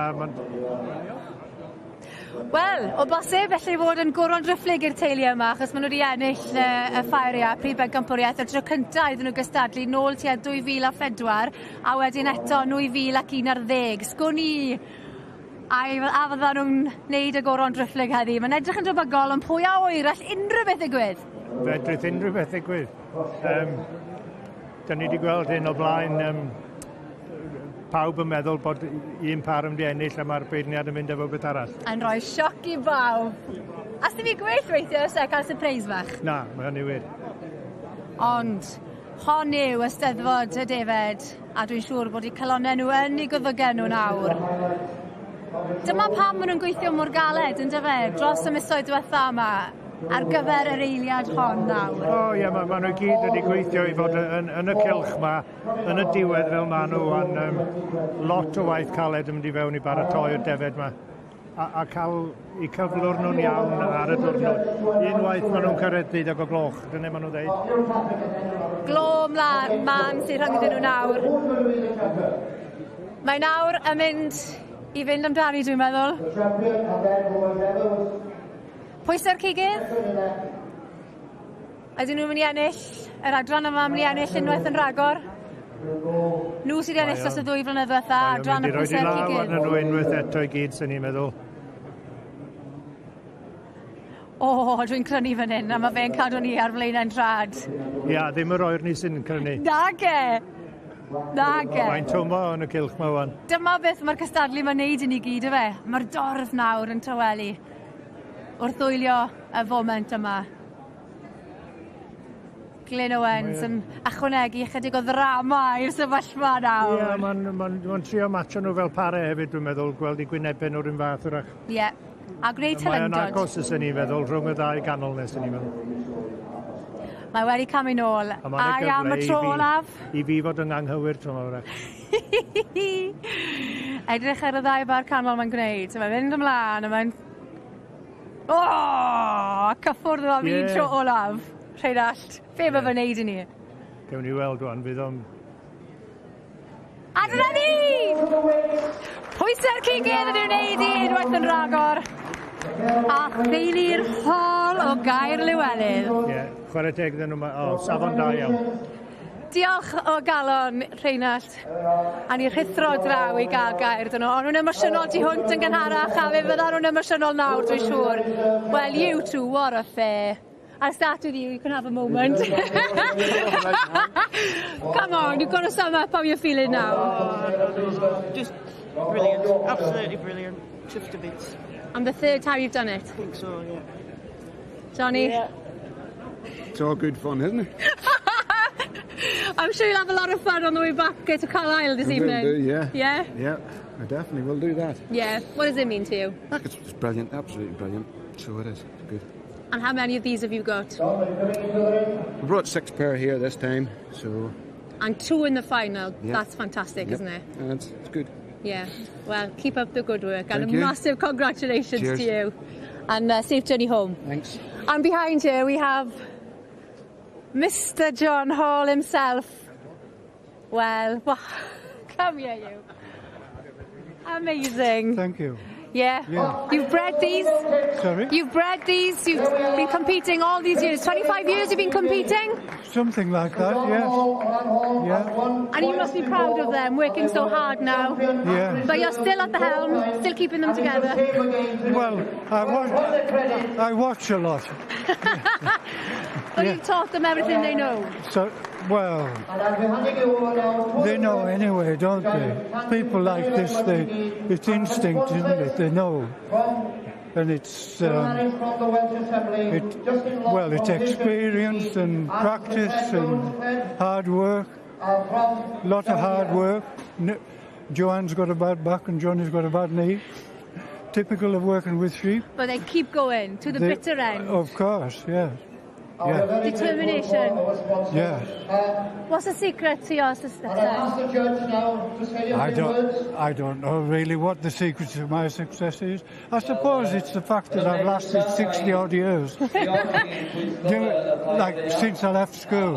[SPEAKER 2] Wel, o bosib felly fod yn goron driphlyg i'r teulu yma, achos maen nhw wedi ennill y ffair prif bencampwriaeth y tro cyntaf iddyn nhw gystadlu nôl tua 2004, a wedyn eto 2011. Sgwn i a fyddan nhw'n neud y goron driphlyg heddi. Mae'n edrych yn debygol, ond pwy a ŵyr, all unrhyw beth ddigwydd?
[SPEAKER 15] Fedrith unrhyw beth ddigwydd. Da ni wedi gweld hyn o blaen. Pawb yn meddwl bod un par yn mynd i ennill a mae'r beirniad yn mynd efo beth arall.
[SPEAKER 2] Yn rhoi sioc i bawb. A sy'n fi gwell weithio os e cael surprise bach?
[SPEAKER 15] Na, mae hynny wir.
[SPEAKER 2] Ond hon yw Eisteddfod y Defed, a dwi'n siŵr bod eu calonnau nhw yn eu goddygau nhw nawr. Dyma pam maen nhw'n gweithio mor galed, yn dyfe, dros y misoedd diwetha yma, ar gyfer yr eiliad hon nawr.
[SPEAKER 15] O ie, ma nhw gyd wedi gweithio i fod yn y cylch ma, yn y diwedd fel ma nhw, ond lot o waith caled yn mynd i fewn i baratoi'r defed ma. A cael eu cyflwr nhw'n iawn ar y diwrnod. Unwaith maen nhw'n cyrraedd 12 o gloch, dyna maen nhw'n dweud.
[SPEAKER 2] Glo mlaen, man sy'n rhyngddyn nhw nawr. Mae nawr yn mynd i fynd amdani, dwi'n meddwl. Pwysau'r cigydd? Ydyn nhw'n mynd i ennill? Yr adran yma yn mynd i ennill unwaith yn rhagor? Nhw sydd wedi ennill dros y ddwy flynedd ddiwetha, adran y pwysau'r cigydd.
[SPEAKER 15] Mae nhw unwaith eto i gyd, sy'n ni'n meddwl.
[SPEAKER 2] O, dwi'n crynu fan hyn, a mae fe'n cadw ni ar flaenau'n trad.
[SPEAKER 15] Ia, ddim yr oer ni sy'n crynu.
[SPEAKER 2] Nage! Nage!
[SPEAKER 15] Mae'n twmo yn y cylch ma wan.
[SPEAKER 2] Dyma beth mae'r cystadlu mae'n neud i ni gyd, yfe? Mae'r dorf nawr yn tawelu wrth wylio y foment yma. Glyn Owens yn ychwanegu ychydig o ddrama i'r sefyllfa nawr.
[SPEAKER 15] Ie, mae'n trio matcho nhw fel pare hefyd, dwi'n meddwl, gweld eu gwynebau nhw'r un fath wrach.
[SPEAKER 2] Ie, a gwneud teilyngdod.
[SPEAKER 15] Mae'n agos, ys ni'n feddwl, rhwng y ddau ganol nes, ni'n meddwl.
[SPEAKER 2] Mae wedi camu nôl.
[SPEAKER 15] A
[SPEAKER 2] am y tro olaf.
[SPEAKER 15] I fi fod yn anghywir tro yma, wrach.
[SPEAKER 2] Edrych ar y ddau bar canol mae'n gwneud. Mae'n mynd ymlaen a mae'n... Oh! Cyffwrdd am un tro olaf. Rheinallt, be mae fe'n neud i ni?
[SPEAKER 15] Gewn ni weld wan, fydd o'n...
[SPEAKER 2] A dyna ni! Pwysau'r cigydd yn ei wneud i unwaith yn ragor. A theulu'r Hall o Gaerliwelydd.
[SPEAKER 15] Ie, yeah, chwarae teg iddyn nhw. O, safon da iawn.
[SPEAKER 2] Diolch o galon, Rheinallt. A ni rhuthro draw i gael gair dyn nhw. O'n nhw'n emosiynol tu hwnt yn gynharach a fe fyddan nhw'n emosiynol nawr, dwi'n siŵr. Well, you two, what a fair. I'll start with you, you can have a moment. Come on, you've got to sum up how you're feeling now.
[SPEAKER 8] Just brilliant, absolutely brilliant. Chuffed to bits.
[SPEAKER 2] And the third time you've done it?
[SPEAKER 8] I think so, yeah.
[SPEAKER 2] Johnny?
[SPEAKER 8] Yeah.
[SPEAKER 14] It's all good fun, isn't it?
[SPEAKER 2] I'm sure you'll have a lot of fun on the way back to Carlisle this
[SPEAKER 14] I will
[SPEAKER 2] evening.
[SPEAKER 14] do, yeah.
[SPEAKER 2] Yeah?
[SPEAKER 14] Yeah, I definitely will do that.
[SPEAKER 2] Yeah. What does it mean to you?
[SPEAKER 14] Look, it's brilliant, absolutely brilliant. So it is. It's good.
[SPEAKER 2] And how many of these have you got?
[SPEAKER 14] We brought 6 pair here this time, so...
[SPEAKER 2] And 2 in the final.
[SPEAKER 14] Yeah.
[SPEAKER 2] That's fantastic,
[SPEAKER 14] Yep.
[SPEAKER 2] isn't it?
[SPEAKER 14] And it's good.
[SPEAKER 2] Yeah. Well, keep up the good work. And
[SPEAKER 14] Thank
[SPEAKER 2] a
[SPEAKER 14] you.
[SPEAKER 2] massive congratulations
[SPEAKER 14] Cheers.
[SPEAKER 2] to you. And safe journey home.
[SPEAKER 14] Thanks.
[SPEAKER 2] And behind here we have Mr. John Hall himself. Well, come here, you. Amazing.
[SPEAKER 7] Thank you.
[SPEAKER 2] Yeah.
[SPEAKER 7] Yeah.
[SPEAKER 2] You've bred these.
[SPEAKER 7] Sorry?
[SPEAKER 2] You've bred these. You've been competing all these years. 25 years you've been competing?
[SPEAKER 7] Something like that, yes. Yeah.
[SPEAKER 2] And you must be proud of them, working so hard now.
[SPEAKER 7] Yeah.
[SPEAKER 2] But you're still at the helm, still keeping them together.
[SPEAKER 7] Well, I watch a lot.
[SPEAKER 2] But you've taught them everything they know.
[SPEAKER 7] So, well, they know anyway, don't they? People like this, it's instinct, isn't it? They know. And it's, it's experience and practice and hard work. A lot of hard work. Joanne's got a bad back and Johnny's got a bad knee. Typical of working with sheep.
[SPEAKER 2] But they keep going to the bitter end.
[SPEAKER 7] Of course, yes. Yeah.
[SPEAKER 2] Determination.
[SPEAKER 7] Yes.
[SPEAKER 2] What's the secret to your success?
[SPEAKER 7] I don't know really what the secret to my success is. I suppose it's the fact that I've lasted 60 odd years. Since I left school,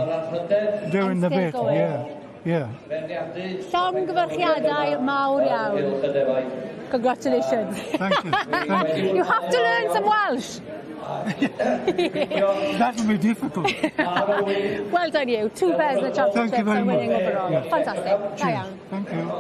[SPEAKER 7] doing
[SPEAKER 2] And
[SPEAKER 7] the
[SPEAKER 2] still
[SPEAKER 7] bit,
[SPEAKER 2] going.
[SPEAKER 7] yeah. Yeah.
[SPEAKER 2] Llongyfarchiadau mawr iawn. Congratulations.
[SPEAKER 7] Thank you. Thank you.
[SPEAKER 2] You have to learn some Welsh.
[SPEAKER 7] That'll be difficult.
[SPEAKER 2] Well done you. 2 pairs in the championship
[SPEAKER 7] Thank you very
[SPEAKER 2] and winning
[SPEAKER 7] much.
[SPEAKER 2] overall.
[SPEAKER 7] Yeah.
[SPEAKER 2] Fantastic. Da iawn.
[SPEAKER 7] Thank you.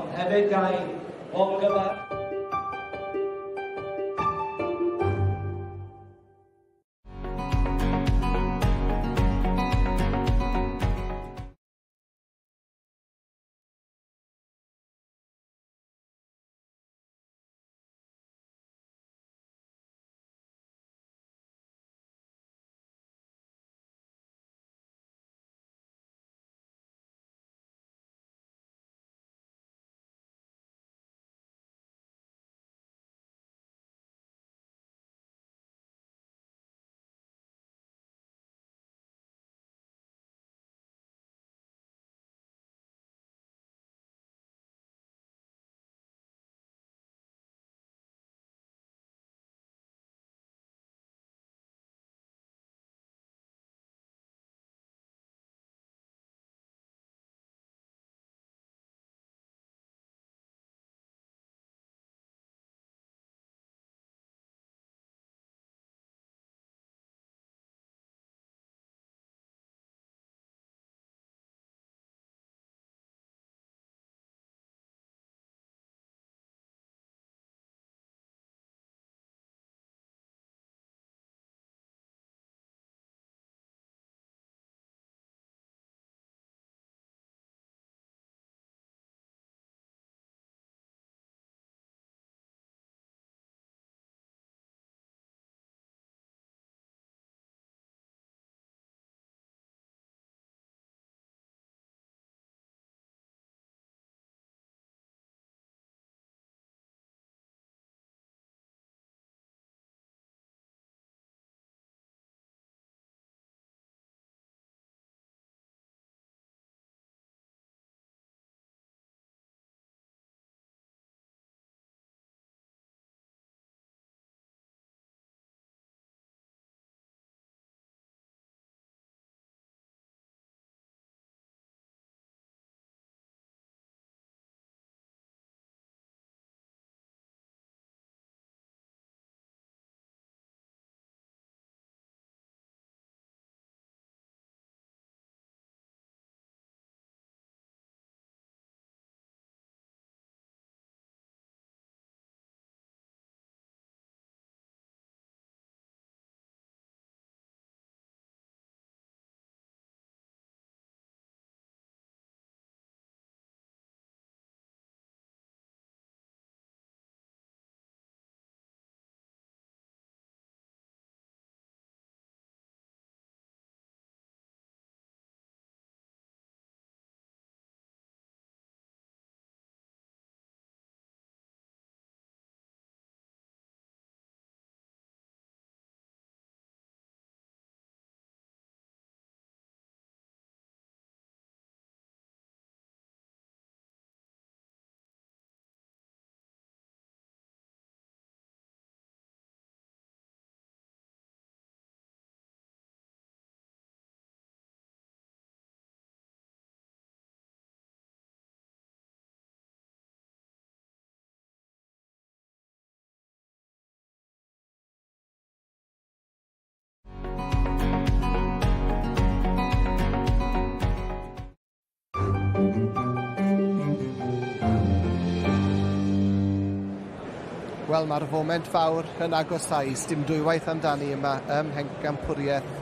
[SPEAKER 3] Wel, mae'r foment fawr yn agosau, dim dwywaith amdani yma ym Mhencampwriaeth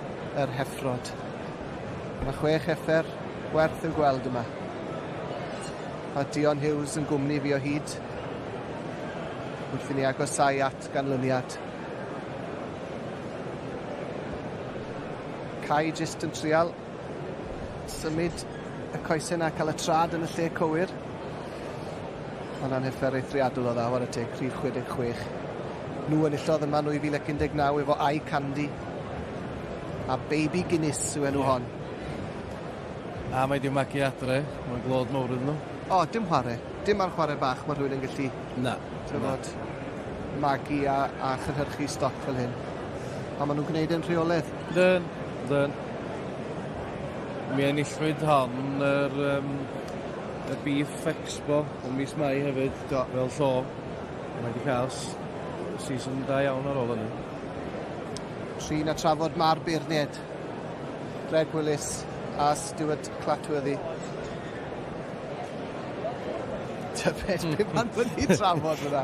[SPEAKER 3] yr Heffrod. Mae 6 heffer werth i'w gweld yma. A Dion Hughes yn gwmni fi o hyd wrth i ni agosau at ganlyniad. Kai jyst yn trial symud y coesau na cael y trad yn y lle cywir. Hwnna'n heffer eithriadol o dda, whare teg, rhif 66. Nhw enillodd yma 2019 efo Eye Candy. A Baby Guinness yw enw hon.
[SPEAKER 20] A mae di magu adre, mae'n glod mawr iddyn nhw.
[SPEAKER 3] O, dim chwarae. Dim ar chwarae bach mae rhywun yn gallu...
[SPEAKER 20] Na.
[SPEAKER 3] Tybod, magu a chynhyrchu stoc fel hyn. A maen nhw'n gwneud yn rheolaidd.
[SPEAKER 20] Dyn, dyn. Mi enillwyd hon yr y Beef Expo yn mis Mai hefyd.
[SPEAKER 3] Do.
[SPEAKER 20] Fel llo. Mae wedi cael season da iawn ar ôl hynny.
[SPEAKER 3] Trin a trafod ma'r beirniaid. Greg Willis a Stuart Clatworthy. Tybed be ma'n wedi trafod fyna.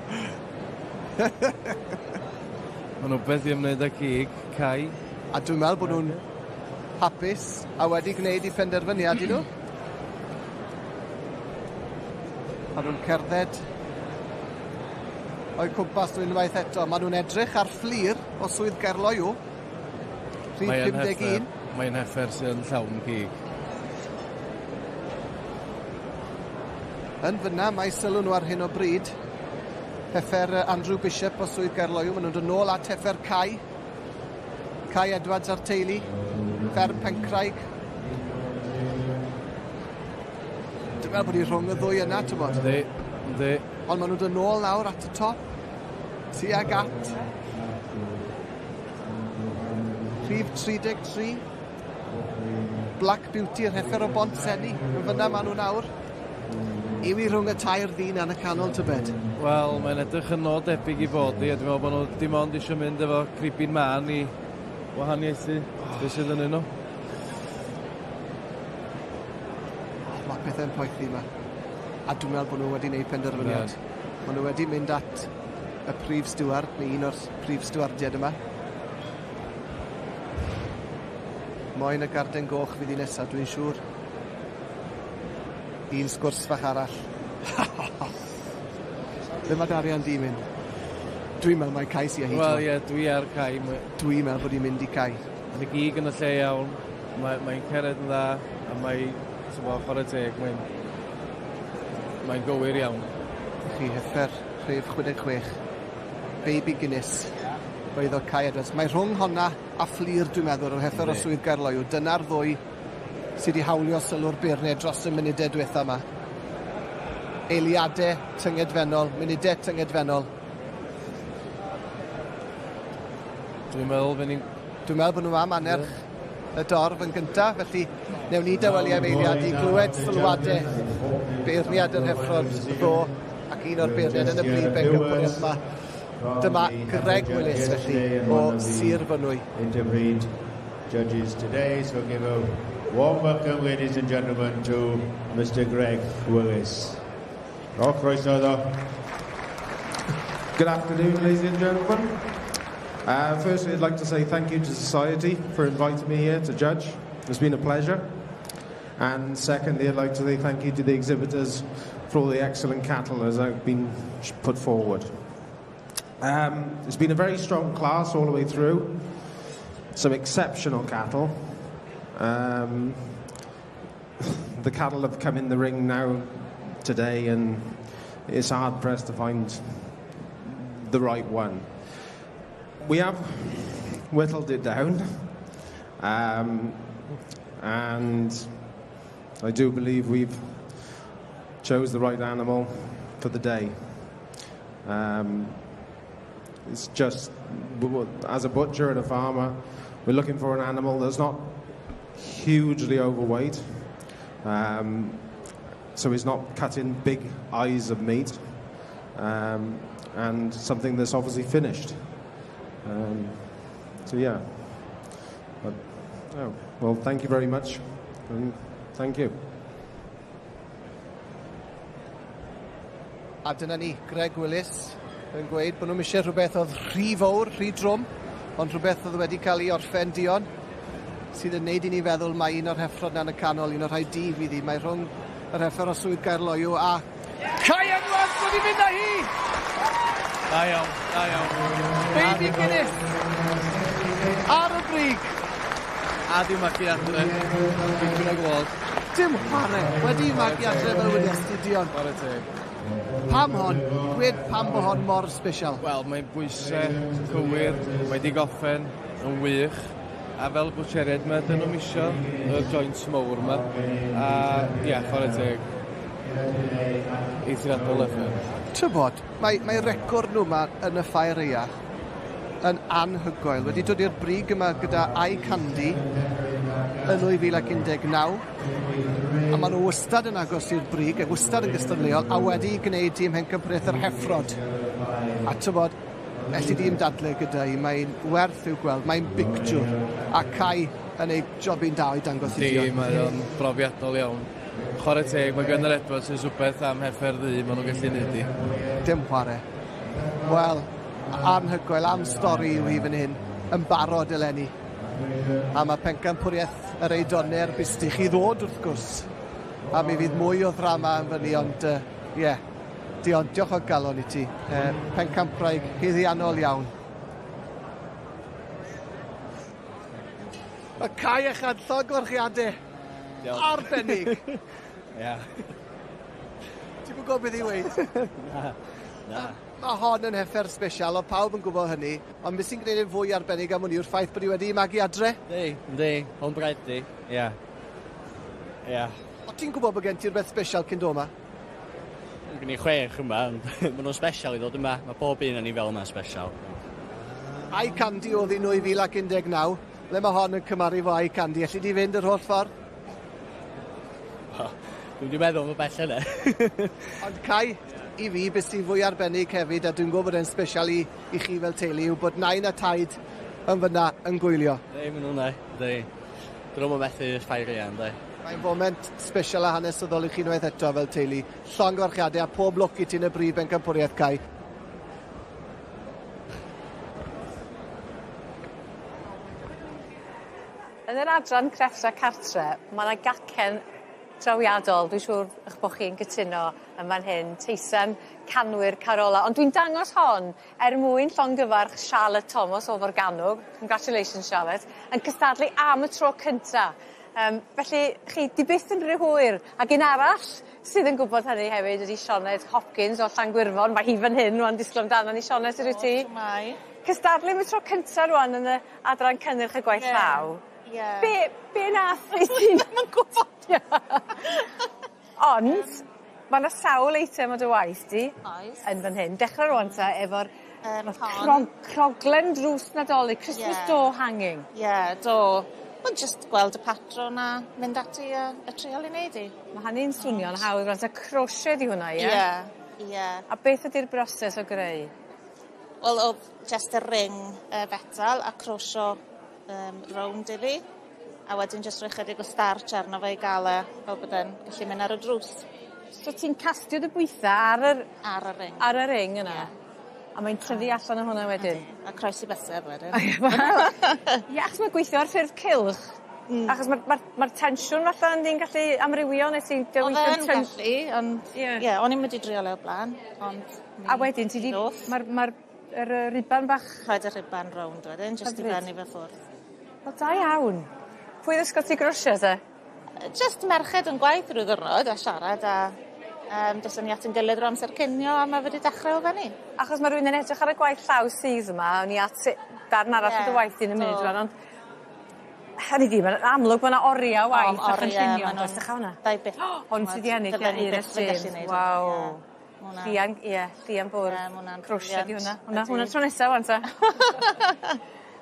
[SPEAKER 20] Ma'n wbeth i ymwneud â cig, Cai.
[SPEAKER 3] A dwi'n meddwl bod nhw'n hapus a wedi gwneud eu penderfyniad i nhw. Ma' nhw'n cerdded o'u cwmpas nhw unwaith eto. Ma' nhw'n edrych ar Fflur o Swydd Gaerloyw. Rhif 51.
[SPEAKER 20] Mae'n heffer sydd yn llawn cig.
[SPEAKER 3] Yn fyna, mae sylw nhw ar hyn o bryd. Heffer Andrew Bishop o Swydd Gaerloyw. Maen nhw'n dod nôl at heffer Kai. Kai Edwards a'r teulu. Fferm Pencraig. Dwi'n meddwl bod hi rhwng y ddwy yna, ti'n bod?
[SPEAKER 20] Yndi, yndi.
[SPEAKER 3] Ond maen nhw'n dod nôl nawr at y top. Tuag at rhif 33. Black Beauty, yr heffer o Bont Senni. Yn fyna maen nhw nawr. Yw hi rhwng y tair ddyn yn y canol, tybed?
[SPEAKER 20] Wel, mae'n edrych yn o debyg i fod i, a dwi'n meddwl bod nhw dim ond eisiau mynd efo cribyn mân i wahaniaethu beth sydd yn nhw.
[SPEAKER 3] Oh, mae pethau'n poethi yma. A dwi'n meddwl bod nhw wedi gwneud penderfyniad.
[SPEAKER 20] Yeah.
[SPEAKER 3] Maen nhw wedi mynd at y prif stiward, neu un o'r prif stiwardiaid yma. Moyn y garden goch fydd i nesaf, dwi'n siŵr. Un sgwrs fach arall. Lle mae Darian di mynd? Dwi'n meddwl mai Cai sy â hi.
[SPEAKER 20] Wel ie, dwi ar Cai.
[SPEAKER 3] Dwi'n meddwl bod hi'n mynd i Cai.
[SPEAKER 20] Mae gig yn y lle iawn, mae'n mae cered yn dda, a mae, ti'n bod, chwarae teg, mae'n mae gywir iawn.
[SPEAKER 3] Chi heffer rhif 66, Baby Guinness, oedd o Cai Edwards. Mae rhwng honna a Fflur, dwi'n meddwl, yr heffer o Swydd Gaerloyw. Dyna'r ddwy sydd wedi hawlio sylw'r beirniaid dros y munudau diwetha yma. Eiliadau tyngedfennol, munudau tyngedfennol.
[SPEAKER 20] Dwi'n meddwl fe ni'n...
[SPEAKER 3] Dwi'n meddwl bod nhw am annerch y dorf yn gyntaf, felly newn ni dawelu am eiliad i glywed sylwadau beirniad yr heffrod ddo ac un o'r beirniad yn y brif bencampwriaeth yma. Dyma Greg Willis felly o Sir Fynwy.
[SPEAKER 12] Interbreed judges today, so give a warm welcome, ladies and gentlemen, to Mr. Greg Willis. O, croeso iddo.
[SPEAKER 19] Good afternoon, ladies and gentlemen. Firstly, I'd like to say thank you to Society for inviting me here to judge. It's been a pleasure. And secondly, I'd like to say thank you to the exhibitors for all the excellent cattle as I've been put forward. It's been a very strong class all the way through. Some exceptional cattle. The cattle have come in the ring now today, and it's hard pressed to find the right one. We have whittled it down, and I do believe we've chose the right animal for the day. It's just, as a butcher and a farmer, we're looking for an animal that's not hugely overweight, so it's not cutting big eyes of meat, and something that's obviously finished. So yeah, but, oh, well, thank you very much, and thank you.
[SPEAKER 3] A dyna ni, Greg Willis, Yn gweud bod nhw'm isie rhywbeth oedd rhy fowr, rhy drwm, ond rhywbeth oedd wedi cael ei orffen dion, sydd yn neud i ni feddwl mai un o'r heffrod 'na yn y canol, un o'r rhai du fydd hi. Mae rhwng yr heffer o Swydd Gaerloyw a Kai Edwards wedi mynd â hi!
[SPEAKER 20] Da iawn, da iawn.
[SPEAKER 3] Baby Guinness ar y brig.
[SPEAKER 20] A 'di magu adre. Dipyn o glod.
[SPEAKER 3] Dim chware. Wedi magu adre fel wedi ti Dion.
[SPEAKER 20] Chware teg.
[SPEAKER 3] Pam hon? Gwed pam bo hon mor sbesial.
[SPEAKER 20] Wel, mae'n bwyse cywir, mae 'di goffen yn wych, a fel bwtsieriaid ma' 'dyn nw'm isio y joints mowr 'ma, a ia, chware teg. Eithriadol o.
[SPEAKER 3] Tybod, mae, mae record nhw yma yn y ffair aea yn anhygoel. Wedi dod i'r brig yma gyda Eye Candy yn 2019, a maen nhw wastad yn agos i'r brig, ac wastad yn gystadleuol, a wedi gwneud tîm Hencampwriaeth yr Heffrod. A tybod, elli di'm dadle gyda hi, mae'n werth i'w gweld, mae'n bictiwr, a Kai yn ei jobyn da i dangos i
[SPEAKER 20] Di,
[SPEAKER 3] Dion.
[SPEAKER 20] mae o'n brofiadol iawn. Chwarae teg, mae Gwener Edwards yn rhywbeth am heffer ddu, maen nhw'n gallu neud i.
[SPEAKER 3] Dim chwarae. Wel, anhygoel am stori yw hi fan hyn, yn barod eleni. A mae pencampwriaeth yr Eidonau bistych i ddod wrth gwrs. A mi fydd mwy o ddrama yn fyny, ond ie, yeah, Dion, diolch o galon i ti. Pencampwraig haeddiannol iawn. Y Kai a Chad llongyfarchiadau. Arbennig.
[SPEAKER 5] Ia.
[SPEAKER 3] Ti'm yn gwybod beth i weud?
[SPEAKER 5] Na. Na.
[SPEAKER 3] Mae hon yn heffer sbesial, oedd pawb yn gwybod hynny, ond beth sy'n gwneud e'n fwy arbennig am hwn yw'r ffaith bod hi wedi magu adre.
[SPEAKER 5] Yndi, yndi, homebred di. Ia. Ia.
[SPEAKER 3] O ti'n gwybod bod gen ti rhywbeth sbesial cyn do yma?
[SPEAKER 5] Gen i chwech yma, ond maen nhw'n special i ddod yma. Mae pob un yn i fel yma special.
[SPEAKER 3] Eye Candy oedd hi 2019, le mae hon yn cymaru fo Eye Candy. Elli di fynd yr holl ffordd?
[SPEAKER 5] Dwi'n wedi meddwl am y bell yna.
[SPEAKER 3] Ond Kai, i fi, beth sy'n fwy arbennig hefyd, a dwi'n gwybod bod e'n sbesial i, i chi fel teulu, yw bod nain a taid yn fyna yn gwylio.
[SPEAKER 5] Yndi, maen nhw'n ne. Yndi. Dyn nhw'n methu ffair ia, yndi.
[SPEAKER 3] Mae'n foment sbesial a hanesyddol i chi unwaith eto fel teulu. Llongyfarchiadau a pob lwc i ti yn y brif bencampwriaeth, Kai.
[SPEAKER 16] Yn yr adran creffta cartre, ma' 'na gacen trawiadol, dwi'n siŵr 'ych bo' chi'n cytuno yn fan hyn, teisen canwyr Carola, ond dwi'n dangos hon er mwyn llongyfarch Charlotte Thomas o Forgannwg, congratulations Charlotte, yn cystadlu am y tro cynta. Felly chi 'di byth yn rhy hwyr ag un arall sydd yn gwbod hynny hefyd ydi Sioned Hopkins o Llangwyrfon, ma' hi fan hyn rŵan disgwl amdano ni Sioned sud wyt ti?
[SPEAKER 21] O shwmai.
[SPEAKER 16] Cystadlu am y tro cynta rŵan yn y adran cynnyrch y gwaith
[SPEAKER 21] Ie.
[SPEAKER 16] llaw.
[SPEAKER 21] Ie.
[SPEAKER 16] Be' be' nath i ti... Ddim yn gwbod. Ond ma' 'na sawl eitem o dy waith di.
[SPEAKER 21] Oes.
[SPEAKER 16] Yn fan hyn. Dechra rŵan 'te efo'r
[SPEAKER 21] Hon.
[SPEAKER 16] croglen drws Nadolig, Christmas
[SPEAKER 21] Ie.
[SPEAKER 16] door hanging.
[SPEAKER 21] Ie, do. Wel jyst gweld y patrwn a mynd ati a a trial i neud 'i.
[SPEAKER 16] Ma' hynny'n swnio'n hawdd rŵan 'te crochet 'di hwnna ie?
[SPEAKER 21] Ie ie.
[SPEAKER 16] A beth ydi'r broses o greu?
[SPEAKER 21] Wel o'dd jyst y ring fetal a crosio rownd iddi. A wedyn jyst rhoi chydig o starch arno fe i ga'l e fel bod e'n gallu mynd ar y drws.
[SPEAKER 16] So ti'n castio dy bwytha ar yr...
[SPEAKER 21] Ar y ring.
[SPEAKER 16] Ar y ring yna?
[SPEAKER 21] Ie.
[SPEAKER 16] A mae'n tyfu allan o hwnna wedyn?
[SPEAKER 21] Ydi. A croesi bysedd wedyn.
[SPEAKER 16] Wel ie achos ma'n gweithio ar ffurf cylch. Achos ma'r ma'r ma'r tensiwn falle yndi yn gallu amrywio ne' ti'n
[SPEAKER 21] O'dd e yn gallu ond ie o'n i'm wedi drial e o'r bla'n ond
[SPEAKER 16] A wedyn ti 'di ma'r ma'r yr yy ruban bach...
[SPEAKER 21] Rhoid y rhuban rownd wedyn jyst i
[SPEAKER 16] Hyfryd.
[SPEAKER 21] bennu fe ffwrdd.
[SPEAKER 16] Wel da iawn. Pwy ddysgodd ti grosio te?
[SPEAKER 21] Jyst merched yn gwaith ryw ddiwrnod a siarad a doson ni at 'yn gilydd ryw amser cinio a ma' fe 'di dechre o fyny.
[SPEAKER 16] Achos ma' rywun yn edrych ar y gwaith llaw sydd yma o'n i at darn arall o dy waith di yn y munud rŵan ond hynny 'di ma'n amlwg ma' 'na oria o waith a chynllunio yndoes 'drych ar hwnna.
[SPEAKER 21] Dau byth.
[SPEAKER 16] Hwn sy 'di ennill
[SPEAKER 21] Fydden i
[SPEAKER 16] Iris
[SPEAKER 21] byth yn gallu
[SPEAKER 16] James.
[SPEAKER 21] neud hwn,
[SPEAKER 16] Waw.
[SPEAKER 21] ie. Ma' wnna...
[SPEAKER 16] Llian ie llian bwrdd.
[SPEAKER 21] Ie ma' wnna'n
[SPEAKER 16] Crochet 'di
[SPEAKER 21] brilliant.
[SPEAKER 16] hwnna. Hwnna
[SPEAKER 21] Ydi.
[SPEAKER 16] hwnna tro nesa ŵan 'te.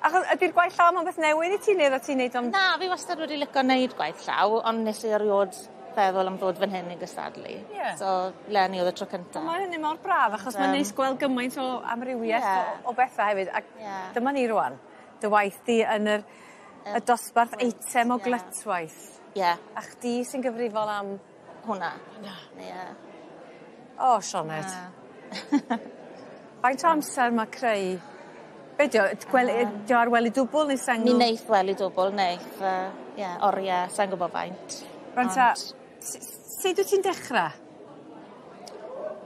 [SPEAKER 16] Achos ydi'r gwaith llaw 'ma'n beth newydd i ti ne' oddat ti'n neud o'n...
[SPEAKER 21] Na fi wastad wedi lico neud gwaith llaw ond nes i erio'd feddwl am ddod fan hyn i gystadlu.
[SPEAKER 16] Ie.
[SPEAKER 21] So leni o'dd y tro cynta.
[SPEAKER 16] Ma' hynny mor braf achos ma'n neis gweld gymaint o amrywieth
[SPEAKER 21] Ie.
[SPEAKER 16] o betha hefyd ac
[SPEAKER 21] Ie.
[SPEAKER 16] dyma ni rŵan dy waith di yn yr y dosbarth eitem o glytwaith.
[SPEAKER 21] Ie.
[SPEAKER 16] A chdi sy'n gyfrifol am
[SPEAKER 21] hwnna.
[SPEAKER 16] Hwnna.
[SPEAKER 21] Ie.
[SPEAKER 16] O Sioned.
[SPEAKER 21] Na.
[SPEAKER 18] Faint o amser ma' creu be' 'di o gwely 'di o ar wely dwbwl neu sengl?
[SPEAKER 21] Mi neith wely dwbwl neith yy ie orie sai'n gwbo faint.
[SPEAKER 18] Rŵan 'ta sud wt ti'n dechra?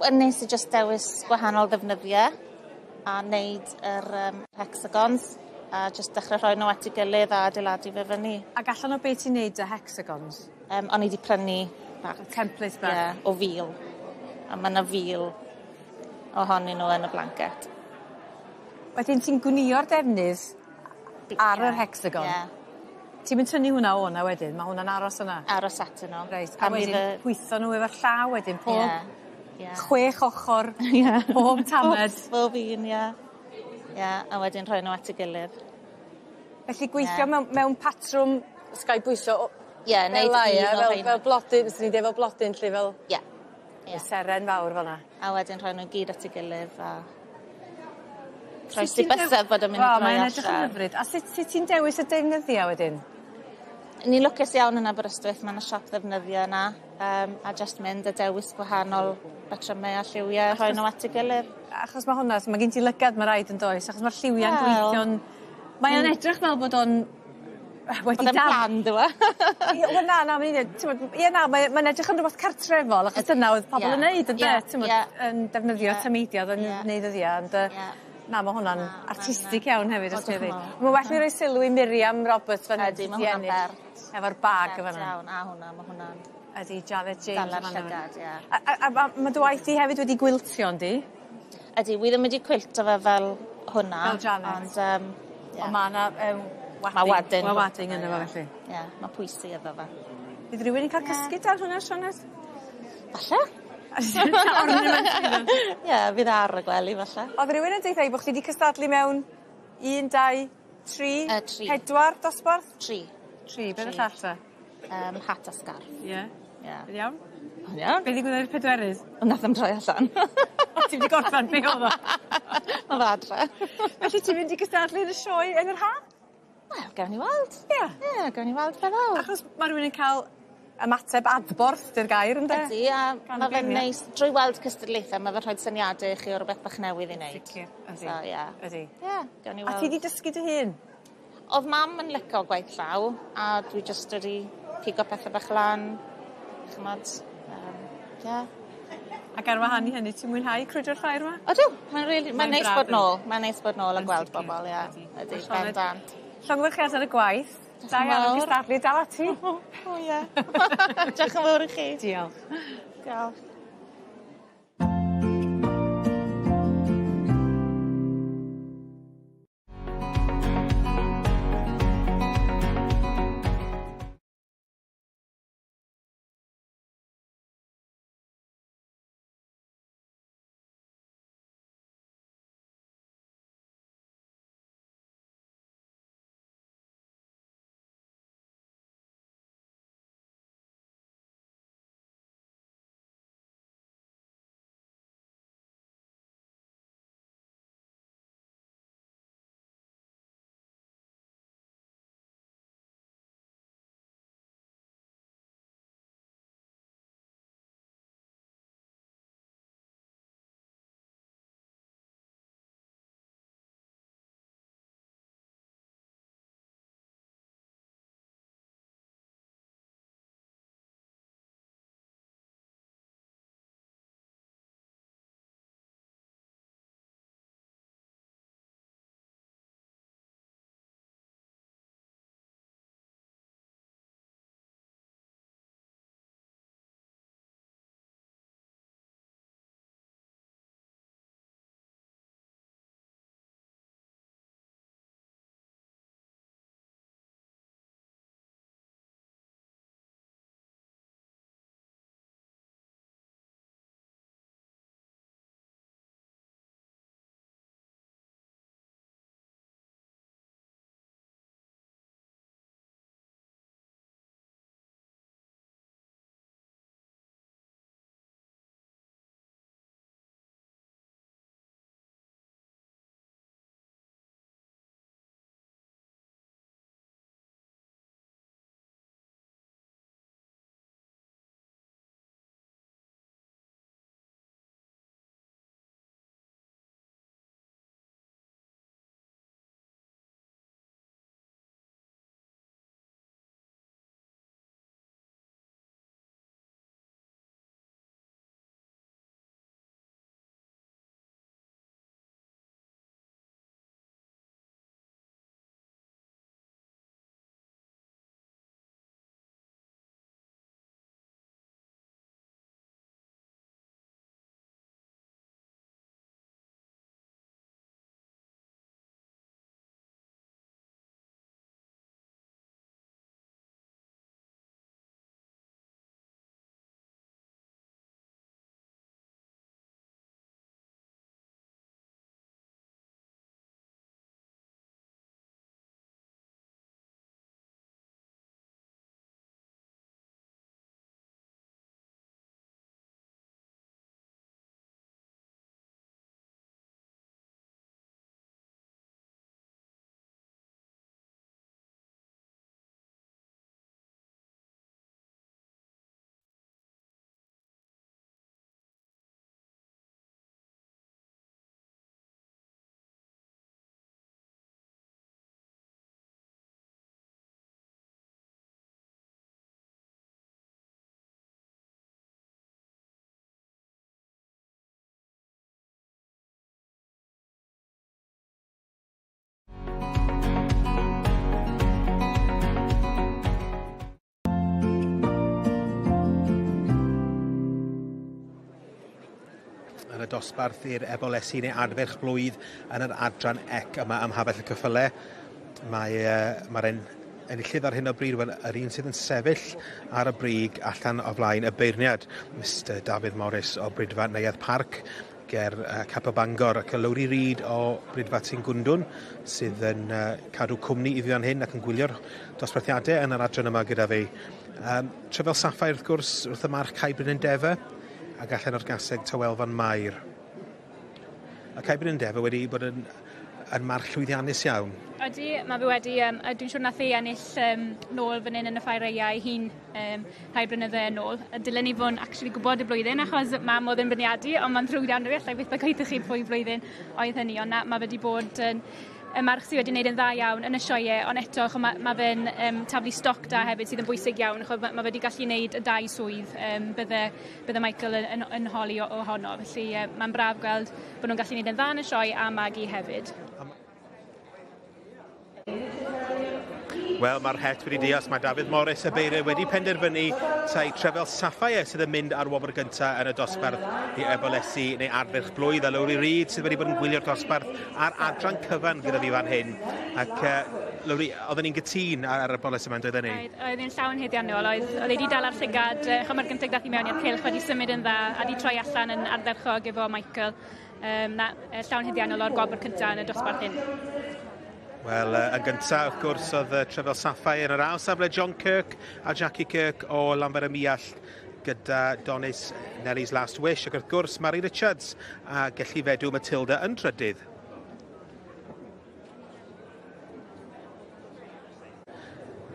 [SPEAKER 21] Wel nes i jyst dewis gwahanol ddefnyddie a neud yr yym hexagons a jyst dechre rhoi n'w at 'i gilydd a adeiladu fe fyny.
[SPEAKER 18] Ag allan o be' ti'n neud dy hexagons?
[SPEAKER 21] Yym o'n i 'di prynu pac.
[SPEAKER 18] Template bach.
[SPEAKER 21] Ie o fil. A ma' 'na fil ohonyn n'w yn y blanced.
[SPEAKER 18] Wedyn ti'n gwnïo'r defnydd ar yr hecsagon.
[SPEAKER 21] Ie.
[SPEAKER 18] Ti'm yn tynnu hwnna o 'na wedyn ma' hwnna'n aros yna?
[SPEAKER 21] Aros atyn nhw.
[SPEAKER 18] Reit a wedyn pwytho nhw efo'r llaw wedyn pob...
[SPEAKER 21] Ie. Ie.
[SPEAKER 18] Chwech ochor.
[SPEAKER 21] Ie.
[SPEAKER 18] Pob tamed.
[SPEAKER 21] Pob un ie. Ie a wedyn rhoi nhw at 'i gilydd.
[SPEAKER 18] Felly gweithio mewn mewn patrwm os gai bwyso o...
[SPEAKER 21] Ie neud
[SPEAKER 18] Fel 'a ie
[SPEAKER 21] un o
[SPEAKER 18] fel
[SPEAKER 21] rhein.
[SPEAKER 18] fel blodyn swn i'n deu' fel blodyn 'lly fel...
[SPEAKER 21] Ie. Ie.
[SPEAKER 18] Seren fawr fel 'na.
[SPEAKER 21] A wedyn rhoi nhw gyd at 'i gilydd a Croesi bysedd bod o'n mynd i droi
[SPEAKER 18] Wel
[SPEAKER 21] allan.
[SPEAKER 18] mae'n edrych yn hyfryd. A sut sut ti'n dewis y deunyddia wedyn?
[SPEAKER 21] Ni'n lwcus iawn yn Aberystwyth ma' 'na siop ddefnyddia yna yym a jyst mynd a dewis gwahanol batryme a lliwie a rhoi nhw at 'i gilydd.
[SPEAKER 18] Achos ma' hwnna ma' gen ti lygad ma' raid yndoes achos ma'r lliwia'n
[SPEAKER 21] Wel.
[SPEAKER 18] gweithio'n mae o'n edrych fel bod o'n wedi
[SPEAKER 21] Bod e'n planned yw e?
[SPEAKER 18] Ie wel na na o'n i'n dweud t'mod ie na mae mae'n edrych yn rwbath cartrefol achos dyna oedd pobol yn neud ynde? T'mod yn defnyddio tameidia o'dd yn neud dyddia ond yy na ma' hwnna'n artistig iawn hefyd os ti Ma' well fi roi sylw i Miriam Roberts fan hyn
[SPEAKER 21] Ydi
[SPEAKER 18] sy
[SPEAKER 21] ma'
[SPEAKER 18] 'di
[SPEAKER 21] hwnna'n
[SPEAKER 18] ennill
[SPEAKER 21] bert.
[SPEAKER 18] efo'r bag yn
[SPEAKER 21] Bert
[SPEAKER 18] fan 'na.
[SPEAKER 21] iawn a hwnna ma' hwnna'n
[SPEAKER 18] Ydi Janet James
[SPEAKER 21] Dala'r
[SPEAKER 18] yn fan 'na.
[SPEAKER 21] llygad ie.
[SPEAKER 18] A a a ma' ma' dy waith di hefyd wedi gwiltio yndi?
[SPEAKER 21] Ydi wi ddim wedi cwilto fe fel hwnna.
[SPEAKER 18] Fel Janet.
[SPEAKER 21] Ond yym ie.
[SPEAKER 18] On' ma' 'na yym wading.
[SPEAKER 21] Ma' wadin.
[SPEAKER 18] Ma' wading yno fo felly.
[SPEAKER 21] Ie ma' pwysig iddo fe.
[SPEAKER 18] Fydd rywun yn ca'l cysgu dan hwnna Sioned?
[SPEAKER 21] Falle. Ie fydd ar y gwely falle.
[SPEAKER 18] O'dd rywun yn deutha i bo' chdi 'di cystadlu mewn un dau tri...
[SPEAKER 21] Tri.
[SPEAKER 18] Pedwar dosbarth?
[SPEAKER 21] Tri.
[SPEAKER 18] Tri be' o'dd y llall 'te?
[SPEAKER 21] Hat a scarf.
[SPEAKER 18] Ie.
[SPEAKER 21] Ie.
[SPEAKER 18] Yn iawn?
[SPEAKER 21] Yn iawn.
[SPEAKER 18] Be' ddigwyddodd i'r pedwerydd?
[SPEAKER 21] On' nath 'i'm troi allan.
[SPEAKER 18] O ti 'di gorffan be' o'dd o?
[SPEAKER 21] Ma' fe adre.
[SPEAKER 18] Felly ti'n mynd i gystadlu yn y sioe yn yr ha?
[SPEAKER 21] Wel gewn ni weld.
[SPEAKER 18] Ie.
[SPEAKER 21] Ie gewn ni weld be' ddaw.
[SPEAKER 18] Achos ma' rywun yn ca'l ymateb adborth 'di'r gair ynde?
[SPEAKER 21] Ydi a
[SPEAKER 18] Gan y
[SPEAKER 21] ma' fe'n
[SPEAKER 18] beirniaid.
[SPEAKER 21] neis drwy weld cystadlaethe ma' fe rhoid syniade i chi o rwbeth bach newydd i neud.
[SPEAKER 18] Sicir ydi.
[SPEAKER 21] So ie.
[SPEAKER 18] Ydi.
[SPEAKER 21] Ie gewn ni
[SPEAKER 18] A
[SPEAKER 21] weld.
[SPEAKER 18] ti 'di dysgu dy hun?
[SPEAKER 21] O'dd mam yn lico gwaith llaw a dwi jyst wedi pigo pethe bach lan ch'mod yym ie.
[SPEAKER 18] Ac ar wahân i hynny ti'n mwynhau crwydro'r ffair 'ma?
[SPEAKER 21] Odw mae'n rili mae'n neis
[SPEAKER 18] braf
[SPEAKER 21] bod nôl mae'n neis bod nôl a gweld bobol ie. Ydi
[SPEAKER 18] Wel Sioned,
[SPEAKER 21] bendant.
[SPEAKER 18] Llongyfarchiade ar y gwaith.
[SPEAKER 21] Diolch
[SPEAKER 18] Da
[SPEAKER 21] yn
[SPEAKER 18] iawn am
[SPEAKER 21] fawr.
[SPEAKER 18] gystadlu dal ati.
[SPEAKER 21] O ie. Diolch yn fowr i chi.
[SPEAKER 18] Diolch.
[SPEAKER 21] Diolch.
[SPEAKER 4] dosbarth i'r ebolesi neu adferch blwydd yn yr adran ec yma ym Mhabell y Cyffyle. Mae, mae'r enillydd ar hyn o bryd, wel, yr un sydd yn sefyll ar y brig allan o flaen y beirniad, Mr Dafydd Morris o Bridfa Neuadd Parc ger Capel Bangor, ac y Lowri Reid o Bridfa Tyn Gwndwn sydd yn cadw cwmni i fi fan hyn ac yn gwylio'r dosbarthiadau yn yr adran yma gyda fi. Tryfel Sapphire wrth gwrs wrth y march Cae Bryn Endeavour ac allan o'r gaseg Tawelfan Mair. A Cae Bryn Endeavour wedi bod yn march llwyddiannus iawn.
[SPEAKER 13] Ydy, mae fe wedi, a dwi'n siŵr nath ei ennill nôl fan hyn yn y ffair aeaf ei hun rhai blynydde yn ôl. A dylen ni fod yn actually gwybod y blwyddyn achos mam oedd yn beirniadu, ond mae'n ddrwg iawn 'da fi, allai byth â gweud chi pwy flwyddyn oedd hynny, ond na, mae fe wedi bod yn y march sydd wedi gwneud yn dda iawn yn y sioeau, ond eto mae fe'n taflu stoc da hefyd sydd yn bwysig iawn, ch'od ma' fe wedi gallu gwneud y dau swydd bydde Michael yn holi ohono. Felly mae'n braf gweld bod nhw'n gallu gwneud yn dda yn y sioe a magu hefyd.
[SPEAKER 4] Wel, mae'r het wedi dios. Mae Dafydd Morris y beirniad wedi penderfynu tai Trefel Sapphire sydd yn mynd ar wobr gyntaf yn y dosbarth i ebolesi neu ardderch blwydd. A Lowri Reid sydd wedi bod yn gwylio'r dosbarth a'r adran cyfan gyda fi fan hyn. Ac Lowri, oedden ni'n gytûn ar y boles yma, doedden ni?
[SPEAKER 13] Oedd hi'n llawn haeddiannol. Oedd wedi dal ar llygad, ch'mod mae'r gyntaf dath i mewn i'r cylch wedi symud yn dda a wedi troi allan yn ardderchog efo Michael. Na, llawn haeddiannol o'r gwobr cyntaf yn y dosbarth hyn.
[SPEAKER 4] Wel, yn gyntaf, wrth gwrs, oedd Trefel Sapphire yn yr ail safle, John Kirk a Jackie Kirk o Lanfair ym Muallt gyda Donis Nelly's Last Wish, ac wrth gwrs, Mary Richards a Gelli Fedw Matilda yn trydydd.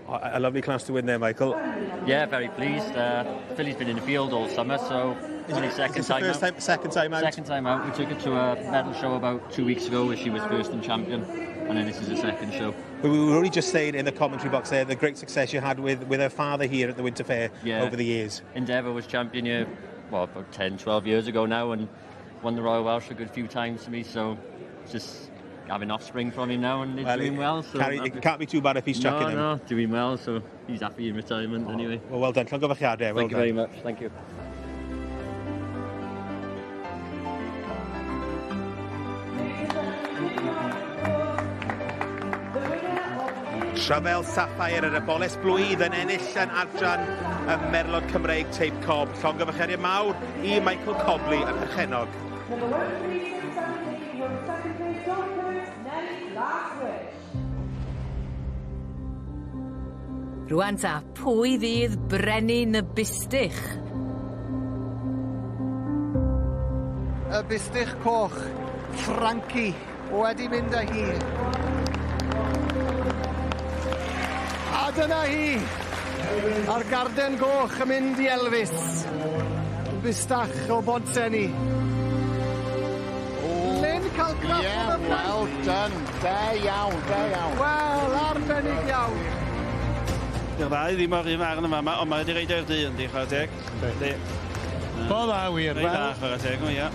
[SPEAKER 4] A lovely class to win there, Michael.
[SPEAKER 5] Yeah, very pleased. Filly's been in the field all summer, so only second
[SPEAKER 4] Is this the
[SPEAKER 5] time
[SPEAKER 4] first
[SPEAKER 5] out.
[SPEAKER 4] Time, second time out?
[SPEAKER 5] Second time out. We took her to a medal show about 2 weeks ago where she was first and champion, and then this is the second show.
[SPEAKER 4] We were only just saying in the commentary box there the great success you had with her father here at the Winter Fair over the years.
[SPEAKER 5] Endeavour was champion here, well, about 10, 12 years ago now, and won the Royal Welsh a good few times for me, so it's just having offspring from him now, and he's
[SPEAKER 4] Well,
[SPEAKER 5] doing well. So
[SPEAKER 4] it can't be too bad if he's
[SPEAKER 5] No,
[SPEAKER 4] chucking them.
[SPEAKER 5] no, doing well, so he's happy in retirement anyway.
[SPEAKER 4] Well done. Llongyfarchiadau. Well
[SPEAKER 5] Thank you
[SPEAKER 4] done.
[SPEAKER 5] very much. Thank you.
[SPEAKER 4] Trefel Sapphire yr eboles blwydd yn ennill yn adran y Merlod Cymreig Teip Cob. Llongyfarchiadau mawr i Michael Cobley y perchennog.
[SPEAKER 1] Number 1373 won second place, John Kirk, Nelly's Last Wish.
[SPEAKER 18] Rwan ta, pwy fydd brenin y bustych?
[SPEAKER 3] Y bustych coch, Frankie, wedi mynd â hi. A dyna hi, a'r garden goch yn mynd i Elvis. Bustach o Bontsenni. Lyn cael graff
[SPEAKER 22] Yeah,
[SPEAKER 3] o'r ymlaen.
[SPEAKER 22] well done. Da iawn, da iawn.
[SPEAKER 3] Wel, arbennig iawn.
[SPEAKER 23] Di'r ddau ddim o'r un farn yma, ond mae wedi reid o'r du yndi, chwarae teg. Yndi.
[SPEAKER 9] O dda, wir.
[SPEAKER 23] Reit dda, chwarae teg, o ia.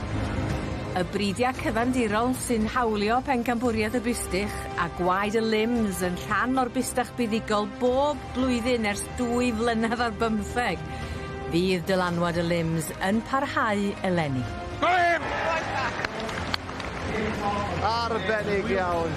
[SPEAKER 18] Y bridiau cyfandirol sy'n hawlio pencampwriaeth y bustych a gwaed y limbs yn rhan o'r bustach buddugol bob blwyddyn ers 2 flynedd ar bymtheg. Fydd dylanwad y limbs yn parhau eleni.
[SPEAKER 3] Arbennig iawn.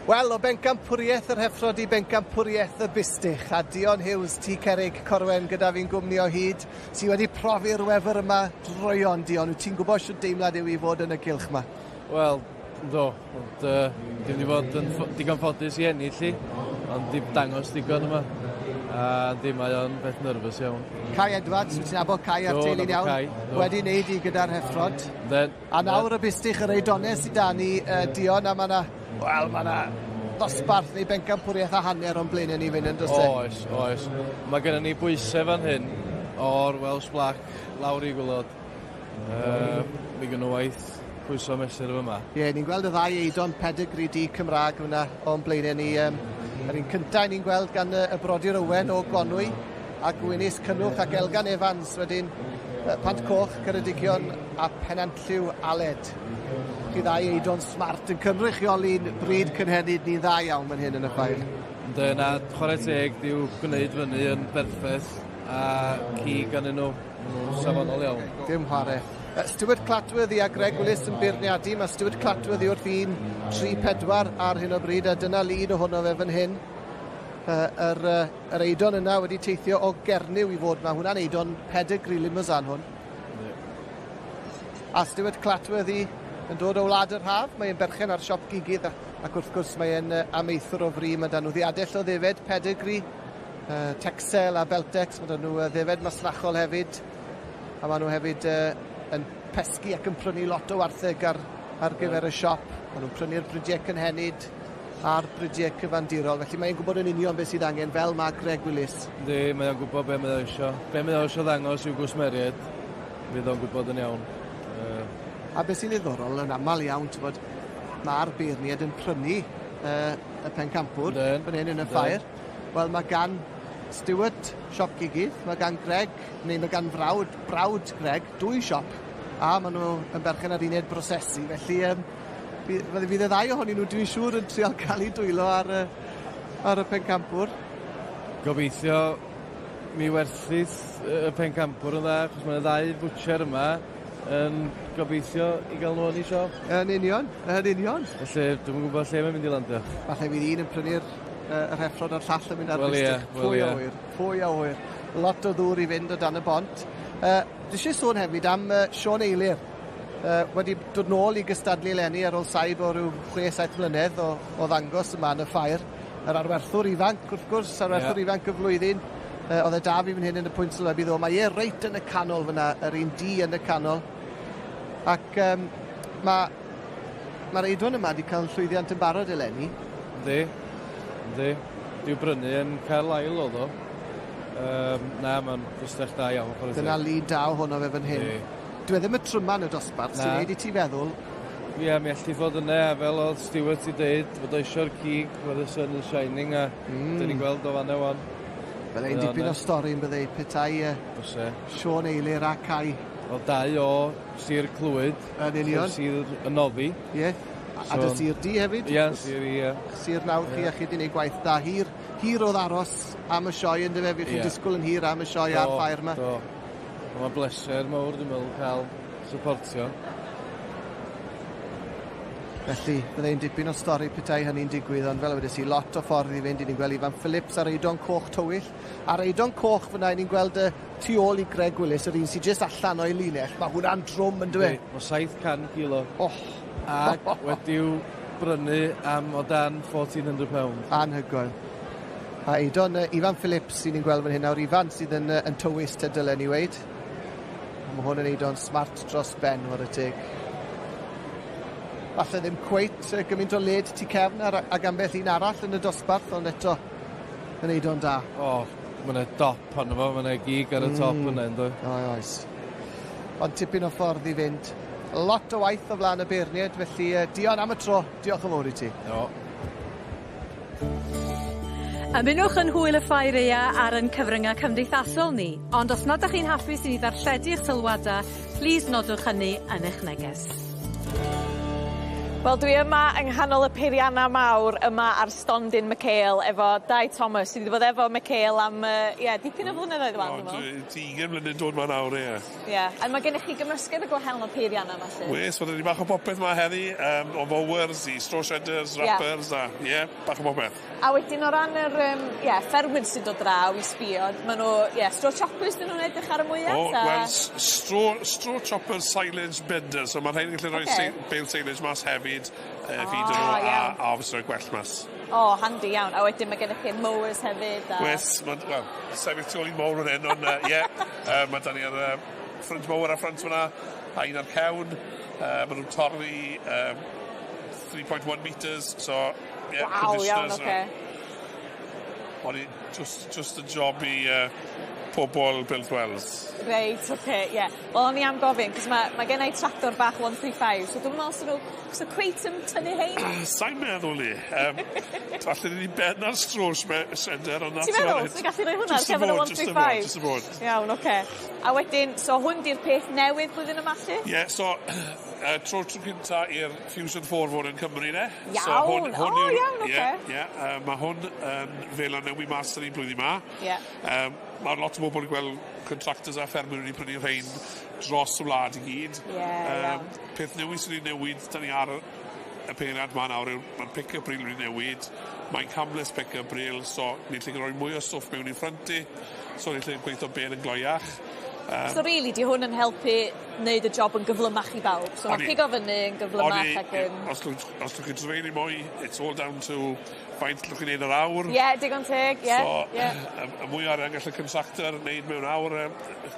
[SPEAKER 3] Wel, o bencampwriaeth yr heffrod i bencampwriaeth y bustych, a Dion Hughes, Tŷ Cerrig Corwen gyda fi'n gwmni o hyd, sydd wedi profi'r wefr yma droeon, Dion. Wyt ti'n gwybod sut deimlad yw i fod yn y gylch yma?
[SPEAKER 20] Wel, do, ond dim wedi bod yn digon ffodus i ennill i, ond dim dangos digon yma. A dim mae o'n beth nervous iawn.
[SPEAKER 3] Kai Edwards, wyt ti'n nabod Kai a'r
[SPEAKER 20] Do,
[SPEAKER 3] teulu'n
[SPEAKER 20] nabod
[SPEAKER 3] iawn?
[SPEAKER 20] Kai, do.
[SPEAKER 3] Wedi wneud i gyda'r heffrod.
[SPEAKER 20] Then,
[SPEAKER 3] A nawr y bustych yr Eidones i dani, Dion, a mae yna, wel, mae yna ddosbarth neu bencampwriaeth a hanner o'n blaenau ni fynd yn does e?
[SPEAKER 20] Oes, oes. Mae gennym ni bwysau fan hyn o'r Welsh Black lawr i gwaelod. Mi gen nhw waith pwyso mesur yma.
[SPEAKER 3] Ie, ni'n gweld y ddau eidon pedigree du Cymraeg fyna o'n blaenau ni. Yr un cyntaf ni'n gweld gan y brodyr Owen o Gonwy a Gwynys Cynnwch ac Elgan Evans wedyn Pant Coch, Ceredigion a Penantliw Aled. Chi ddau eidon smart yn cynrychioli'n bryd cynhenid ni'n dda iawn fan hyn yn y ffair.
[SPEAKER 20] Yndyn, na, chwarae teg, diw gwneud fyny yn berffaith a cig anyn nhw. Maen nhw'n safonol iawn.
[SPEAKER 3] Dim chwarae. Stuart Clatworthy a Greg Willis yn beirniadu. Mae Stuart Clatworthy wrth 1.34 ar hyn o bryd, a dyna lun ohono fe fan hyn. Yr eidon yna wedi teithio o Gernyw i fod. Mae hwnna'n eidon pedigree Limousin hwn. A Stuart Clatworthy yn dod o Wlad yr Haf. Mae'n berchen ar siop gigydd ac wrth gwrs mae'n amaethwr o fri. Mae 'da nhw ddiadell o ddefed pedigree, Texel a Beltex. Mae 'da nhw ddefed masnachol hefyd. A maen nhw hefyd yn pesgi ac yn prynu lot o wartheg ar gyfer y siop. Maen nhw'n prynu'r bridiau cynhenid a'r bridiau cyfandirol. Felly mae'n gwybod yn union beth sydd angen, fel mae Greg Willis.
[SPEAKER 20] Yndi, mae o'n gwybod be mae o isio. Be mae o isio ddangos i'w gwsmeriaid, fydd o'n gwybod yn iawn.
[SPEAKER 3] A beth sy'n ddiddorol, yn aml iawn, ti'n bod, mae'r beirniaid yn prynu y pencampwr fan hyn yn y ffair. Wel, mae gan Stuart siop gigydd, mae gan Greg, neu mae gan brawd Greg, dwy siop, a maen nhw yn berchen ar uned brosesu, felly fydd y ddau ohonyn nhw, dwi'n siŵr, yn trial cael eu dwylo ar y pencampwr.
[SPEAKER 20] Gobeithio mi werthith y pencampwr yn dda, achos mae'n ddau fwtcher yma yn gobeithio i gael nhw yn ei siop.
[SPEAKER 3] Yn union, yn union.
[SPEAKER 20] Felly, dwi'n gwybod lle mae'n mynd i landio.
[SPEAKER 3] Falle fydd un yn prynu'r yr heffrod a'r llall yn mynd ar
[SPEAKER 20] Wel, ie,
[SPEAKER 3] bustych.
[SPEAKER 20] wel,
[SPEAKER 3] Pwy a
[SPEAKER 20] ie.
[SPEAKER 3] ŵyr, pwy a ŵyr. Lot o ddŵr i fynd o dan y bont. Dwi eisiau sôn hefyd am Sean Eilir. Wedi dod nôl i gystadlu eleni ar ôl saib o ryw 6-7 mlynedd o ddangos yma yn y ffair. Yr arwerthwr ifanc, wrth gwrs, arwerthwr ifanc y flwyddyn. Oedd e da fi fan hyn yn y pwynt sylwebu ddo. Mae e reit yn y canol fyna, yr un di yn y canol. Ac mae'r eidon yma wedi cael llwyddiant yn barod eleni.
[SPEAKER 20] Yndi, yndi. Diw brynu yn Carlisle oedd o. Na, mae'n fusnes da iawn. Chwarae teg.
[SPEAKER 3] Dyna lun da ohono fe fan hyn.
[SPEAKER 20] Yndi.
[SPEAKER 3] Dwi e ddim y tryma yn y dosbarth, sy'n
[SPEAKER 20] Na.
[SPEAKER 3] neud i ti feddwl.
[SPEAKER 20] Ie, mi allu fod yna, a fel oedd Stuart i deud, fod o eisiau'r cig, where the sun is shining, a dyn ni'n gweld o fan'na wan.
[SPEAKER 3] Byddai'n dipyn o stori yn byddai petai
[SPEAKER 20] Byse.
[SPEAKER 3] Sean Eilir a Cai.
[SPEAKER 20] Wel, dau o Sir Clwyd.
[SPEAKER 3] Yn union.
[SPEAKER 20] Sir y Noddi.
[SPEAKER 3] Ie. A dy sir di hefyd?
[SPEAKER 20] Ie, sir i, ie.
[SPEAKER 3] Sir nawr chi, a chi wedi gwneud gwaith da. Hir oedd aros am y sioe yn dyfe, fi chi'n disgwyl yn hir am y sioe a'r ffair yma.
[SPEAKER 20] Do, Mae'n bleser mawr, dwi'n meddwl, cael supportio.
[SPEAKER 3] Felly, byddai'n dipyn o stori petai hynny'n digwydd, ond fel wedes i, lot o ffordd i fynd. I ni'n gweld Ifan Phillips ar eidon coch tywyll. Ar eidon coch fyna, i ni'n gweld y tu ôl i Greg Willis, yr un sy'n jyst allan o'i linell. Mae hwnna'n drwm yn dwi?
[SPEAKER 20] Mae 700 kilo.
[SPEAKER 3] Oh.
[SPEAKER 20] Ac wedi'w brynu am o dan £1,400.
[SPEAKER 3] Anhygoel. A eidon Ifan Phillips sy'n ni'n gweld fan hyn nawr. Ifan sydd yn tywys te dylen ni weid. Mae hwn yn eidon smart dros ben, whare teg. Falle ddim cweit gymaint o led tu cefn ag ambell un arall yn y dosbarth, ond eto yn eidon da.
[SPEAKER 20] O, mae yna dop arno fo, mae yna gig ar y top yna, ynddo.
[SPEAKER 3] Oes. Ond tipyn o ffordd i fynd. Lot o waith o flaen y beirniaid, felly Dion am y tro. Diolch yn fawr i ti.
[SPEAKER 20] O.
[SPEAKER 18] Ymunwch yn hwyl y ffair aea ar ein cyfryngau cymdeithasol ni, ond os nad ydych chi'n hapus i ni ddarlledu eich sylwadau, plis nodwch hynny yn eich neges.
[SPEAKER 16] Wel, dwi yma yng nghanol y peirianna mawr yma ar stondin McHale efo Dai Thomas sydd wedi bod efo McHale am dipyn o flynyddoedd wan, dwi'n meddwl.
[SPEAKER 6] 20 mlynedd dod ma nawr, ie.
[SPEAKER 16] Ie, a mae gennych chi gymysgedd o gwahanol peirianna yma, lly.
[SPEAKER 6] Wes, fod ni bach o popeth ma heddi, o mowers i straw shredders, wrappers, a ie, bach o popeth.
[SPEAKER 16] A wedyn o ran yr ffermwyr sy'n dod draw i sbio, maen nhw, straw choppers dyn nhw'n edrych ar y mwyaf?
[SPEAKER 6] O, wel, straw choppers silage bender, so mae'r rhain yn gallu rhoi bale silage mas hefyd, feed nhw, a obviously rhoi gwellt mas.
[SPEAKER 16] O, handi iawn. A wedyn mae gennych chi mowers hefyd.
[SPEAKER 6] Wes, wel, sefyll tu ôl i mowr fan hyn, ond mae da ni ar front mower a front fyna, a un ar cewn. Maen nhw'n torri 3.1 metres, so, yeah,
[SPEAKER 16] Waw, iawn,
[SPEAKER 6] conditioners.
[SPEAKER 16] oce.
[SPEAKER 6] Ond i, just y job i pobol Builth Wells.
[SPEAKER 16] Reit, oce, ie. Wel, o'n i am gofyn, cos mae ma gen i tractor bach 135, so dwi'n meddwl sy'n nhw, so cweit yn tynnu hein?
[SPEAKER 6] Sa'n meddwl i. Falle ni ben ar stros me sender, ond
[SPEAKER 16] Ti'n meddwl? Ti'n gallu rhoi hwnna ar cefn y 135?
[SPEAKER 6] Just a bod.
[SPEAKER 16] Iawn, oce. A wedyn, so hwn di'r peth newydd blwyddyn yma, lly?
[SPEAKER 6] Ie, yeah, so, tro tro cynta i'r Fusion 4 fod yn Cymru, ne?
[SPEAKER 16] Iawn, so, hwn, hwn o, iawn, oce.
[SPEAKER 6] Ie, yeah, mae hwn yn fel yn newid mas yn un blwyddyn yma.
[SPEAKER 16] Ie.
[SPEAKER 6] Yeah. Mae lot o bobl yn gweld contractors a ffermwyr wedi prynu rhain dros y wlad i gyd.
[SPEAKER 16] Ie, yeah,
[SPEAKER 6] Peth newydd sydd wedi newid, da ni ar y peiriant ma nawr yw, mae'n pick-up reel wedi newid, mae'n camless pick-up reel, so ni'n gallu rhoi mwy o stwff mewn i'n ffrynt i, so ni'n gallu gweithio bel yn gloiach.
[SPEAKER 16] So really, di hwn yn helpu wneud y job yn gyflymach i bawb. So mae'n pigo fyny yn gyflymach ac yn...
[SPEAKER 6] Os llwch chi'n trefeili mwy, it's all down to faint llwch chi'n neud yr awr.
[SPEAKER 16] Ie, yeah, digon teg, ie.
[SPEAKER 6] So, yeah. y mwy o arian gall y contractor wneud mewn awr,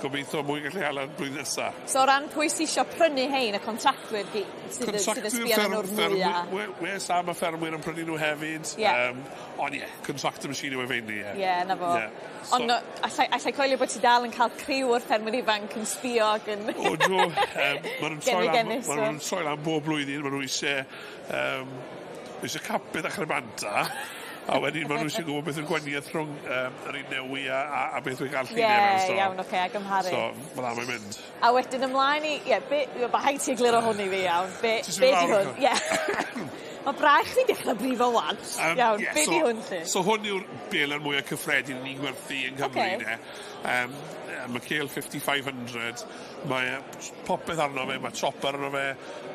[SPEAKER 6] gobeithio mwy gallu hel yn blwyddyn nesaf.
[SPEAKER 16] So o ran pwy sy'n eisiau prynu hein, y contractwyr sydd yn sbio arnyn nhw'r mwyaf?
[SPEAKER 6] We Sam y ffermwyr yn prynu nhw hefyd.
[SPEAKER 16] Yeah.
[SPEAKER 6] Ond ie, contractor machine yw e feini, ie.
[SPEAKER 16] Ie, na fo.
[SPEAKER 6] Yeah.
[SPEAKER 16] So, ond allai coelio bod ti dal yn cael criw o'r ffermwyr ifanc yn sbio ac yn...
[SPEAKER 6] O, dw. Maen nhw'n troi lan bob blwyddyn, maen nhw eisiau capeth a chremanta, a wedyn maen nhw eisiau gwybod beth yw'r gwahaniaeth rhwng yr un newi a beth yw'n gallu
[SPEAKER 16] newid. Ie, iawn, oce, a gymharu.
[SPEAKER 6] So, fel am mae'n mynd.
[SPEAKER 16] A wedyn ymlaen i, ie, mae rhaid ti egluro hwn i fi iawn. Be di hwn? Ie. Mae braich fi'n dechrau brifo wan. Iawn, be di hwn lly?
[SPEAKER 6] So hwn yw'r belen mwyaf cyffredin ni'n gwerthu yng Nghymru, ne. McHale 5500, mae popeth arno fe, mae chopper arno fe,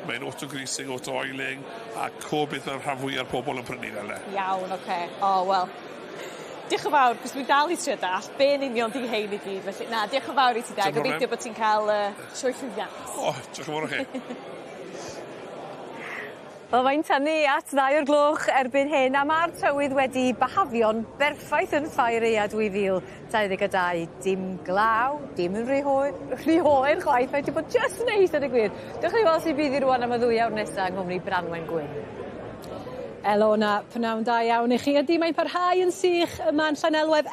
[SPEAKER 6] mae'n auto-greasing, auto-oiling, a co beth mae'r rhan fwyaf o'r pobl yn prynu fel e.
[SPEAKER 16] Iawn, oce. O, wel, diolch yn fawr, cos dwi'n dal i trio dall, be yn union di hein i gyd, felly na, diolch yn fawr i ti da, gobeithio bod ti'n cael sioe llwyddiant.
[SPEAKER 6] O, diolch yn fawr i chi.
[SPEAKER 18] Wel, mae'n tynnu at 2:00 erbyn hyn, a ma'r tywydd wedi bahafio'n berffaith yn Ffair Aea 2022. Dim glaw, dim yn rhy oer, rhy oer chwaith, mae wedi bod jyst neis ar y gwir. Dewch i weld sut bydd hi rŵan am y 2 awr nesa yng Nghymru Branwen Gwyn.
[SPEAKER 2] Elona, pnawn da iawn i chi. Ydy, mae'n parhau yn sych yma yn Llanelwedd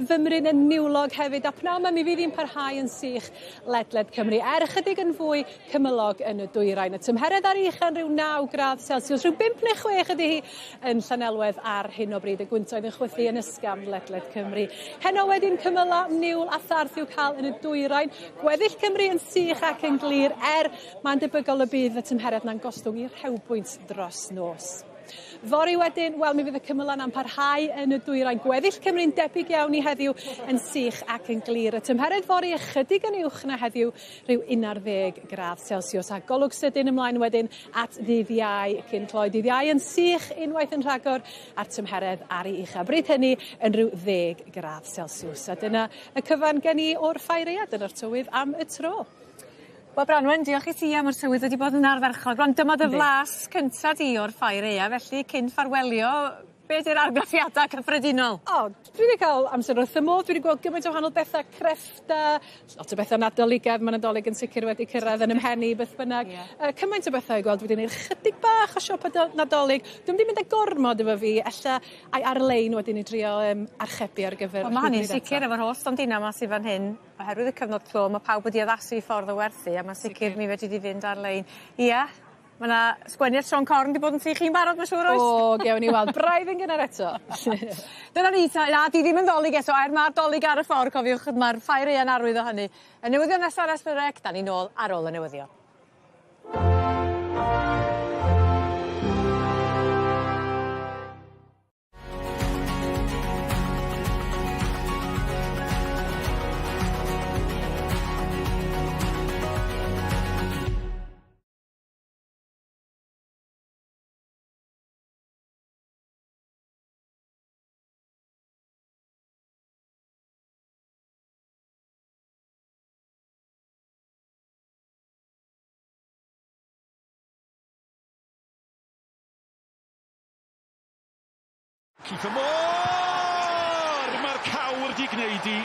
[SPEAKER 2] fymryn yn niwlog hefyd, a pnawn yma mi fydd hi'n parhau yn sych ledled Cymru. Ychydig yn fwy cymylog yn y dwyrain. Y tymheredd ar ucha'n rhyw 9 gradd Celsius, rhyw 5 neu 6 ydy hi yn Llanelwedd ar hyn o bryd. Y gwyntoedd yn chwythu yn ysgafn ledled Cymru. Heno wedyn cymyla, niwl a tharth i'w cael yn y dwyrain. Gweddill Cymru yn sych ac yn glir, mae'n debygol y bydd y tymheredd na'n gostwng i rhewbwynt dros nos. Fory wedyn, wel, mi fydd y cymylau na'n parhau yn y dwyrain. Gweddill Cymru'n debyg iawn i heddiw yn sych ac yn glir. Y tymheredd fory ychydig yn uwch na heddiw, rhyw 11 gradd Celsius. A golwg sydyn ymlaen wedyn at ddydd Iau cyn cloi. Dydd Iau yn sych unwaith yn rhagor a'r tymheredd ar ei ucha. Bryd hynny yn rhyw 10 gradd Celsius. A dyna y cyfan gen i o'r Ffair Aea. Dyna'r tywydd am y tro.
[SPEAKER 18] Wel, Branwen, diolch i ti am yr tywydd wedi bod yn ardderchog. Rwan, dyma dy flas cynta di o'r Ffair Aea, felly cyn ffarwelio, be di'r argraffiadau cyffredinol?
[SPEAKER 2] O, dwi wedi cael amser wrth y modd, dwi wedi gweld gymaint o wahanol bethau creffta, lot o bethau Nadoligaidd, mae Nadolig yn sicr wedi cyrraedd yn ymhenni, beth bynnag. Yeah. Cymaint o bethau i gweld, dwi wedi gwneud chydig bach o siopa Nadolig. Dwi'n mynd â gormod efo fi, ella ai ar-lein wedyn i drio archebu ar gyfer...
[SPEAKER 18] Wel, mae hynny'n sicr efo'r holl stondina 'ma sydd fan hyn, oherwydd y cyfnod clo, mae pawb wedi addasu i ffordd o werthu, a mae sicr mi fedri di fynd ar-lein. Ia, mae yna sgwennu'r Siôn Corn wedi bod yn tŷ chi'n barod, mae'n siŵr oes?
[SPEAKER 2] O, gewn ni weld. Braidd yn gynnar eto.
[SPEAKER 18] Dyna ni, na, di ddim yn ddolig eto, er mae'r dolig ar y ffordd, cofiwch, mae'r Ffair Aea'n arwydd o hynny. Y newyddion nesaf ar S4C, da ni nôl ar ôl y newyddion.
[SPEAKER 9] Kieffer Moore! Mae'r cawr di gwneud i.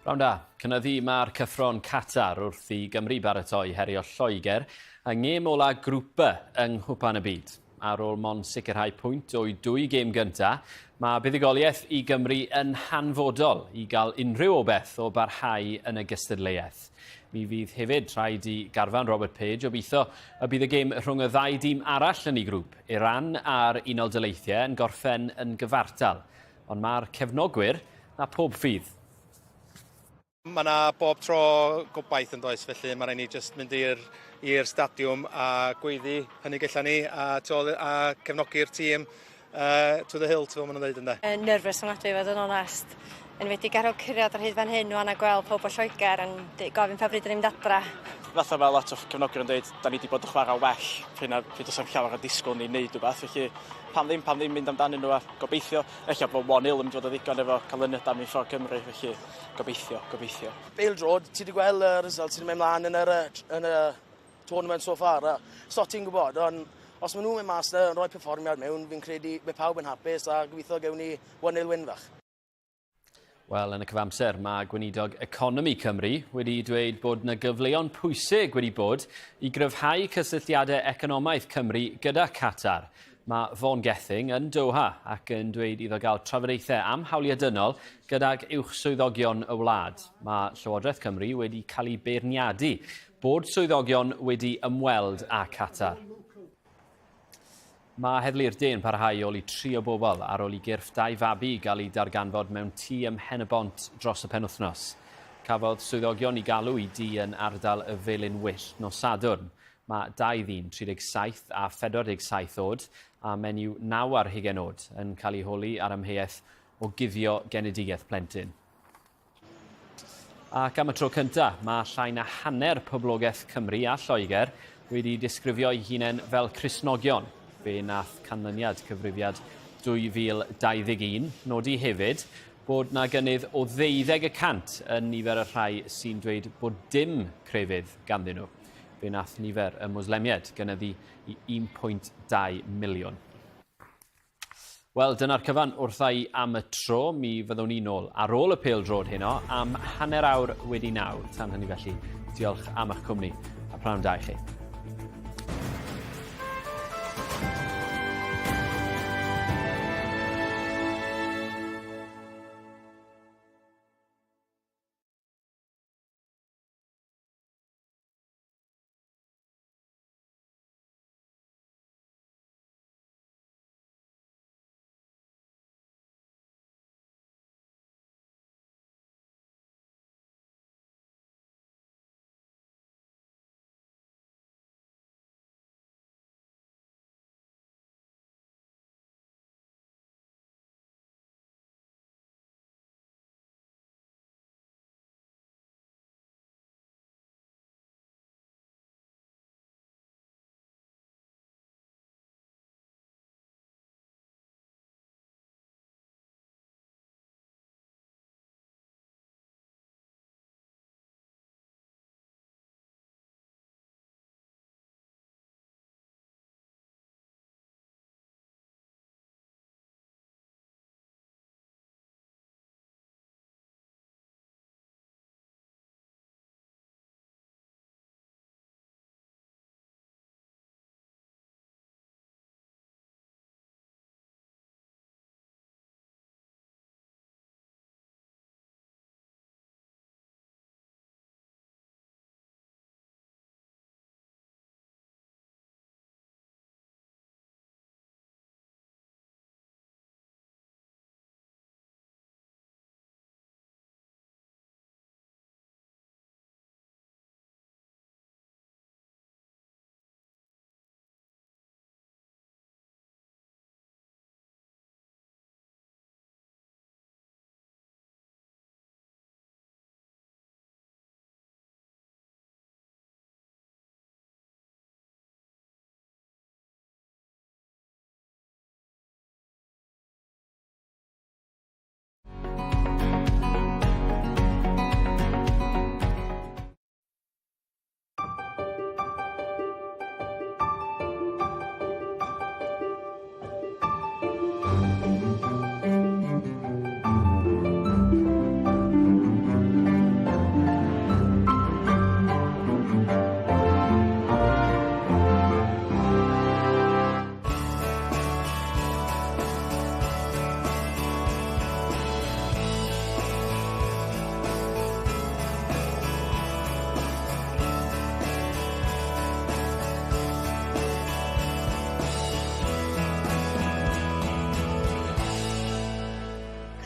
[SPEAKER 10] Pnawn da. Cynyddu mae'r cyffro'n Qatar wrth i Gymru baratoi herio Lloegr yng ngêm ola Grŵp B yng Nghwpan y Byd. Ar ôl mond sicrhau pwynt o'i dwy gêm gynta, mae buddugoliaeth i Gymru yn hanfodol i gael unrhyw obaith o barhau yn y gystadleuaeth. Mi fydd hefyd rhaid i garfan Robert Page obeithio y bydd y gêm rhwng y ddau dîm arall yn ei grŵp, Iran a'r Unol Daleithiau, yn gorffen yn gyfartal. Ond mae'r cefnogwyr a pob ffydd.
[SPEAKER 11] Mae yna bob tro gobaith yn does, felly mae rhaid ni jyst mynd i'r i'r stadiwm a gweiddi hynny gella ni a, to, a cefnogi'r tîm to the hilt fel maen nhw'n dweud ynde.
[SPEAKER 17] Yn nervous ofnadwy i fod yn onest. Yn wedi ar ôl cyrraedd ar hyd fan hyn wan a gweld pawb o Lloegr yn gofyn pa bryd 'dan ni'n mynd adra.
[SPEAKER 24] Fatha mae lot o cefnogwyr yn dweud, da ni wedi bod yn chwarae well pryd na pryd does 'na'm llawer o disgwyl ni wneud rhywbeth, felly pam ddim, pam ddim mynd amdanyn nhw a gobeithio, ella bod 1-0 yn mynd i fod yn ddigon efo canlyniad da mewn ffordd Cymru, felly gobeithio, gobeithio.
[SPEAKER 25] Pêl-droed, ti wedi gweld y result sydd wedi mynd mlaen yn yr, yn y tournament so far, a so ti'n gwybod, ond os maen nhw'n mynd mas na yn rhoi perfformiad mewn, fi'n credu bydd pawb yn hapus a gobeithio gewn ni 1-0 win fach.
[SPEAKER 10] Wel, yn y cyfamser, mae Gweinidog Economi Cymru wedi dweud bod yna gyfleon pwysig wedi bod i gryfhau cysylltiadau economaidd Cymru gyda Qatar. Mae Vaughan Gething yn Doha ac yn dweud iddo gael trafodaethau am hawliau dynol gydag uwch swyddogion y wlad. Mae Llywodraeth Cymru wedi cael ei beirniadu bod swyddogion wedi ymweld â Qatar. Mae Heddlu'r De yn parhau i holi tri o bobl ar ôl i gyrff dau fabi gael eu darganfod mewn tŷ ym Mhen-y-bont dros y penwythnos. Cafodd swyddogion i galw i dŷ yn ardal y Felin Wyllt nos Sadwrn. Mae dau ddyn, 37 a 47 oed, a menyw 9 ar hugain oed, yn cael eu holi ar amheuaeth o guddio genedigaeth plentyn. Ac am y tro cyntaf, mae llai na hanner poblogaeth Cymru a Lloegr wedi disgrifio'u hunain fel Cristnogion. Fe nath canlyniad cyfrifiad 2021 nodi hefyd bod 'na gynnydd o ddeuddeg y cant yn nifer y rhai sy'n dweud bod dim crefydd ganddyn nhw. Fe nath nifer y Mwslemiaid gynyddu i 1.2 miliwn. Wel, dyna'r cyfan wrtha i am y tro. Mi fyddwn ni nôl ar ôl y pêl-droed heno am 9:30. Tan hynny felly, diolch am eich cwmni a pnawn da i chi.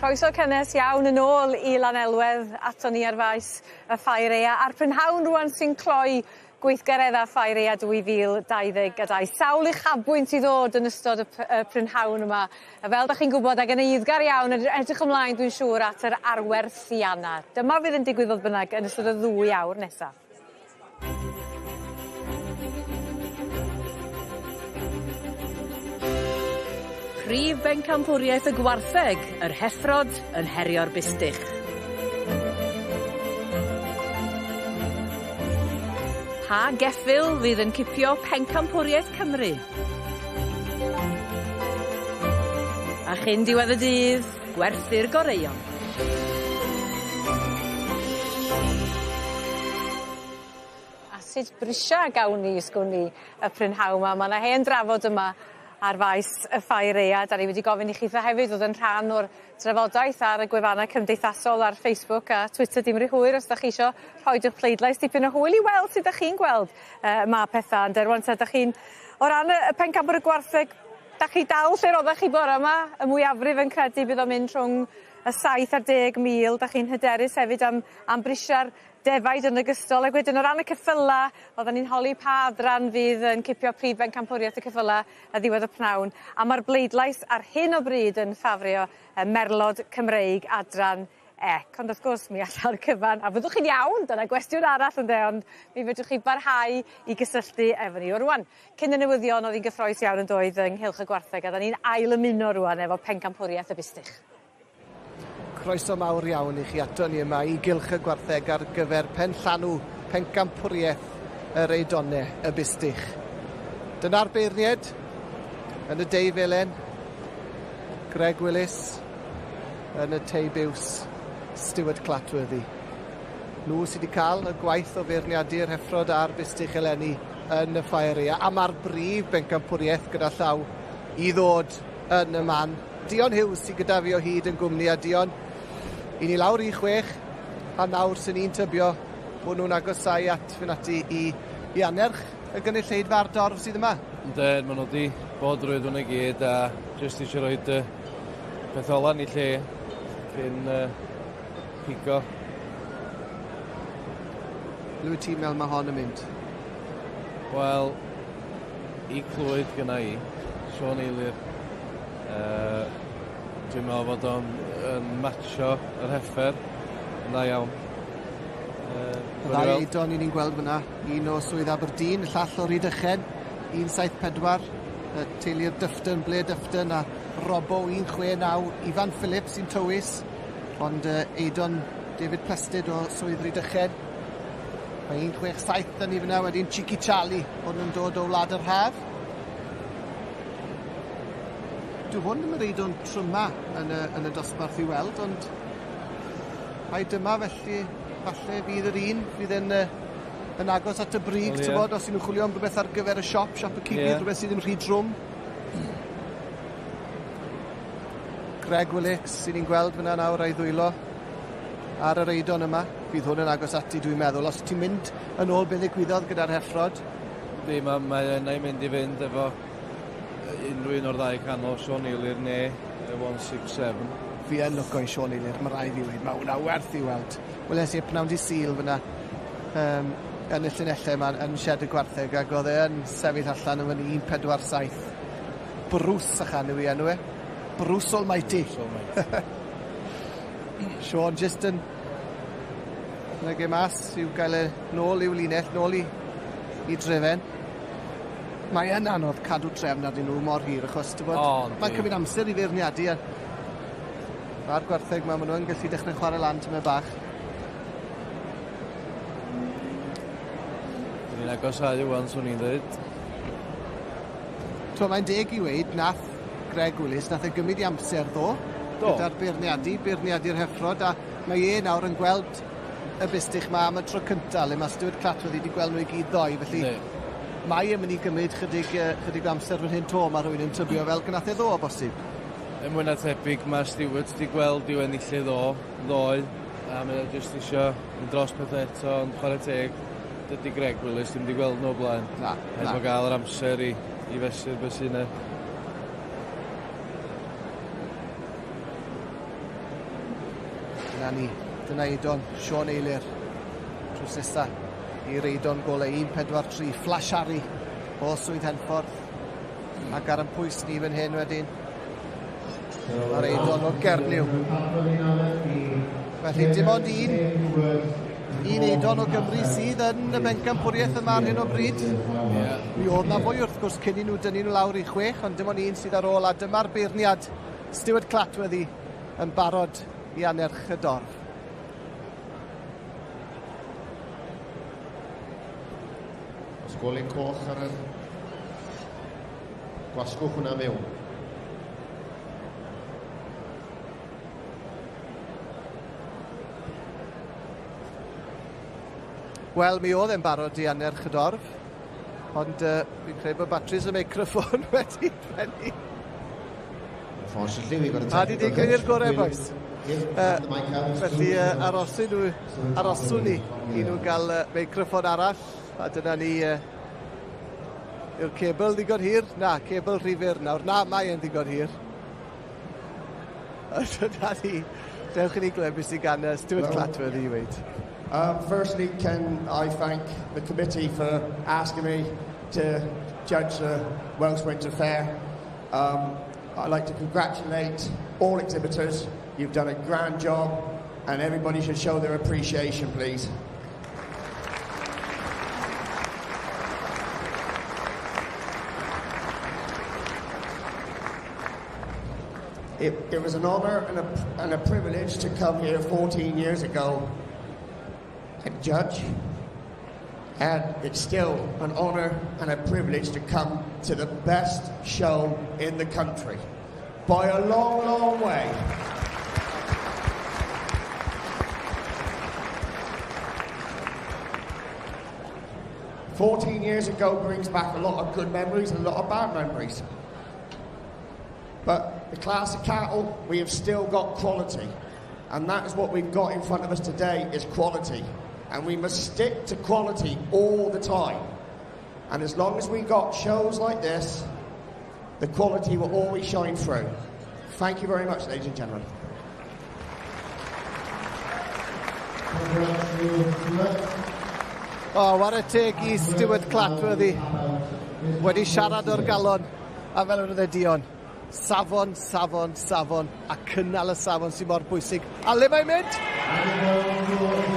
[SPEAKER 18] Croeso cynnes iawn yn ôl i Lanelwedd aton ni ar faes y Ffair Aea a'r prynhawn rŵan sy'n cloi gweithgaredda Ffair Aea 2022. Sawl uchafbwynt i ddod yn ystod y p- y prynhawn yma. A fel 'dach chi'n gwbod ag yn eiddgar iawn yn edrych ymlaen dwi'n siŵr at yr arwerthianna. Dyma fydd yn digwydd fodd bynnag yn ystod y ddwy awr nesa.
[SPEAKER 7] Prif bencampwriaeth y gwartheg, yr heffrod yn herio'r bustych. Pa geffyl fydd yn cipio pencampwriaeth Cymru? A chyn diwedd y dydd, gwerthu'r goreuon.
[SPEAKER 18] A sut brisia gawn ni sgwn i y prynhawn 'ma ma' 'na hen drafod yma ar faes y ffair aea 'dan ni wedi gofyn i chitha hefyd fod yn rhan o'r trafodaeth ar y gwefanna cymdeithasol ar Facebook a Twitter dim ry hwyr os 'dach chi isio rhoid 'ych pleidlais dipyn o hwyl i weld sut 'dach chi'n gweld yy ma' petha ynde rŵan 'te 'dach chi'n o ran y y pencampwr y gwartheg 'dach chi dal lle roddach chi bore 'ma y mwyafrif yn credu bydd o'n mynd rhwng y saith a'r 10,000 'dach chi'n hyderus hefyd am am brisia'r defaid yn ogystal ag wedyn o ran y ceffyla oddan ni'n holi pa adran fydd yn cipio prif bencampwriaeth y ceffyla ar ddiwedd y pnawn a ma'r bleidlais ar hyn o bryd yn ffafrio y merlod Cymreig adran ec ond wrth gwrs mi alla'r cyfan a fyddwch chi'n iawn dyna gwestiwn arall ynde ond mi fedrwch chi barhau i gysylltu efo ni. O rŵan cyn y newyddion o'dd 'i'n gyffrous iawn yndoedd ynghylch y gwartheg a 'dan ni'n ail ymuno rŵan efo pencampwriaeth y bustych.
[SPEAKER 3] Croeso mawr iawn i chi ato ni yma i Gylch y Gwartheg ar gyfer Penllanw, pencampwriaeth yr Eidone, y Bustych. Dyna'r beirnied yn y dei felen, Greg Willis yn y tei biws, Stuart Clatworthy. Nhw sydd wedi cael y gwaith o feirniadu'r heffrod a'r bustych eleni yn y Ffair Aea, a mae'r brif bencampwriaeth gyda llaw i ddod yn y man. Dion Hughes sydd gyda fi o hyd yn gwmni a Dion, i ni lawr i chwech a nawr sy'n ni'n tybio bod nhw'n agosau at fynd ati i, i annerch y gynulleidfa a'r dorf sydd yma.
[SPEAKER 20] Yndyn, maen nhw wedi bod drwy hwn i gyd a jyst eisiau rhoi y peth ola yn ei lle cyn pigo.
[SPEAKER 3] Ble wyt ti'n meddwl mae hon yn mynd?
[SPEAKER 20] Wel, i Clwyd gynna i, Siôn Eilir. Uh, dwi'n meddwl fod o'n yn matcho yr heffer yn dda iawn.
[SPEAKER 3] Uh, y ddau eidon i ni'n gweld fyna, un o Swydd Aberdeen, y llall o Rhydychen, 174, y teulu'r Dyfton, Blair Dyfton a Robbo 169, Ifan Phillips sy'n tywys, ond uh, Eidon David Plested o Swydd Rhydychen. Mae 167 da ni fyna wedyn Cheeky Charlie, hwn yn dod o Wlad yr Haf. Dyw hwn ddim yn reid o'n tryma yn y, yn y dosbarth i weld, ond ai dyma felly, falle fydd yr un fydd yn, yn agos at y brig, well, yeah. bod, os ydyn nhw'n chwilio am rhywbeth ar gyfer y siop, siop y cigydd, yeah. rhywbeth sydd ddim rhy drwm. Greg Willix sy'n ni'n gweld fyna nawr a'i ddwylo ar yr eidon yma. Bydd hwn yn agos ati, dwi'n meddwl. Os ti'n mynd yn ôl beth ddigwyddodd gyda'r heffrod.
[SPEAKER 20] Yndi, mae, mae yna i mynd i fynd efo unrhyw un o'r ddau canol, Sean Eilir neu 167.
[SPEAKER 3] Fi yn lwco i Sean Eilir, mae rai fi weud, mae hwnna werth i weld. Weles i e pnawn di Sul fyna um, yn y llunellau yma yn sied y gwartheg ac oedd e yn sefyll allan yn fyny 147. Bruce a chan yw ei enw e. Bruce Almighty.
[SPEAKER 20] Bruce Almighty.
[SPEAKER 3] Sean just yn nag e mas i'w gael e nôl i'w linell, nôl i, i drefen. Mae yn anodd cadw trefn arnyn nhw mor hir achos ti'n bod, oh, mae'n cymryd amser i feirniadu a mae'r gwartheg ma, maen nhw yn gallu dechrau chwarae lan tymed bach.
[SPEAKER 20] Dyn ni'n agosáu ŵan, swn i'n dweud.
[SPEAKER 3] T'mo' mae'n deg i weud nath Greg Willis, nath e gymryd 'i amser ddo.
[SPEAKER 20] Do.
[SPEAKER 3] Gyda'r beirniadu, beirniadu'r heffrod, a mae e nawr yn gweld y bustych 'ma am y tro cynta, le ma' Stuart Clatworthy 'di gweld nhw i gyd ddoe, felly
[SPEAKER 20] Yndi.
[SPEAKER 3] mae e mynd i gymryd chydig yy chydig o amser fan hyn 'to, ma' rhywun yn tybio, fel gnath e ddo o bosib.
[SPEAKER 20] Yn mwy na thebyg ma' Stuart 'di gweld i'w enillydd o ddoe, a mae o jyst isio mynd dros pethe eto, ond chwarae teg, dydy Greg Willis ddim 'di gweld nhw o blaen.
[SPEAKER 3] Na,
[SPEAKER 20] na. Rhaid fo gael yr amser i, i fesur beth sy'n 'na.
[SPEAKER 3] Dyna ni. Dyna Eidon, Sean Eilir. Drws nesa i'r Eidon golau 1-4-3. Flash Harry o Swydd Henffordd. Ac ar yn pwys ni fan hyn wedyn. Mae'r Eidon o Gernyw. Felly dim ond un Eidon o Gymru sydd yn y bencampwriaeth yma ar hyn o bryd. Yeah. Mi oedd na fwy wrth gwrs cyn i nhw dynnu nhw lawr i 6, ond dim ond un sydd ar ôl, a dyma'r beirniad Stuart Clatworthy yn barod i anerch y dorf.
[SPEAKER 8] Os golyn coch ar y gwasgwch hwnna mewn.
[SPEAKER 3] Wel, mi oedd e'n barod i anerch y dorf, ond fi'n credu bod batris y meicroffon wedi bennu.
[SPEAKER 8] Unfortunately, we've got a
[SPEAKER 3] A di digwydd i'r gorau, boys. Felly aroswn ni i nhw gael meicroffon arall, a dyna ni. Yw'r cebl ddigon hir? Na, cebl rhy fyr nawr. Na, mae e'n ddigon hir. Dyna ni. Dewch i ni glywed beth sydd gan Stuart Clatworthy i weud.
[SPEAKER 12] Firstly, can I thank the committee for asking me to judge the Welsh Winter Fair. I'd like to congratulate all exhibitors. You've done a grand job, and everybody should show their appreciation, please. It was an honour and a privilege to come here 14 years ago and judge, and it's still an honour and a privilege to come to the best show in the country by a long, long way. "14 years ago brings back a lot of good memories and a lot of bad memories. But the class of cattle, we have still got quality. And that is what we've got in front of us today, is quality. And we must stick to quality all the time. And as long as we got shows like this, the quality will always shine through. Thank you very much, ladies and gentlemen.
[SPEAKER 3] O, whare teg i Stuart Clatworthy. Wedi siarad o'r galon, a fel yr oedd e Dion. Safon, safon, safon, a cynnal y safon sy'n mor bwysig. A le mae'n mynd?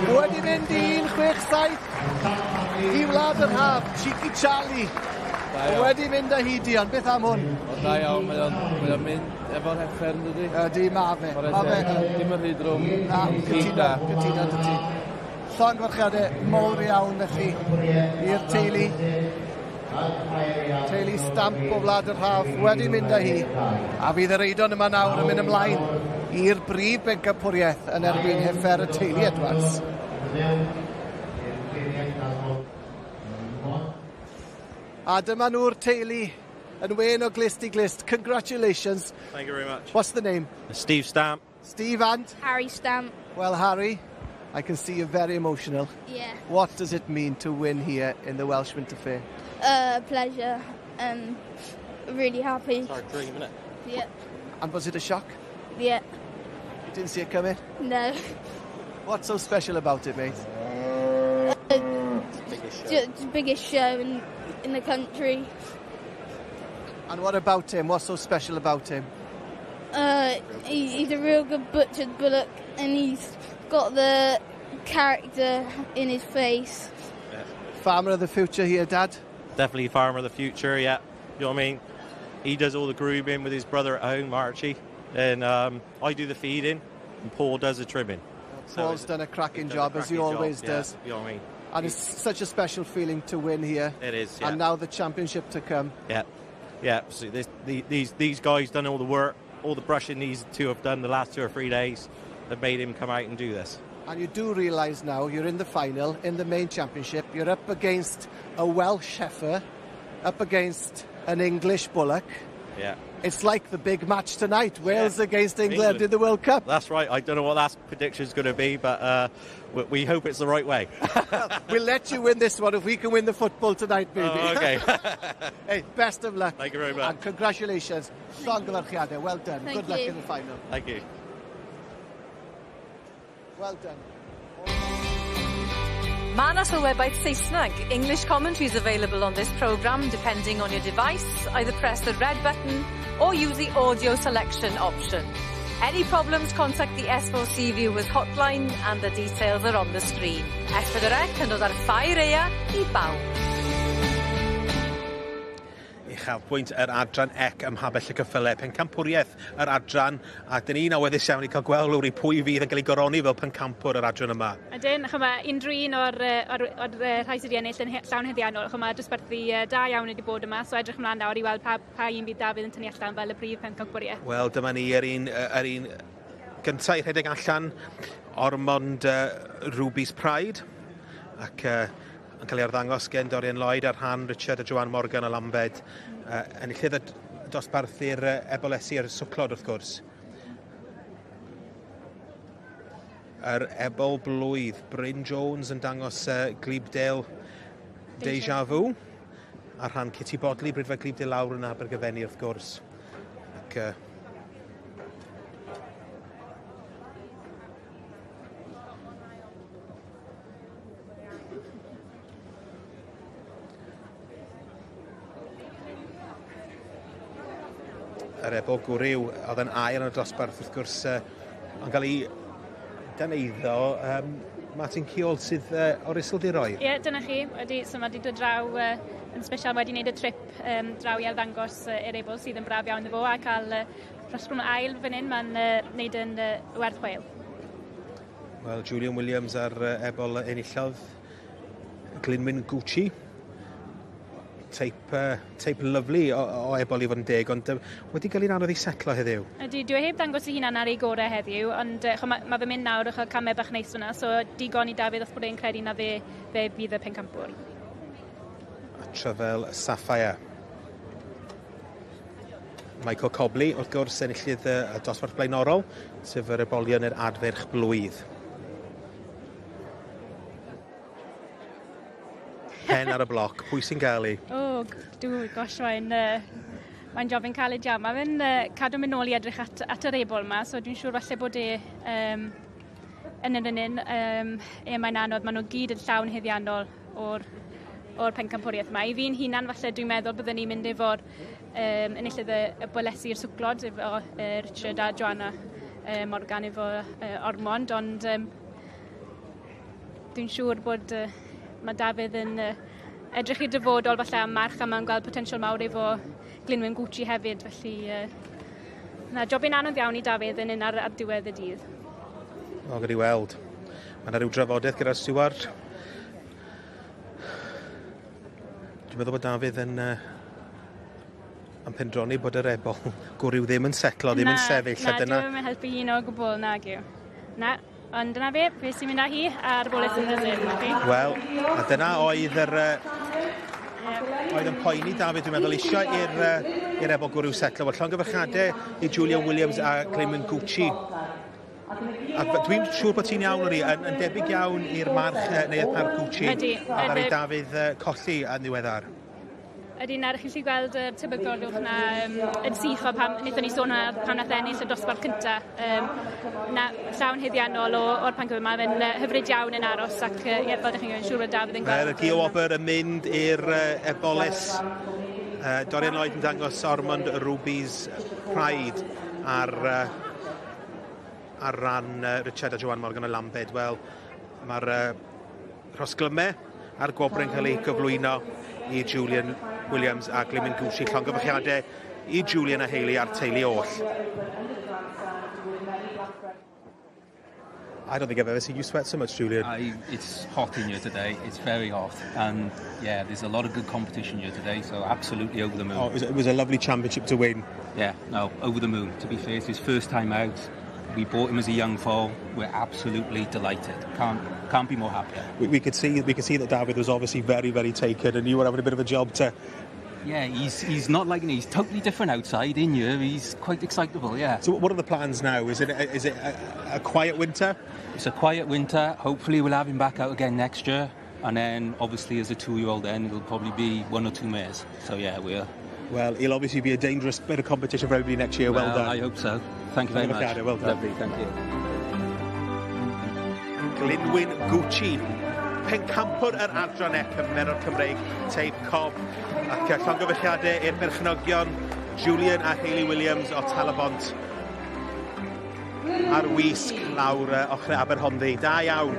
[SPEAKER 3] Wedi mynd i 167 i Wlad yr Haf, Cheeky Charlie. Wedi mynd â hi, Dion, beth am hwn?
[SPEAKER 20] O, da iawn, mae o'n mynd efo'r heffer, yn dydi?
[SPEAKER 3] Ydy, ma fe. Ma fe.
[SPEAKER 20] Dim yn rhy drwm.
[SPEAKER 3] Na, cytuno dy ti. Llongyfarchiadau mowr iawn felly i'r teulu. Teulu Stamp o Wlad yr Haf wedi mynd â hi. A fydd yr Eidon yma nawr yn mynd ymlaen i'r brif bencampwriaeth yn erbyn heffer y teulu Edwards. A dyma nhw'r teulu yn wen o glust i glust. Congratulations.
[SPEAKER 23] Thank you very much.
[SPEAKER 3] What's the name?
[SPEAKER 23] Steve Stamp.
[SPEAKER 3] Steve and?
[SPEAKER 14] Harry Stamp.
[SPEAKER 3] Well, Harry, I can see you're very emotional.
[SPEAKER 14] Yeah.
[SPEAKER 3] What does it mean to win here in the Welsh Winter Fair?
[SPEAKER 14] Pleasure. Really happy.
[SPEAKER 23] It's our dream, isn't it?
[SPEAKER 14] Yeah.
[SPEAKER 3] And was it a shock?
[SPEAKER 14] Yeah.
[SPEAKER 3] You didn't see it coming?
[SPEAKER 14] No.
[SPEAKER 3] What's so special about it, mate?
[SPEAKER 23] Biggest show.
[SPEAKER 14] The biggest show in the country.
[SPEAKER 3] And what about him? What's so special about him?
[SPEAKER 14] He's a real good butchered bullock, and he's got the character in his face.
[SPEAKER 23] Yeah.
[SPEAKER 3] Farmer of the future here, Dad?
[SPEAKER 23] Definitely farmer of the future, yeah. You know what I mean? He does all the grooming with his brother at home, Archie, and I do the feeding, and Paul does the trimming.
[SPEAKER 3] Well, Paul's done a cracking job, as he always does.
[SPEAKER 23] You know what I mean?
[SPEAKER 3] And it's such a special feeling to win here.
[SPEAKER 23] It is, yeah.
[SPEAKER 3] And now the championship to come.
[SPEAKER 23] Yeah, yeah. So these guys done all the work, all the brushing these two have done the last 2 or 3 days that made him come out and do this.
[SPEAKER 3] And you do realise now you're in the final, in the main championship. You're up against a Welsh heifer, up against an English bullock.
[SPEAKER 23] Yeah.
[SPEAKER 3] It's like the big match tonight, Wales against England in the World Cup.
[SPEAKER 23] That's right. I don't know what that prediction's going to be, but we hope it's the right way.
[SPEAKER 3] Well, we'll let you win this one if we can win the football tonight, baby.
[SPEAKER 23] Oh, okay.
[SPEAKER 3] Hey, best of luck.
[SPEAKER 23] Thank you very much.
[SPEAKER 3] And congratulations. Llongyfarchiadau. Well done.
[SPEAKER 14] Thank
[SPEAKER 3] Good luck
[SPEAKER 14] you.
[SPEAKER 3] in the final.
[SPEAKER 23] Thank you.
[SPEAKER 3] Well done.
[SPEAKER 18] Mae 'na sylwebaeth Saesneg, English commentaries available on this programme depending on your device. Either press the red button or use the audio selection option. Any problems, contact the S4C Viewers hotline and the details are on the screen. S4C yn dod ar ffair eia i bawb.
[SPEAKER 4] Uchafbwynt yr adran ec ym Mhabell y Cyffyle, pencampwriaeth yr adran, a dyn ni'n awyddus iawn i cael gweld Lowri pwy fydd yn cael ei goroni fel pencampwr yr adran yma.
[SPEAKER 5] Ydyn, ch'mo' ma' unrhyw un o'r o'r rhai sydd wedi ennill yn llawn haeddiannol, ch'mo' ma' dosbarthu da iawn wedi bod yma, so edrych ymlaen nawr i weld pa, pa un bydd Dafydd yn tynnu allan fel y prif pencampwriaeth.
[SPEAKER 4] Wel, dyma ni yr un, yr un gyntaf i rhedeg allan, Ormond Ruby's Pride, ac yn cael ei arddangos gen Dorian Lloyd ar rhan Richard a Joanne Morgan o Lambed. Enillydd y dosbarthu'r ebolesi a'r swclod wrth gwrs. Yr ebol blwydd, Bryn Jones yn dangos Glibdale Deja Vu ar rhan Kitty Bodley, Brydfa Glibdale lawr yn Abergyfenni wrth gwrs. Ac yr ebol gwryw oedd yn ail yn y dosbarth wrth gwrs yn cael ei daneiddo Martin Keold sydd o'r Iseldiroedd.
[SPEAKER 5] Ie, yeah, dyna chi. Wedi, so mae wedi dod draw yn special wedi wneud y trip draw i arddangos i'r ebol sydd yn braf iawn iddo fo a cael rhosgrwm ail fan hyn, mae'n wneud yn werth chweil.
[SPEAKER 4] Wel, Julian Williams ar ebol enillodd Glynwyn Gucci. Teip lyflu o ebol i fod yn deg, ond wedi cael ein anodd i setlo heddiw.
[SPEAKER 5] Ydy, dwi heb ddangos ei hunan ar ei gorau heddiw, ond mae fe'n mynd nawr a chael camau bach neis fyna, so digon i Dafydd os bod e'n credu na fe fydd y pencampwr.
[SPEAKER 4] A Trefel Sapphire. Michael Cobley, wrth gwrs, enillydd y dosbarth blaenorol, sef yr ebolion i'r adferch blwydd. Pen ar y bloc, pwy sy'n gael ei?
[SPEAKER 5] O, gosh, mae'n jobyn caled iawn. Mae fe'n cadw mynd nôl i edrych at yr ebol yma, so dwi'n siŵr falle bod e yn yr un. Mae'n anodd, maen nhw gyd yn llawn haeddiannol o'r pencampwriaeth yma. I fi'n hunan, falle dwi'n meddwl byddwn ni'n mynd efo'r enillydd y bolesi i'r swclod, efo Richard a Joanna Morgan efo Ormond, ond dwi'n siŵr bod mae Dafydd yn edrych i'r dyfodol falle am march a mae'n gweld potensial mawr efo Glynwyn Gucci hefyd, felly na, jobyn anodd iawn i Dafydd yn un ar diwedd y dydd.
[SPEAKER 4] O, gyda i weld. Mae yna rhyw drafodaeth gyda'r stiward. Dwi'n meddwl bod Dafydd yn pendroni bod yr ebol gwryw ddim yn setlo, ddim yn sefyll.
[SPEAKER 5] Na, dyna ddim yn helpu un o gwbl, nag yw. Na, ond dyna fe sy'n mynd â hi a'r boles yn Brazil.
[SPEAKER 4] Wel, a dyna oedd yr oedd yn poeni Dafydd, dwi'n meddwl, eisiau i'r ebol gwryw setlo. Wel, llongyfarchiadau i Julian Williams a Clayman Gucci. A dwi'n siŵr bod ti'n iawn, Lowri, yn debyg iawn i'r march neu y par Gucci.
[SPEAKER 5] Ydy.
[SPEAKER 4] A ddaru Dafydd colli yn ddiweddar.
[SPEAKER 5] Ydy, nawr chi'n gallu gweld y tebygolwch na yn sych o pam, wnaethon ni sôn pam nath ennill y dosbarth cynta. Na, llawn haeddiannol o'r pencampwr yma, fe'n hyfryd iawn yn aros ac ie, fel ydych chi'n gwybod, siŵr bod Dafydd yn gweld.
[SPEAKER 4] Mae'r Gio-wobr yn mynd i'r eboles. Dorian Lloyd yn dangos Ormond Ruby's Pride ar ran Richard a Joanne Morgan o Lambed. Wel, mae'r rhosglymau a'r gwobrau'n cael ei gyflwyno i Julian Williams a Glynwyn Gucci. Llongyfarchiadau i Julian a Hayley a'r teulu oll. I don't think I've ever seen you sweat so much, Julian.
[SPEAKER 13] It's hot in here today. It's very hot. And yeah, there's a lot of good competition here today, so absolutely over the moon.
[SPEAKER 4] Oh, it was a lovely championship to win.
[SPEAKER 13] Yeah, no, over the moon. To be fair, it's his first time out. We bought him as a young foal. We're absolutely delighted. Can't be more happier.
[SPEAKER 4] We could see that Dafydd was obviously very, very taken, and you were having a bit of a job to.
[SPEAKER 13] Yeah, he's not like me. He's totally different outside. In here, he's quite excitable. Yeah.
[SPEAKER 4] So what are the plans now? Is it a quiet winter?
[SPEAKER 13] It's a quiet winter. Hopefully, we'll have him back out again next year, and then obviously as a 2-year-old, then it'll probably be 1 or 2 mares. So yeah, we're.
[SPEAKER 4] Well, he'll obviously be a dangerous bit of competition for everybody next year. Well done.
[SPEAKER 13] I hope so. Thank you very much.
[SPEAKER 4] Well done.
[SPEAKER 13] Lovely, thank you.
[SPEAKER 4] Glynwyn Gucci, pencampwr yr adran E Cymerol Cymreig, Teip Cob, ac llongyfarchiadau i'r berchnogion Julian a Hayley Williams o Talybont ar wisg lawr ochrau Aberhonddu. Da iawn.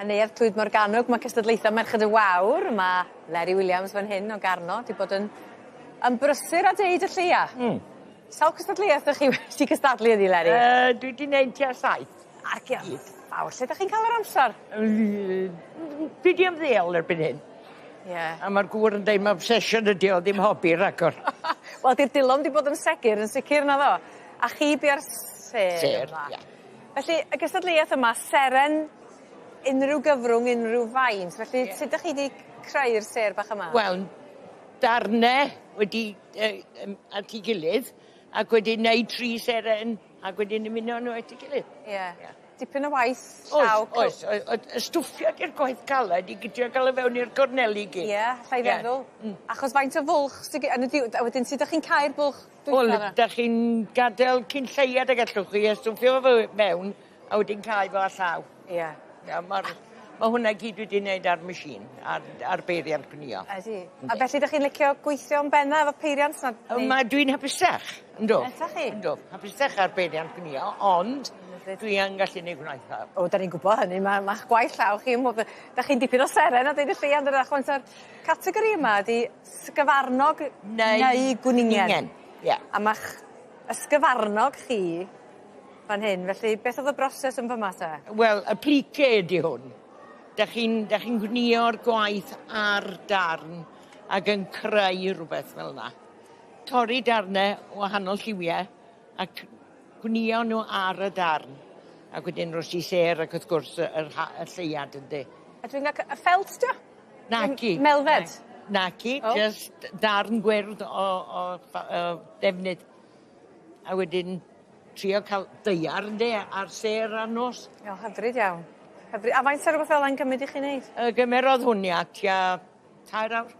[SPEAKER 16] Yn Neuadd Clwyd Morgannwg ma' cystadlaetha Merched y Wawr, ma' Leri Williams fan hyn o Garno 'di bod yn yn brysur a deud y lleia. Sawl cystadleuaeth 'dych chi wedi cystadlu ynddi Leri?
[SPEAKER 1] Dwi 'di neud tua saith.
[SPEAKER 16] Argian fawr. Lle 'dach chi'n ca'l yr amsar?
[SPEAKER 1] Dwi 'di ymddeol erbyn hyn.
[SPEAKER 16] Ie.
[SPEAKER 1] A ma'r gŵr yn deud ma' obsesiwn ydi o ddim hobi ragor.
[SPEAKER 16] Wel 'di'r dulom 'di bod yn segur yn sicir naddo? A chi bua'r sêr.
[SPEAKER 1] Sêr,
[SPEAKER 16] yma.
[SPEAKER 1] ia.
[SPEAKER 16] Felly y gystadleuaeth yma seren unryw gyfrwng unryw faint felly sut 'dych chi 'di creu'r sêr bach yma?
[SPEAKER 1] Wel darne wedi at 'i gilydd ac wedi neud tri seren ac wedyn ymuno n'w at 'i gilydd.
[SPEAKER 16] Ie. Dipyn o waith llaw.
[SPEAKER 1] Oes oes oe- y stwffio 'di'r gwaith caled i gydio ga'l o fewn i'r corneli gyd.
[SPEAKER 16] Ie allai feddwl. Achos faint o fwlch sy gy- yn y diw- a wedyn sud 'dach chi'n cau'r bwlch dwytha
[SPEAKER 1] Wel
[SPEAKER 16] 'na?
[SPEAKER 1] 'dach chi'n gadel cyn lleiad ag allwch chi a stwffio fo fewn A wedyn cau fo â llaw.
[SPEAKER 16] Ie.
[SPEAKER 1] Ia, ma'r ma' hwnna gyd wedi neud ar machine, ar beiriant gwnïo.
[SPEAKER 16] Ydi. A felly 'dych chi'n licio gweithio yn benna efo peiriant na?
[SPEAKER 1] Yy ma' dwi'n hapusach, yndw.
[SPEAKER 16] Ydach chi?
[SPEAKER 1] Yndw, hapusach ar beiriant gwnïo, ond dwi yn gallu neud gwaith llaw.
[SPEAKER 16] O, 'dan ni'n gwbo hynny, ma'ch gwaith llaw chi ym mhob- 'dach chi'n dipyn o seren a deud y lleia yndydach ch'mod ta'r categori yma ydi sgyfarnog neu gwningen.
[SPEAKER 1] Ie.
[SPEAKER 16] A ma'ch ysgyfarnog chi fan hyn, felly beth o'dd y broses yn fyma te?
[SPEAKER 1] Wel, y plique ydi hwn. 'Dach chi'n gwnïo'r gwaith ar darn ag yn creu rhywbeth fel 'na. Torri darne wahanol lliwie ac gwnïo nhw ar y darn. Ac wedyn ros i sêr ac wrth gwrs y lleuad yndi.
[SPEAKER 16] A dwi'n cael y ffelt 'di o?
[SPEAKER 1] Naci.
[SPEAKER 16] Melfed?
[SPEAKER 1] Naci, just darn gwyrdd o defnydd. A wedyn trio cael daear ynde ar sêr ar nos.
[SPEAKER 16] O, hyfryd iawn. Hyfryd. A faint o rwbeth fel 'a'n gymryd i chi neud?
[SPEAKER 1] Gymerodd hwnna tua 3 awr.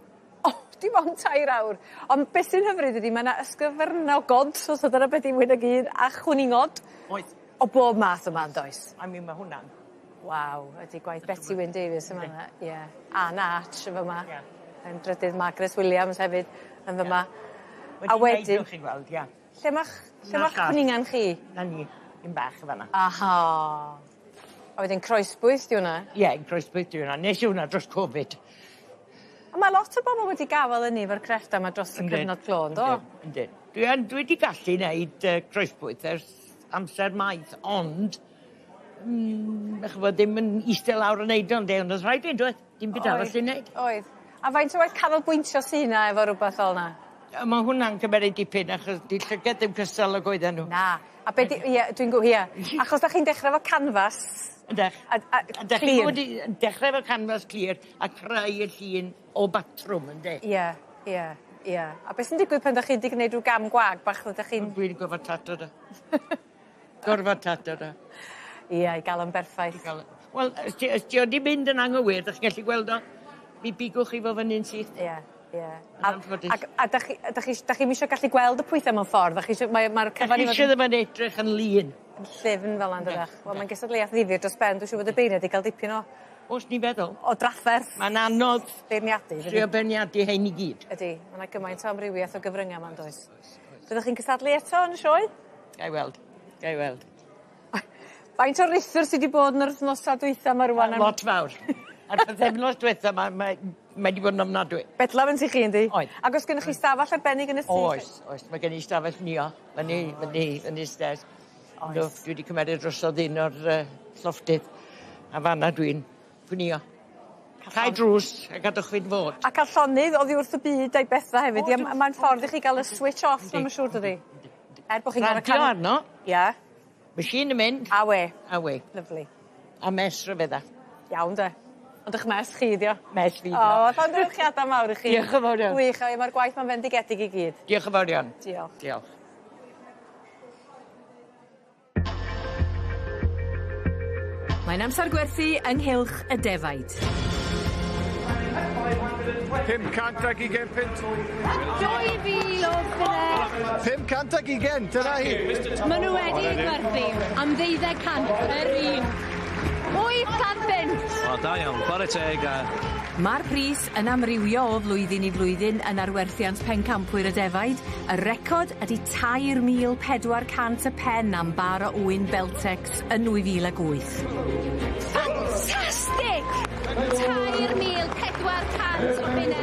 [SPEAKER 16] O, dim ond 3 awr. Ond beth sy'n hyfryd ydi ma' 'na ysgyfernogod, os dyna beth yw hyn o gyd, a chwningod.
[SPEAKER 1] Oes.
[SPEAKER 16] O bob math yma yndoes?
[SPEAKER 1] I mean ma' hwnna'n.
[SPEAKER 16] Waw, ydi gwaith Beti Wyn Davies yn fan 'na. Ie. Anna Arch yn fyma.
[SPEAKER 1] Ie.
[SPEAKER 16] Yn drydydd Margaret Williams hefyd yn fyma. A wedyn...
[SPEAKER 1] chi'n gweld, ia.
[SPEAKER 16] Lle ma'ch lle ma'ch cwningan chi?
[SPEAKER 1] 'Na ni, un bach yn fan 'na.
[SPEAKER 16] Aha. A wedyn croesbwyth 'di hwnna?
[SPEAKER 1] Ie, croesbwyth 'di hwnna. Nes i hwnna dros Covid.
[SPEAKER 16] A ma' lot o bobl wedi gafel yn ni efo'r creffta 'ma dros y cyfnod clo yndo?
[SPEAKER 1] Yndyn. Dwi wedi gallu neud croesbwyth ers amser maith, ond ch'mod ddim yn iste lawr yn neud o ynde, ond o'dd rhaid fi yndoedd? Dim byd arall i neud.
[SPEAKER 16] Oedd. A faint o waith canolbwyntio sy 'na efo rwbeth fel 'na?
[SPEAKER 1] Ma' hwnna'n cymeryd dipyn achos 'di llygad ddim cystal ag oedden nhw.
[SPEAKER 16] Na. A be' 'di ie dwi'n ie. Achos 'dach chi'n dechre efo canfas.
[SPEAKER 1] Yndech.
[SPEAKER 16] A
[SPEAKER 1] 'dach chi fod i dechre efo canfas clir a creu y llun o batrwm ynde?
[SPEAKER 16] Ie, ie, ie. A beth sy'n digwydd pan 'dach chi 'di gneud rhyw gam gwag bach rydach chi'n...
[SPEAKER 1] Dwi'n gorfod tato do. Gorfod tato do.
[SPEAKER 16] Ie, i ga'l o'n berffaith.
[SPEAKER 1] I ga'l o. Wel, os ti o 'di mynd yn anghywir, 'dach chi'n gallu gweld o. Mi bigwch chi fo fyny'n syth.
[SPEAKER 16] Ie. Ie. A 'dach chi 'dach chi 'dach chi'm isio gallu gweld y pwythe mewn ffordd, 'dach chi isio mae'r cyfan i fod...
[SPEAKER 1] Isio ddim yn edrych yn lun.
[SPEAKER 16] Yn llyfn fel 'a yndydach? Wel mae'n gystadleuaeth ddifyr dros ben, dwi'n siŵr bod y beirniad 'di ga'l dipyn o...
[SPEAKER 1] O's ni'n feddwl.
[SPEAKER 16] O drafferth.
[SPEAKER 1] Ma'n anodd
[SPEAKER 16] beirniadu.
[SPEAKER 1] Trio beirniadu hein i gyd.
[SPEAKER 16] Ydi, ma' 'na gymaint o amrywiaeth o gyfrynga' 'ma yndoes? Fyddwch chi'n cystadlu eto yn y sioe?
[SPEAKER 1] Gai weld. Gai weld.
[SPEAKER 16] Faint o ruthr sy 'di bod yn yr wythnosa dwytha 'ma rŵan?
[SPEAKER 1] Lot fawr. A'r pythefnos dwetha 'ma mae 'di bod yn ofnadwy.
[SPEAKER 16] Bedlam yn tŷ chi yndi?
[SPEAKER 1] Oedd.
[SPEAKER 16] Ag o's gennych chi stafell arbennig yn y tŷ?
[SPEAKER 1] Oes, oes. Mae gen i stafell nio. Fyny stairs. Oes. Dwi wedi cymeryd drosodd un o'r llofftydd. A fanna dwi'n gwnïo. Cau drws a gadwch fi'n fod.
[SPEAKER 16] A ca'l llonydd oddi wrth y byd a'i betha hefyd. Ie, mae'n ffordd i chi ga'l y switch off ma' siŵr dydi? Er bo' chi'n
[SPEAKER 1] Radio arno.
[SPEAKER 16] Ie.
[SPEAKER 1] Machine yn mynd.
[SPEAKER 16] A we.
[SPEAKER 1] A we.
[SPEAKER 16] Lyfli.
[SPEAKER 1] A mess rhyfedda.
[SPEAKER 16] Iawn de. Ond 'ych mess chi 'di o.
[SPEAKER 1] Mess fi 'di o.
[SPEAKER 16] O, llongyfarchiada mawr i chi.
[SPEAKER 1] Diolch yn fawr iawn.
[SPEAKER 16] Gwych, a mae'r gwaith ma'n fendigedig i gyd.
[SPEAKER 1] Diolch yn fawr iawn.
[SPEAKER 16] Diolch.
[SPEAKER 1] Diolch.
[SPEAKER 18] Mae'n amser gwerthu ynghylch y defaid.
[SPEAKER 9] 520 punt.
[SPEAKER 2] 2,000 o bunne.
[SPEAKER 3] 520, dyna hi.
[SPEAKER 2] Maen nhw wedi gwerthu am 1,200 yr un. 800 punt.
[SPEAKER 6] O, da iawn, chwarae teg a...
[SPEAKER 18] Mae'r pris yn amrywio o flwyddyn i flwyddyn yn arwerthiant pencampwyr y defaid. Y record ydy 3,400 y pen am bar o ŵyn Beltex yn 2008.
[SPEAKER 2] Ffantastig! 3,400 o bunne.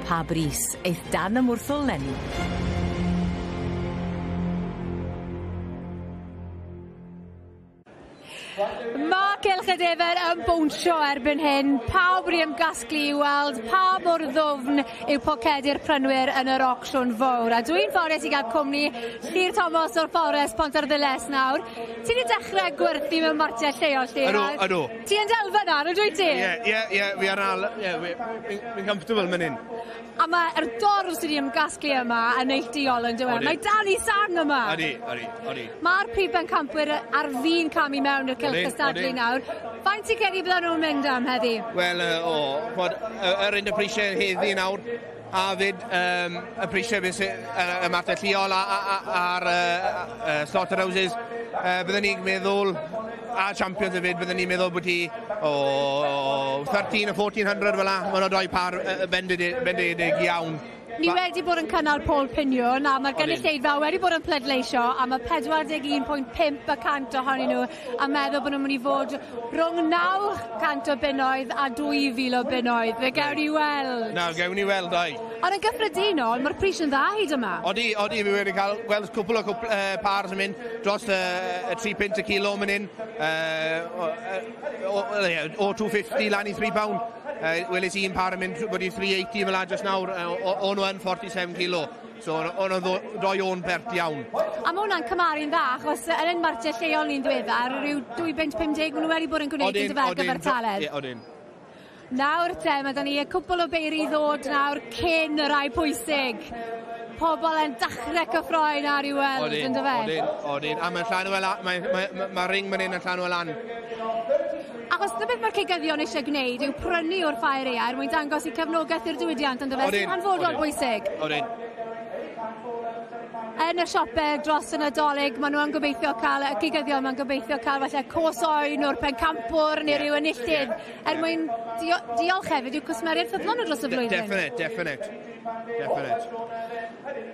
[SPEAKER 18] Pa bris eith dan y mwrthwl leni?
[SPEAKER 2] Mae Cylch y Defaid yn bownsio erbyn hyn. Pawb wedi ymgasglu i weld pa mor ddwfn yw pocedi'r prynwyr yn yr ocsiwn fawr. A dwi'n ffodus i gael cwmni Llyr Thomas o'r Fforest Pontarddulais nawr. Ti wedi dechrau gwerthu mewn martiau lleol, Llyr?
[SPEAKER 4] Ydw, ydw.
[SPEAKER 2] Ti yn delfa nawr, ydw i ti?
[SPEAKER 4] Ie, fi ar al, ie, fi'n comfortable mynd hyn.
[SPEAKER 2] A mae'r dorf sydd wedi ymgasglu yma yn neilltuol yn dweud. Mae Danny Sang yma.
[SPEAKER 4] Odi, odi, odi.
[SPEAKER 2] Mae'r prif bencampwyr ar fin camu mewn i'r cylch cystadlu nawr. Faint ti'n credu bydden nhw'n mynd am heddi?
[SPEAKER 4] Wel, yr un y prisiau heddi nawr, a fyd y prisiau y martau lleol a'r slaughterhouses, bydden ni'n meddwl A champions hefyd, byddwn ni'n meddwl bod hi o 13 o 1400 fel la. Mae yna doi par bendedig iawn.
[SPEAKER 2] Ni wedi bod yn cynnal poll piniwn a mae'r gynulleidfa wedi bod yn pleidleisio a mae 41.5 y cant ohonyn nhw a meddwl bod nhw'n mynd i fod rhwng 900 o bunnoedd a 2,000 o bunnoedd. Fe gewn ni weld.
[SPEAKER 4] Na, gewn ni weld, oi.
[SPEAKER 2] Ond yn gyffredinol, mae'r pris yn dda hyd yma.
[SPEAKER 4] Odi, odi, fi wedi cael gweld cwpl o cwpl, pars yn mynd dros y 3 punt y kilo mynd hyn. O, o 250 lan i 3 pound. Weles i un par yn mynd bod i 380 fel la just nawr, o nhw yn 47 kilo. So o'n nhw'n doi o'n pert iawn.
[SPEAKER 2] A mae hwnna'n cymharu'n dda, achos yn ein martiau lleol ni'n ddiweddar, rhyw 2.50 maen nhw wedi bod yn gwneud yn dyfer gyfartaledd.
[SPEAKER 4] Ie, odyn.
[SPEAKER 2] Nawr te, mae da ni y cwpl o beiri i ddod nawr cyn y rai pwysig. Pobl yn dechrau cyffroi nawr i weld, yn dyfe?
[SPEAKER 4] Odyn, odyn. A mae'n llanw lan, mae, mae, mae, mae ring fan hyn yn llanw lan.
[SPEAKER 2] Achos dyna beth mae'r cigyddion eisiau gwneud yw prynu o'r ffair eia er mwyn dangos eu cefnogaeth i'r diwydiant, yn dyfe? Sy'n hanfodol bwysig.
[SPEAKER 4] Odyn.
[SPEAKER 2] Yn y siopau dros y Nadolig, maen nhw yn gobeithio cael, y cigyddion maen gobeithio cael falle cos oen o'r pencampwr neu ryw enillydd, er mwyn diolch hefyd i'w cwsmeriaid ffyddlon nhw dros y flwyddyn.
[SPEAKER 4] Definite, definite. Definite.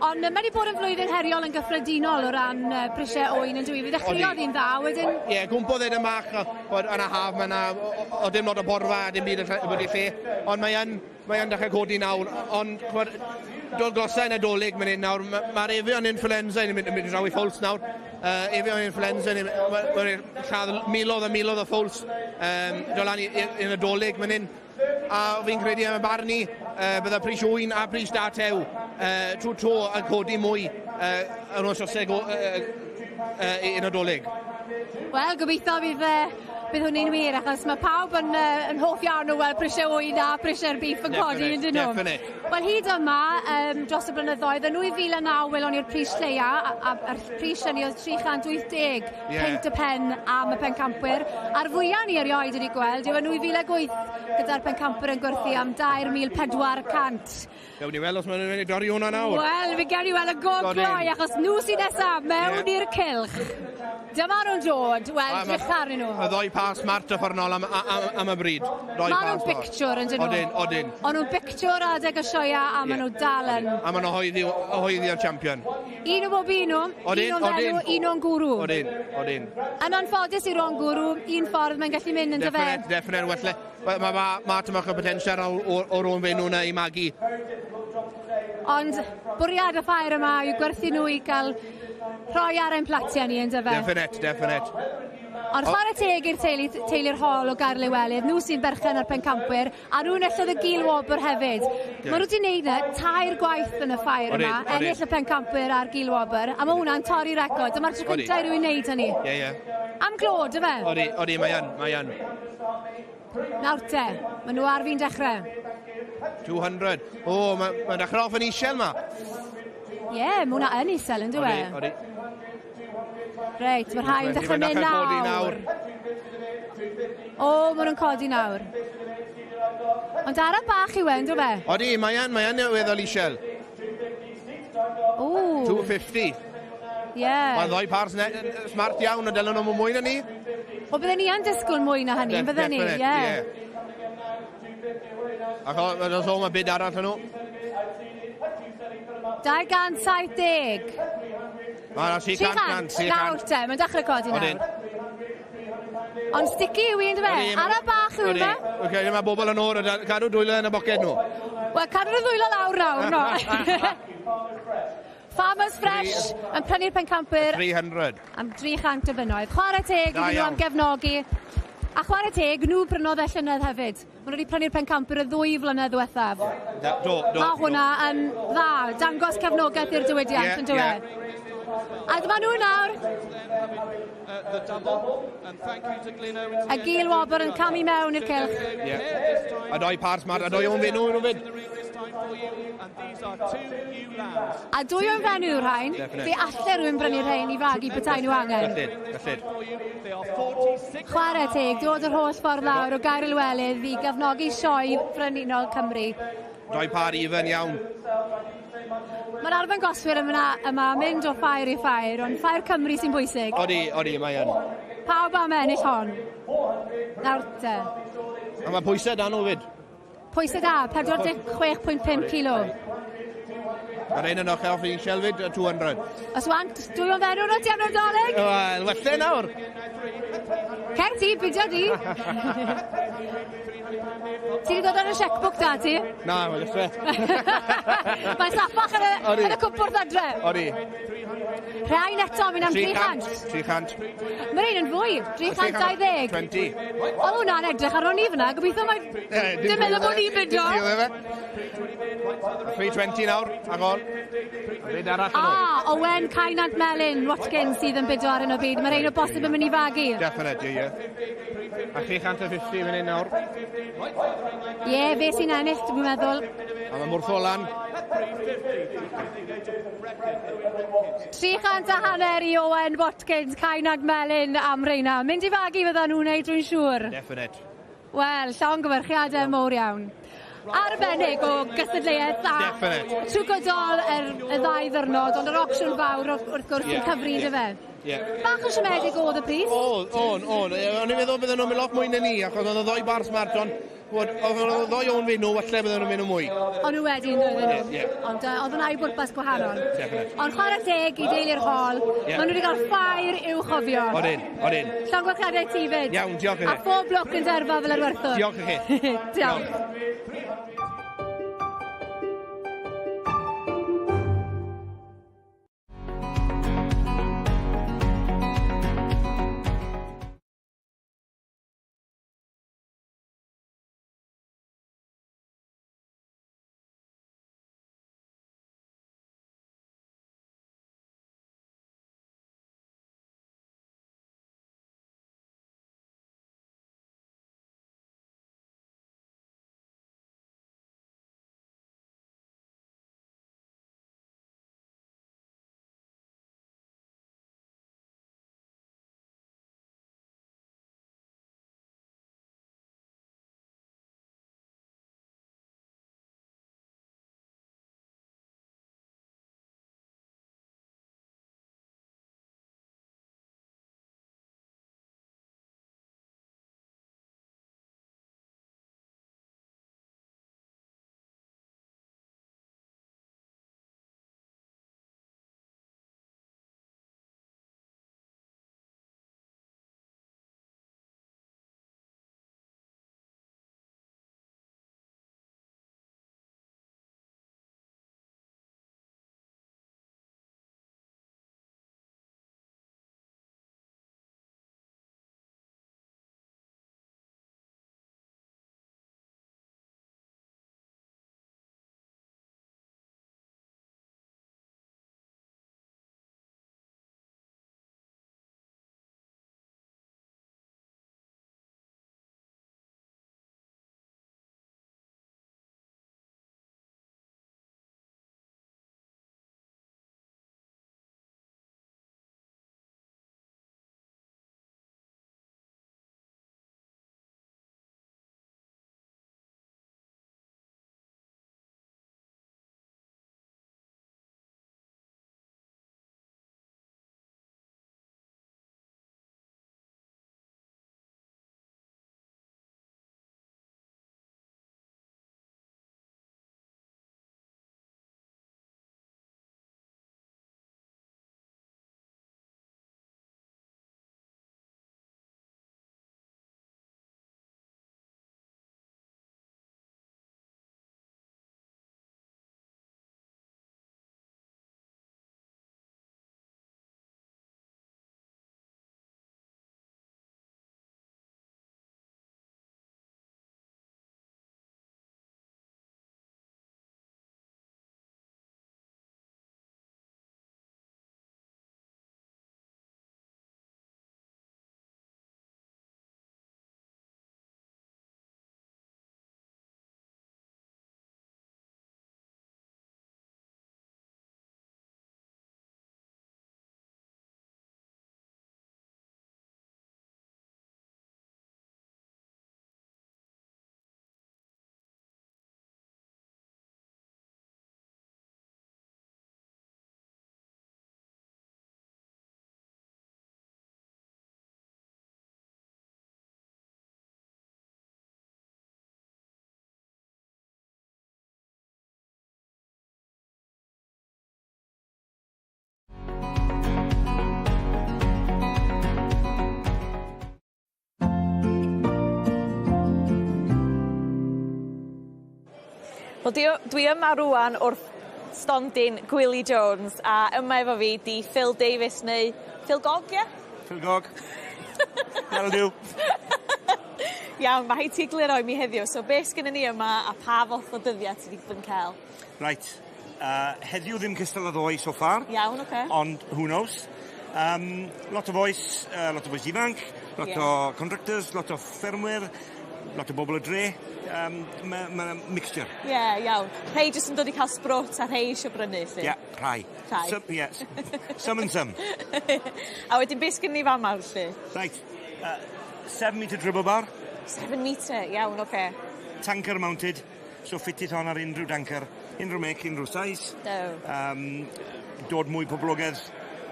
[SPEAKER 2] Ond mae wedi bod yn flwyddyn heriol yn gyffredinol o ran prisiau oen yn dwi. Fe ddechreuodd hi'n dda, wedyn.
[SPEAKER 4] Ie, yeah, gwmpodd e dym bach, bod yna haf, mae yna, o dim lot o borfa, dim byd yn bod i lle, ond mae yn dechrau codi nawr, ond ch'mod, dod glosau Nadolig mynd hyn nawr, mae'r avian influenza yn mynd draw i ffowls nawr. Avian influenza yn mynd lladd miloedd a miloedd o ffowls dod lan i Nadolig mynd hyn. A fi'n credu am y barn i, bydda pris ŵyn a pris da tew trwy tro yn codi mwy yn wythnosau i Nadolig.
[SPEAKER 2] Wel, gobeithio bydd hwnny'n wir, achos mae pawb yn hoff iawn o weld prisiau ŵyn a prisiau'r beef yn codi, yn dyn nhw?
[SPEAKER 4] Definite.
[SPEAKER 2] Wel, hyd yma, dros y blynyddoedd, yn 2009 welon ni'r pris lleia, a'r pris hynny oedd 380 punt y pen am y pencampwyr. A'r fwyaf ni erioed wedi gweld yw yn 2008, gyda'r pencampwyr yn gwerthu am 2,400.
[SPEAKER 4] Gewn ni weld os maen nhw'n mynd i dorri hwnna nawr.
[SPEAKER 2] Wel, fe gewn ni weld y gogloi, achos nhw sy'n nesaf mewn i'r cylch. Dyma nhw'n dod, wel, drych arnyn nhw.
[SPEAKER 4] Y ddoi par smart y ffordd nôl am y bryd.
[SPEAKER 2] Maen nhw'n bictiwr yn dyn nhw.
[SPEAKER 4] Odyn, odyn.
[SPEAKER 2] O'n nhw'n bictiwr adeg y sioia a maen nhw dal yn.
[SPEAKER 4] A maen nhw'n hoeddi o'r champion.
[SPEAKER 2] Un o bob un nhw, un o'n fenyw, un o'n gwrw.
[SPEAKER 4] Odyn, odyn.
[SPEAKER 2] Yn anffodus i Ron Gwrw, un ffordd mae'n gallu mynd yn dyfe.
[SPEAKER 4] Definite, definite. Well, mae tymach o potensial o'r o'n fenyw na i magu.
[SPEAKER 2] Ond bwriad y ffair yma yw gwerthu nhw i gael rhoi ar ein platiau ni, yn dyfe?
[SPEAKER 4] Definite, definite.
[SPEAKER 2] Ond chwarae teg i'r teulu'r Hall o Gaerliwelydd, nhw sy'n berchen ar pencampwyr, a nhw'n enillodd y gil wobr hefyd. Yeah. Maen nhw wedi gwneud na tair gwaith yn y ffair yma, ennill y pencampwyr a'r gil wobr, a mae hwnna'n torri record. Dyma'r tro cyntaf i rywun wneud hynny.
[SPEAKER 4] Ie, ie.
[SPEAKER 2] Am glod, yfe?
[SPEAKER 4] Odi, odi, mae yn, mae yn.
[SPEAKER 2] Nawr te, maen nhw ar fin dechrau.
[SPEAKER 4] 200. O, mae'n dechrau off yn isel ma.
[SPEAKER 2] Ie, yeah, mae hwnna yn isel, yn dyw e?
[SPEAKER 4] Odi, odi.
[SPEAKER 2] Reit, mae'r rhai yn dechrau mynd nawr. O, maen nhw'n codi nawr. Ond ara bach i wen, dyw e?
[SPEAKER 4] Odi, mae yn weddol isel.
[SPEAKER 2] O.
[SPEAKER 4] 250.
[SPEAKER 2] Ie. Yeah.
[SPEAKER 4] Mae'n ddoi par smart iawn, ond dylen nhw'n mwy na ni.
[SPEAKER 2] O, bydden ni yn disgwyl mwy na hynny, bydden ni, ie.
[SPEAKER 4] Ac os o, mae byd arall yn nhw.
[SPEAKER 2] 270.
[SPEAKER 4] 300,
[SPEAKER 2] nawr te, mae'n dechrau codi nawr. Ond sticky yw un, dwi? Ara bach yw un,
[SPEAKER 4] fe? Mae bobl yn o'r, cadw dwylo yn y boced nhw.
[SPEAKER 2] Wel, cadw'r ddwylo lawr nawr, no. Farmers Fresh yn prynu'r pencampwyr.
[SPEAKER 4] 300.
[SPEAKER 2] Am 300 o bunnoedd. Chwarae teg iddyn nhw am gefnogi. A chwarae teg, nhw brynodd e llynedd hefyd. Maen nhw wedi prynu'r pencampwyr y 2 flynedd ddiwethaf.
[SPEAKER 4] Do, do.
[SPEAKER 2] Mae hwnna yn dda, dangos cefnogaeth i'r diwydiant, yn dyw e? A dyma nhw nawr. Y gil wobr yn camu mewn i'r cylch.
[SPEAKER 4] Ie. A doi par smart, a doi o'n fenyw nhw fyd.
[SPEAKER 2] A dwy o'n fenyw yw'r rhain. Fe alle rhywun brynu'r rhain i fagu petai nhw angen.
[SPEAKER 4] Gallid, gallid.
[SPEAKER 2] Chwarae teg, dod yr holl ffordd lawr o Gaerliwelydd i gefnogi sioe Frenhinol Cymru.
[SPEAKER 4] Doi par even iawn.
[SPEAKER 2] Mae'r arddangoswyr yma mynd o ffair i ffair, ond ffair Cymru sy'n bwysig.
[SPEAKER 4] Odi, odi, mae yn.
[SPEAKER 2] Pawb am ennill hon. Nawr te.
[SPEAKER 11] A mae pwysau da nhw fyd.
[SPEAKER 2] Pwysau da, 46.5 kilo.
[SPEAKER 11] Mae'r un yn ochr off i'n sielfyd, 200.
[SPEAKER 2] Os wan, dwy o'n ferw o ti am Nadolig?
[SPEAKER 11] Wel, falle nawr.
[SPEAKER 2] Cer ti, bidio di. Ti wedi dod ar y checkbook da ti?
[SPEAKER 11] Na, mae'n ysfe.
[SPEAKER 2] Mae'n saffach yn y, yn y cwpwrdd adre.
[SPEAKER 11] Odi.
[SPEAKER 2] Rhain eto, mynd am 300.
[SPEAKER 11] 300.
[SPEAKER 2] Mae'r un yn fwy, 320.
[SPEAKER 11] 20.
[SPEAKER 2] Oedd hwnna'n edrych ar o'n i fyna, gobeithio mae... Dim meddwl bod ni'n bidio.
[SPEAKER 11] 320 nawr, agor. Byd arall yn
[SPEAKER 2] Ah, Owen Cainant Melyn Watkins sydd yn bido ar hyn o bryd. Mae'r ein o bosib yn mynd i fagu.
[SPEAKER 11] Definite, ie, ie. A 350 fan hyn nawr.
[SPEAKER 2] Ie, yeah, fe sy'n ennill, dwi'n meddwl.
[SPEAKER 11] A mae Mwrtho lan.
[SPEAKER 2] 350 i Owen Watkins, Cainant Melyn am reina. Mynd i fagu fyddan nhw'n neud, dwi'n siŵr.
[SPEAKER 11] Definite.
[SPEAKER 2] Wel, llongyfarchiadau mowr iawn. Arbennig o gystadleuaeth a
[SPEAKER 11] Definite.
[SPEAKER 2] trwy gydol y ddau ddwrnod, ond yr auction fawr wrth gwrs yn cyfri yeah. fe. Bach yn siomedig oedd y pris.
[SPEAKER 11] O'n, o'n. O'n i'n meddwl bydden nhw'n mynd lot mwy na ni, achos oedd y ddoi bar smart, ond oedd y ddoi o'n fynd nhw, falle bydden nhw'n mynd nhw mwy.
[SPEAKER 2] O'n nhw wedi yn dydyn nhw.
[SPEAKER 11] Ie.
[SPEAKER 2] Ond oedd hwnna i bwrpas gwahanol.
[SPEAKER 11] Definite.
[SPEAKER 2] Ond chwarae teg i deulu'r hol,
[SPEAKER 11] Ie.
[SPEAKER 2] maen nhw wedi cael ffair i'w chofio.
[SPEAKER 11] Odyn, odyn.
[SPEAKER 2] Llongyfarchiadau ti fyd.
[SPEAKER 11] Iawn, diolch i chi.
[SPEAKER 2] A phob lwc yn derfa fel arwerthwr.
[SPEAKER 11] Diolch i chi.
[SPEAKER 2] Diolch. Wel dwi yma rŵan wrth stondin Gwili Jones a yma efo fi 'di Phil Davies neu Phil Gog ia?
[SPEAKER 15] Phil Gog. That'll do.
[SPEAKER 2] Iawn ma' rhaid ti egluro i mi heddiw so be' sgynnon ni yma a pa fath o dyddia' ti 'di bod yn ca'l?
[SPEAKER 15] Reit heddiw ddim cystal â ddoe so far.
[SPEAKER 2] Iawn oce.
[SPEAKER 15] Ond who knows. Lot o fois lot o bois ifanc, lot
[SPEAKER 2] Ie.
[SPEAKER 15] o contractors, lot o ffermwyr, lot o bobl y dre. Ma' ma' mixture.
[SPEAKER 2] Ie iawn. Rhei jyst yn dod i ca'l sbrwt a rhei isio brynu 'lly.
[SPEAKER 15] Ie, rhai.
[SPEAKER 2] Rhai.
[SPEAKER 15] Some ie some and some.
[SPEAKER 2] A wedyn be' sgyn ni fa' 'ma felly?
[SPEAKER 15] Reit seven metre dribble bar.
[SPEAKER 2] Seven metre iawn oce.
[SPEAKER 15] Tanker mounted so ffitith hon ar unrhyw danker, unrhyw make, unrhyw size.
[SPEAKER 2] Do.
[SPEAKER 15] Dod mwy poblogedd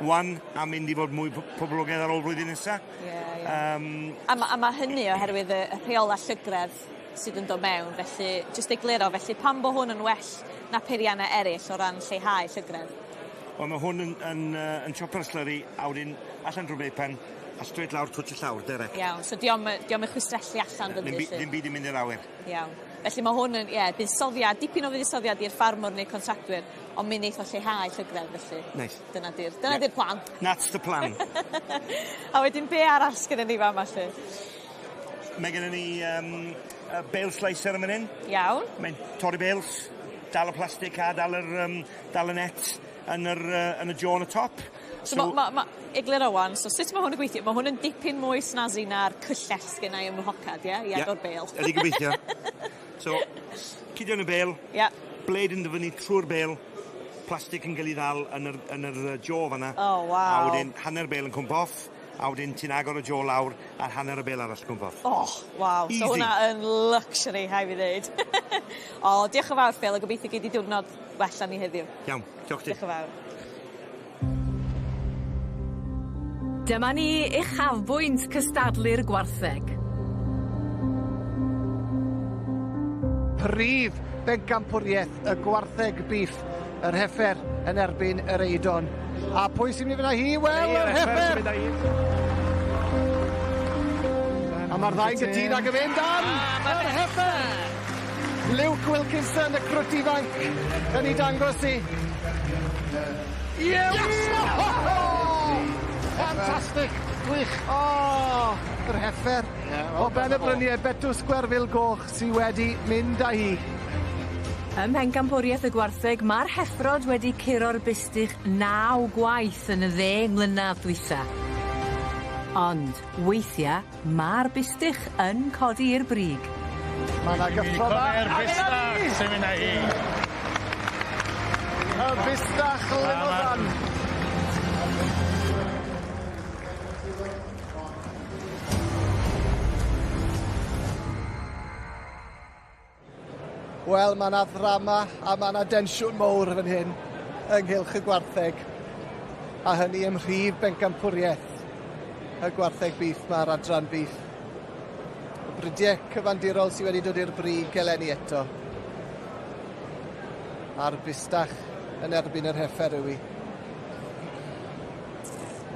[SPEAKER 15] ŵan a mynd i fod mwy poblogedd ar ôl blwyddyn nesa.
[SPEAKER 2] Ie ie. A ma' a ma' hynny oherwydd y rheola llygredd sydd yn dod mewn felly jyst egluro felly pam bo' hwn yn well na peirianne eryll o ran lleihau llygredd?
[SPEAKER 15] Wel ma' hwn yn yn yy yn chopper slurry a wedyn allan drw pen a straight lawr twtsh y llawr direct.
[SPEAKER 2] Iawn so 'di o'm yy 'di o'm yn chwistrellu allan
[SPEAKER 15] Ddim
[SPEAKER 2] fyny
[SPEAKER 15] by-
[SPEAKER 2] 'lly?
[SPEAKER 15] ddim byd yn mynd i'r awyr.
[SPEAKER 2] Iawn. Felly ma' hwn yn ie buddsoddiad dipyn o fuddsoddiad i'r ffarmwr neu contractwyr on' mi neith o lleihau llygredd felly.
[SPEAKER 15] Neis.
[SPEAKER 2] Dyna 'di'r dyna
[SPEAKER 15] Ie.
[SPEAKER 2] 'di'r plan.
[SPEAKER 15] That's the plan.
[SPEAKER 2] A wedyn be' arall sgynnon ni fa' 'ma 'lly?
[SPEAKER 15] Mae gennon ni bale slicer yn fan 'yn.
[SPEAKER 2] Iawn.
[SPEAKER 15] Mae'n torri bales, dal y plastic a dal yr dal y net yn yr yn y jaw yn y top.
[SPEAKER 2] So ma' ma' ma' egluro ŵan, so sut ma' hwn yn gweithio? Ma' hwn yn dipyn mwy snazzy na'r cyllell sgynnai ym mhocad ie? I agor bale.
[SPEAKER 15] Ydi gobeithio. So, cidio yn y bale.
[SPEAKER 2] Ie.
[SPEAKER 15] Blade yn dyfynnu trwy'r bale, plastic yn ga'l 'i ddal yn yr yn yr jaw fan 'na.
[SPEAKER 2] Oh waw.
[SPEAKER 15] A wedyn hanner bale yn cwmpo off, a wedyn ti'n agor y jaw lawr a hanner y bale arall yn cwmpo off.
[SPEAKER 2] Oh, waw.
[SPEAKER 15] Easy.
[SPEAKER 2] So hwnna yn luxury, rhai' fi ddeud. O, diolch yn fawr Phil, a gobeithio gei di diwrnod well na ni heddiw.
[SPEAKER 15] Iawn, diolch ti.
[SPEAKER 2] Diolch yn fawr.
[SPEAKER 7] Dyma ni uchafbwynt cystadlu'r gwartheg.
[SPEAKER 3] Prif bencampwriaeth y gwartheg biff, yr heffer yn erbyn yr eidon. A pwy sy'n mynd i fynd â hi? Wel, yr heffer! A mae'r ddau'n gytûn ag yn mynd am yr heffer! Luke Wilkinson, y crwt ifanc, yn ei dangos i. Ie, wir! Fantastic! Gwych! O, yr heffer o ben y bryniau Betws Gwerfyl Goch sy wedi mynd â hi.
[SPEAKER 18] Ym Mhencampwriaeth y Gwartheg, ma'r heffrod wedi curo'r bustych 9 gwaith yn y 10 mlynadd dwytha. Ond, weithia, ma'r bustych yn codi i'r brig.
[SPEAKER 3] Ma' 'na gyffro 'ma.
[SPEAKER 9] Yr bustach sy'n mynd â hi.
[SPEAKER 3] Y bustach Limousin. Wel, ma' 'na ddrama a ma' 'na densiwn mowr fan hyn ynghylch y gwartheg. A hynny ym mhrif bencampwriaeth y gwartheg biff ma'r adran biff. Y brydie cyfandirol sy wedi dod i'r brig eleni eto. A'r bustach yn erbyn yr heffer yw 'i.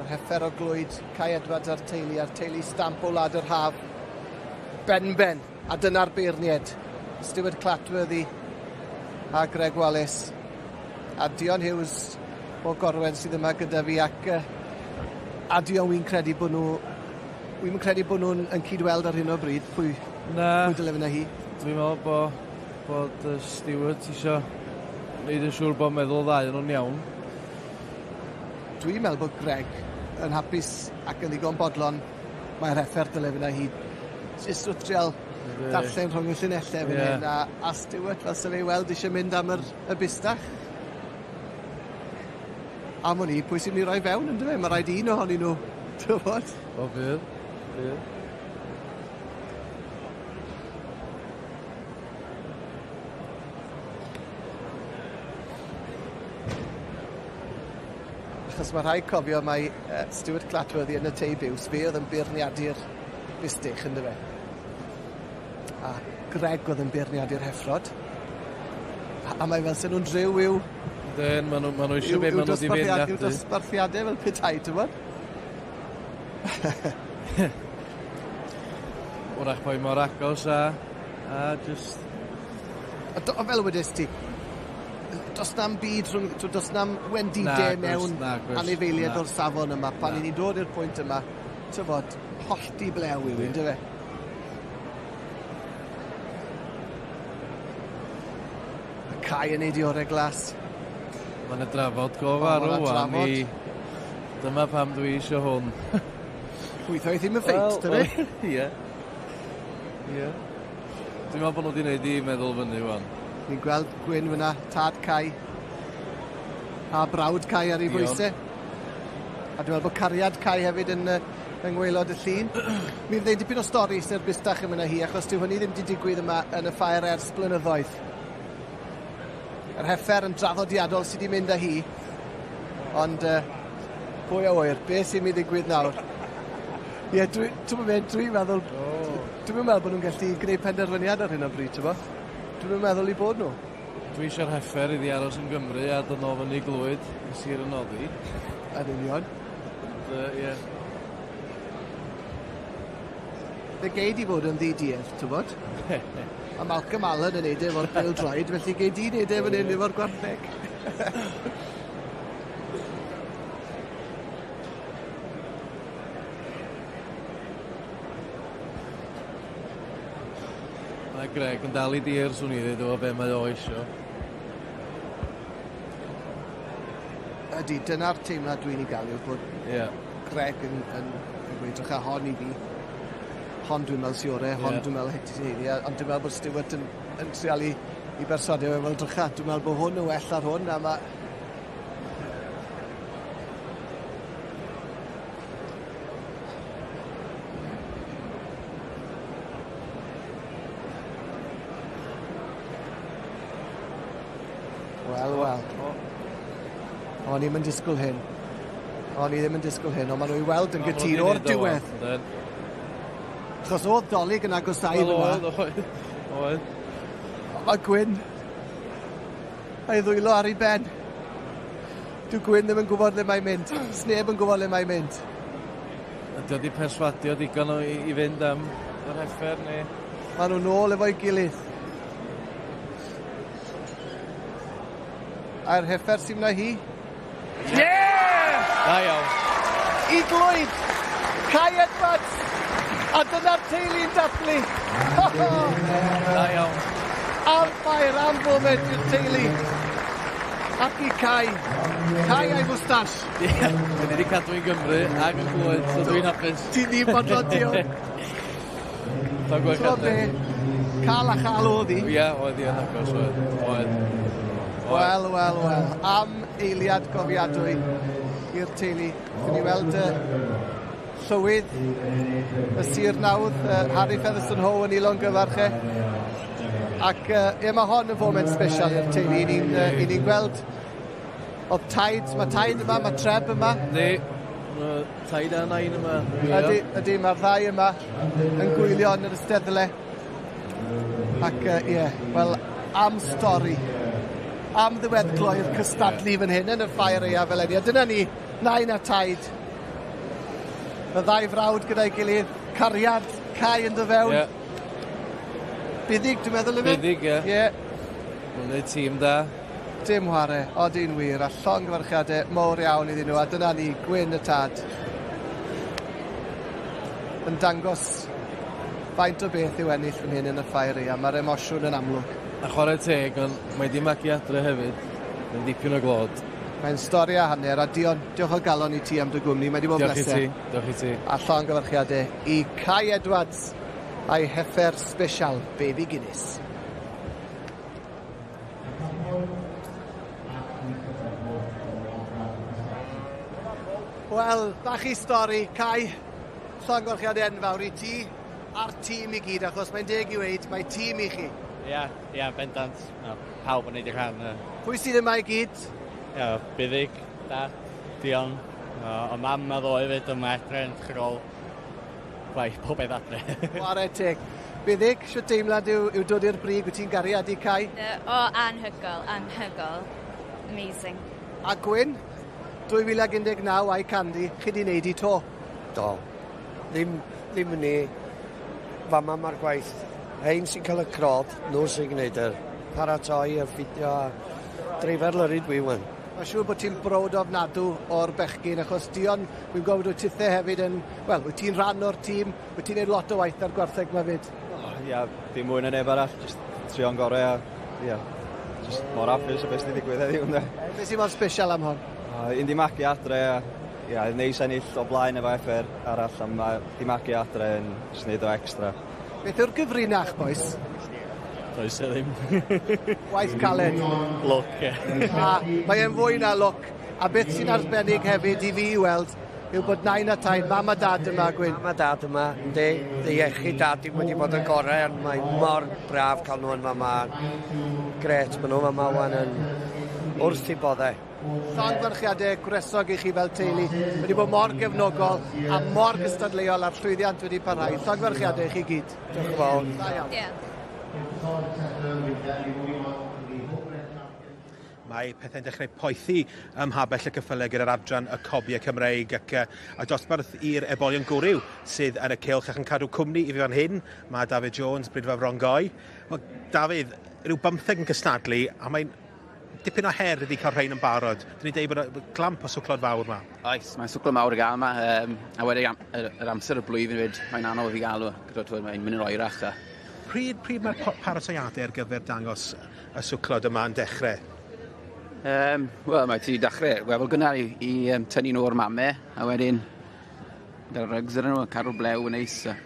[SPEAKER 3] Yr heffer o glwyd Cai Edwards a'r teulu a'r teulu stamp o wlad yr haf. Benben, a dyna'r beirnied. Stuart Clatworthy a Greg Wallace. A Dion Hughes o Gorwen sydd yma gyda fi ac a Dion wi'n credu bod nhw wi'm yn credu bod nhw'n yn cydweld ar hyn o bryd pwy
[SPEAKER 20] Na.
[SPEAKER 3] pwy dyle fynd â hi.
[SPEAKER 20] Dwi'n meddwl bo, bod Stewart isio neud yn siŵr bod meddwl ddau yn nhw'n iawn.
[SPEAKER 3] Dwi'n meddwl bod Greg yn hapus ac yn ddigon bodlon mae'r heffer dyle fynd â hi. Jyst wrth trial darllen rhwng y llinellau fan hyn a Stewart fel se fe i weld eisiau mynd am y bustach. Am wn i, pwy sy'n mynd i roi fewn yndyfe? Mae rhaid un ohonyn nhw, tywod?
[SPEAKER 20] O bydd, bydd.
[SPEAKER 3] Achos mae rhaid cofio mai Stuart Clatworthy yn y tei biws, fe oedd yn beirniadu'r bustych yndyfe? A Greg oedd yn beirniadu'r heffrod. A mae fel sen nhw'n driw i'w...
[SPEAKER 20] Yndyn, ma' nhw eisiau be ma' nhw wedi beirniadu.
[SPEAKER 3] I'w dosbarthiadau fel petai, ti'n bod?
[SPEAKER 20] Wrach bod hi mor agos a just
[SPEAKER 3] A fel wedes ti, does na'm byd rhwng, does na'm wendidau mewn anifeiliaid o'r safon yma. Pan ni'n dod i'r pwynt yma, tyfod, hollti blew yw un, dyfe? Y Cai yn ei diorau glas.
[SPEAKER 20] Mae yna drafod go farw wan i... Dyma pam dwi eisiau hwn.
[SPEAKER 3] Pwytho i ddim yn ffeit, dyfe?
[SPEAKER 20] Ie. Ie. Dwi'n meddwl bod nhw wedi gwneud i meddwl fyny wan.
[SPEAKER 3] Ni'n gweld Gwyn fyna, tad Cai, a brawd Cai ar ei bwysau. A dwi'n meddwl bod cariad Cai hefyd yn yng ngwaelod y llun. Mi fydd ein dipyn o stori sy'r bustach yn mynd â hi, achos dyw hynny ddim wedi digwydd yma yn y ffair ers blynyddoedd. Yr heffer yn draddodiadol sydd wedi mynd â hi, ond pwy a ŵyr, beth sy'n mynd i ddigwydd nawr? Ie, dwi'n meddwl... Dwi'n meddwl bod nhw'n gallu gwneud penderfyniad ar hyn o bryd, ti'n bo? Dwi'n meddwl i bod nhw.
[SPEAKER 20] Dwi eisiau'r heffer iddi aros yn Gymru a dod nôl fyny Glwyd i Sir y Noddi.
[SPEAKER 3] Yn union.
[SPEAKER 20] Ie.
[SPEAKER 3] Fe gei di fod yn ddi-duedd, ti'n bod? A Malcolm Allen yn neud e efo'r pêl-droed, felly gei di neud e fan hyn efo'r gwartheg.
[SPEAKER 20] Mae Greg yn dal i dir, swn i ddweud, o be mae o isio.
[SPEAKER 3] Ydy, dyna'r teimlad dwi'n ei gael yw bod Greg yn gweud, drycha hon i fi. Hon dwi'n meddwl sy ore, hon dwi'n meddwl heti sy'n heiddi, ond dwi'n meddwl bod Stuart yn trial i berswadio fe, wel drycha, dwi'n meddwl bod hwn yn well ar hwn, a mae... Wel, wel. O'n i'm yn disgwyl hyn. O'n i ddim yn disgwyl hyn, ond maen nhw i weld yn gytûn o'r diwedd. Achos oedd Dolig yn agosau fyna.
[SPEAKER 20] Oedd.
[SPEAKER 3] Mae Gwyn a'i ddwylo ar ei ben. Dyw Gwyn ddim yn gwybod le mae'n mynd. Sneb yn gwybod le mae'n mynd.
[SPEAKER 20] Ydy o wedi perswadio digon o i fynd am yr heffer neu...
[SPEAKER 3] Maen nhw nôl efo'i gilydd. A'r heffer sy'n wna hi. Yeah!
[SPEAKER 20] Da iawn.
[SPEAKER 3] I Glwyd! Cai Edwards! A dyna'r teulu'n dathlu!
[SPEAKER 20] Da iawn.
[SPEAKER 3] Am ffair, am foment i'r teulu. Ac i Cai. Cai a'i fwstash.
[SPEAKER 20] Ie, dwi wedi cadw i'n Gymru ac yn Glwyd, so dwi'n hapus.
[SPEAKER 3] Ti ddim bodlon, diolch.
[SPEAKER 20] Ti'n
[SPEAKER 3] be? Cael a chael oedd hi.
[SPEAKER 20] Ie, oedd hi yn agos, oedd. Oedd.
[SPEAKER 3] Wel, wel, wel. Am eiliad gofiadwy i'r teulu. Gwn i weld llywydd y Sir Nawdd, Harry Featherstone Ho yn ei longyfarch e. Ac ie, mae hon yn foment special i'r teulu. I ni'n gweld oedd taid, mae taid yma, mae Treb yma.
[SPEAKER 20] Yndi, mae taid a nain yma.
[SPEAKER 3] Ydy, ydy, mae'r ddau yma yn gwylio yn yr eisteddle. Ac ie, wel, am stori. Am ddiweddglo i'r cystadlu fan hyn yn y ffair aeaf eleni. A dyna ni, nain a taid. Y ddau frawd gyda'i gilydd, cariad, Cai yn dod fewn.
[SPEAKER 20] Yeah.
[SPEAKER 3] Buddig, dwi'n meddwl, yfe?
[SPEAKER 20] Buddig, ie.
[SPEAKER 3] Ie.
[SPEAKER 20] Mae'n gwneud tîm da.
[SPEAKER 3] Dim whare, odi'n wir, a llongyfarchiadau mawr iawn iddyn nhw, a dyna ni, Gwyn y tad. Yn dangos faint o beth yw ennill fan hyn yn y ffair aeaf, mae'r emosiwn yn amlwg.
[SPEAKER 20] A chwarae teg, ond mae di magu adre hefyd. Mae'n dipyn o glod.
[SPEAKER 3] Mae'n stori a hanner, a Dion, diolch o galon i ti am dy gwmni, mae di bod yn bleser.
[SPEAKER 20] Diolch i ti, diolch i ti.
[SPEAKER 3] A llongyfarchiadau i Cai Edwards a'i heffer special, Baby Guinness. Wel, bach i stori, Cai, llongyfarchiadau enfawr i ti a'r tîm i gyd, achos mae'n deg i weud, mae tîm i chi.
[SPEAKER 17] Ie, ie, bendant. No, pawb yn neud eu rhan.
[SPEAKER 3] Pwy sydd yma i gyd?
[SPEAKER 17] Ie, Buddig, Dad, Dion, o mam a ddo hefyd yma adre yn edrych ar ôl gwaith pob beth adre.
[SPEAKER 3] Chwarae teg. Buddig, shwt deimlad yw dod i'r brig, wyt ti'n gariad i Cai?
[SPEAKER 19] O, anhygol, anhygol. Amazing.
[SPEAKER 3] A Gwyn, 2019 a'i Candy, chi di wneud i to?
[SPEAKER 12] Do. Ddim ni. Fama mae'r gwaith. Hein sy'n cael y crod, nhw sy'n gwneud yr
[SPEAKER 10] paratoi a ffidio a dreifer lorry dwi wan.
[SPEAKER 3] Mae'n siŵr bod ti'n browd ofnadw o'r bechgyn, achos Dion, wi'n gwybod wyt tithe hefyd yn, wel, wyt ti'n rhan o'r tîm, wyt ti'n neud lot o waith ar gwartheg 'ma 'fyd.
[SPEAKER 21] O, ia, dim mwy na neb arall, jyst trio'n gorau a, ia, jyst mor hapus o beth sydd wedi digwydd heddiw, ynde.
[SPEAKER 3] Beth sy'n mor special am hon?
[SPEAKER 21] Un di magu adre a, ia, neis ennill o blaen efo FR arall, a ma' di magu adre yn jyst neud o extra.
[SPEAKER 3] Beth yw'r gyfrinach, bois?
[SPEAKER 17] Does e ddim.
[SPEAKER 3] Gwaith caled.
[SPEAKER 17] Lwc, ie.
[SPEAKER 3] A mae e'n fwy na lwc. A beth sy'n arbennig hefyd i fi i weld yw bod nain a taid, mam a dad yma, Gwyn.
[SPEAKER 10] Mam a dad yma, yndi. Dy iechyd dad dim wedi bod yn gorau, ond mae mor braf cael nhw yn fama. Grêt, maen nhw fama wan yn wrth i boddau.
[SPEAKER 3] Llongyfarchiadau gwresog i chi fel teulu. Wedi bod mor gefnogol a mor gystadleuol a'r llwyddiant wedi parhau. Llongyfarchiadau i chi gyd.
[SPEAKER 10] Diolch yn fawr.
[SPEAKER 3] Da iawn.
[SPEAKER 19] Diolch.
[SPEAKER 4] Mae pethau'n dechrau poethi ym mhabell y cyffyle gyda'r adran y Cobiau Cymreig ac y dosbarth i'r ebolion gwryw sydd yn y cylch ac yn cadw cwmni i fi fan hyn. Mae Dafydd Jones, Brydfa Frongoy. Wel, Dafydd, rhyw bymtheg yn cystadlu a mae'n dipyn o her iddi cael rhain yn barod. Dyn ni'n deud bod glamp o swclod fawr yma.
[SPEAKER 22] Oes, mae'n swclod mawr i gael yma. A wedi am, yr, yr amser y blwyddyn fyd, mae'n anodd i gael o. Gyda mae'n mynd yn oerach. A...
[SPEAKER 4] Pryd, pryd mae'r paratoiadau ar gyfer dangos y swclod yma yn dechrau?
[SPEAKER 22] Wel, mae ti dechrau weddol gynnar i, i um, tynnu nhw o'r mame, a wedyn gyda'r rugs ar nhw, a cadw'r blew yn neis. A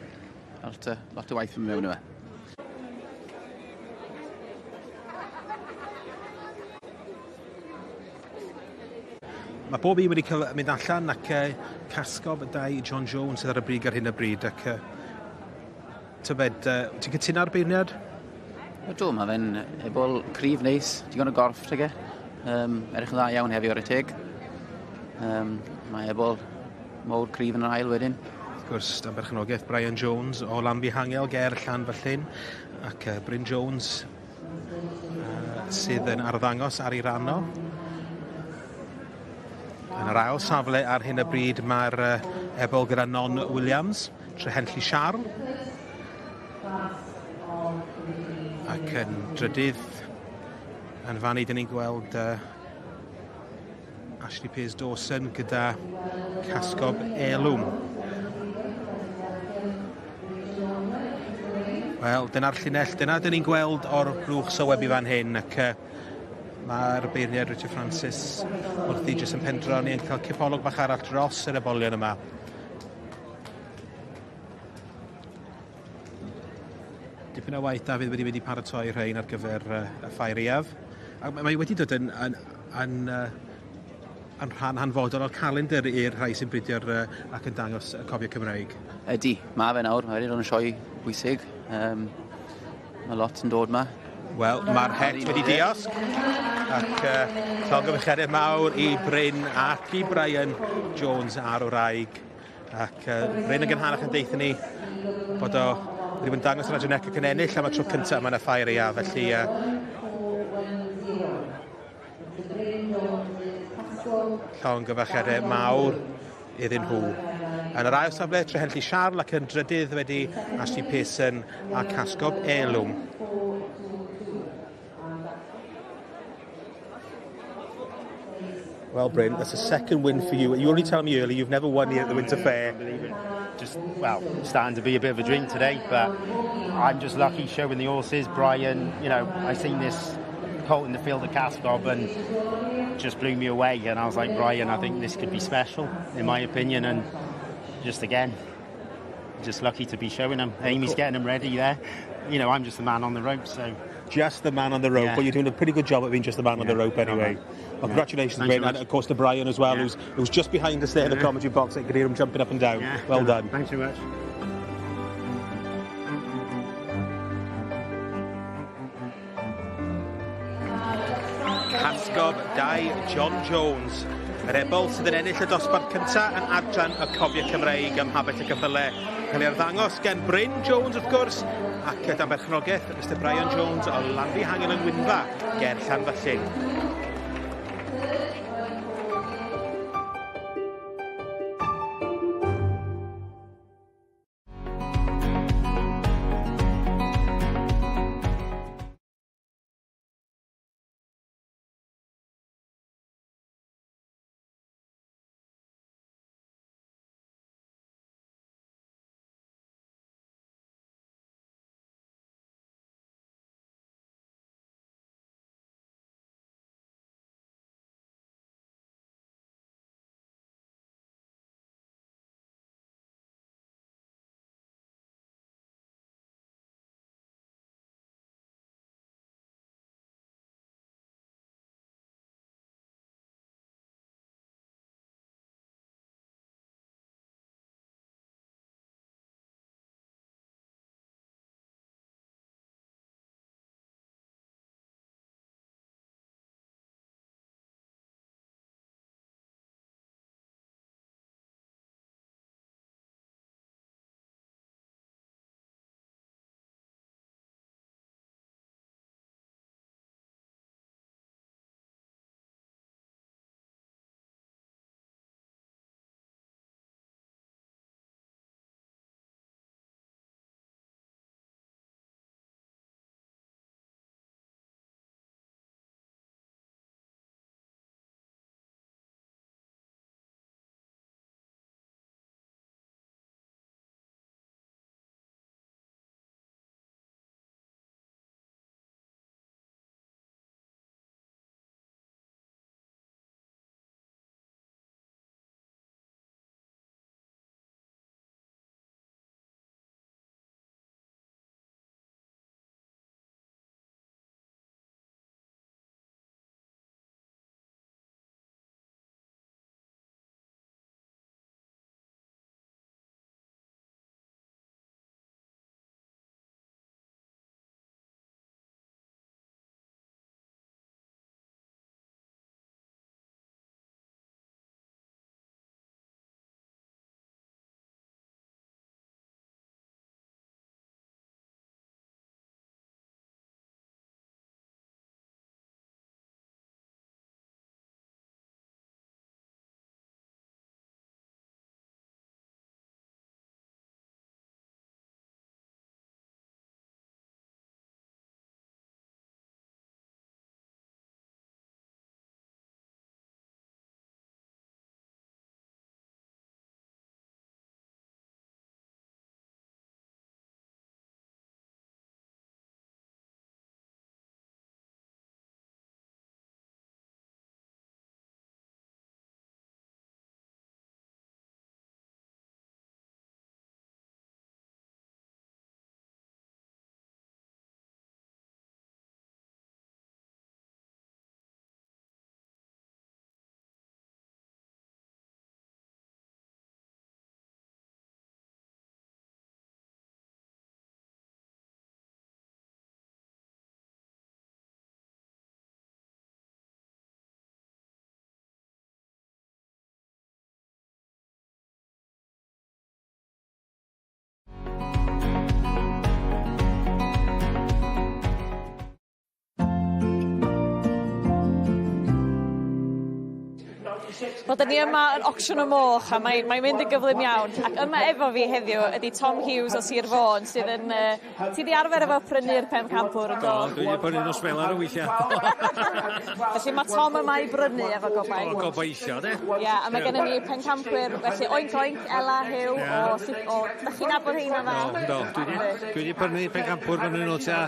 [SPEAKER 22] lot, o, lot o waith yn mewn yma.
[SPEAKER 4] Mae bob un wedi cael mynd allan ac uh, casgob dau John Jones sydd ar y brig ar hyn o bryd ac uh, tybed, uh, ti'n cytuno ar beirniad?
[SPEAKER 22] Ydw, mae fe'n ebol cryf neis, digon o gorff teg e. Edrych yn dda iawn heddi o'r teg. Mae ebol mowr cryf yn yr ail wedyn.
[SPEAKER 4] Wrth gwrs, dan berchenogaeth Brian Jones o Lanfihangel ger Llanfyllin ac uh, Bryn Jones uh, sydd yn arddangos ar ei ran o. Yn yr ail safle ar hyn o bryd mae'r uh, ebol gyda Non Williams, Trehenlli Siarl. Ac yn drydydd, yn fan i, dyn ni'n gweld uh, Ashley Pears Dawson gyda Casgob Elwm. Wel, dyna'r llinell, dyna dyn ni'n gweld o'r blwch sylwebu fan hyn, ac uh, mae'r beirniad Richard Francis wrthi jyst yn pendro ni yn cael cipolwg bach arall dros yr ebolion yma. Dipyn o waith Dafydd wedi mynd i paratoi rhain ar gyfer uh, y ffair aeaf. A mae wedi dod yn, yn, yn, uh, yn rhan hanfodol o'r calendr i'r rhai sy'n bridio'r uh, ac yn dangos y cofio Cymreig.
[SPEAKER 22] Ydy, mae fe nawr, mae wedi dod yn sioe bwysig. Mae lot yn dod ma.
[SPEAKER 4] Wel, mae'r het wedi diosg ac uh, llongyfarchiadau mawr i Bryn ac i Brian Jones a'r wraig. Ac uh, Bryn yn gynharach yn deithio ni bod o wedi bod yn dangos yr Agenec ac yn ennill am y tro cyntaf yma yn y ffair aeaf. Felly uh, llongyfarchiadau mawr iddyn nhw. Yn yr ail safle, Trehenlli Siarl ac yn drydydd wedi Ashley Pearson a Casgob Elwm. Well, Bryn, that's a second win for you. You only tell me earlier you've never won here at the Winter Fair.
[SPEAKER 24] Just, well, starting to be a bit of a dream today, but I'm just lucky showing the horses. Brian, you know, I seen this colt in the field at Cascob and just blew me away. And I was like, Brian, I think this could be special, in my opinion. And just again, just lucky to be showing them. Amy's getting them ready there. You know, I'm just the man on the rope, so...
[SPEAKER 4] Just the man on the rope,
[SPEAKER 24] Yeah.
[SPEAKER 4] but you're doing a pretty good job at being just the man on the
[SPEAKER 24] Yeah.
[SPEAKER 4] rope anyway.
[SPEAKER 24] Yeah.
[SPEAKER 4] Well, congratulations,
[SPEAKER 24] Thanks
[SPEAKER 4] Bryn,
[SPEAKER 24] so
[SPEAKER 4] and
[SPEAKER 24] much.
[SPEAKER 4] of course to Brian as well,
[SPEAKER 24] Yeah.
[SPEAKER 4] who's just behind us there in the
[SPEAKER 24] Yeah.
[SPEAKER 4] commentary box. I could hear him jumping up and down.
[SPEAKER 24] Yeah.
[SPEAKER 4] Well done.
[SPEAKER 24] Thanks very much.
[SPEAKER 4] Casgob 2 John Jones. Yr ebol sydd yn ennill y dosbarth cyntaf yn adran y Cofiau Cymreig ym Mhabell y Cyffyle. Cael ei arddangos gen Bryn Jones wrth gwrs ac dan berchnogaeth Mr Brian Jones o Lanfihangel yng Ngwynfa ger Llanfyllin.
[SPEAKER 5] Wel, 'dyn ni yma yn Ocsiwn y Moch a mae mae'n mynd yn gyflym iawn ac yma efo fi heddiw ydi Tom Hughes o Sir Fôn sydd yn yy ti 'di arfer efo prynu'r pencampwr yndo?
[SPEAKER 8] Do, dwi 'di prynu nhw sbelar o weithia.
[SPEAKER 5] Felly ma' Tom yma i brynu efo gobaith.
[SPEAKER 8] O gobeithio 'de.
[SPEAKER 5] Ie a ma' gynnon ni pencampwyr felly Oink Oink, Ela, Huw o Sir o 'dach chi'n nabod rheina'n dda?
[SPEAKER 8] Do, yndw. Dwi 'di dwi 'di prynu pencampwr gynnon nhw tua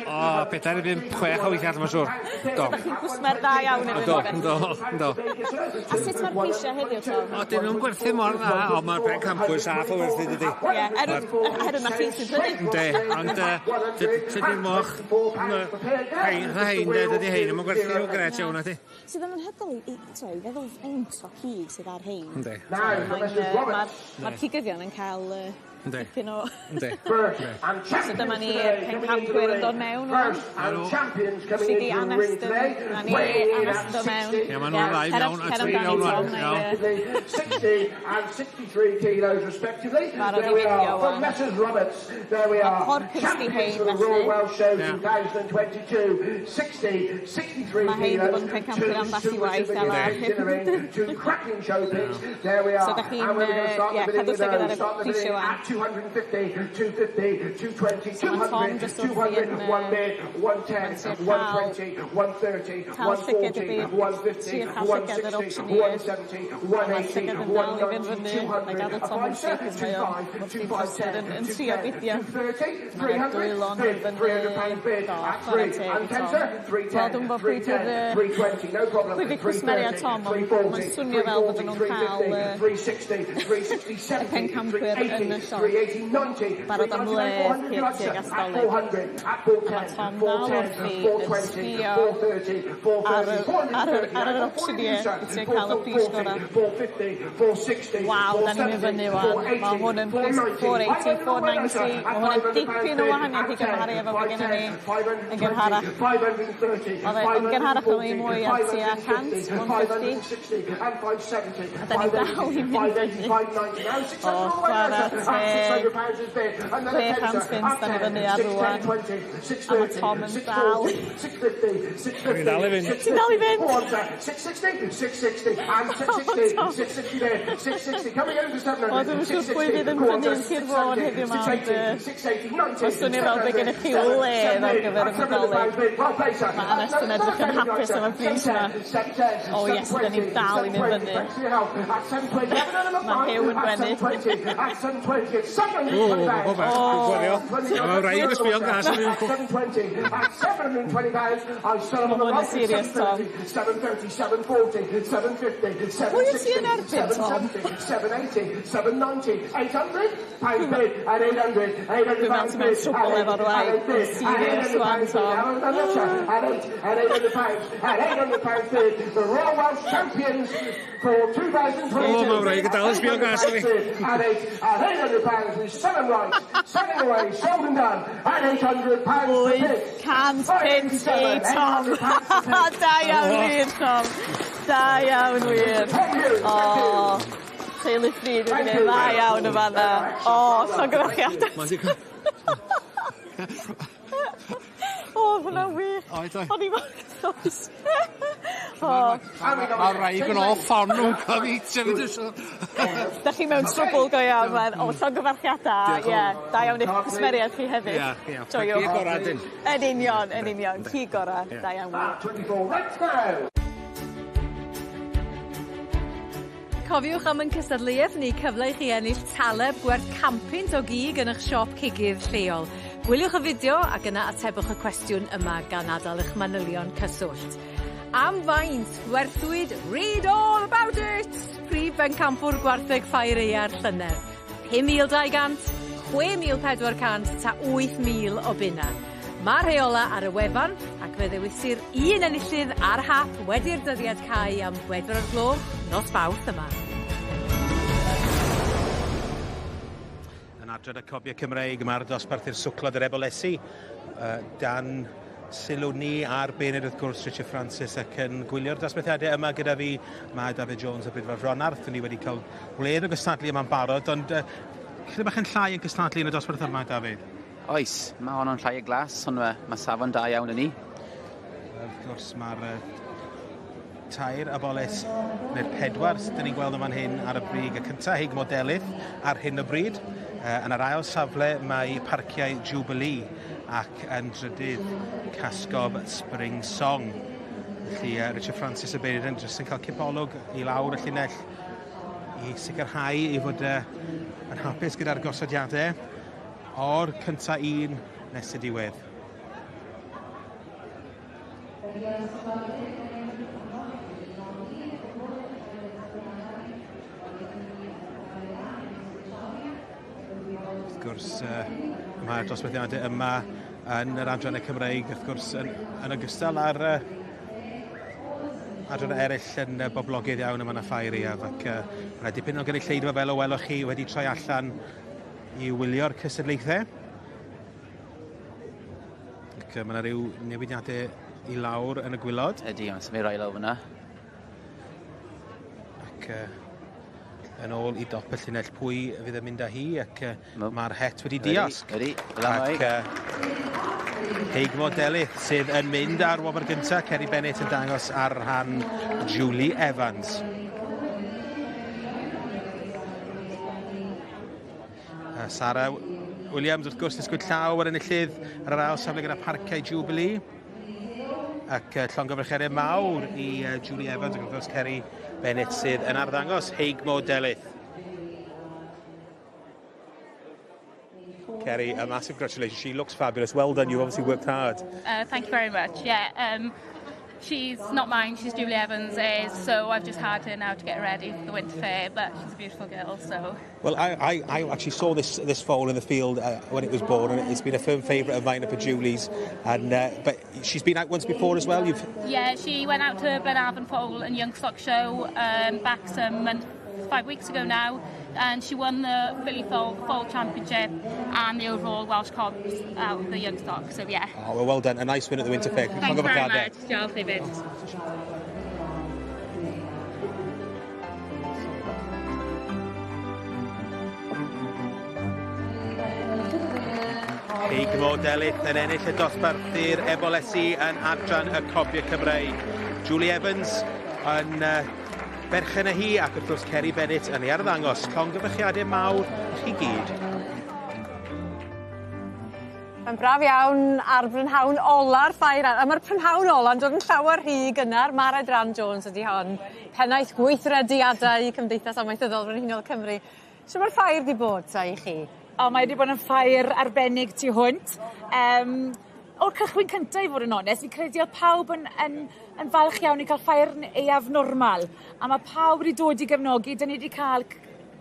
[SPEAKER 8] o pedair i bump chwech o weithia dwi'm yn siŵr. Do.
[SPEAKER 5] So 'dach chi'n gwsmer dda iawn iddyn
[SPEAKER 8] nhw. Yndw, yndw, yndw.
[SPEAKER 5] A sut ma'r prisia heddiw Tom?
[SPEAKER 8] O 'dyn nw'm gwerthu mor dda on' ma'r pencampwyr saff o werthu dydi?
[SPEAKER 5] Ie er oherwydd ma' chi sy'n prynu.
[SPEAKER 8] Yndi ond yy ty- tydi'r moch rhein rhein de dydi rhein ddim yn gwerthu ryw grêt iawn nadi?
[SPEAKER 5] Sydd yn anhygoel i i t'mo' i feddwl faint o cig sydd ar rhein.
[SPEAKER 8] Yndi.
[SPEAKER 5] Mae'n yy ma'r ma'r cigyddion yn ca'l yy
[SPEAKER 8] Yndi.
[SPEAKER 5] Dipyn o...
[SPEAKER 8] Yndi.
[SPEAKER 5] So dyma ni'r pencampwyr yn dod mewn ŵan. Felly di Anest yn... 'Na ni, Anest yn dod mewn.
[SPEAKER 8] Ie ma' nw'n ddau mewn a tri mewn ŵan. Iawn.
[SPEAKER 5] Barod i fidio ŵan. Ma' porcus 'di hein felly. Ma' hein 'di bod yn pencampwyr ambell i waith Ela. So 'dach chi'n yy ie cadw llygad ar y prisie ŵan. So ma' Tom jyst wrthi yn yy mae'n trio ca'l ca'l llygad i fi trio ca'l llygad yr auctioneer. A ma'r llygad yn dal i fynd fyny. Na'i gadw Tom yn lle 'c'os mae o wrthi'n brysur yn yn trio bidio. Ma'r dwylo'n mynd fyny. Do, chware teg i Tom. Wel dwi'm 'bo pwy 'di'r yy pwy 'di cwsmeriad Tom ond mae'n swnio fel bydden nw'n ca'l yy y pencampwyr yn y siop. Barod am wledd cyn tuag at 'Dolig. A ma' Tom dal wrthi yn sbio ar y ar yr ar yr auctioneer i trio ca'l y pris gora. Waw, 'dan ni'n mynd fyny ŵan. Ma' hwn yn pris 480, 490. Ma' hwn yn dipyn o wahaniaeth i gymharu efo be' gennon ni yn gynharach. O'dd e yn gynharach o'dd 'i mwy ar tua 100, 150. A 'dan ni dal i mynd fyny. O, chwara teg. 600 punt 'dan ni fyny ar rŵan. A ma' Tom yn dal...
[SPEAKER 8] Dwi'n dal i fynd.
[SPEAKER 5] Ti'n dal i fynd? O, Tom. O, dwi'm yn siŵr pwy fydd yn prynu yn Sir Fôn heddiw 'ma ond yy ma'n swnio fel by' gennych chi wledd ar gyfer y Nadolig. Ma' Anest yn edrych yn hapus am y pris 'ma. O yes, 'dan ni'n dal i mynd fyny. Ma' Huw yn gwenu.
[SPEAKER 8] O, o bach, dwi'n gwario. Ma' wraig yn sbio'n gas ar fi.
[SPEAKER 5] Ma' hwn yn serious, Tom. Pwy wyt ti yn erbyn, Tom? Dwi'n meddwl ti mewn trwbl efo'r wraig. Yn serious ŵan, Tom.
[SPEAKER 8] O, ma' wraig yn dal i sbio'n gas ar fi.
[SPEAKER 5] £800 i Tom. Da iawn wir, Tom. Da iawn wir. O, teulu Fflyd wedi neud dda iawn yn fan 'na. O, llongyfarchiade.
[SPEAKER 8] Mae'n digon.
[SPEAKER 5] O, o'dd hwnna'n wych.
[SPEAKER 8] Oedd oedd.
[SPEAKER 5] O'n i mor cyffrous. O.
[SPEAKER 8] Ma'r wraig yn off form nhw'n ca'l fi
[SPEAKER 5] 'Dach chi mewn trwbwl go iawn rŵan. O llongyfarchiada ie da iawn i'ch cwsmeriaid chi hefyd.
[SPEAKER 8] Ia ia.
[SPEAKER 5] Joiwch.
[SPEAKER 8] Cig ora 'dyn.
[SPEAKER 5] Yn union yn union cig ora. Da iawn wir.
[SPEAKER 18] Cofiwch am 'yn cystadleuaeth ni cyfle i chi ennill taleb gwerth canpunt o gig yn 'ych siop cigydd lleol. Gwyliwch y fideo ac yna atebwch y cwestiwn yma gan adal 'ych manylion cyswllt. Am faint gwerthwyd Read All About It! Prif bencampwr gwartheg Ffair Aeaf llynedd. 5,200, 6,400 ta 8,000 o bunna. Ma'r rheola ar y wefan ac fe ddewisir un enillydd ar hap wedi'r dyddiad cau am bedwar o'r gloch nos Fawrth yma.
[SPEAKER 4] Yn adran y Cobiau Cymreig mae'r dosbarth i'r swclod yr ebolesi uh, dan sylw ni a'r beirniad wrth gwrs Richard Francis ac yn gwylio'r dosbarthiadau yma gyda fi mae David Jones o Brydfa Fronarth. Ni wedi cael wledd o gystadlu yma'n barod ond uh, chydig bach yn llai yn cystadlu yn y dosbarth yma David.
[SPEAKER 22] Oes, mae honno'n llai y glas, ond mae, mae safon da iawn yn ni.
[SPEAKER 4] Wrth gwrs mae'r uh, Tair aboles, neu'r pedwar sydd ni'n gweld yn fan hyn ar y brig. Y cyntaf, Heigmo Delyth, ar hyn o bryd. Yn yr ail safle mae Parciau Jubilee ac yn drydydd Casgob Spring Song. Felly Richard Francis y beirniad yn jyst yn cael cipolwg i lawr y llinell i sicrhau ei fod yn hapus gyda'r gosodiadau o'r cynta un nes y diwedd. Wrth gwrs, mae'r dosbarthiadau yma yn yr adrannau Cymreig, wrth gwrs, yn, yn ogystal â'r adrannau eraill yn boblogaidd iawn yma yn y ffair aeaf, ac mae yna dipyn o gynulleidfa fel o welwch chi wedi troi allan i wylio'r cystadlaethau. Ac mae yna rhyw newidiadau i lawr yn y gwylod.
[SPEAKER 22] Ydy, mae'n symud rai lawr fyna.
[SPEAKER 4] Ac yn ôl i dop y llinell pwy fydd yn mynd â hi ac mae'r het wedi diosg.
[SPEAKER 22] Ydy,
[SPEAKER 4] Ac Heigmo Delyth sydd yn mynd ar wobr gyntaf, Kerry Bennett yn dangos ar rhan Julie Evans. Sarah Williams wrth gwrs yn ysgwyd llaw ar enillydd ar yr ail safle gyda Parciau Jubilee. Ac llongyfarchiadau mawr i Julie Evans ac wrth gwrs Kerry Bennett sydd yn arddangos Heigmo Delyth. Kerry, a massive congratulations. She looks fabulous. Well done. You've obviously worked hard.
[SPEAKER 13] Thank you very much. Yeah, she's not mine, she's Julie Evans' is, so I've just had her now to get ready for the winter fair, but she's a beautiful girl, so...
[SPEAKER 4] Well, I actually saw this foal in the field when it was born, and it's been a firm favourite of mine up at Julie's, and but she's been out once before as well?
[SPEAKER 13] Yeah, she went out to Blaenavon Foal and Youngstock Show back some month, 5 weeks ago now, and she won the Filly Foal Championship and the overall Welsh Cobs out of the Youngstock, so yeah.
[SPEAKER 4] Oh, well done. A nice win at the Winter Fair.
[SPEAKER 13] Thanks very much. Diolch, David.
[SPEAKER 4] Heigmo Delyth yn ennill y dosbarth i'r Ebolesi yn adran y Cobiau Cymreig. Julie Evans yn berchen y hi ac wrth gwrs Kerry Bennett yn ei arddangos. Llongyfarchiadau mawr i chi gyd.
[SPEAKER 2] Mae'n braf iawn ar brynhawn ola'r ffair, a mae'r prynhawn ola'n dod yn llawer rhy gynnar. Mared Ran Jones ydi hon, pennaeth gweithrediadau Cymdeithas Amaethyddol Frenhinol Cymru. Sut mae'r ffair 'di bod ta i chi?
[SPEAKER 14] O, mae wedi bod yn ffair arbennig tu hwnt. O'r cychwyn cyntaf i fod yn onest, fi'n credu oedd pawb yn falch iawn i cael ffair aeaf normal. A mae pawb wedi dod i gefnogi, dyn ni wedi cael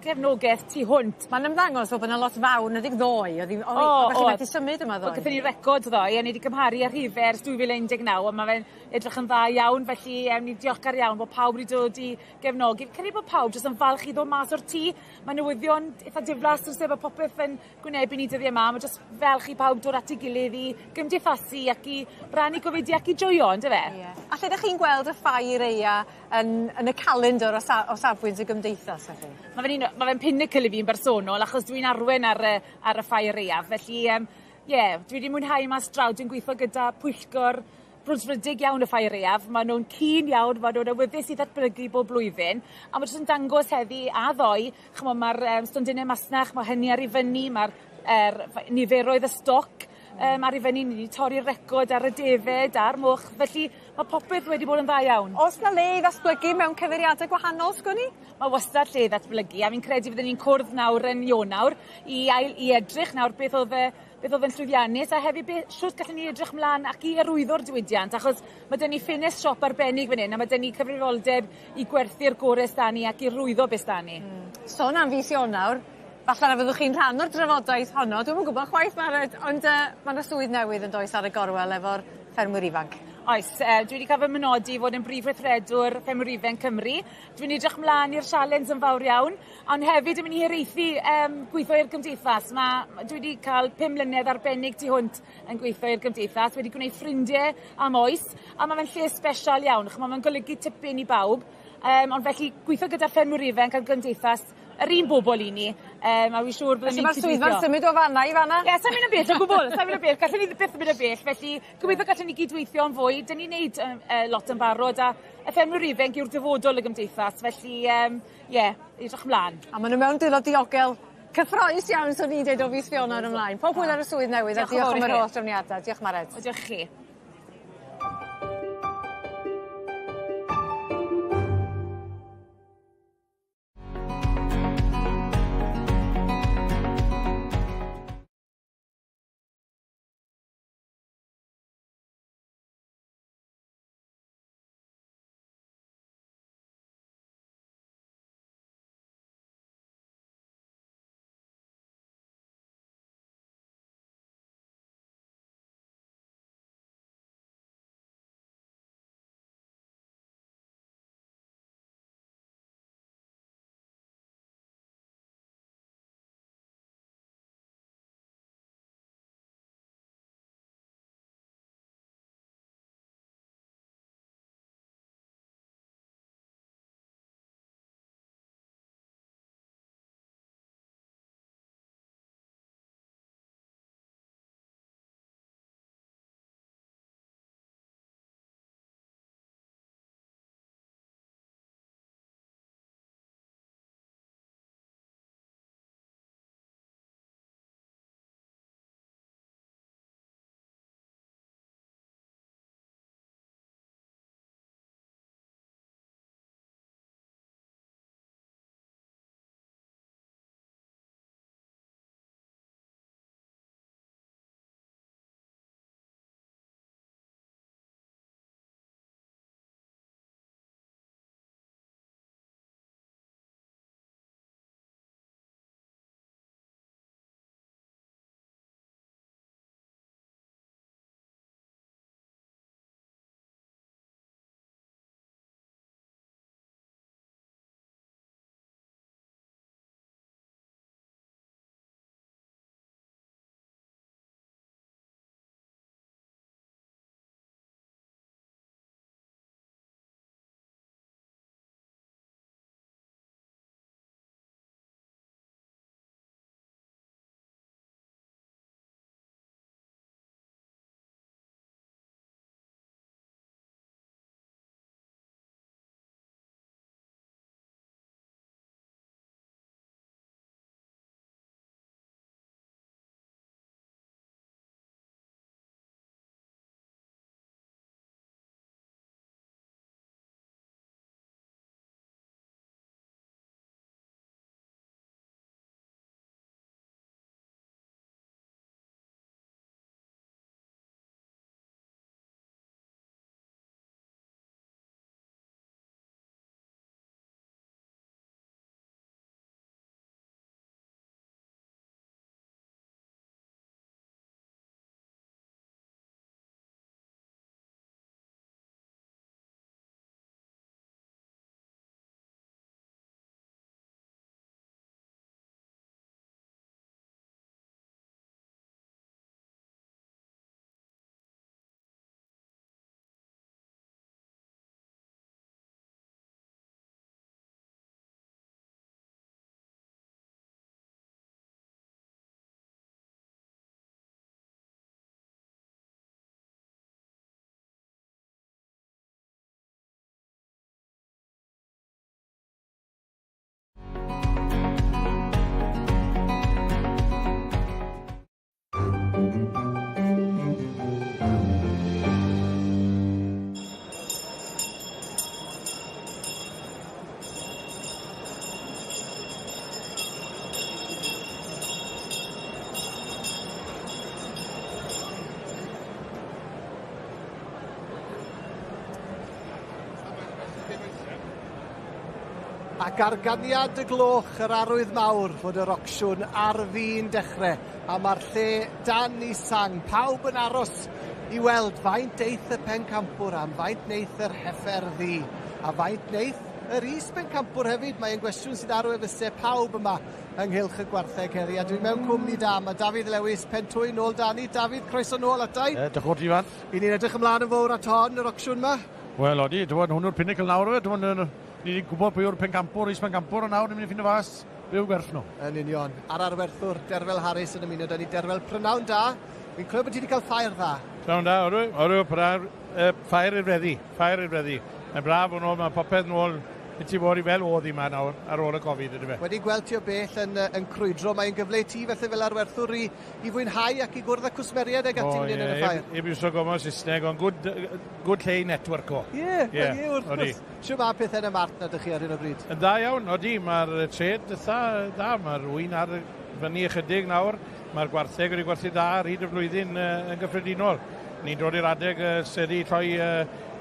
[SPEAKER 14] cefnogaeth tu hwnt.
[SPEAKER 2] Mae'n ymddangos fel bod yna lot fawr, yn ddoe, oedd hi methu symud yma ddoe.
[SPEAKER 14] Gathon ni record ddoe, a ni wedi cymharu â'r rhifau ers 2019, a mae fe'n edrych yn dda iawn, felly ni diolchgar iawn bod pawb wedi dod i gefnogi. Fi'n credu bod pawb jyst yn falch i ddod mas o'r tŷ. Mae newyddion eitha diflas, wrth gwrs, popeth yn gwynebu ni dyddiau yma. Mae jyst falch i pawb dod at ei gilydd i gymdeithasu ac i rannu gofidiau ac i joio, yndyfe?
[SPEAKER 2] Yeah. A lle ydych chi'n gweld y ffair aeaf yn y calendar o safbwynt y gymdeithas, felly?
[SPEAKER 14] Mae fe'n pinnacle i fi'n bersonol, achos dwi'n arwen ar y ffair aeaf. Felly, dwi wedi mwynhau mas draw. Dwi'n gweithio gyda pwyllgor brwdfrydig iawn y ffair aeaf. Maen nhw'n keen iawn, maen nhw'n awyddus i ddatblygu bob blwyddyn. A maen jyst yn dangos heddi a ddoe, ch'mo, mae'r stondinau masnach, mae hynny ar ei fyny, mae'r niferoedd y stoc ar ei fyny, ni wedi torri'r record ar y defed a'r moch, felly mae popeth wedi bod yn dda iawn.
[SPEAKER 2] Oes 'na le i ddatblygu mewn cyfeiriadau gwahanol, sgwn i?
[SPEAKER 14] Mae wastad lle i ddatblygu, a fi'n credu byddwn ni'n cwrdd nawr yn Ionawr i edrych nawr beth oedd yn llwyddiannus, a hefyd shwt gallwn ni edrych mlaen ac i arwyddo'r diwydiant, achos mae 'da ni ffenest siop arbennig fan hyn, a mae 'da ni cyfrifoldeb i gwerthu'r gorau s'da ni ac i rwyddo beth s'da ni.
[SPEAKER 2] Sôn am fis Ionawr, falle na fyddwch chi'n rhan o'r drafodaeth honno, dwi'm yn gwybod chwaith, Mared, ond mae yna swydd newydd yn does ar y gorwel efo'r ffermwyr ifanc.
[SPEAKER 14] Oes, dwi wedi cael fy mynodi i fod yn brif weithredwr Ffermwyr Ifanc Cymru. Dwi'n edrych mlaen i'r sialens yn fawr iawn, ond hefyd yn mynd i hiraethu gweithio i'r gymdeithas. Dwi wedi cael 5 mlynedd arbennig tu hwnt yn gweithio i'r gymdeithas, wedi gwneud ffrindiau am oes, a mae fe'n lle sbesial iawn, ch'mo, mae'n golygu tipyn i bawb. Ond felly gweithio gyda'r ffermwyr ifanc a'r gymdeithas yr un bobl i ni, a wi siŵr byddwn ni'n
[SPEAKER 2] Felly ma'r swyddfa'n symud o fanna i fanna?
[SPEAKER 14] Ie, sai'n mynd yn bell o gwbwl, sai'n mynd yn bell, gallwn ni byth mynd yn bell, felly gobeithio gallwn ni gydweithio yn fwy, 'dyn ni'n neud yym yy lot yn barod a y ffermwyr ifanc yw'r dyfodol y gymdeithas, felly yym ie, edrych mlan.
[SPEAKER 2] A ma' n'w mewn dwylo diogel cyffrous iawn swn i'n deud o fis Ionawr ymlaen. Pob hwyl ar y swydd newydd a diolch am yr holl drefniada. Diolch Mared.
[SPEAKER 14] O diolch i chi.
[SPEAKER 3] Ac ar ganiad y gloch yr arwydd mawr fod yr ocsiwn ar fin dechrau a mae'r lle dan i sang. Pawb yn aros i weld faint eith y pencampwr am faint wneith yr heffer ddu a faint wneith yr is-bencampwr hefyd. Mae'n gwestiwn sydd ar wefusau pawb yma ynghylch y gwartheg heddi a dwi mewn cwmni da. Mae Dafydd Lewis Pentwyn nôl 'da ni. Dafydd, croeso nôl atai.
[SPEAKER 1] Ie, diolch yn fawr Ifan.
[SPEAKER 3] I ni'n edrych ymlaen yn fawr at hon, yr ocsiwn yma.
[SPEAKER 1] Wel, odi, dwi'n hwn yw'r pinnacle nawr, dwi'n ni wedi gwybod pwy yw'r pencampwr, is-pencampwr, ond nawr ni'n mynd i ffindo fas. Be yw gwerth nhw?
[SPEAKER 3] Yn union. A'r arwerthwr Derfel Harris yn ymuno 'da ni. Derfel, prynawn da. Fi'n clywed bod ti wedi cael ffair dda.
[SPEAKER 1] Prynawn da, odw, odw, ffair i'r freddi, ffair i'r freddi. Mae'n braf o'n ôl, mae popeth nôl i ti fod i fel oedd i ma nawr ar ôl y Covid, ydy fe.
[SPEAKER 3] Wedi gweld ti o bell yn crwydro, mae'n gyfle i ti felly fel arwerthwr i fwynhau ac i gwrdd â cwsmeriaid ag ati fan hyn yn y ffair.
[SPEAKER 1] Heb iwso gormod Saesneg, ond good, good lle i network o.
[SPEAKER 3] Ie, yeah, wrth gwrs. Shwt mae pethau yn y marchnad ydych chi ar hyn o bryd?
[SPEAKER 1] Yn dda iawn, odi, mae'r trade eitha dda, mae'r ŵyn ar fyny ychydig nawr, mae'r gwartheg wedi gwerthu dda ar hyd y flwyddyn yn gyffredinol. Ni'n dod i'r adeg seddi lloi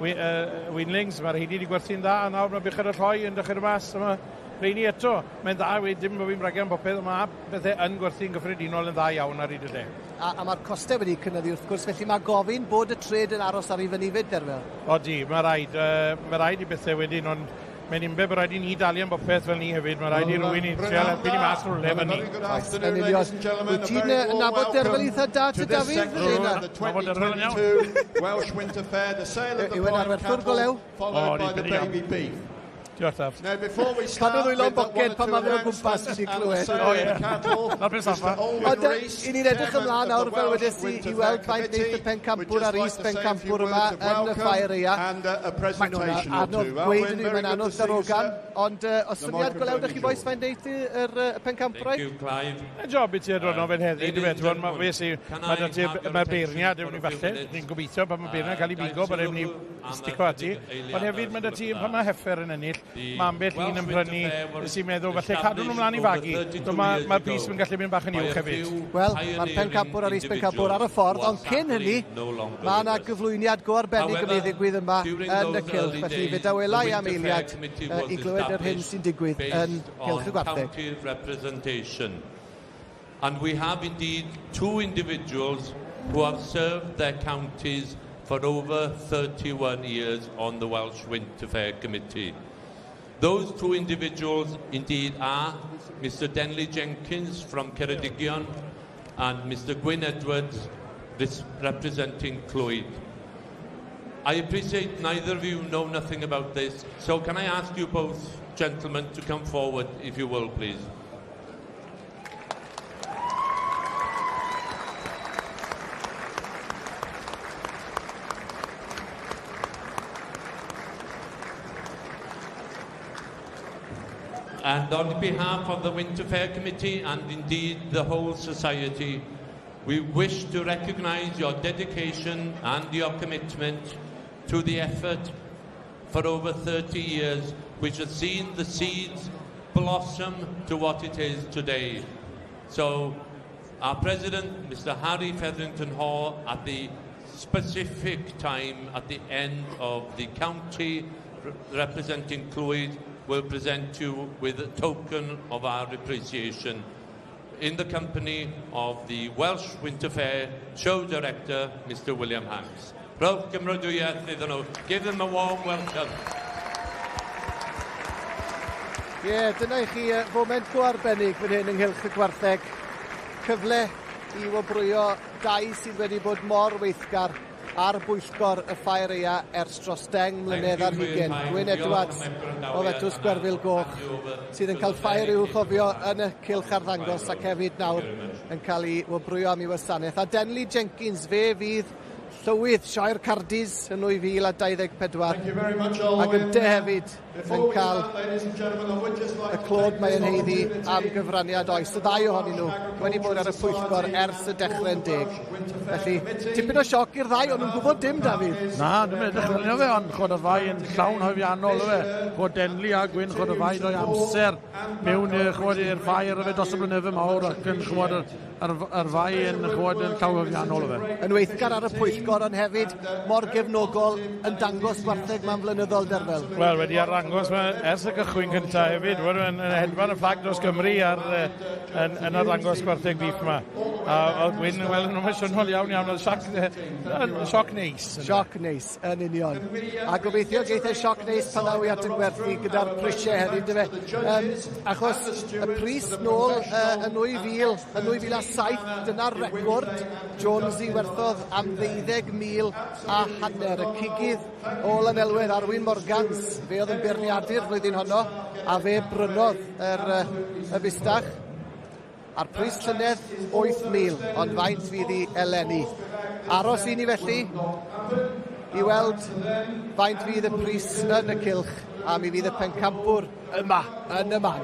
[SPEAKER 1] weanlings, mae'r rheini wedi gwerthu'n dda, a nawr mae buchod y lloi yn dechrau mas, a mae rheini eto. Mae'n dda, wedi dim bod fi'n bragio am popeth, ond mae bethau yn gwerthu'n gyffredinol yn dda iawn ar hyd y lle.
[SPEAKER 3] A mae'r costau wedi cynyddu wrth gwrs, felly mae gofyn bod y trade yn aros ar ei fyny fyd, Derfel.
[SPEAKER 1] Odi, mae rhaid i bethau wedyn, ond mae'n unbe bod rhaid i ni dalu am bopeth fel ni hefyd. Mae rhaid i rywun i trial helpu ni mas rhywle fyny.
[SPEAKER 3] Yn union. Wyt ti'n nabod Derfel eitha da ti, Dafydd?
[SPEAKER 1] Nabod Derfel yn iawn.
[SPEAKER 6] Welsh Winter Fair, the sale of the
[SPEAKER 3] Yw e'n arwerthwr go lew?
[SPEAKER 6] followed by the baby beef.
[SPEAKER 1] Diolch, Daf.
[SPEAKER 6] Now, before we start
[SPEAKER 3] Cadw ddwylo'n boced pan mae fe o gwmpas i clywed.
[SPEAKER 1] O, ie. Na'r peth saffa.
[SPEAKER 3] Ond i ni'n edrych ymlaen nawr, fel wedes i, i weld faint wneith y pencampwr a'r is-bencampwr yma yn y ffair aea. Mae'n anodd gweud yn mae'n anodd darogan, ond os syniad go lew da chi bois faint wneith yr pencampwraig?
[SPEAKER 1] Yn job i ti adrodd fel heddi, dwi'n meddwl, mae'r beirniad ewn ni falle, ni'n gobeithio pan mae beirniad cael ei bigo, bod ewn ni stico ati, ond hefyd mae da ti, pan mae heffer yn ennill, mae ambell un yn prynu sy'n meddwl, falle cadw nhw mlaen i fagu. So mae'r pris yn gallu mynd bach yn uwch hefyd.
[SPEAKER 3] Wel, mae'r pencampwr a'r is-bencampwr ar y ffordd, ond cyn hynny, mae yna gyflwyniad go arbennig yn mynd i ddigwydd yma yn y cylch. Felly fe dawela i am eiliad i glywed yr hyn sy'n digwydd yn Cylch y Gwartheg.
[SPEAKER 16] And we have indeed two individuals who have served their counties for over 31 years on the Welsh Winter Fair Committee. Those two individuals indeed are Mr. Denley Jenkins from Ceredigion and Mr. Gwyn Edwards representing Clwyd. I appreciate neither of you know nothing about this, so can I ask you both gentlemen to come forward, if you will, please. And on behalf of the Winter Fair Committee and indeed the whole society, we wish to recognise your dedication and your commitment to the effort for over 30 years, which has seen the seeds blossom to what it is today. So our President, Mr. Harry Featherington Hall, at the specific time at the end of the county representing Clwyd, will present you with a token of our appreciation in the company of the Welsh Winter Fair Show Director, Mr. William Hanks. Rhowch gymrodwyaeth iddyn nhw. Give them a warm welcome.
[SPEAKER 3] Ie, yeah, dyna i chi foment go arbennig fan hyn ynghylch y gwartheg. Cyfle i wobrwyo dau sydd wedi bod mor weithgar ar bwyllgor y ffair aea ers dros 10 mlynedd ar hugain. Gwyn Edwards o Fetws Gwerfyl Goch sydd yn cael ffair i'w chofio yn y cylch arddangos ac hefyd nawr yn cael ei wobrwyo am ei wasanaeth. A Denley Jenkins, fe fydd llywydd Sioe'r Cardis yn 2024. Ac ynte hefyd yn cael y clod mae'n haeddu am gyfraniad oes. Y ddau ohonyn nhw wedi bod ar y pwyllgor ers y dechrau'n deg. Felly, tipyn o sioc i'r ddau, ond nhw'n gwybod dim, Dafydd.
[SPEAKER 1] Na, dwi'n edrych ymlaen fe, ond chod y ddau yn llawn hyfiannol, fe. Chod Denley a Gwyn, chod y ddau roi amser mewn chod i'r ffair fe dros y blynyddoedd mawr ac yn chod yr ddau yn chod yn llawn hyfiannol, fe.
[SPEAKER 3] Yn weithgar ar y pwyllgor, ond hefyd mor gefnogol yn dangos gwartheg ma'n flynyddol, Derfel.
[SPEAKER 1] Wel, wedi arddangos ers y cychwyn cyntaf hefyd, yn hedfan y fflag dros Gymru ar, yn arddangos gwartheg beef yma. A oedd Gwyn yn weld yn emosiynol iawn iawn, oedd sioc neis.
[SPEAKER 3] Sioc neis, yn union. A gobeithio geith e sioc neis pan ddaw i at y gwerthu gyda'r prisiau heddiw, dyfe. Achos y pris nôl yn 2000, yn 7, dyna'r record. Jones i werthodd am 12,500. Y cigydd o Lanelwedd, Arwyn Morgans, fe oedd yn beirniadu'r flwyddyn honno, a fe brynodd y bustach. A'r pris llynedd 8,000, ond faint fydd i eleni. Aros i ni felly i weld faint fydd y pris yn y cylch, a mi fydd y pencampwr yma, yn y man.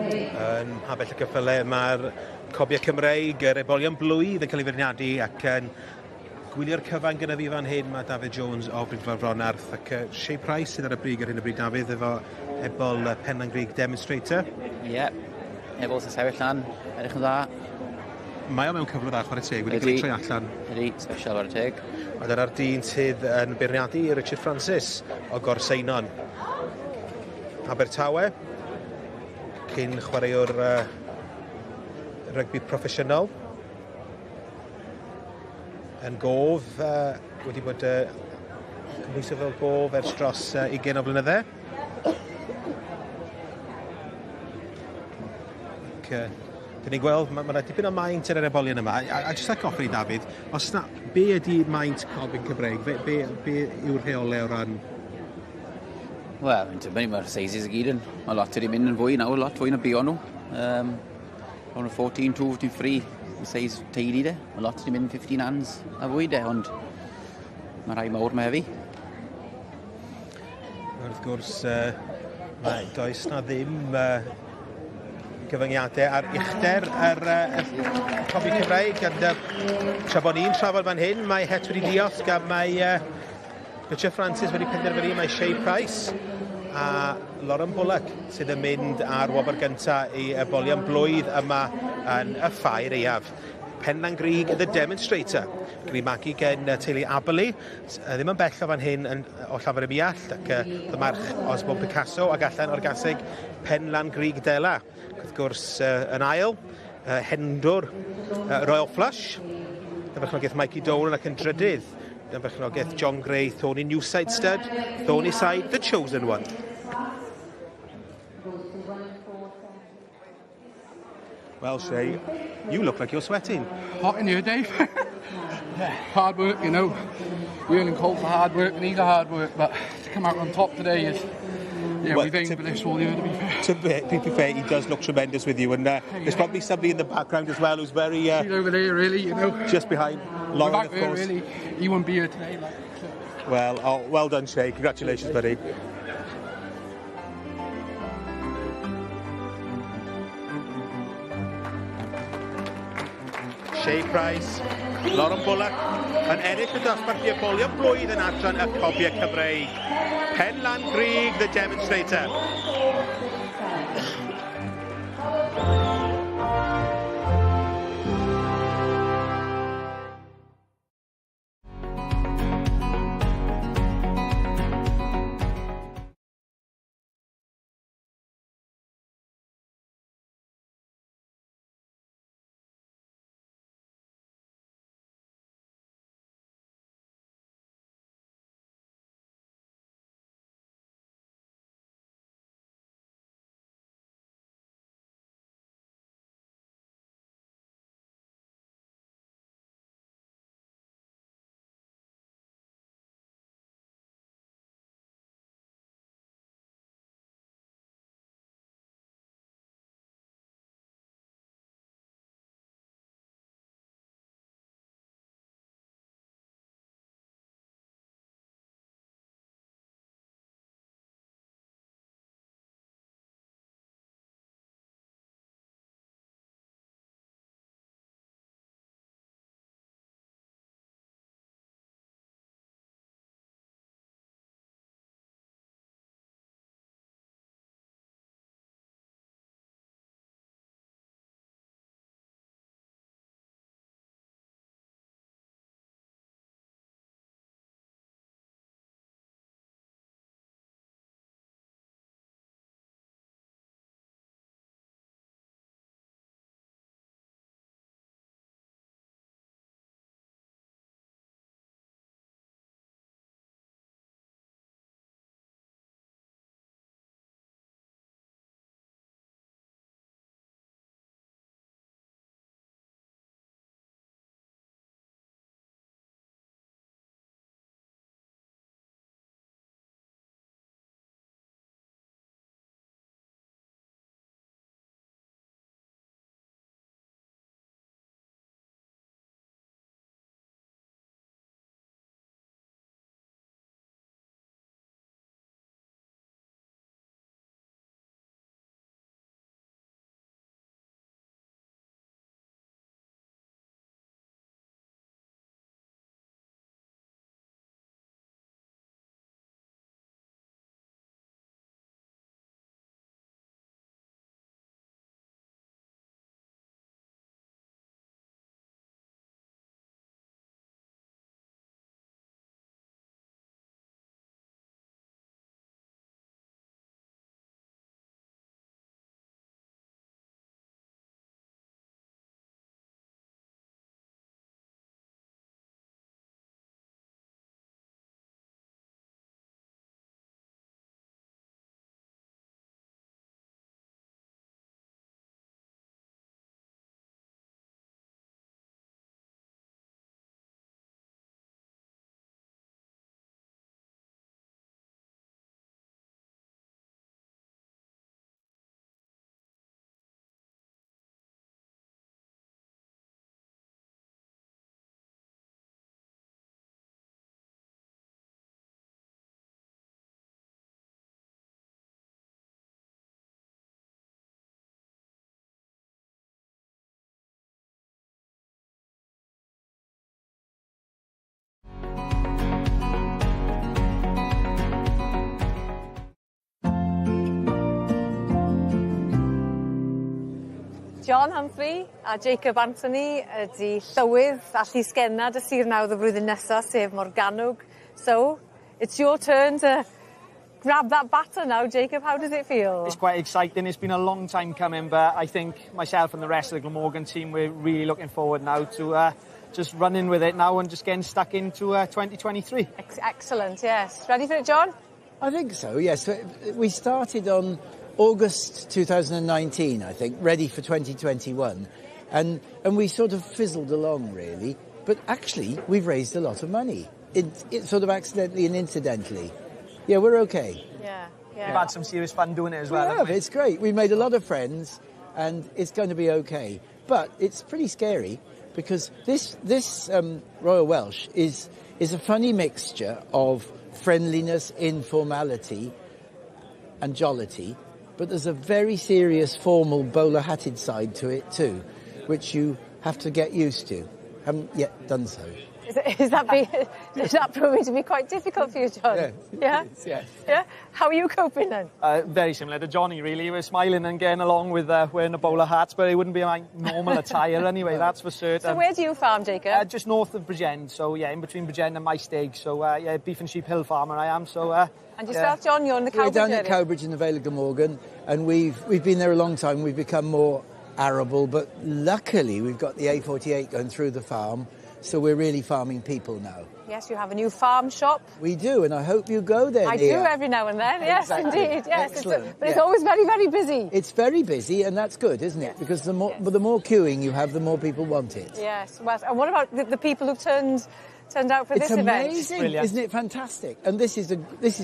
[SPEAKER 4] Yn mhabell y cyffyle mae'r cobiau Cymreig, yr ebolion blwydd yn cael ei feirniadu ac yn gwylio'r cyfan gyda fi fan hyn mae David Jones o Fridfa Fronarth ac Shea Price sydd ar y brig ar hyn o bryd, Dafydd, efo ebol Penlan Grug Demonstrator.
[SPEAKER 22] Ie, yeah. Ebol sy'n sefyll lan, edrych yn dda.
[SPEAKER 4] Mae o mewn cyflwr dda, chwarae teg, wedi cael ei troi allan.
[SPEAKER 22] Ydy, special chwarae teg.
[SPEAKER 4] A dyna'r dyn sydd yn beirniadu Richard Francis o Gorseinon. Abertawe, cyn chwaraewr rygbi proffesiynol. Yn gof, wedi bod cymhwyso fel gof ers dros 20 o flynydde. Ac, dyn ni'n gweld, mae yna dipyn o maint yn yr ebolion yma. A jyst ac offer i Dafydd, os na, be ydy maint cobyn Cymreig? Be yw'r rheolau o ran?
[SPEAKER 22] Wel, mae'n dibynnu, mae'r sizes i gyd yn... Mae lot wedi mynd yn fwy nawr, lot fwy na buon nhw. O'n 14, 2, 14, 3, size teulu de. Mae lot wedi mynd 15 hands a fwy de, ond mae rhai mawr mae hefi.
[SPEAKER 4] Wrth gwrs, does na ddim gyfyngiadau ar uchder yr cobi Cymreig. And, tra bod ni'n trafod fan hyn, mae het wedi diosg a mae Richard Francis wedi penderfynu mae Shea Price a Lauren Bullock sydd yn mynd ar wobr gyntaf i ebolion blwydd yma yn y ffair aeaf. Penlan Grug, The Demonstrator. Gyda i magu gen teulu Aberley, ddim yn bell o fan hyn o Llafur y Miall, ac y march Osborne Picasso ac allan o'r gaseg Penlan Grug Dela. Wrth gwrs, yn ail, Hendwr Royal Flush, yn berchnogaeth Mikey Dolan ac yn drydydd, yn berchnogaeth John Gray, Thorny Newside Stud, Thorny Side, The Chosen One. Well, Shay, you look like you're sweating.
[SPEAKER 7] Hot in here, Dave. Hard work, you know. We're in cold for hard work, and these are hard work, but to come out on top today is... Yeah, well, we've aimed for this all year, to be fair.
[SPEAKER 4] To be fair, he does look tremendous with you, and there's probably somebody in the background as well who's very...
[SPEAKER 7] She's over there, really, you know.
[SPEAKER 4] Just behind Lauren, of course.
[SPEAKER 7] There, really. He won't be here today. Like, so.
[SPEAKER 4] Well, well done, Shay. Congratulations, buddy. Shea Price, Lauren Bullock yn ennill y dosbarth i ebolion blwydd yn adran y cobiau Cymreig. Penlan Grug, The Demonstrator.
[SPEAKER 2] John Humphrey a Jacob Anthony ydy llywydd a llysgennad y Sir Nawdd y flwyddyn nesaf, sef Morgannwg. So, it's your turn to grab that baton now, Jacob. How does it feel?
[SPEAKER 9] It's quite exciting. It's been a long time coming, but I think myself and the rest of the Glamorgan team, we're really looking forward now to just running with it now and just getting stuck into 2023.
[SPEAKER 2] Excellent, yes. Ready for it, John?
[SPEAKER 11] I think so, yes. We started on August 2019, I think, ready for 2021. And we sort of fizzled along, really. But actually, we've raised a lot of money. It sort of accidentally and incidentally. Yeah, we're okay.
[SPEAKER 2] Yeah, yeah.
[SPEAKER 9] We've had some serious fun doing it as well.
[SPEAKER 11] We have, it's great. We've made a lot of friends and it's going to be okay. But it's pretty scary because this Royal Welsh is a funny mixture of friendliness, informality and jollity, but there's a very serious formal bowler-hatted side to it too, which you have to get used to. Haven't yet done so.
[SPEAKER 2] Is that proving to be quite difficult for you, John?
[SPEAKER 11] Yeah.
[SPEAKER 2] Yeah?
[SPEAKER 11] It is, yes.
[SPEAKER 2] Yeah? How are you coping then?
[SPEAKER 9] Very similar to Johnny, really. We're smiling and getting along with wearing a bowler hat, but it wouldn't be my normal attire anyway, that's for certain.
[SPEAKER 2] So where do you farm, Jacob?
[SPEAKER 9] Just north of Bridgend, so yeah, in between Bridgend and Maesteg. So yeah, beef and sheep hill farmer I am, so...
[SPEAKER 2] and yourself, John, you're in the Cowbridge
[SPEAKER 11] We're down
[SPEAKER 2] area.
[SPEAKER 11] At Cowbridge in the Vale of Glamorgan, and we've been there a long time. We've become more arable, but luckily we've got the A48 going through the farm, so we're really farming people now.
[SPEAKER 2] Yes, you have a new farm shop.
[SPEAKER 11] We do, and I hope you go there,
[SPEAKER 2] I
[SPEAKER 11] Nia.
[SPEAKER 2] do every now and then, yes,
[SPEAKER 11] exactly.
[SPEAKER 2] Indeed. Yes,
[SPEAKER 11] Excellent.
[SPEAKER 2] But it's always very, very busy.
[SPEAKER 11] It's very busy, and that's good, isn't it?
[SPEAKER 2] Yes.
[SPEAKER 11] Because the more the more queuing you have, the more people want it.
[SPEAKER 2] Yes, well, and what about the people who've turned out for
[SPEAKER 11] it's
[SPEAKER 2] this event?
[SPEAKER 11] It's amazing, isn't it fantastic? And this is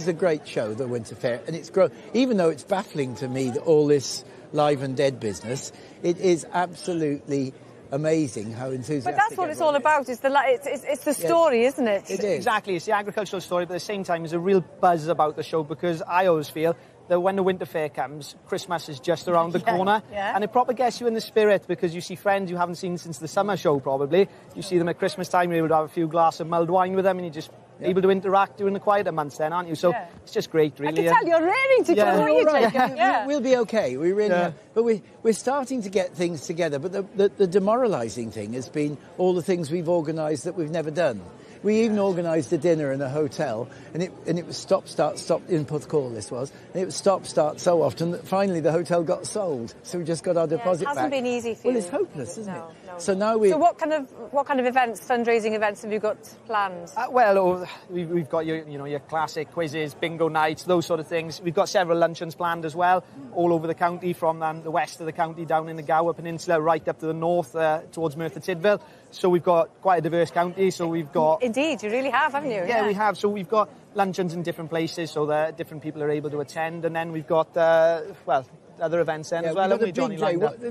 [SPEAKER 11] a great show, the Winter Fair, and it's grown. Even though it's baffling to me that all this live and dead business, it is absolutely amazing how enthusiastic.
[SPEAKER 2] But that's what it's all about. It's the story, yes, isn't it?
[SPEAKER 11] It is.
[SPEAKER 9] Exactly. It's the agricultural story, but at the same time, there's a real buzz about the show because I always feel that when the Winter Fair comes, Christmas is just around the corner.
[SPEAKER 2] Yeah.
[SPEAKER 9] And it proper gets you in the spirit because you see friends you haven't seen since the summer show, probably. You see them at Christmas time, you're able to have a few glasses of mulled wine with them, and you just able to interact during the quieter months then, aren't you? So it's just great, really.
[SPEAKER 2] I can tell you're raring to go, aren't you, Jacob? Yeah.
[SPEAKER 11] We'll be okay. We really have. But we're starting to get things together. But the demoralising thing has been all the things we've organised that we've never done. We even organised a dinner in a hotel, and it was stop, start, stop, in Porthcawl this was, and it was stop, start so often that finally the hotel got sold. So we just got our deposit back.
[SPEAKER 2] It hasn't been easy for you.
[SPEAKER 11] Well, it's hopeless, isn't it?
[SPEAKER 2] No.
[SPEAKER 11] So now we...
[SPEAKER 2] So what kind of events, fundraising events have you got planned?
[SPEAKER 9] Well, we've got your classic quizzes, bingo nights, those sort of things. We've got several luncheons planned as well, all over the county, from the west of the county down in the Gower Peninsula, right up to the north towards Merthyr Tydfil. So we've got quite a diverse county, so we've got...
[SPEAKER 2] Indeed, you really have, haven't you?
[SPEAKER 9] Yeah, we have. So we've got luncheons in different places so that different people are able to attend. And then we've got, other events then as well, haven't we, Johnny?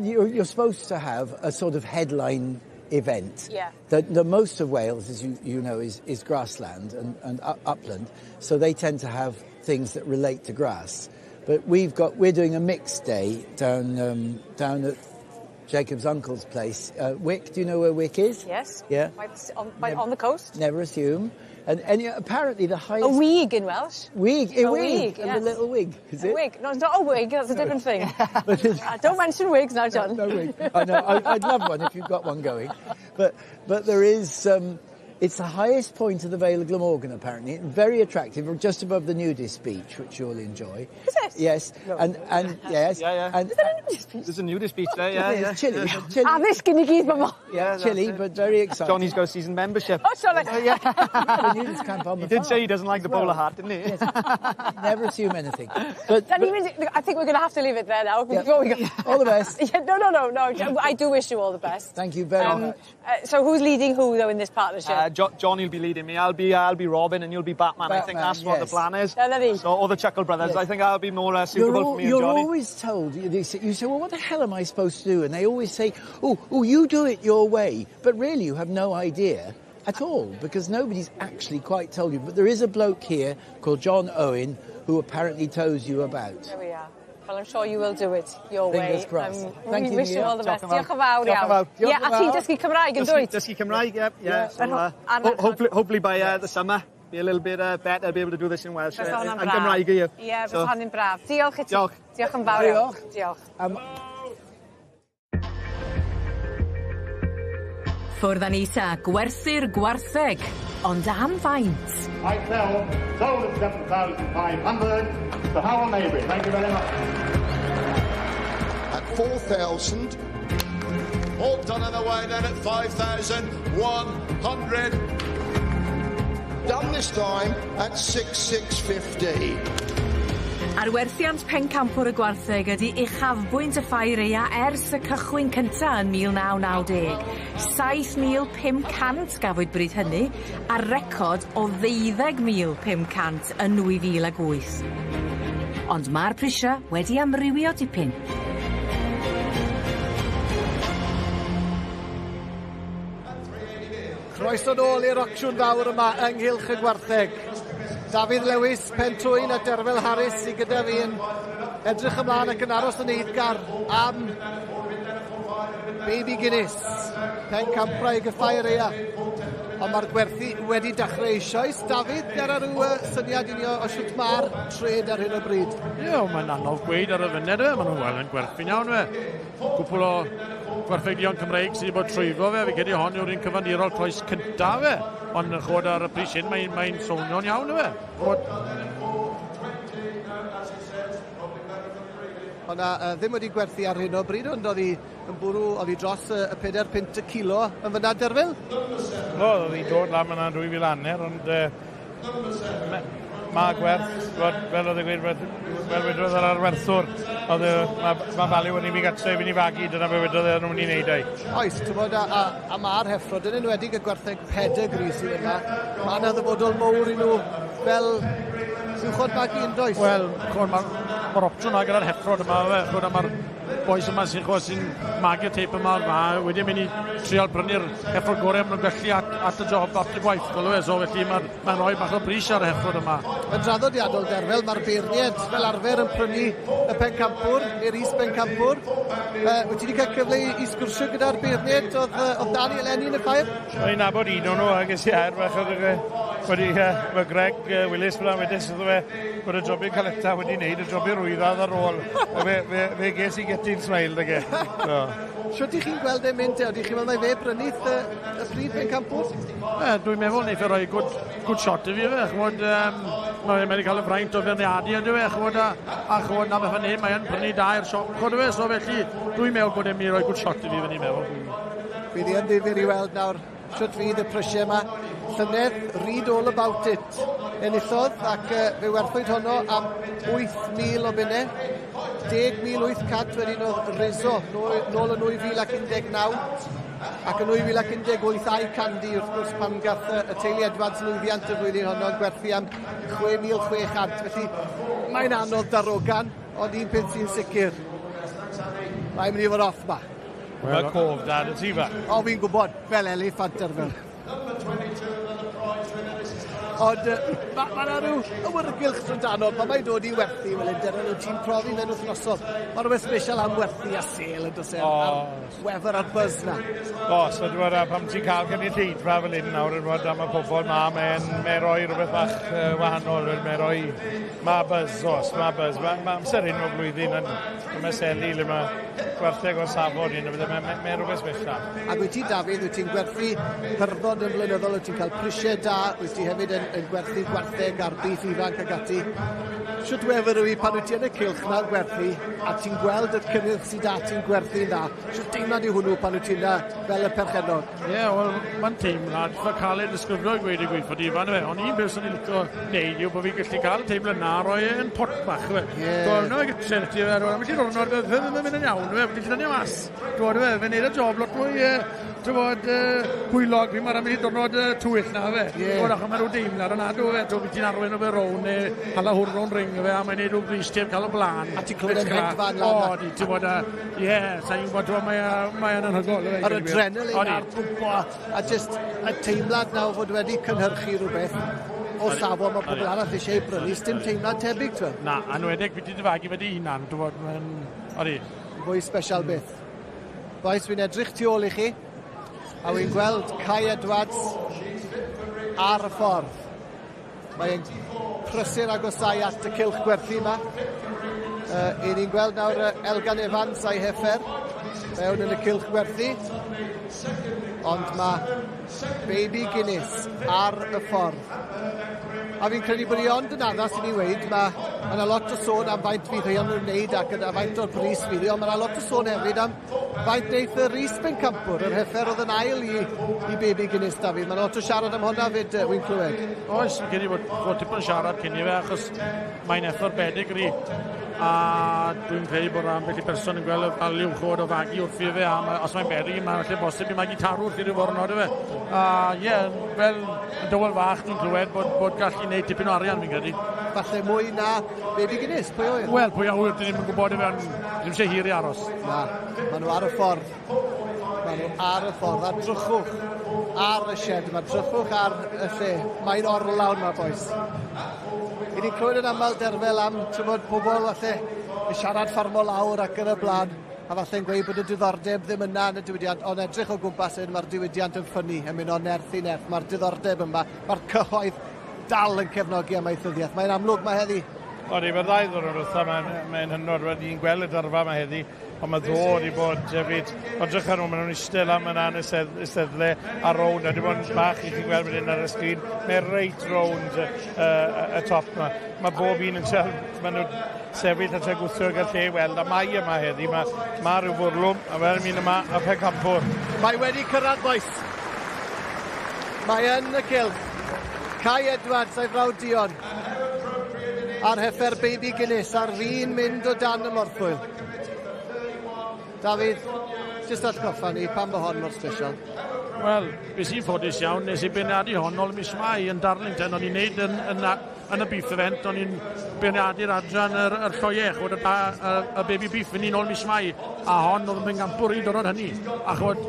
[SPEAKER 11] You're supposed to have a sort of headline event.
[SPEAKER 2] Yeah.
[SPEAKER 11] The most of Wales, as you know, is grassland and upland. So they tend to have things that relate to grass. But we're doing a mixed day down at Jacob's uncle's place. Wick, do you know where Wick is?
[SPEAKER 2] Yes.
[SPEAKER 11] Yeah.
[SPEAKER 2] On the coast.
[SPEAKER 11] Never assume. And apparently the highest...
[SPEAKER 2] A wig in Welsh.
[SPEAKER 11] Wig, a wig.
[SPEAKER 2] Yes.
[SPEAKER 11] And a little wig, is it?
[SPEAKER 2] A wig. No, it's not a wig, that's a different thing. Don't mention wigs now, John.
[SPEAKER 11] No wig. I know, I'd love one if you've got one going. But there is... it's the highest point of the Vale of Glamorgan, apparently. Very attractive, just above the nudist beach, which you'll enjoy.
[SPEAKER 2] Is it?
[SPEAKER 11] Yes.
[SPEAKER 9] No.
[SPEAKER 11] And yes.
[SPEAKER 9] Yeah, yeah.
[SPEAKER 11] And,
[SPEAKER 2] is there a nudist beach?
[SPEAKER 9] There's a nudist beach there, yeah. Yeah.
[SPEAKER 11] It's chilly.
[SPEAKER 2] Addysg i gyd, bobl.
[SPEAKER 9] Yeah,
[SPEAKER 11] chilly, but very exciting.
[SPEAKER 9] Johnny's got a season membership.
[SPEAKER 2] Oh, sorry.
[SPEAKER 9] Yeah.
[SPEAKER 11] The nudist camp on the
[SPEAKER 9] He did
[SPEAKER 11] farm
[SPEAKER 9] say he doesn't like the bowler hat, didn't he?
[SPEAKER 11] Yes. Never assume anything. But
[SPEAKER 2] I think we're going to have to leave it there now. Before we go.
[SPEAKER 11] All the best.
[SPEAKER 2] Yeah, no. I do wish you all the best.
[SPEAKER 11] Thank you very much.
[SPEAKER 2] So who's leading who, though, in this partnership?
[SPEAKER 9] Johnny will be leading me. I'll be Robin, and you'll be Batman. I think that's what the plan is. So, or the Chuckle Brothers.
[SPEAKER 11] Yes.
[SPEAKER 9] I think I'll be more suitable for me and Johnny.
[SPEAKER 11] You're always told, you say, well, what the hell am I supposed to do? And they always say, oh, you do it your way. But really, you have no idea at all, because nobody's actually quite told you. But there is a bloke here called John Owen who apparently tows you about.
[SPEAKER 2] There we are. Well, I'm sure you will do it your way.
[SPEAKER 11] Fingers crossed. Thank
[SPEAKER 2] we
[SPEAKER 11] you,
[SPEAKER 2] wish you all the best. Diolch yn fawr iawn.
[SPEAKER 9] Diolch
[SPEAKER 2] Yeah, a ti'n dysgu Cymraeg yn dwyt?
[SPEAKER 9] Dysgu Cymraeg, yeah. Yeah. So, hopefully by the summer, be a little bit better, be able to do this in Welsh.
[SPEAKER 2] Fysa hwnna'n
[SPEAKER 9] And Gymraeg i you.
[SPEAKER 2] Ie, fysa hwnna'n braf. Diolch i ti.
[SPEAKER 9] Diolch.
[SPEAKER 2] Diolch yn fawr iawn. Diolch.
[SPEAKER 18] Ffwrdd â ni ta, gwerthu'r gwartheg, ond am faint?
[SPEAKER 6] I sell, sold at 7,500 to Howell Mabry. Thank you very much.
[SPEAKER 12] At 4,000. All done and away then at 5,100. Done this time at 6,650.
[SPEAKER 18] Arwerthiant pencampwr y gwartheg ydy uchafbwynt y ffair aea ers y cychwyn cynta yn 1990. 7,500 gafwyd bryd hynny, a record o 12,500 yn 2008. Ond mae'r prisiau wedi amrywio dipyn.
[SPEAKER 3] Croeso nôl i'r ocsiwn fawr yma ynghylch y gwartheg. Dafydd Lewis, Pentwyn a Derfel Harris sydd gyda fi yn edrych ymlaen ac yn aros yn eiddgar am Baby Guinness, pencampwraig y ffair aea. Ond mae'r gwerthu wedi dechrau eisoes. Dafydd, ger ar ryw syniad i ni o sut mae'r trade ar hyn o bryd?
[SPEAKER 1] Ie, yeah, mae'n anodd gweud ar y funud, e. Maen nhw'n wel yn gwerthu'n iawn, fe. Cwpl o gwarthegion Cymreig sydd wedi bod trwyddo fe. Fi credu hon yw'r un cyfandirol croes cyntaf fe. Ond yn chwod ar y pris hyn, mae'n mae swnio'n iawn fe. Chwod.
[SPEAKER 3] O'na ddim wedi gwerthu ar hyn o bryd, ond oedd hi yn bwrw, oedd hi dros y 4 punt y kilo yn fyna, Derfel?
[SPEAKER 1] No, oedd hi dod lan yna yn 2000, ond mae gwerth, fel oedd e gweud, fel wedodd yr arwerthwr, oedd mae value yn ei fi gatre i fynd i fagu, dyna fe wedodd e nhw'n mynd i wneud ei.
[SPEAKER 3] Oes, ti'n bod, a mae'r heffrod, yn enwedig y gwartheg pedigree sydd yna, mae yna ddyfodol mowr i nhw fel uwchod magu yn does?
[SPEAKER 1] Wel, mae'r opsiwn yna gyda'r heffrod yma, fe, chwod, mae'r boys yma sy'n chwa, sy'n magu'r teip yma, ma wedi mynd i trial brynu'r heffrod gorau maen nhw'n gallu at y job, at y gwaith, gweld e, so felly mae'n mae rhoi bach o bris ar y heffrod yma.
[SPEAKER 3] Yn draddodiadol, Derfel, mae'r beirniaid fel arfer yn prynu y pencampwr, neu'r is-bencampwr. Wyt ti wedi cael cyfle i sgwrsio gyda'r beirniaid oedd Dani eleni yn y ffair?
[SPEAKER 1] O'n i'n nabod un o'n nhw, a ges i air bach oedd wedi, mae Greg Willis fel wedys iddo fe bod y jobyn caleta wedi wneud y jobyn rwyddad ar ôl. Fe ges i getting smile, dy ge. So.
[SPEAKER 3] Shwt ych chi'n gweld e'n mynd te? Ydych chi'n meddwl mai fe brynuth y prif bencampwr?
[SPEAKER 1] Dwi'n meddwl wneith e roi good shot i fi, fe. Ch'mod, mae wedi cael y fraint o feirniadu yndyw e, ch'mod, a ch'mod, na beth fan hyn, mae e'n prynu da i'r siop, ch'mod, fe, so felly dwi'n meddwl bod e'n mynd i roi good shot i fi, fan i'n meddwl.
[SPEAKER 3] Bydd hi yn ddifyr i weld nawr shwt fydd y prisiau yma. Llynedd, Read All About It enillodd ac fe werthwyd honno am 8,000 o bunnau. 10,800 wedyn oedd Rizzo nôl yn 2019 ac yn 2018 Ai Candy wrth gwrs pan gath y teulu Edwards lwyddiant y flwyddyn honno yn gwerthu am 6,600. Felly mae'n anodd darogan, ond un peth sy'n sicr, mae'n mynd i fod off ma.
[SPEAKER 1] Mae cof da dy ti fa.
[SPEAKER 3] O, fi'n gwybod, fel eliffant Derfel. Ond mae yna rhyw awyrgylch trydannol pan mae'n dod i werthu, wel, Derfel, wyt ti'n profi fe'n wythnosol. Mae rhywbeth special am werthu a sêl yn does e, a'r wefr a'r buzz na.
[SPEAKER 1] Oes, a dwi'n meddwl, pan ti'n cael gynulleidfa fel hyn nawr, yn fod am y pobl ma, mae'n mae rhoi rhywbeth bach wahanol, mae'n rhoi, mae buzz, oes, mae buzz. Mae ma amser hyn o blwyddyn yn ymeselu le mae gwartheg o'r safon hyn, mae'n mae rhywbeth special.
[SPEAKER 3] Ac wyt ti, Dafydd, wyt ti'n gwerthu hyrddod yn flynyddol, wyt ti'n cael prisiau da, wyt ti hefyd yn gwerthu gwartheg a'r beef ifanc ac ati. Shwt wefr yw i pan wyt ti yn y cylch na'n gwerthu a ti'n gweld y cynnydd sydd da ti'n gwerthu'n dda. Shwt deimlad yw hwnnw pan wyt ti'n na fel y perchennog?
[SPEAKER 1] Ie, yeah, wel, mae'n teimlad eitha cael ei ddisgrifio i gweud y gwir fod Ifan, fe. Ond un beth sy'n i'n licio neud yw bod fi'n gallu cael y teimlad na a roi e yn pot bach, fe.
[SPEAKER 3] Ie.
[SPEAKER 1] Dwi'n meddwl, gytre, ti, fe, dwi'n meddwl, diwrnod, fe, fe, ddim yn mynd yn iawn, fe, fi'n gallu mas. Dwi'n meddwl, fe'n neud y job lot mwy, ti'n bod, hwylog, fi'n meddwl am i diwrnod tywyll na, fe.
[SPEAKER 3] Ie.
[SPEAKER 1] Dwi'n meddwl, mae rhyw deimlad yna, dwi'n fe, dwi'n ti'n arwain o fe rown, neu hala hwr rown ring, fe, a mae'n neud rhyw bris ti'n cael o blaen.
[SPEAKER 3] A ti'n clywed e'n hedfan lan
[SPEAKER 1] O,
[SPEAKER 3] na.
[SPEAKER 1] di, ti'n bod, ie, sa'n gwybod, ti'n bod, mae o'n anhygoel, fe.
[SPEAKER 3] Yr adrenaline
[SPEAKER 1] Odi.
[SPEAKER 3] a'r bwmpo a just y teimlad na o fod wedi cynhyrchu rhywbeth o safon mae pobl arall eisiau ei brynu, sdim teimlad tebyg, ti'n
[SPEAKER 1] Na, anwedig fi wedi dyfagu fe di hunan, dwi'n bod, mae'n... Odi.
[SPEAKER 3] Fwy special beth. Bois, fi'n edrych tu ôl i chi, a wy'n gweld Kai Edwards ar y ffordd. Mae'n prysur agosau at y cylch gwerthu yma. I ni'n gweld nawr Elgan Evans a'i heffer. mewn yn y cylch gwerthu. Ond mae Baby Guinness ar y ffordd. A fi'n credu bod hi ond yn addas i ni weud, mae yna lot o sôn am faint fydd hi yn wneud ac yna faint o'r bris fydd hi, ond mae yna lot o sôn hefyd am faint wneith yr is bencampwr, yr heffer oedd yn ail i Baby Guinness, Dafydd. Mae lot o siarad am hwnna fyd, wy'n clywed.
[SPEAKER 1] Oes, fi'n credu bod tipyn o siarad cyn i fe, achos mae'n heffer bedigri. A dwi'n credu bod ambell i person yn gweld y value chod o fagu wrth i fe, a os mae'n berig, mae'n lle bosib i magu tarw wrth i ryw fornod i fe. A ie, yeah, fel yn dywel fach dwi'n clywed bod gallu gwneud tipyn o arian fi'n credu.
[SPEAKER 3] Falle mwy na Baby Guinness, pwy oer?
[SPEAKER 1] Wel, pwy a wyr, dyn ni'n gwybod i fe, ond ddim eisiau hir i aros.
[SPEAKER 3] Na, maen nhw ar y ffordd. Maen nhw ar y ffordd, a drychwch ar y shed yma, drychwch ar y lle. Mae'n orlawn yma, boys. I ni'n clywed yn aml derfel am, tymod, pobl falle yn siarad ffarmo lawr ac yn y blaen, a falle'n gweud bod y diddordeb ddim yna yn y diwydiant, ond edrych o gwmpas hyn, mae'r diwydiant yn ffynnu, yn mynd o nerth i nerth, mae'r diddordeb yma, mae'r cyhoedd dal yn cefnogi amaethyddiaeth. Mae'n amlwg mae heddi.
[SPEAKER 1] Odi, mae'r ddau ddwrnod wrtha, mae'n hynod, wedi'n gweld y dyrfa yma heddi, ond mae ddo wedi bod hefyd. Ond drych ar nhw, maen nhw'n eistedd lan yna yn y eisteddle a rownd, a dim ond bach i chi gweld wedyn ar y sgrin, mae reit rownd y top yma. Mae bob un yn siarad, maen nhw'n sefyll a tre gwthio gael lle i weld, a mae yma heddi, mae rhyw fwrlwm, a fel mynd yma, a pencampwr.
[SPEAKER 3] Mae wedi cyrraedd, boys. Mae yn y cylch. Kai Edwards a'i frawd Dion. A'r heffer Baby Guinness ar fin mynd o dan y morthwyl. Dafydd, jyst atgoffa ni, pam bod hon mor special?
[SPEAKER 1] Wel, bys i'n ffodus iawn, nes i beirniadu hon nôl mis Mai yn Darlington, o'n i'n neud yn y beef event, o'n i'n beirniadu'r adran yr lloiau, chwod y baby beef yn un ôl mis Mai, a hon oedd yn bencampwr i dod hynny. A chwod,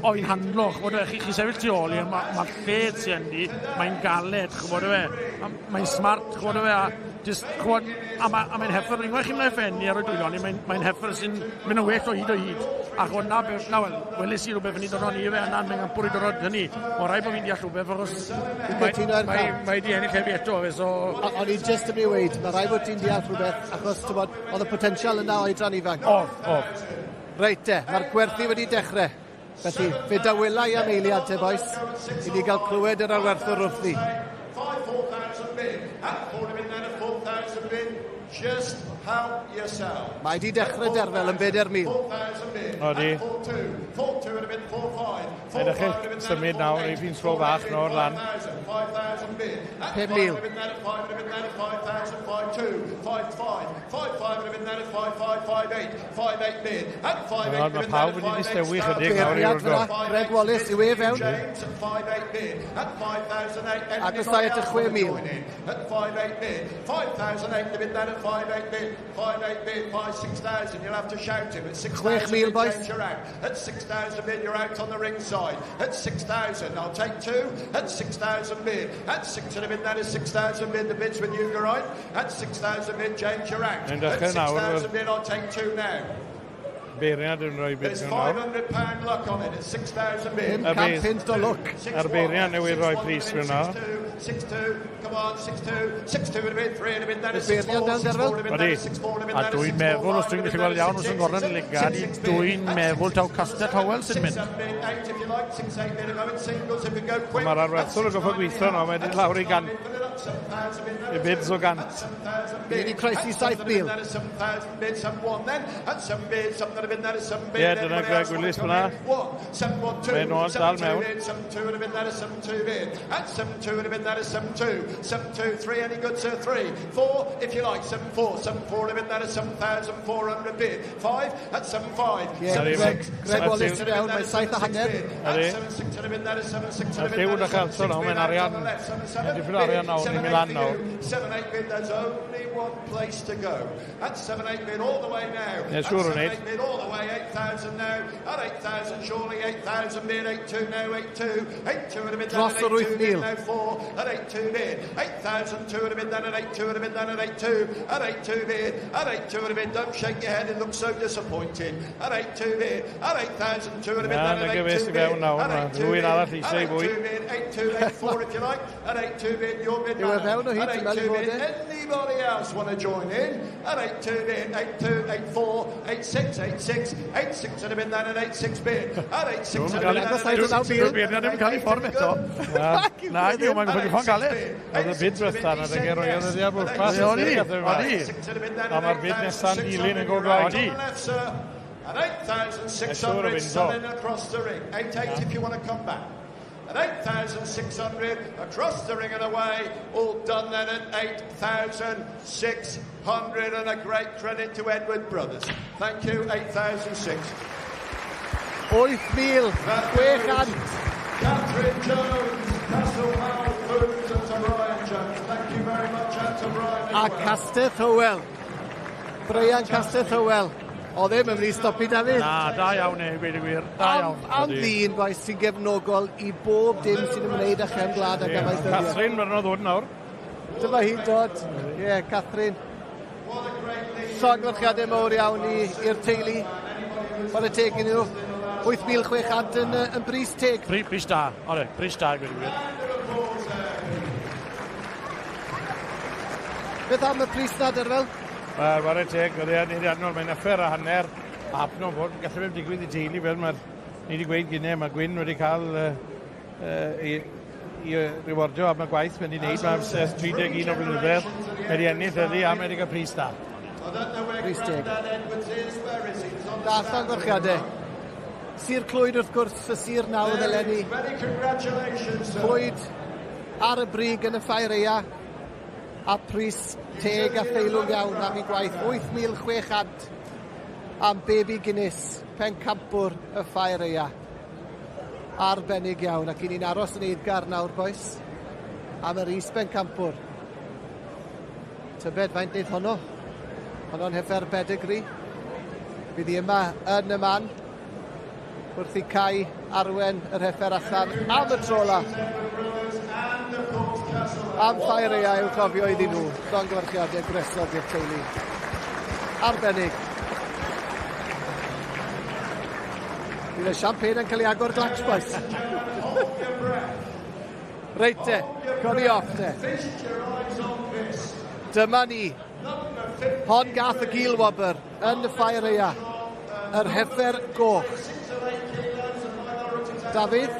[SPEAKER 1] o fi'n handlo, chwod, chi sefyll tu ôl i, mae'r lled sy'n ynddi, mae'n galed, chwod fe, mae'n smart, chwod fe, a just, chwod, a mae'n heffer, unwaith chi'n mynd ffenni ar y dwylo ni, mae'n heffer sy'n mynd yn well o hyd o hyd. A chwod, na, wel, weles i rhywbeth yn ei dod ni fe, yna'n bencampwr i dod hynny. Mae rhaid bod fi'n deall rhywbeth, achos mae di ennill hefyd eto, fe, so...
[SPEAKER 3] O'n i jyst yn mynd i weud, mae rhaid bod ti'n deall rhywbeth, achos t'mod, oedd y potensial yna oedran ifanc.
[SPEAKER 1] Oedd.
[SPEAKER 3] Reit te, mae'r gwerthu wedi dechrau. Felly, fe dawela i am eiliad te, boys, i ni gael clywed yr arwerthwr wrthi.
[SPEAKER 12] 4,000 bid. At 40 bid then at 4,000 bid. Just help yourself.
[SPEAKER 3] Mae di dechrau derfel yn 4,000.
[SPEAKER 12] 4,000 bid.
[SPEAKER 1] Odi.
[SPEAKER 12] At 4,2. 4,2 and a bit, 4,5.
[SPEAKER 1] Mae'n dechrau symud nawr, ei fi'n slo fach nawr lan.
[SPEAKER 12] 5,000 bid. At
[SPEAKER 3] 5,000.
[SPEAKER 12] 5 and a bit then at 5 and a bit then at 5,000, 5,2, 5,5, 5,5 and a bit then at 5, 5, 5, 8, 5, 8 bid. At 5, 8
[SPEAKER 1] Nawr,
[SPEAKER 12] and a
[SPEAKER 1] mae
[SPEAKER 12] bit then
[SPEAKER 1] pawb
[SPEAKER 12] at
[SPEAKER 1] wedi
[SPEAKER 12] 5, 8,
[SPEAKER 1] distewi
[SPEAKER 12] start
[SPEAKER 1] chydig nawr i
[SPEAKER 3] Beirniad
[SPEAKER 1] wrando.
[SPEAKER 3] fyna, Greg Wallace yw e fewn.
[SPEAKER 12] James at 5, 8 bid. At 5,008.
[SPEAKER 3] Agosau at y 6,000.
[SPEAKER 12] At 5, 8 bid. 5,008 the bid then at 5, 8 bid. 5, 8 bid. 5, 6,000. You'll have to shout him. At 6,000
[SPEAKER 3] 6,000, boys.
[SPEAKER 12] James, you're out. At 6,000 bid, you're out on the ringside. At 6,000, I'll take two. At 6,000 bid. At 6 and a bid, that is 6,000 bid. The bid's with you, Geraint. At 6,000 bid, James, you're out.
[SPEAKER 1] Mae'n
[SPEAKER 12] At
[SPEAKER 1] dechrau nawr,
[SPEAKER 12] 6,000 bid, I'll take two now.
[SPEAKER 1] Beirniad yn rhoi bid
[SPEAKER 12] There's
[SPEAKER 1] mewn nawr.
[SPEAKER 12] £500 luck on it. At 6,000 bid.
[SPEAKER 3] 500 o lwc.
[SPEAKER 1] A'r beirniad newydd roi pris mewn nawr.
[SPEAKER 12] 6, 2, come on, 6, 2, 6, 2 and a bit, 3 and a bit, that is
[SPEAKER 3] Y
[SPEAKER 12] 6,
[SPEAKER 3] beirniad
[SPEAKER 12] 4,
[SPEAKER 3] mewn
[SPEAKER 12] 6, 4
[SPEAKER 3] derfel?
[SPEAKER 12] and a bit,
[SPEAKER 1] Odi.
[SPEAKER 12] that is 6, 4 and a bit,
[SPEAKER 1] A
[SPEAKER 12] that is
[SPEAKER 1] dwi'n
[SPEAKER 12] 6, 4,
[SPEAKER 1] meddwl, os dwi'n
[SPEAKER 12] 5 and a
[SPEAKER 1] gallu
[SPEAKER 12] bit,
[SPEAKER 1] gweld
[SPEAKER 12] that is
[SPEAKER 1] iawn, os
[SPEAKER 12] 6,
[SPEAKER 1] yn gorffen
[SPEAKER 12] 6,
[SPEAKER 1] lygad,
[SPEAKER 12] 6, 6,
[SPEAKER 1] dwi'n meddwl taw Castell Howell sy'n mynd.
[SPEAKER 12] 6, 7 bid, 8 if you like, 6, 8 bid, go in singles if you go quick.
[SPEAKER 1] Mae'r arwerthwr yn gorfod gweithio nawr, mae'n mynd lawr i 100. Y bids o 100.
[SPEAKER 3] Ni wedi croesi 7,000.
[SPEAKER 12] That is 7,000 bid, 7, 1 then, at 7 bid, 7 and a bit, that is 7 bid.
[SPEAKER 1] Ie, dyna Greg Willis fyna.
[SPEAKER 12] 1, 7, 1, 2,
[SPEAKER 1] Mae'n ôl dal
[SPEAKER 12] 7, 2
[SPEAKER 1] mewn.
[SPEAKER 12] bid, 7, 2 and a bit, that is 7, 2 bid. At 7, 2 and a bit, that is 7, 2. 7, 2, 3, any good, sir? 3, 4, if you like, 7, 4, 7, 4 and a bit, that is 7,400 bid. 5, at 7, 5.
[SPEAKER 3] Ie,
[SPEAKER 1] Sorry,
[SPEAKER 3] Greg,
[SPEAKER 1] Greg
[SPEAKER 3] Greg Wallace yn iawn, mae 7.5.
[SPEAKER 1] Ydi.
[SPEAKER 12] At 7, 6 and a bit, that is 7, 6 and
[SPEAKER 1] A
[SPEAKER 12] a bit,
[SPEAKER 1] lliw
[SPEAKER 12] that
[SPEAKER 1] na
[SPEAKER 12] is
[SPEAKER 1] chael
[SPEAKER 12] 7, 6
[SPEAKER 1] sôn,
[SPEAKER 12] bid,
[SPEAKER 1] mae'n
[SPEAKER 12] out
[SPEAKER 1] arian.
[SPEAKER 12] on the left, 7, 7
[SPEAKER 1] Mae'n dipyn o arian nawr, ni'n mynd lan nawr.
[SPEAKER 12] 7, 8 bid, there's only one place to go. At 7, 8 bid all the way now.
[SPEAKER 1] Ie,
[SPEAKER 12] At
[SPEAKER 1] siŵr o
[SPEAKER 12] 7,
[SPEAKER 1] wneud.
[SPEAKER 12] 8 bid all the way, 8,000 now. At 8,000 surely, 8,000 bid, 8, 2 now, 8, 2. 8, 2 and a bit,
[SPEAKER 3] Dros
[SPEAKER 12] then
[SPEAKER 3] yr
[SPEAKER 12] 8, 2 bid
[SPEAKER 3] 8,000.
[SPEAKER 12] now, 4. At 8-2 bid. 8,002 at a bid then at 8-2 at a bid then at 8-2. At 8-2 bid. At 8-2 at a bid. Don't shake your head, it looks so disappointed. At 8-2 bid. At 8,002 at a bid then at 8-2 bid. At 8-2 bid. At 8-2 bid. 8-2, 8-4 if you like. At 8-2 bid, your bid, madam. At 8-2 bid. Anybody else want to join in? At 8-2 bid. 8-2, 8-4, 8-6, 8-6, 8-6 at a bid then at 8-6 bid. At 8-6 at a bid then at 8-6 bid.
[SPEAKER 1] Dwi'n ddim cael ei ffordd eto. Na, dwi'n mae'n gwybod ffordd galed. Oedd y byd diwetha na deg roedd ydi ar bwrpas. O'n i, o'n i. A mae'r byd nesa'n dilyn yn go blaen. O'n i.
[SPEAKER 12] At 8,600 selling across the ring. 8-8 if you want to come back. At 8,600 across the ring and away. All done then at 8,600 and a great credit to Edward Brothers. Thank you, 8,600.
[SPEAKER 3] 8,600.
[SPEAKER 12] Catherine Jones, Castle Howell Foods and to Brian Jones. Thank you very much and to Brian.
[SPEAKER 3] A Castell Howell. Brian Castell Howell. O ddim yn mynd i stopi Dafydd.
[SPEAKER 1] Na, da iawn e, gweud y gwir. Da iawn.
[SPEAKER 3] Am ddyn, bois, sy'n gefnogol i bob dim sy'n ymwneud â chefn gwlad ac amaethyddiaeth.
[SPEAKER 1] Catherine, mae'n ddod nawr.
[SPEAKER 3] Dyma hi'n dod. Ie, yeah, Catherine. Llongyfarchiadau mawr iawn i'r teulu. Chwarae teg iddyn nhw. 8,600 yn bris teg.
[SPEAKER 1] Pris da, ore, pris da, gweud y gwir.
[SPEAKER 3] Beth am y pris na, Derfel?
[SPEAKER 1] Wel, ware teg, oedd e'n ariannol, mae'n affair a hanner. A no, fod, gallu fe'n digwydd i teulu fel mae'r, ni wedi gweud gynnau, mae Gwyn wedi cael i rewardio am y gwaith mae'n wedi wneud, mae'n 31 o blynyddoedd, wedi ennill heddi a mae wedi cael pris da.
[SPEAKER 3] Pris teg. Da, llongyfarchiadau. Sir Clwyd wrth gwrs, y sir nawdd eleni. Clwyd ar y brig yn y ffair eia, a pris teg a theilwng iawn am ei gwaith. 8,600 am Baby Guinness, pencampwr y ffair eia. Arbennig iawn, ac i ni'n aros yn eiddgar nawr, bois, am yr is-bencampwr. Tybed faint wneud honno? Honno'n heffer bedigri. Bydd hi yma yn y man, wrth i Cai arwen yr heffer allan am y tro ola. Am ffair eia i'w cofio iddyn nhw. Llongyfarchiadau gwresog i'r teulu. Arbennig. Bydd y champagne yn cael ei agor glacs, boys. Reit te, codi off te. Dyma ni. Hon gath y gil wobr yn y ffair eia. Yr heffer goch. Dafydd,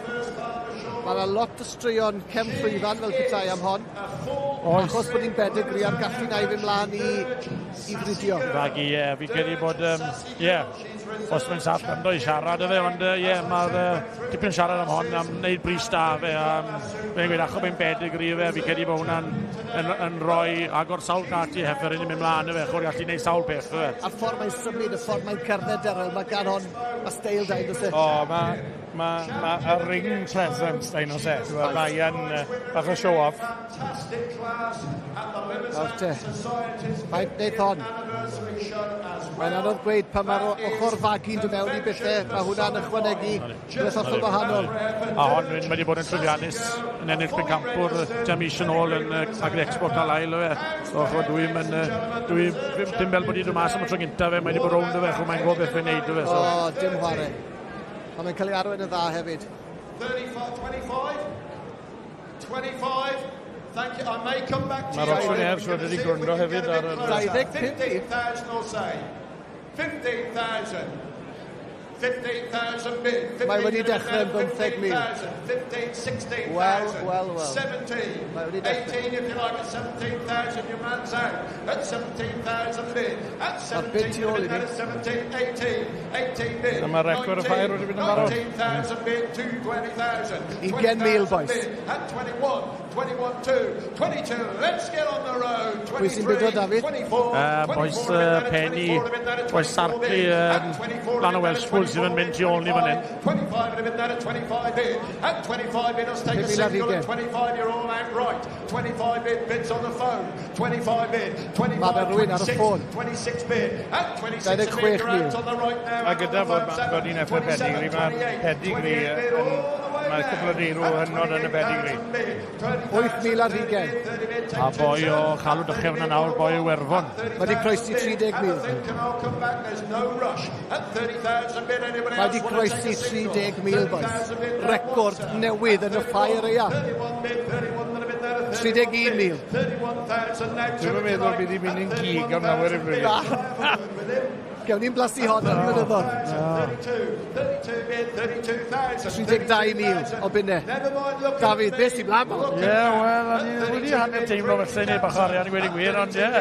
[SPEAKER 3] mae yna lot o straeon cefn llwyfan fel petai am hon.
[SPEAKER 1] Oes.
[SPEAKER 3] Achos bod hi'n bedigri a'r gallu na i fynd mlaen i fridio.
[SPEAKER 1] Ragi, ie, fi credu bod, ie, os mae'n saff ganddo i siarad efe, ond ie, mae'r dipyn siarad am hon, am wneud bris da fe, fe'n gweud achos mae'n bedigri efe, fi credu bod hwnna'n yn rhoi agor sawl gat i heffer yn mynd mlaen efe, chwr gallu gwneud sawl peth efe.
[SPEAKER 3] A'r ffordd mae'n symud, y ffordd mae'n cerdded Derrel, mae gan hon, mae steil da, un
[SPEAKER 1] O, mae y ring presence da un o se. Mae yn bach o show off.
[SPEAKER 3] Nawr te, faint wneud hon? Mae'n anodd gweud pan mae'r ochr fagu'n dod mewn i bethau, mae hwnna'n ychwanegu rhywbeth hollol wahanol.
[SPEAKER 1] A hon mae wedi bod yn llwyddiannus yn ennill pencampwr tua mis yn ôl yn Agri Expo Carlisle fe. So ch'mod dwi dim fel bod hi dod mas am y tro gyntaf fe, mae wedi bod rownd fe, ch'mod mae'n gwybod beth fe'n neud fe. So.
[SPEAKER 3] O, dim chwarae. Ond mae'n cael ei arwain yn dda hefyd.
[SPEAKER 12] 35, 25, 25. Thank you. I may come back to
[SPEAKER 1] Mae'r
[SPEAKER 12] you.
[SPEAKER 1] auctioneer siwr wedi gwrando hefyd ar yr...
[SPEAKER 3] 25.
[SPEAKER 12] 15,000 or say. 15,000. 15,000 bid.
[SPEAKER 3] Mae wedi dechrau yn 15,000.
[SPEAKER 12] 15, 16,000.
[SPEAKER 3] Wel, wel, wel.
[SPEAKER 12] 17.
[SPEAKER 3] Mae wedi dechrau.
[SPEAKER 12] 18 if you like at 17,000. Your man's out. At 17,000 bid. At
[SPEAKER 3] Mae'r bid
[SPEAKER 12] 17
[SPEAKER 3] tu ôl i
[SPEAKER 12] bid.
[SPEAKER 3] ni.
[SPEAKER 12] At 17, 18. 18 bid.
[SPEAKER 1] Dyma record y ffair wedi mynd yn barod.
[SPEAKER 12] 19,000 bid. 20,000.
[SPEAKER 3] 20,000, boys.
[SPEAKER 12] bid. At 21, 21, 2, 22. Let's get on the road.
[SPEAKER 3] Pwy sy'n bido, Dafydd?
[SPEAKER 12] 24,
[SPEAKER 1] Bois Penny, bois Sarclay, lan o Welshpool sydd yn mynd tu ôl ni fan hyn.
[SPEAKER 12] 25 and a bit that at 25 bid. At 25 bid, let's take a
[SPEAKER 3] 5,000 ar
[SPEAKER 12] single at
[SPEAKER 3] hugain.
[SPEAKER 12] 25, you're all outright. 25 bid, bids on the phone. 25 bid, 25,
[SPEAKER 3] Ma' 'na rywun ar y
[SPEAKER 12] 26,
[SPEAKER 3] ffôn.
[SPEAKER 12] 26 bid. At 26 a bid, you're
[SPEAKER 3] 26,000.
[SPEAKER 12] out on the right now.
[SPEAKER 1] A gyda fod hi'n effer pedigri, mae'r pedigri yn mae cwpl o deirw hynod yn y pedigri.
[SPEAKER 3] 8,000 ar hugen.
[SPEAKER 1] A boi o Chalw Dychef yna nawr, boi o Werfon.
[SPEAKER 3] Mae wedi croesi 30,000. Mae wedi croesi 30,000, boys. Record newydd yn y ffair eia. 31,000.
[SPEAKER 1] Dwi'n meddwl bydd hi'n mynd yn gig am lawer i flwyddyn.
[SPEAKER 3] Gewn ni'n blasu hon yn mynyddodd. 32,000 o bunnau. David, beth sy'n mlaen?
[SPEAKER 1] Ie, wel, o'n i wedi hanner teimlo felly neu bach o arian i wedi gwir, ond ie.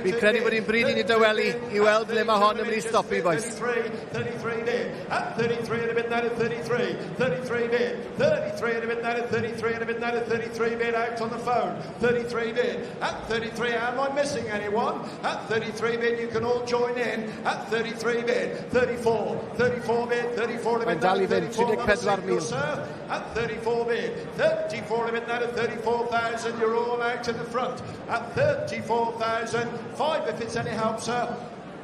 [SPEAKER 3] Fi'n credu bod hi'n bryd i ni dywelu i weld ble mae hon yn mynd i stopi, boys.
[SPEAKER 12] 33 bid, at 33 and a bit now at 33, 33 bid, 33 and a bit now at 33 and a bit now at 33 bid out on the phone, 33 bid, at 33, am I missing anyone? At 33 bid, you can all join in, at 33 bid, 34, 34 bid, 34 and a
[SPEAKER 3] Mae'n
[SPEAKER 12] bit now
[SPEAKER 3] dal i
[SPEAKER 12] at
[SPEAKER 3] fynd,
[SPEAKER 12] 34, another
[SPEAKER 3] 34,000.
[SPEAKER 12] single, sir, at 34 bid, 34 and a bit now at 34,000, you're all out in the front, at 34,000, 5 if it's any help, sir.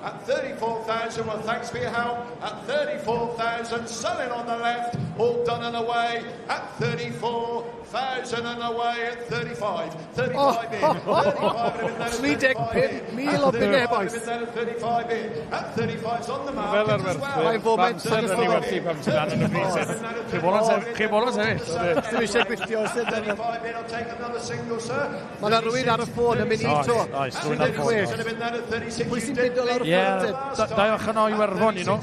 [SPEAKER 12] At 34,000, well, thanks for your help. At 34,000, selling on the left, all done and away. At 34,000 and away at 35. 35 in. 35 and a bit, then at 35
[SPEAKER 3] 35,000 o bunnau, boys.
[SPEAKER 12] in. At 35 in. At 35's on the
[SPEAKER 1] Fel
[SPEAKER 12] market
[SPEAKER 1] arfer,
[SPEAKER 12] as well.
[SPEAKER 3] Mae'n foment
[SPEAKER 1] amser yn ei werthu pan sy'n dan yn y pris. Chi bolon sefyll. Chi bolon sefyll.
[SPEAKER 3] Ddim eisiau gwylltio os ydyn nhw.
[SPEAKER 12] 35 in, I'll take another single, sir.
[SPEAKER 3] Mae yna rhywun ar y ffôn yn mynd i
[SPEAKER 1] Oes,
[SPEAKER 3] to.
[SPEAKER 1] oes, rhywun ar y ffôn, oes.
[SPEAKER 3] Pwy sy'n mynd ar y
[SPEAKER 1] Ie,
[SPEAKER 3] ffôn te?
[SPEAKER 1] dau ochr o Iwerddon, you know.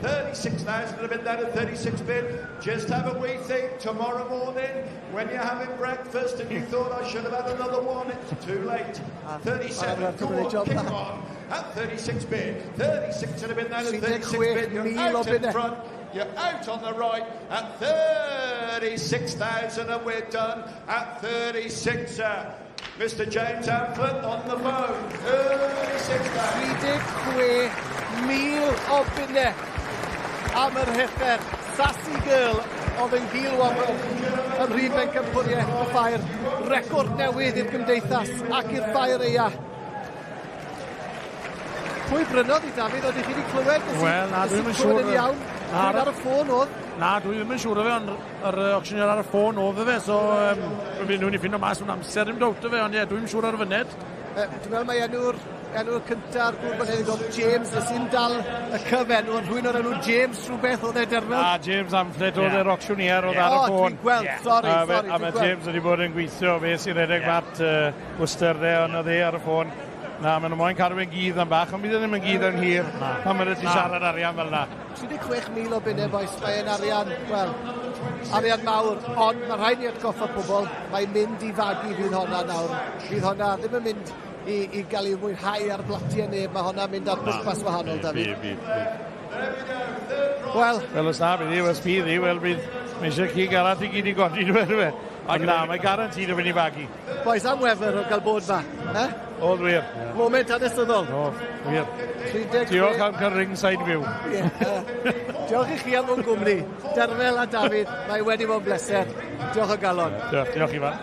[SPEAKER 12] 36,000 and a bit down at 36 bid. Just have a wee think tomorrow morning when you're having breakfast and you thought I should have had another one, it's too late. 37, go on, kick on. At 36 bid, 36 and a bit down at 36 bid. You're
[SPEAKER 3] 36,000 o
[SPEAKER 12] out in
[SPEAKER 3] bunnau.
[SPEAKER 12] front. You're out on the right at 36,000 and we're done at 36. Mr. James Amphlett on the phone. 36,000.
[SPEAKER 3] 36,000 o bunnau am yr heffer. Sassy Girl oedd yn gil-wobr ym mhrif bencampwriaeth y ffair. Record newydd i'r gymdeithas ac i'r ffair eia. Pwy brynodd i Dafydd? Oeddech chi wedi clywed? Nes i-
[SPEAKER 1] Wel, na,
[SPEAKER 3] nes i
[SPEAKER 1] dwi'm yn
[SPEAKER 3] clywed
[SPEAKER 1] siŵr.
[SPEAKER 3] Yn iawn.
[SPEAKER 1] Na,
[SPEAKER 3] Rhywun ar y ffôn oedd.
[SPEAKER 1] Na, dwi ddim yn siŵr o fe, ond yr auctioneer ar y ffôn oedd fe, so fydd nhw'n i ffindo mas mewn amser ddim dowt o fe, ond ie, dwi'n siŵr ar y fyned.
[SPEAKER 3] Dwi'n meddwl mai enw'r cynta'r gŵr fan hyn oedd James, nes i'n dal y cyfenw, ond rhywun o'r enw James rhywbeth oedd e derfel.
[SPEAKER 1] A James Amphlett oedd yr auctioneer oedd ar y
[SPEAKER 3] O,
[SPEAKER 1] ffôn.
[SPEAKER 3] dwi'n gweld, sori,
[SPEAKER 1] A
[SPEAKER 3] sori,
[SPEAKER 1] A
[SPEAKER 3] dwi'n
[SPEAKER 1] mae
[SPEAKER 3] gweld.
[SPEAKER 1] James wedi bod yn gweithio, fe sy'n redeg mat Worcester de, ond oedd e ar y ffôn. Na, maen nhw moyn cadw e'n gudd am bach, ond bydd e ddim yn gudd yn hir pan maen nhw wedi siarad arian fel na.
[SPEAKER 3] 36,000 o bunnau, boys, mae'n arian, wel, arian mawr, ond mae rhaid ni atgoffa pobl, mae'n mynd i fagu fydd honna nawr. Fydd honna ddim yn mynd i gael ei mwynhau ar blatiau neb, mae honna mynd ar bwrpas wahanol, David.
[SPEAKER 1] Bydd, bydd.
[SPEAKER 3] Wel,
[SPEAKER 1] Wel, os na, bydd hi, wel, bydd hi, wel, bydd, mae eisiau cig arall i gyd i godi, dwi'n meddwl. Ond na, mae garantid o fynd i fagu.
[SPEAKER 3] Boys, am wefr o gael bod ma. Eh?
[SPEAKER 1] Oedd wir.
[SPEAKER 3] Moment hanesyddol.
[SPEAKER 1] O, wir.
[SPEAKER 3] 36.
[SPEAKER 1] Diolch am cael ringside view.
[SPEAKER 3] Ie. Diolch i chi am fod yn gwmni. Derfel a David, mae wedi bod yn bleser. Diolch o galon.
[SPEAKER 1] Diolch, diolch Ifan.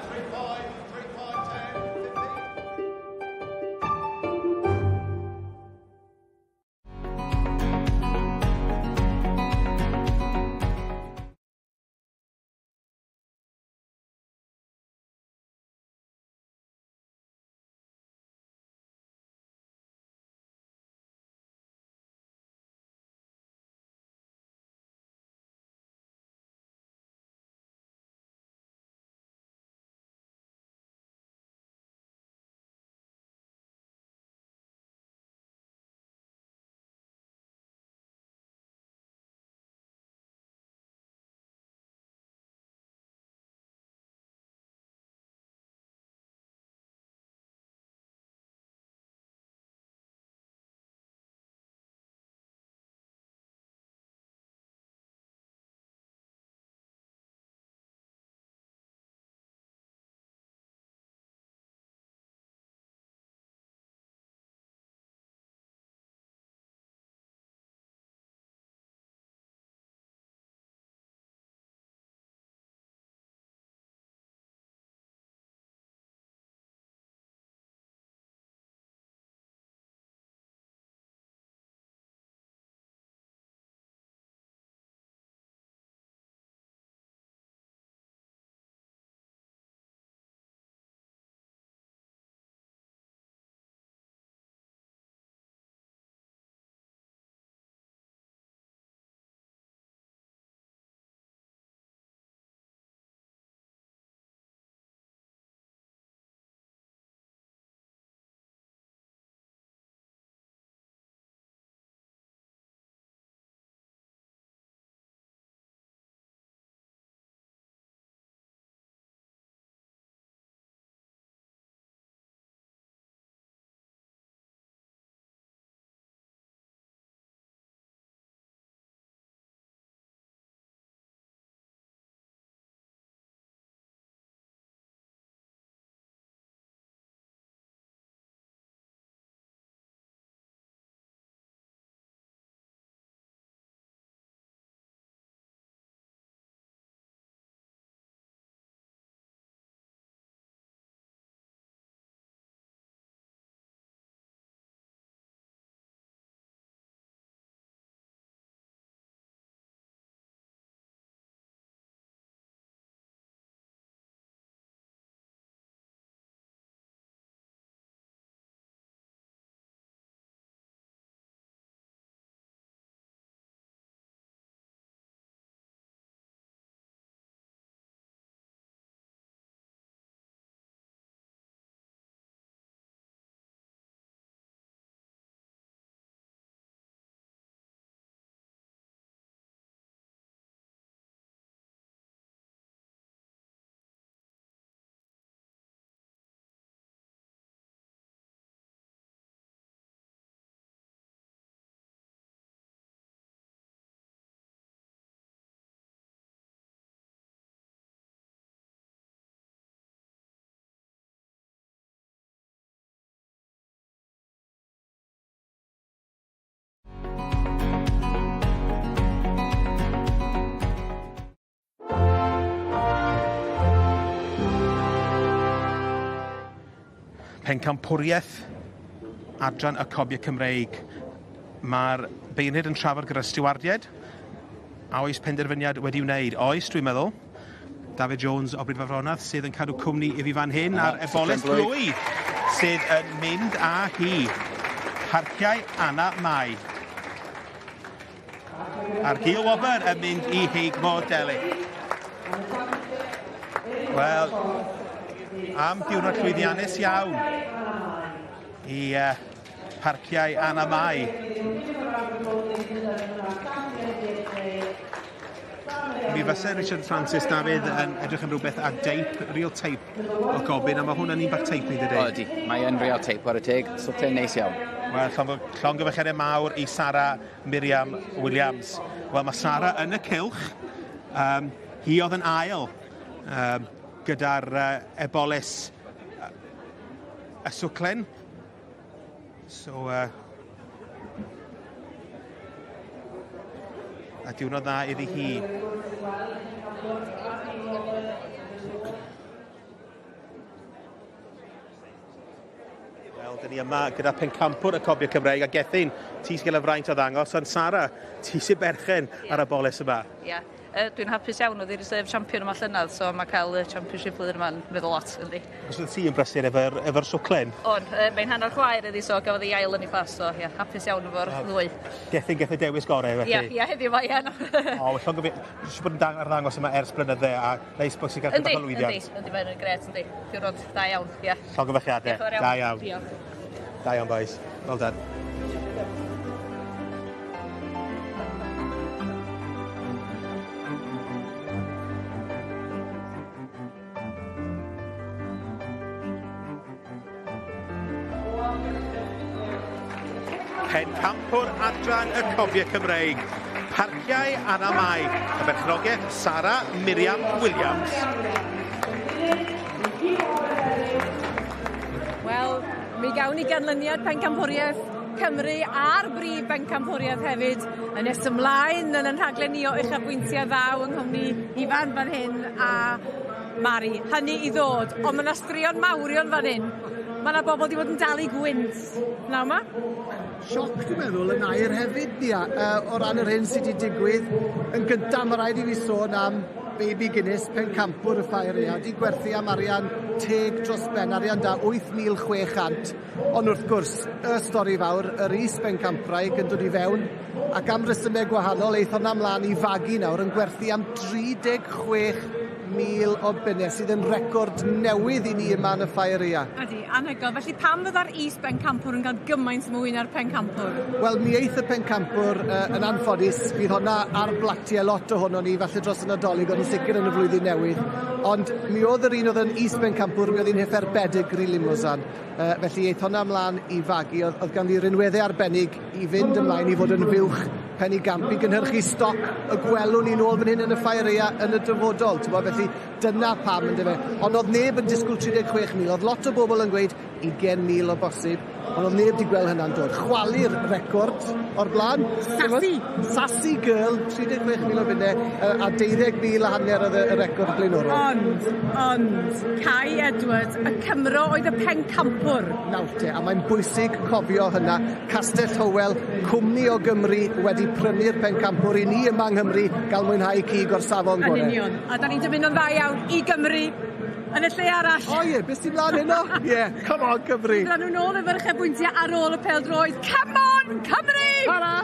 [SPEAKER 4] Pencampwriaeth adran y Cobiau Cymreig. Mae'r beirniaid yn trafod gyda'r stiwardiaid. A oes penderfyniad wedi wneud? Oes, dwi'n meddwl. David Jones o Bryd Fafronath sydd yn cadw cwmni i fi fan hyn a'r eboles blwy sydd yn mynd â hi. Parciau Anna Mai. A'r Gil Wobr yn mynd i Heigmo Deli. Wel, am diwrnod llwyddiannus iawn i uh, parciau Anna Mai. Mi fysa Richard Francis Dafydd yn edrych am rhywbeth a deip, real teip o gobin, a mae hwnna'n un bach teip i dydy.
[SPEAKER 22] O, ydy. Mae yn real teip, ar y teg. Swplen neis iawn.
[SPEAKER 4] Wel, llongyfarchiadau mawr i Sara Miriam Williams. Wel, mae Sara yn y cylch. Um, hi oedd yn ail um, gyda'r uh, eboles uh, y swclen. So, uh, a diwrnod dda iddi hi. Wel, dyn ni yma gyda pencampwr y Cobiau Cymreig a Gethin, ti sy'n cael y fraint o ddangos, ond Sara, ti sy'n berchen yeah. ar y boles yma.
[SPEAKER 15] Ie, yeah. uh, dwi'n hapus iawn oedd i reserve champion yma llynedd, so mae cael y championship flwyddyn yma'n meddwl lot, yndi.
[SPEAKER 4] Os oedd ti yn brysur efo'r efo swclen?
[SPEAKER 15] On, uh, mae'n hanner chwaer iddi, so gafodd ei ail yn ei ffas, so ie, yeah, hapus iawn efo'r ddwy.
[SPEAKER 4] Gethin gath y dewis gorau, felly?
[SPEAKER 15] Ie, yeah, heddiw mae, ie.
[SPEAKER 4] O, well, llongyf... Jyst bod yn dang arddangos yma ers blynydde a neis bod sy'n cael bach o lwyddiant.
[SPEAKER 15] Yndi, yndi, mae'n gret, yndi. Diwrnod da iawn, ie.
[SPEAKER 4] Llongyfarchiadau. Da iawn. Diolch. Da iawn, boys. Well done. Pencampwr adran y Cofiau Cymreig, Parciau Anna Mai, y berchnogaeth Sara Miriam Williams.
[SPEAKER 18] Wel, mi gawn ni ganlyniad pencampwriaeth Cymru a'r brif bencampwriaeth hefyd yn nes ymlaen yn yn rhaglen ni o uchafbwyntiau ddaw yng nghwmni Ifan fan hyn a Mari. Hynny i ddod, ond mae yna straeon mawrion fan hyn. Mae yna bobl wedi bod yn dal i gwynt. Pnawn 'ma.
[SPEAKER 3] Sioc, dwi'n meddwl, yn air hefyd, Nia, uh, o ran yr hyn sydd wedi digwydd. Yn gyntaf, mae rhaid i fi sôn am Baby Guinness, pencampwr y ffair ea, wedi gwerthu am arian teg dros ben, arian da 8,600. Ond wrth gwrs, y stori fawr, yr is bencampwraig yn dod i fewn, ac am resymau gwahanol, eith honna mlaen i fagu nawr yn gwerthu am 36,000 o bunnau, sydd yn record newydd i ni yma yn y ffair ea.
[SPEAKER 18] Ydy, anhygoel. Felly pam fydda'r is bencampwr yn cael gymaint mwy na'r pencampwr?
[SPEAKER 3] Wel, mi eith y pencampwr uh, yn anffodus, bydd honna ar blatiau lot ohono ni, falle dros y Nadolig, ond yn sicr yn y flwyddyn newydd. Ond mi oedd yr un oedd yn is bencampwr, mi oedd hi'n heffer Bedigri Limousin. Uh, felly eith honna ymlaen i fagu, oedd, oedd ganddi rinweddau arbennig i fynd ymlaen i fod yn fuwch pen i gamp i gynhyrchu stoc y gwelwn ni nôl fan hyn yn y ffair aea yn y dyfodol. T'mod, felly dyna pam yndyfe. Ond oedd neb yn disgwyl 36,000. Oedd lot o bobl yn gweud 20,000 o bosib, ond oedd neb wedi gweld hynna'n dod. Chwalu'r record o'r blaen.
[SPEAKER 18] Sassy!
[SPEAKER 3] Sassy girl, 36,000 o bunnau, a 12,000 a hanner oedd y record blaenorol.
[SPEAKER 18] Ond, ond, Kai Edwards, y Cymro oedd y pencampwr.
[SPEAKER 3] Nawr te, a mae'n bwysig cofio hynna. Castell Howell, cwmni o Gymru wedi prynu'r pencampwr i ni yma yng Nghymru gael mwynhau cig o'r safon
[SPEAKER 18] gorau. Yn union. A da ni'n dymuno'n dda iawn i Gymru yn y lle arall.
[SPEAKER 3] O ie, beth sy'n mlaen heno? Ie, yeah, come on Cymru!
[SPEAKER 18] Fyddan nhw nôl efo'r uchafbwyntiau ar ôl y pêl-droed. Come on Cymru!
[SPEAKER 3] Tara!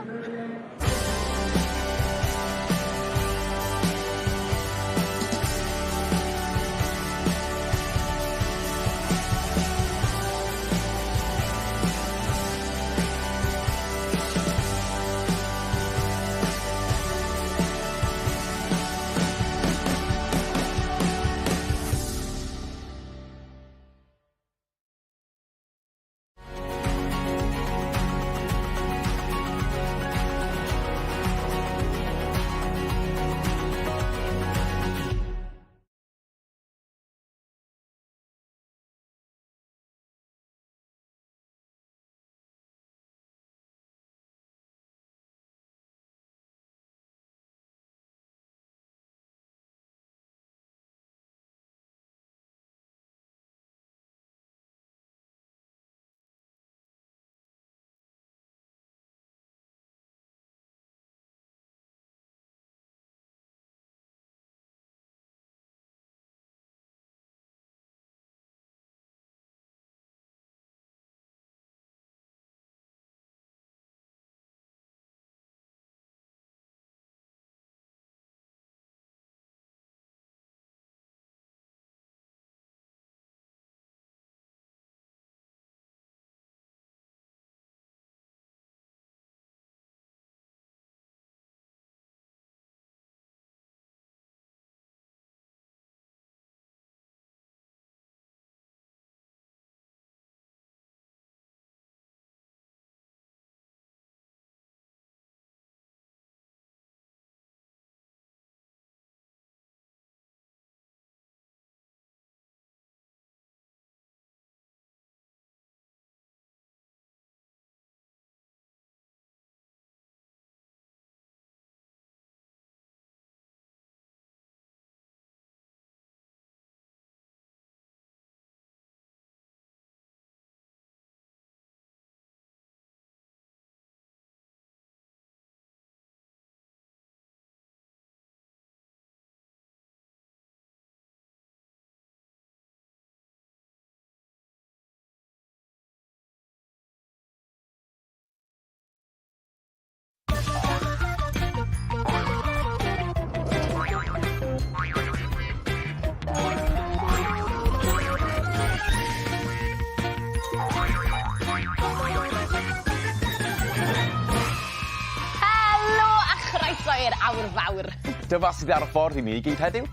[SPEAKER 2] ffair awr fawr.
[SPEAKER 17] Dyma sydd ar y ffordd i ni i gyd heddiw.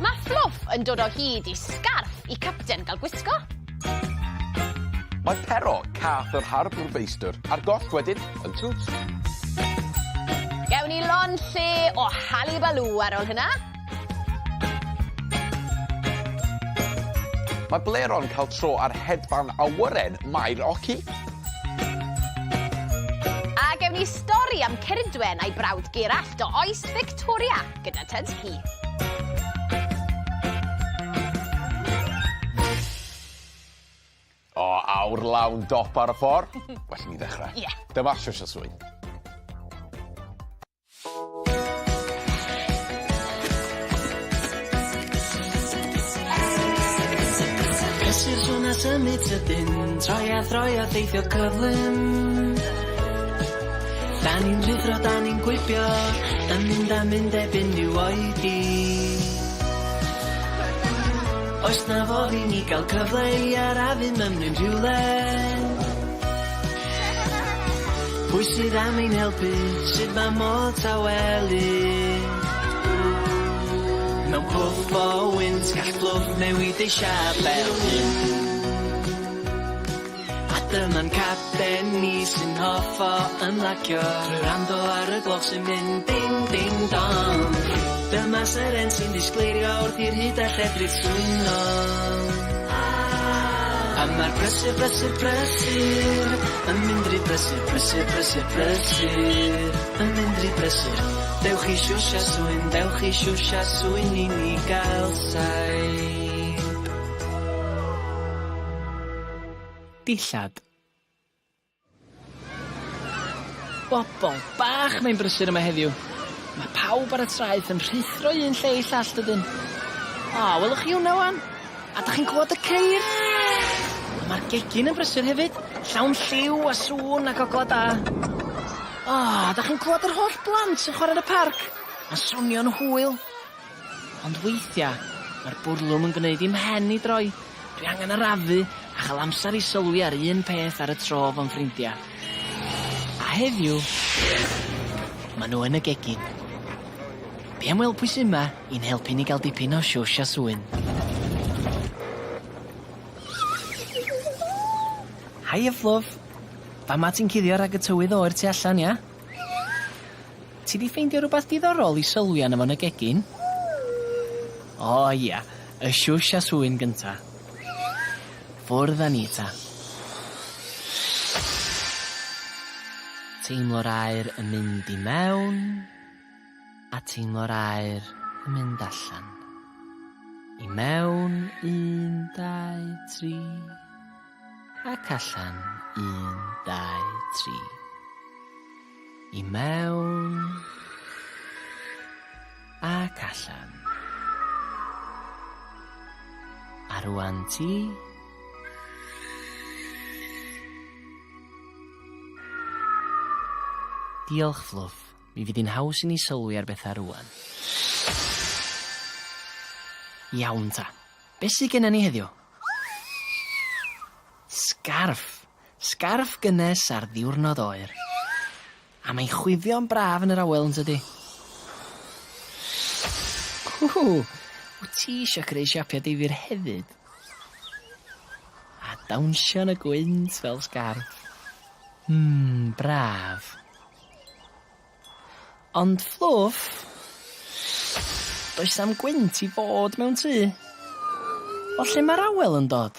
[SPEAKER 2] Mae Fluff yn dod o hyd i sgarff i Capten gael gwisgo.
[SPEAKER 17] Mae Pero, cath yr harbwr feistr, ar goll wedyn, yn twt.
[SPEAKER 2] Gewn ni lond lle o halibalŵ ar ôl hynna.
[SPEAKER 17] Mae Bleron cael tro ar hedfan awyren Mair Oci.
[SPEAKER 2] A gewn ni stori am Ceridwen a'i brawd Gerallt o oes Victoria gyda Ted Cu.
[SPEAKER 17] O, awr lawn dop ar y ffordd. Well i ni ddechrau.
[SPEAKER 2] Ie. Yeah.
[SPEAKER 17] Dyma Shwsh a Swyn.
[SPEAKER 20] Prysur sŵn a symud sydyn, troi a throi a theithio cyflym. Da ni'n rhuthro, da ni'n gwibio, yn mynd a mynd heb unrhyw oedi. Oes 'na fodd i ni gael cyfle i arafu mymryn rhywle? Pwy sydd am ein helpu? Sut mae modd tawelu? Mewn pwff o wynt gall glwb newid ei siâp fel hyn. A dyma'n capten ni sy'n hoff o ymlacio Trwy wrando ar y gloch sy'n mynd ding ding dong. Dyma seren sy'n disgleirio wrth i'r hud a lledrith swyno. A mae'r prysur, brysur, brysur Yn mynd rhy brysur, brysur, brysur, brysur Yn mynd rhy brysur Dewch i siwsh a swyn, dewch i siwsh a swyn i ni gael saib.
[SPEAKER 22] Dillad. Bobol bach mae'n brysur yma heddiw. Mae pawb ar y traeth yn rhuthro i un lle i llall dydyn? O, welwch chi hwnna wan? A dach chi'n clywed y ceir? A mae'r gegin yn brysur hefyd, llawn lliw a sŵn ac ogla da. O, dach chi'n clywed yr holl blant yn chwarae yn y parc? Mae'n swnio'n hwyl. Ond weithia, mae'r bwrlwm yn gwneud i'm mhen i droi. Dwi angen arafu a chael amser i sylwi ar un peth ar y tro efo'n ffrindia. A heddiw, ma' nhw yn y gegin. Be am weld pwy sy 'ma i'n helpu ni gael dipyn o siwsh a swyn. Haia Fluff. Fama ti'n cuddio rhag y tywydd oer tu allan, ia? Ti 'di ffeindio rwbath diddorol i sylwi arno fo yn y gegin? O ia, y siwsh a swyn gynta. Ffwrdd â ni ta. Teimlo'r aer yn mynd i mewn, a teimlo'r aer yn mynd allan. I mewn, un, dau, tri. Ac allan, un, dau, tri. I mewn. Ac allan. A rwan ti. Diolch, Fluff. Mi fydd hi'n haws i ni sylwi ar bethau rwan. Iawn ta. Be sy genna ni heddiw? Sgarff. Sgarff gynnes ar ddiwrnod oer. A mae'n chwifio'n braf yn yr awel yn tydi? Ww, wyt ti eisiau creu siapiau difyr hefyd? A dawnsio yn y gwynt fel sgarff. Hmm, braf. Ond Fluff, does na'm gwynt i fod mewn tŷ. O lle mae'r awel yn dod?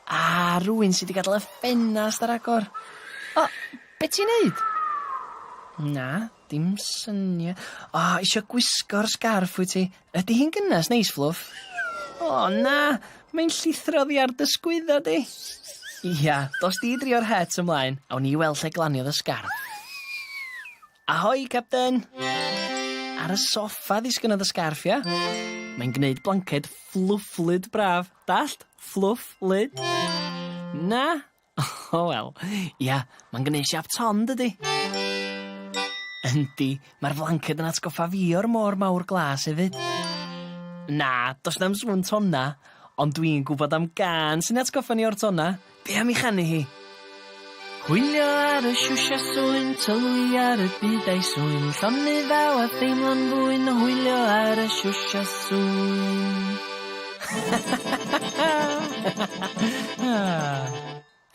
[SPEAKER 22] A rywun sy 'di gadael y ffenast ar agor. O, be' ti'n neud? Na, dim syniad. O, isio gwisgo'r sgarff wyt ti? Ydy hi'n gynnes neis, Fluff? O, na, mae'n llithro oddi ar dy sgwydda di. Ia, dos di drio'r het ymlaen, awn ni weld lle glaniodd y sgarff. Ahoi, Capten! Ar y soffa ddisgynnodd y sgarff, ia? Mae'n gwneud blanced fflwfflyd braf. Dallt? Fflwfflyd. Na? O wel, ia, mae'n gwneud siap ton, dydi? Yndi, mae'r flanced yn atgoffa fi o'r môr mawr glas hefyd. Na, does na'm sŵn tonna, ond dwi'n gwybod am gân sy'n atgoffa ni o'r tonna. Be am i chanu hi?
[SPEAKER 20] Hwylio ar y siwsia swyn, tylwi ar y byd a'i swyn, llonydd ddaw a theimlo'n fwyn, hwylio ar y siwsia swyn.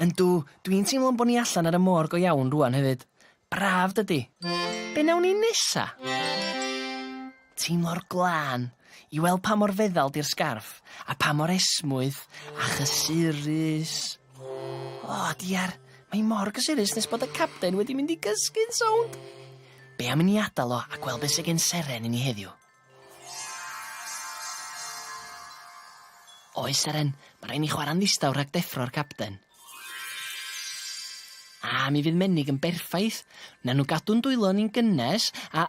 [SPEAKER 10] Yndw, dwi'n teimlo'n bo' ni allan ar y môr go iawn rŵan hefyd. Braf dydi? Be nawn ni nesa? Teimlo'r glân, i weld pa mor feddal 'di'r sgarff, a pa mor esmwyth a chysurus. O, diar, mae mor gysurus nes bod y capten wedi mynd i gysgu'n sownd. Be am i ni adal o a gweld be sy gen Seren i ni heddiw? Oes, Seren, ma' rai' ni chwara'n ddistaw rhag deffro'r capten. A mi fydd menig yn berffaith. Nawn nhw gadw'n dwylo ni'n gynnes a...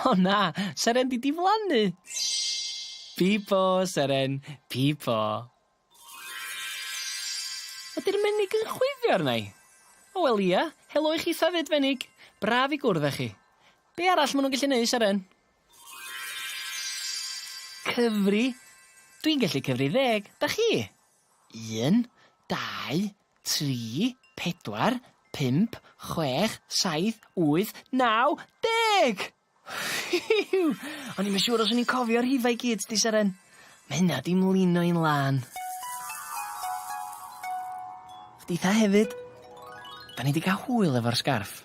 [SPEAKER 10] O na, Seren 'di diflannu! Pipo, Seren, pipo. Ydi'r menig yn chwifio arna i? O wel ia, helo i chitha 'fyd fenig. Braf i gwrdd â chi. Be arall ma' nw'n gallu neud Seren? Cyfri. Dwi'n gallu cyfri ddeg, da chi? Un, dau, tri, pedwar, pump, chwech, saith, wyth, naw, deg! Ffîw! O'n i'm yn siŵr os o'n i'n cofio'r rhifa i gyd, 'sti Seren. Ma' hynna 'di mlino i'n lân. Chditha hefyd. Da ni 'di ca'l hwyl efo'r sgarff.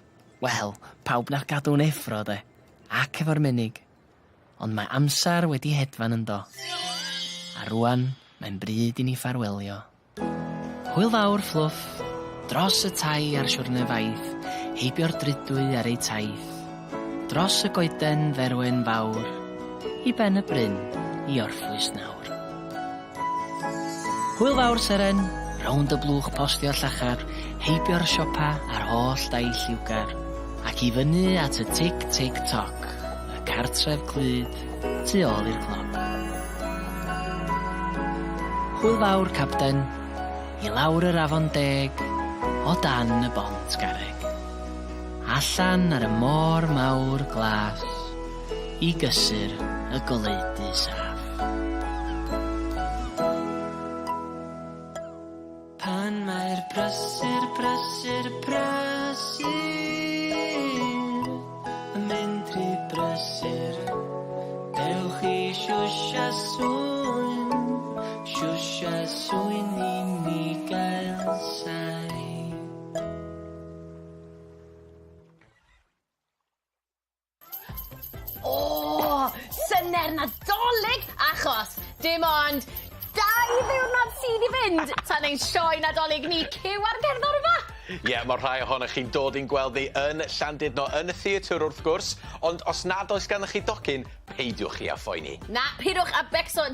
[SPEAKER 10] Wel, pawb nath gadw'n effro 'de. Ac efo'r menig. Ond mae amsar wedi hedfan yndo. A rŵan, mae'n bryd i ni ffarwelio. Hwyl fawr, Fflwff. Dros y tai ar siwrne faith, heibio'r drudwy ar eu taith. Dros y goeden dderwen fawr, i ben y bryn i orffwys nawr. Hwyl fawr, Seren, rownd y blwch postio llachar, heibio'r siopa a'r holl dai lliwgar, ac i fyny at y tic tic toc, y cartref clyd, tu ôl i'r cloc. Hwyl fawr, Capten, i lawr yr afon deg, o dan y bont garreg. Allan ar y môr mawr glas, i gysur y goleudy saff.
[SPEAKER 20] Pan mae'r brysur, brysur, brysur Yn mynd rhy brysur Dewch i siwsh a swyn Siwsh a swyn i ni gael saib.
[SPEAKER 2] O! Syner Nadolig! Achos dim ond dau ddiwrnod sydd i fynd tan ein sioe Nadolig ni cyw ar gerddorfa!
[SPEAKER 17] Ie, ma' rhai ohonoch chi'n dod i'n gweld ni yn Llandudno yn y theatr wrth gwrs, ond os nad oes ganddoch chi docyn, peidiwch chi â phoeni.
[SPEAKER 2] Na, pidwch â becso.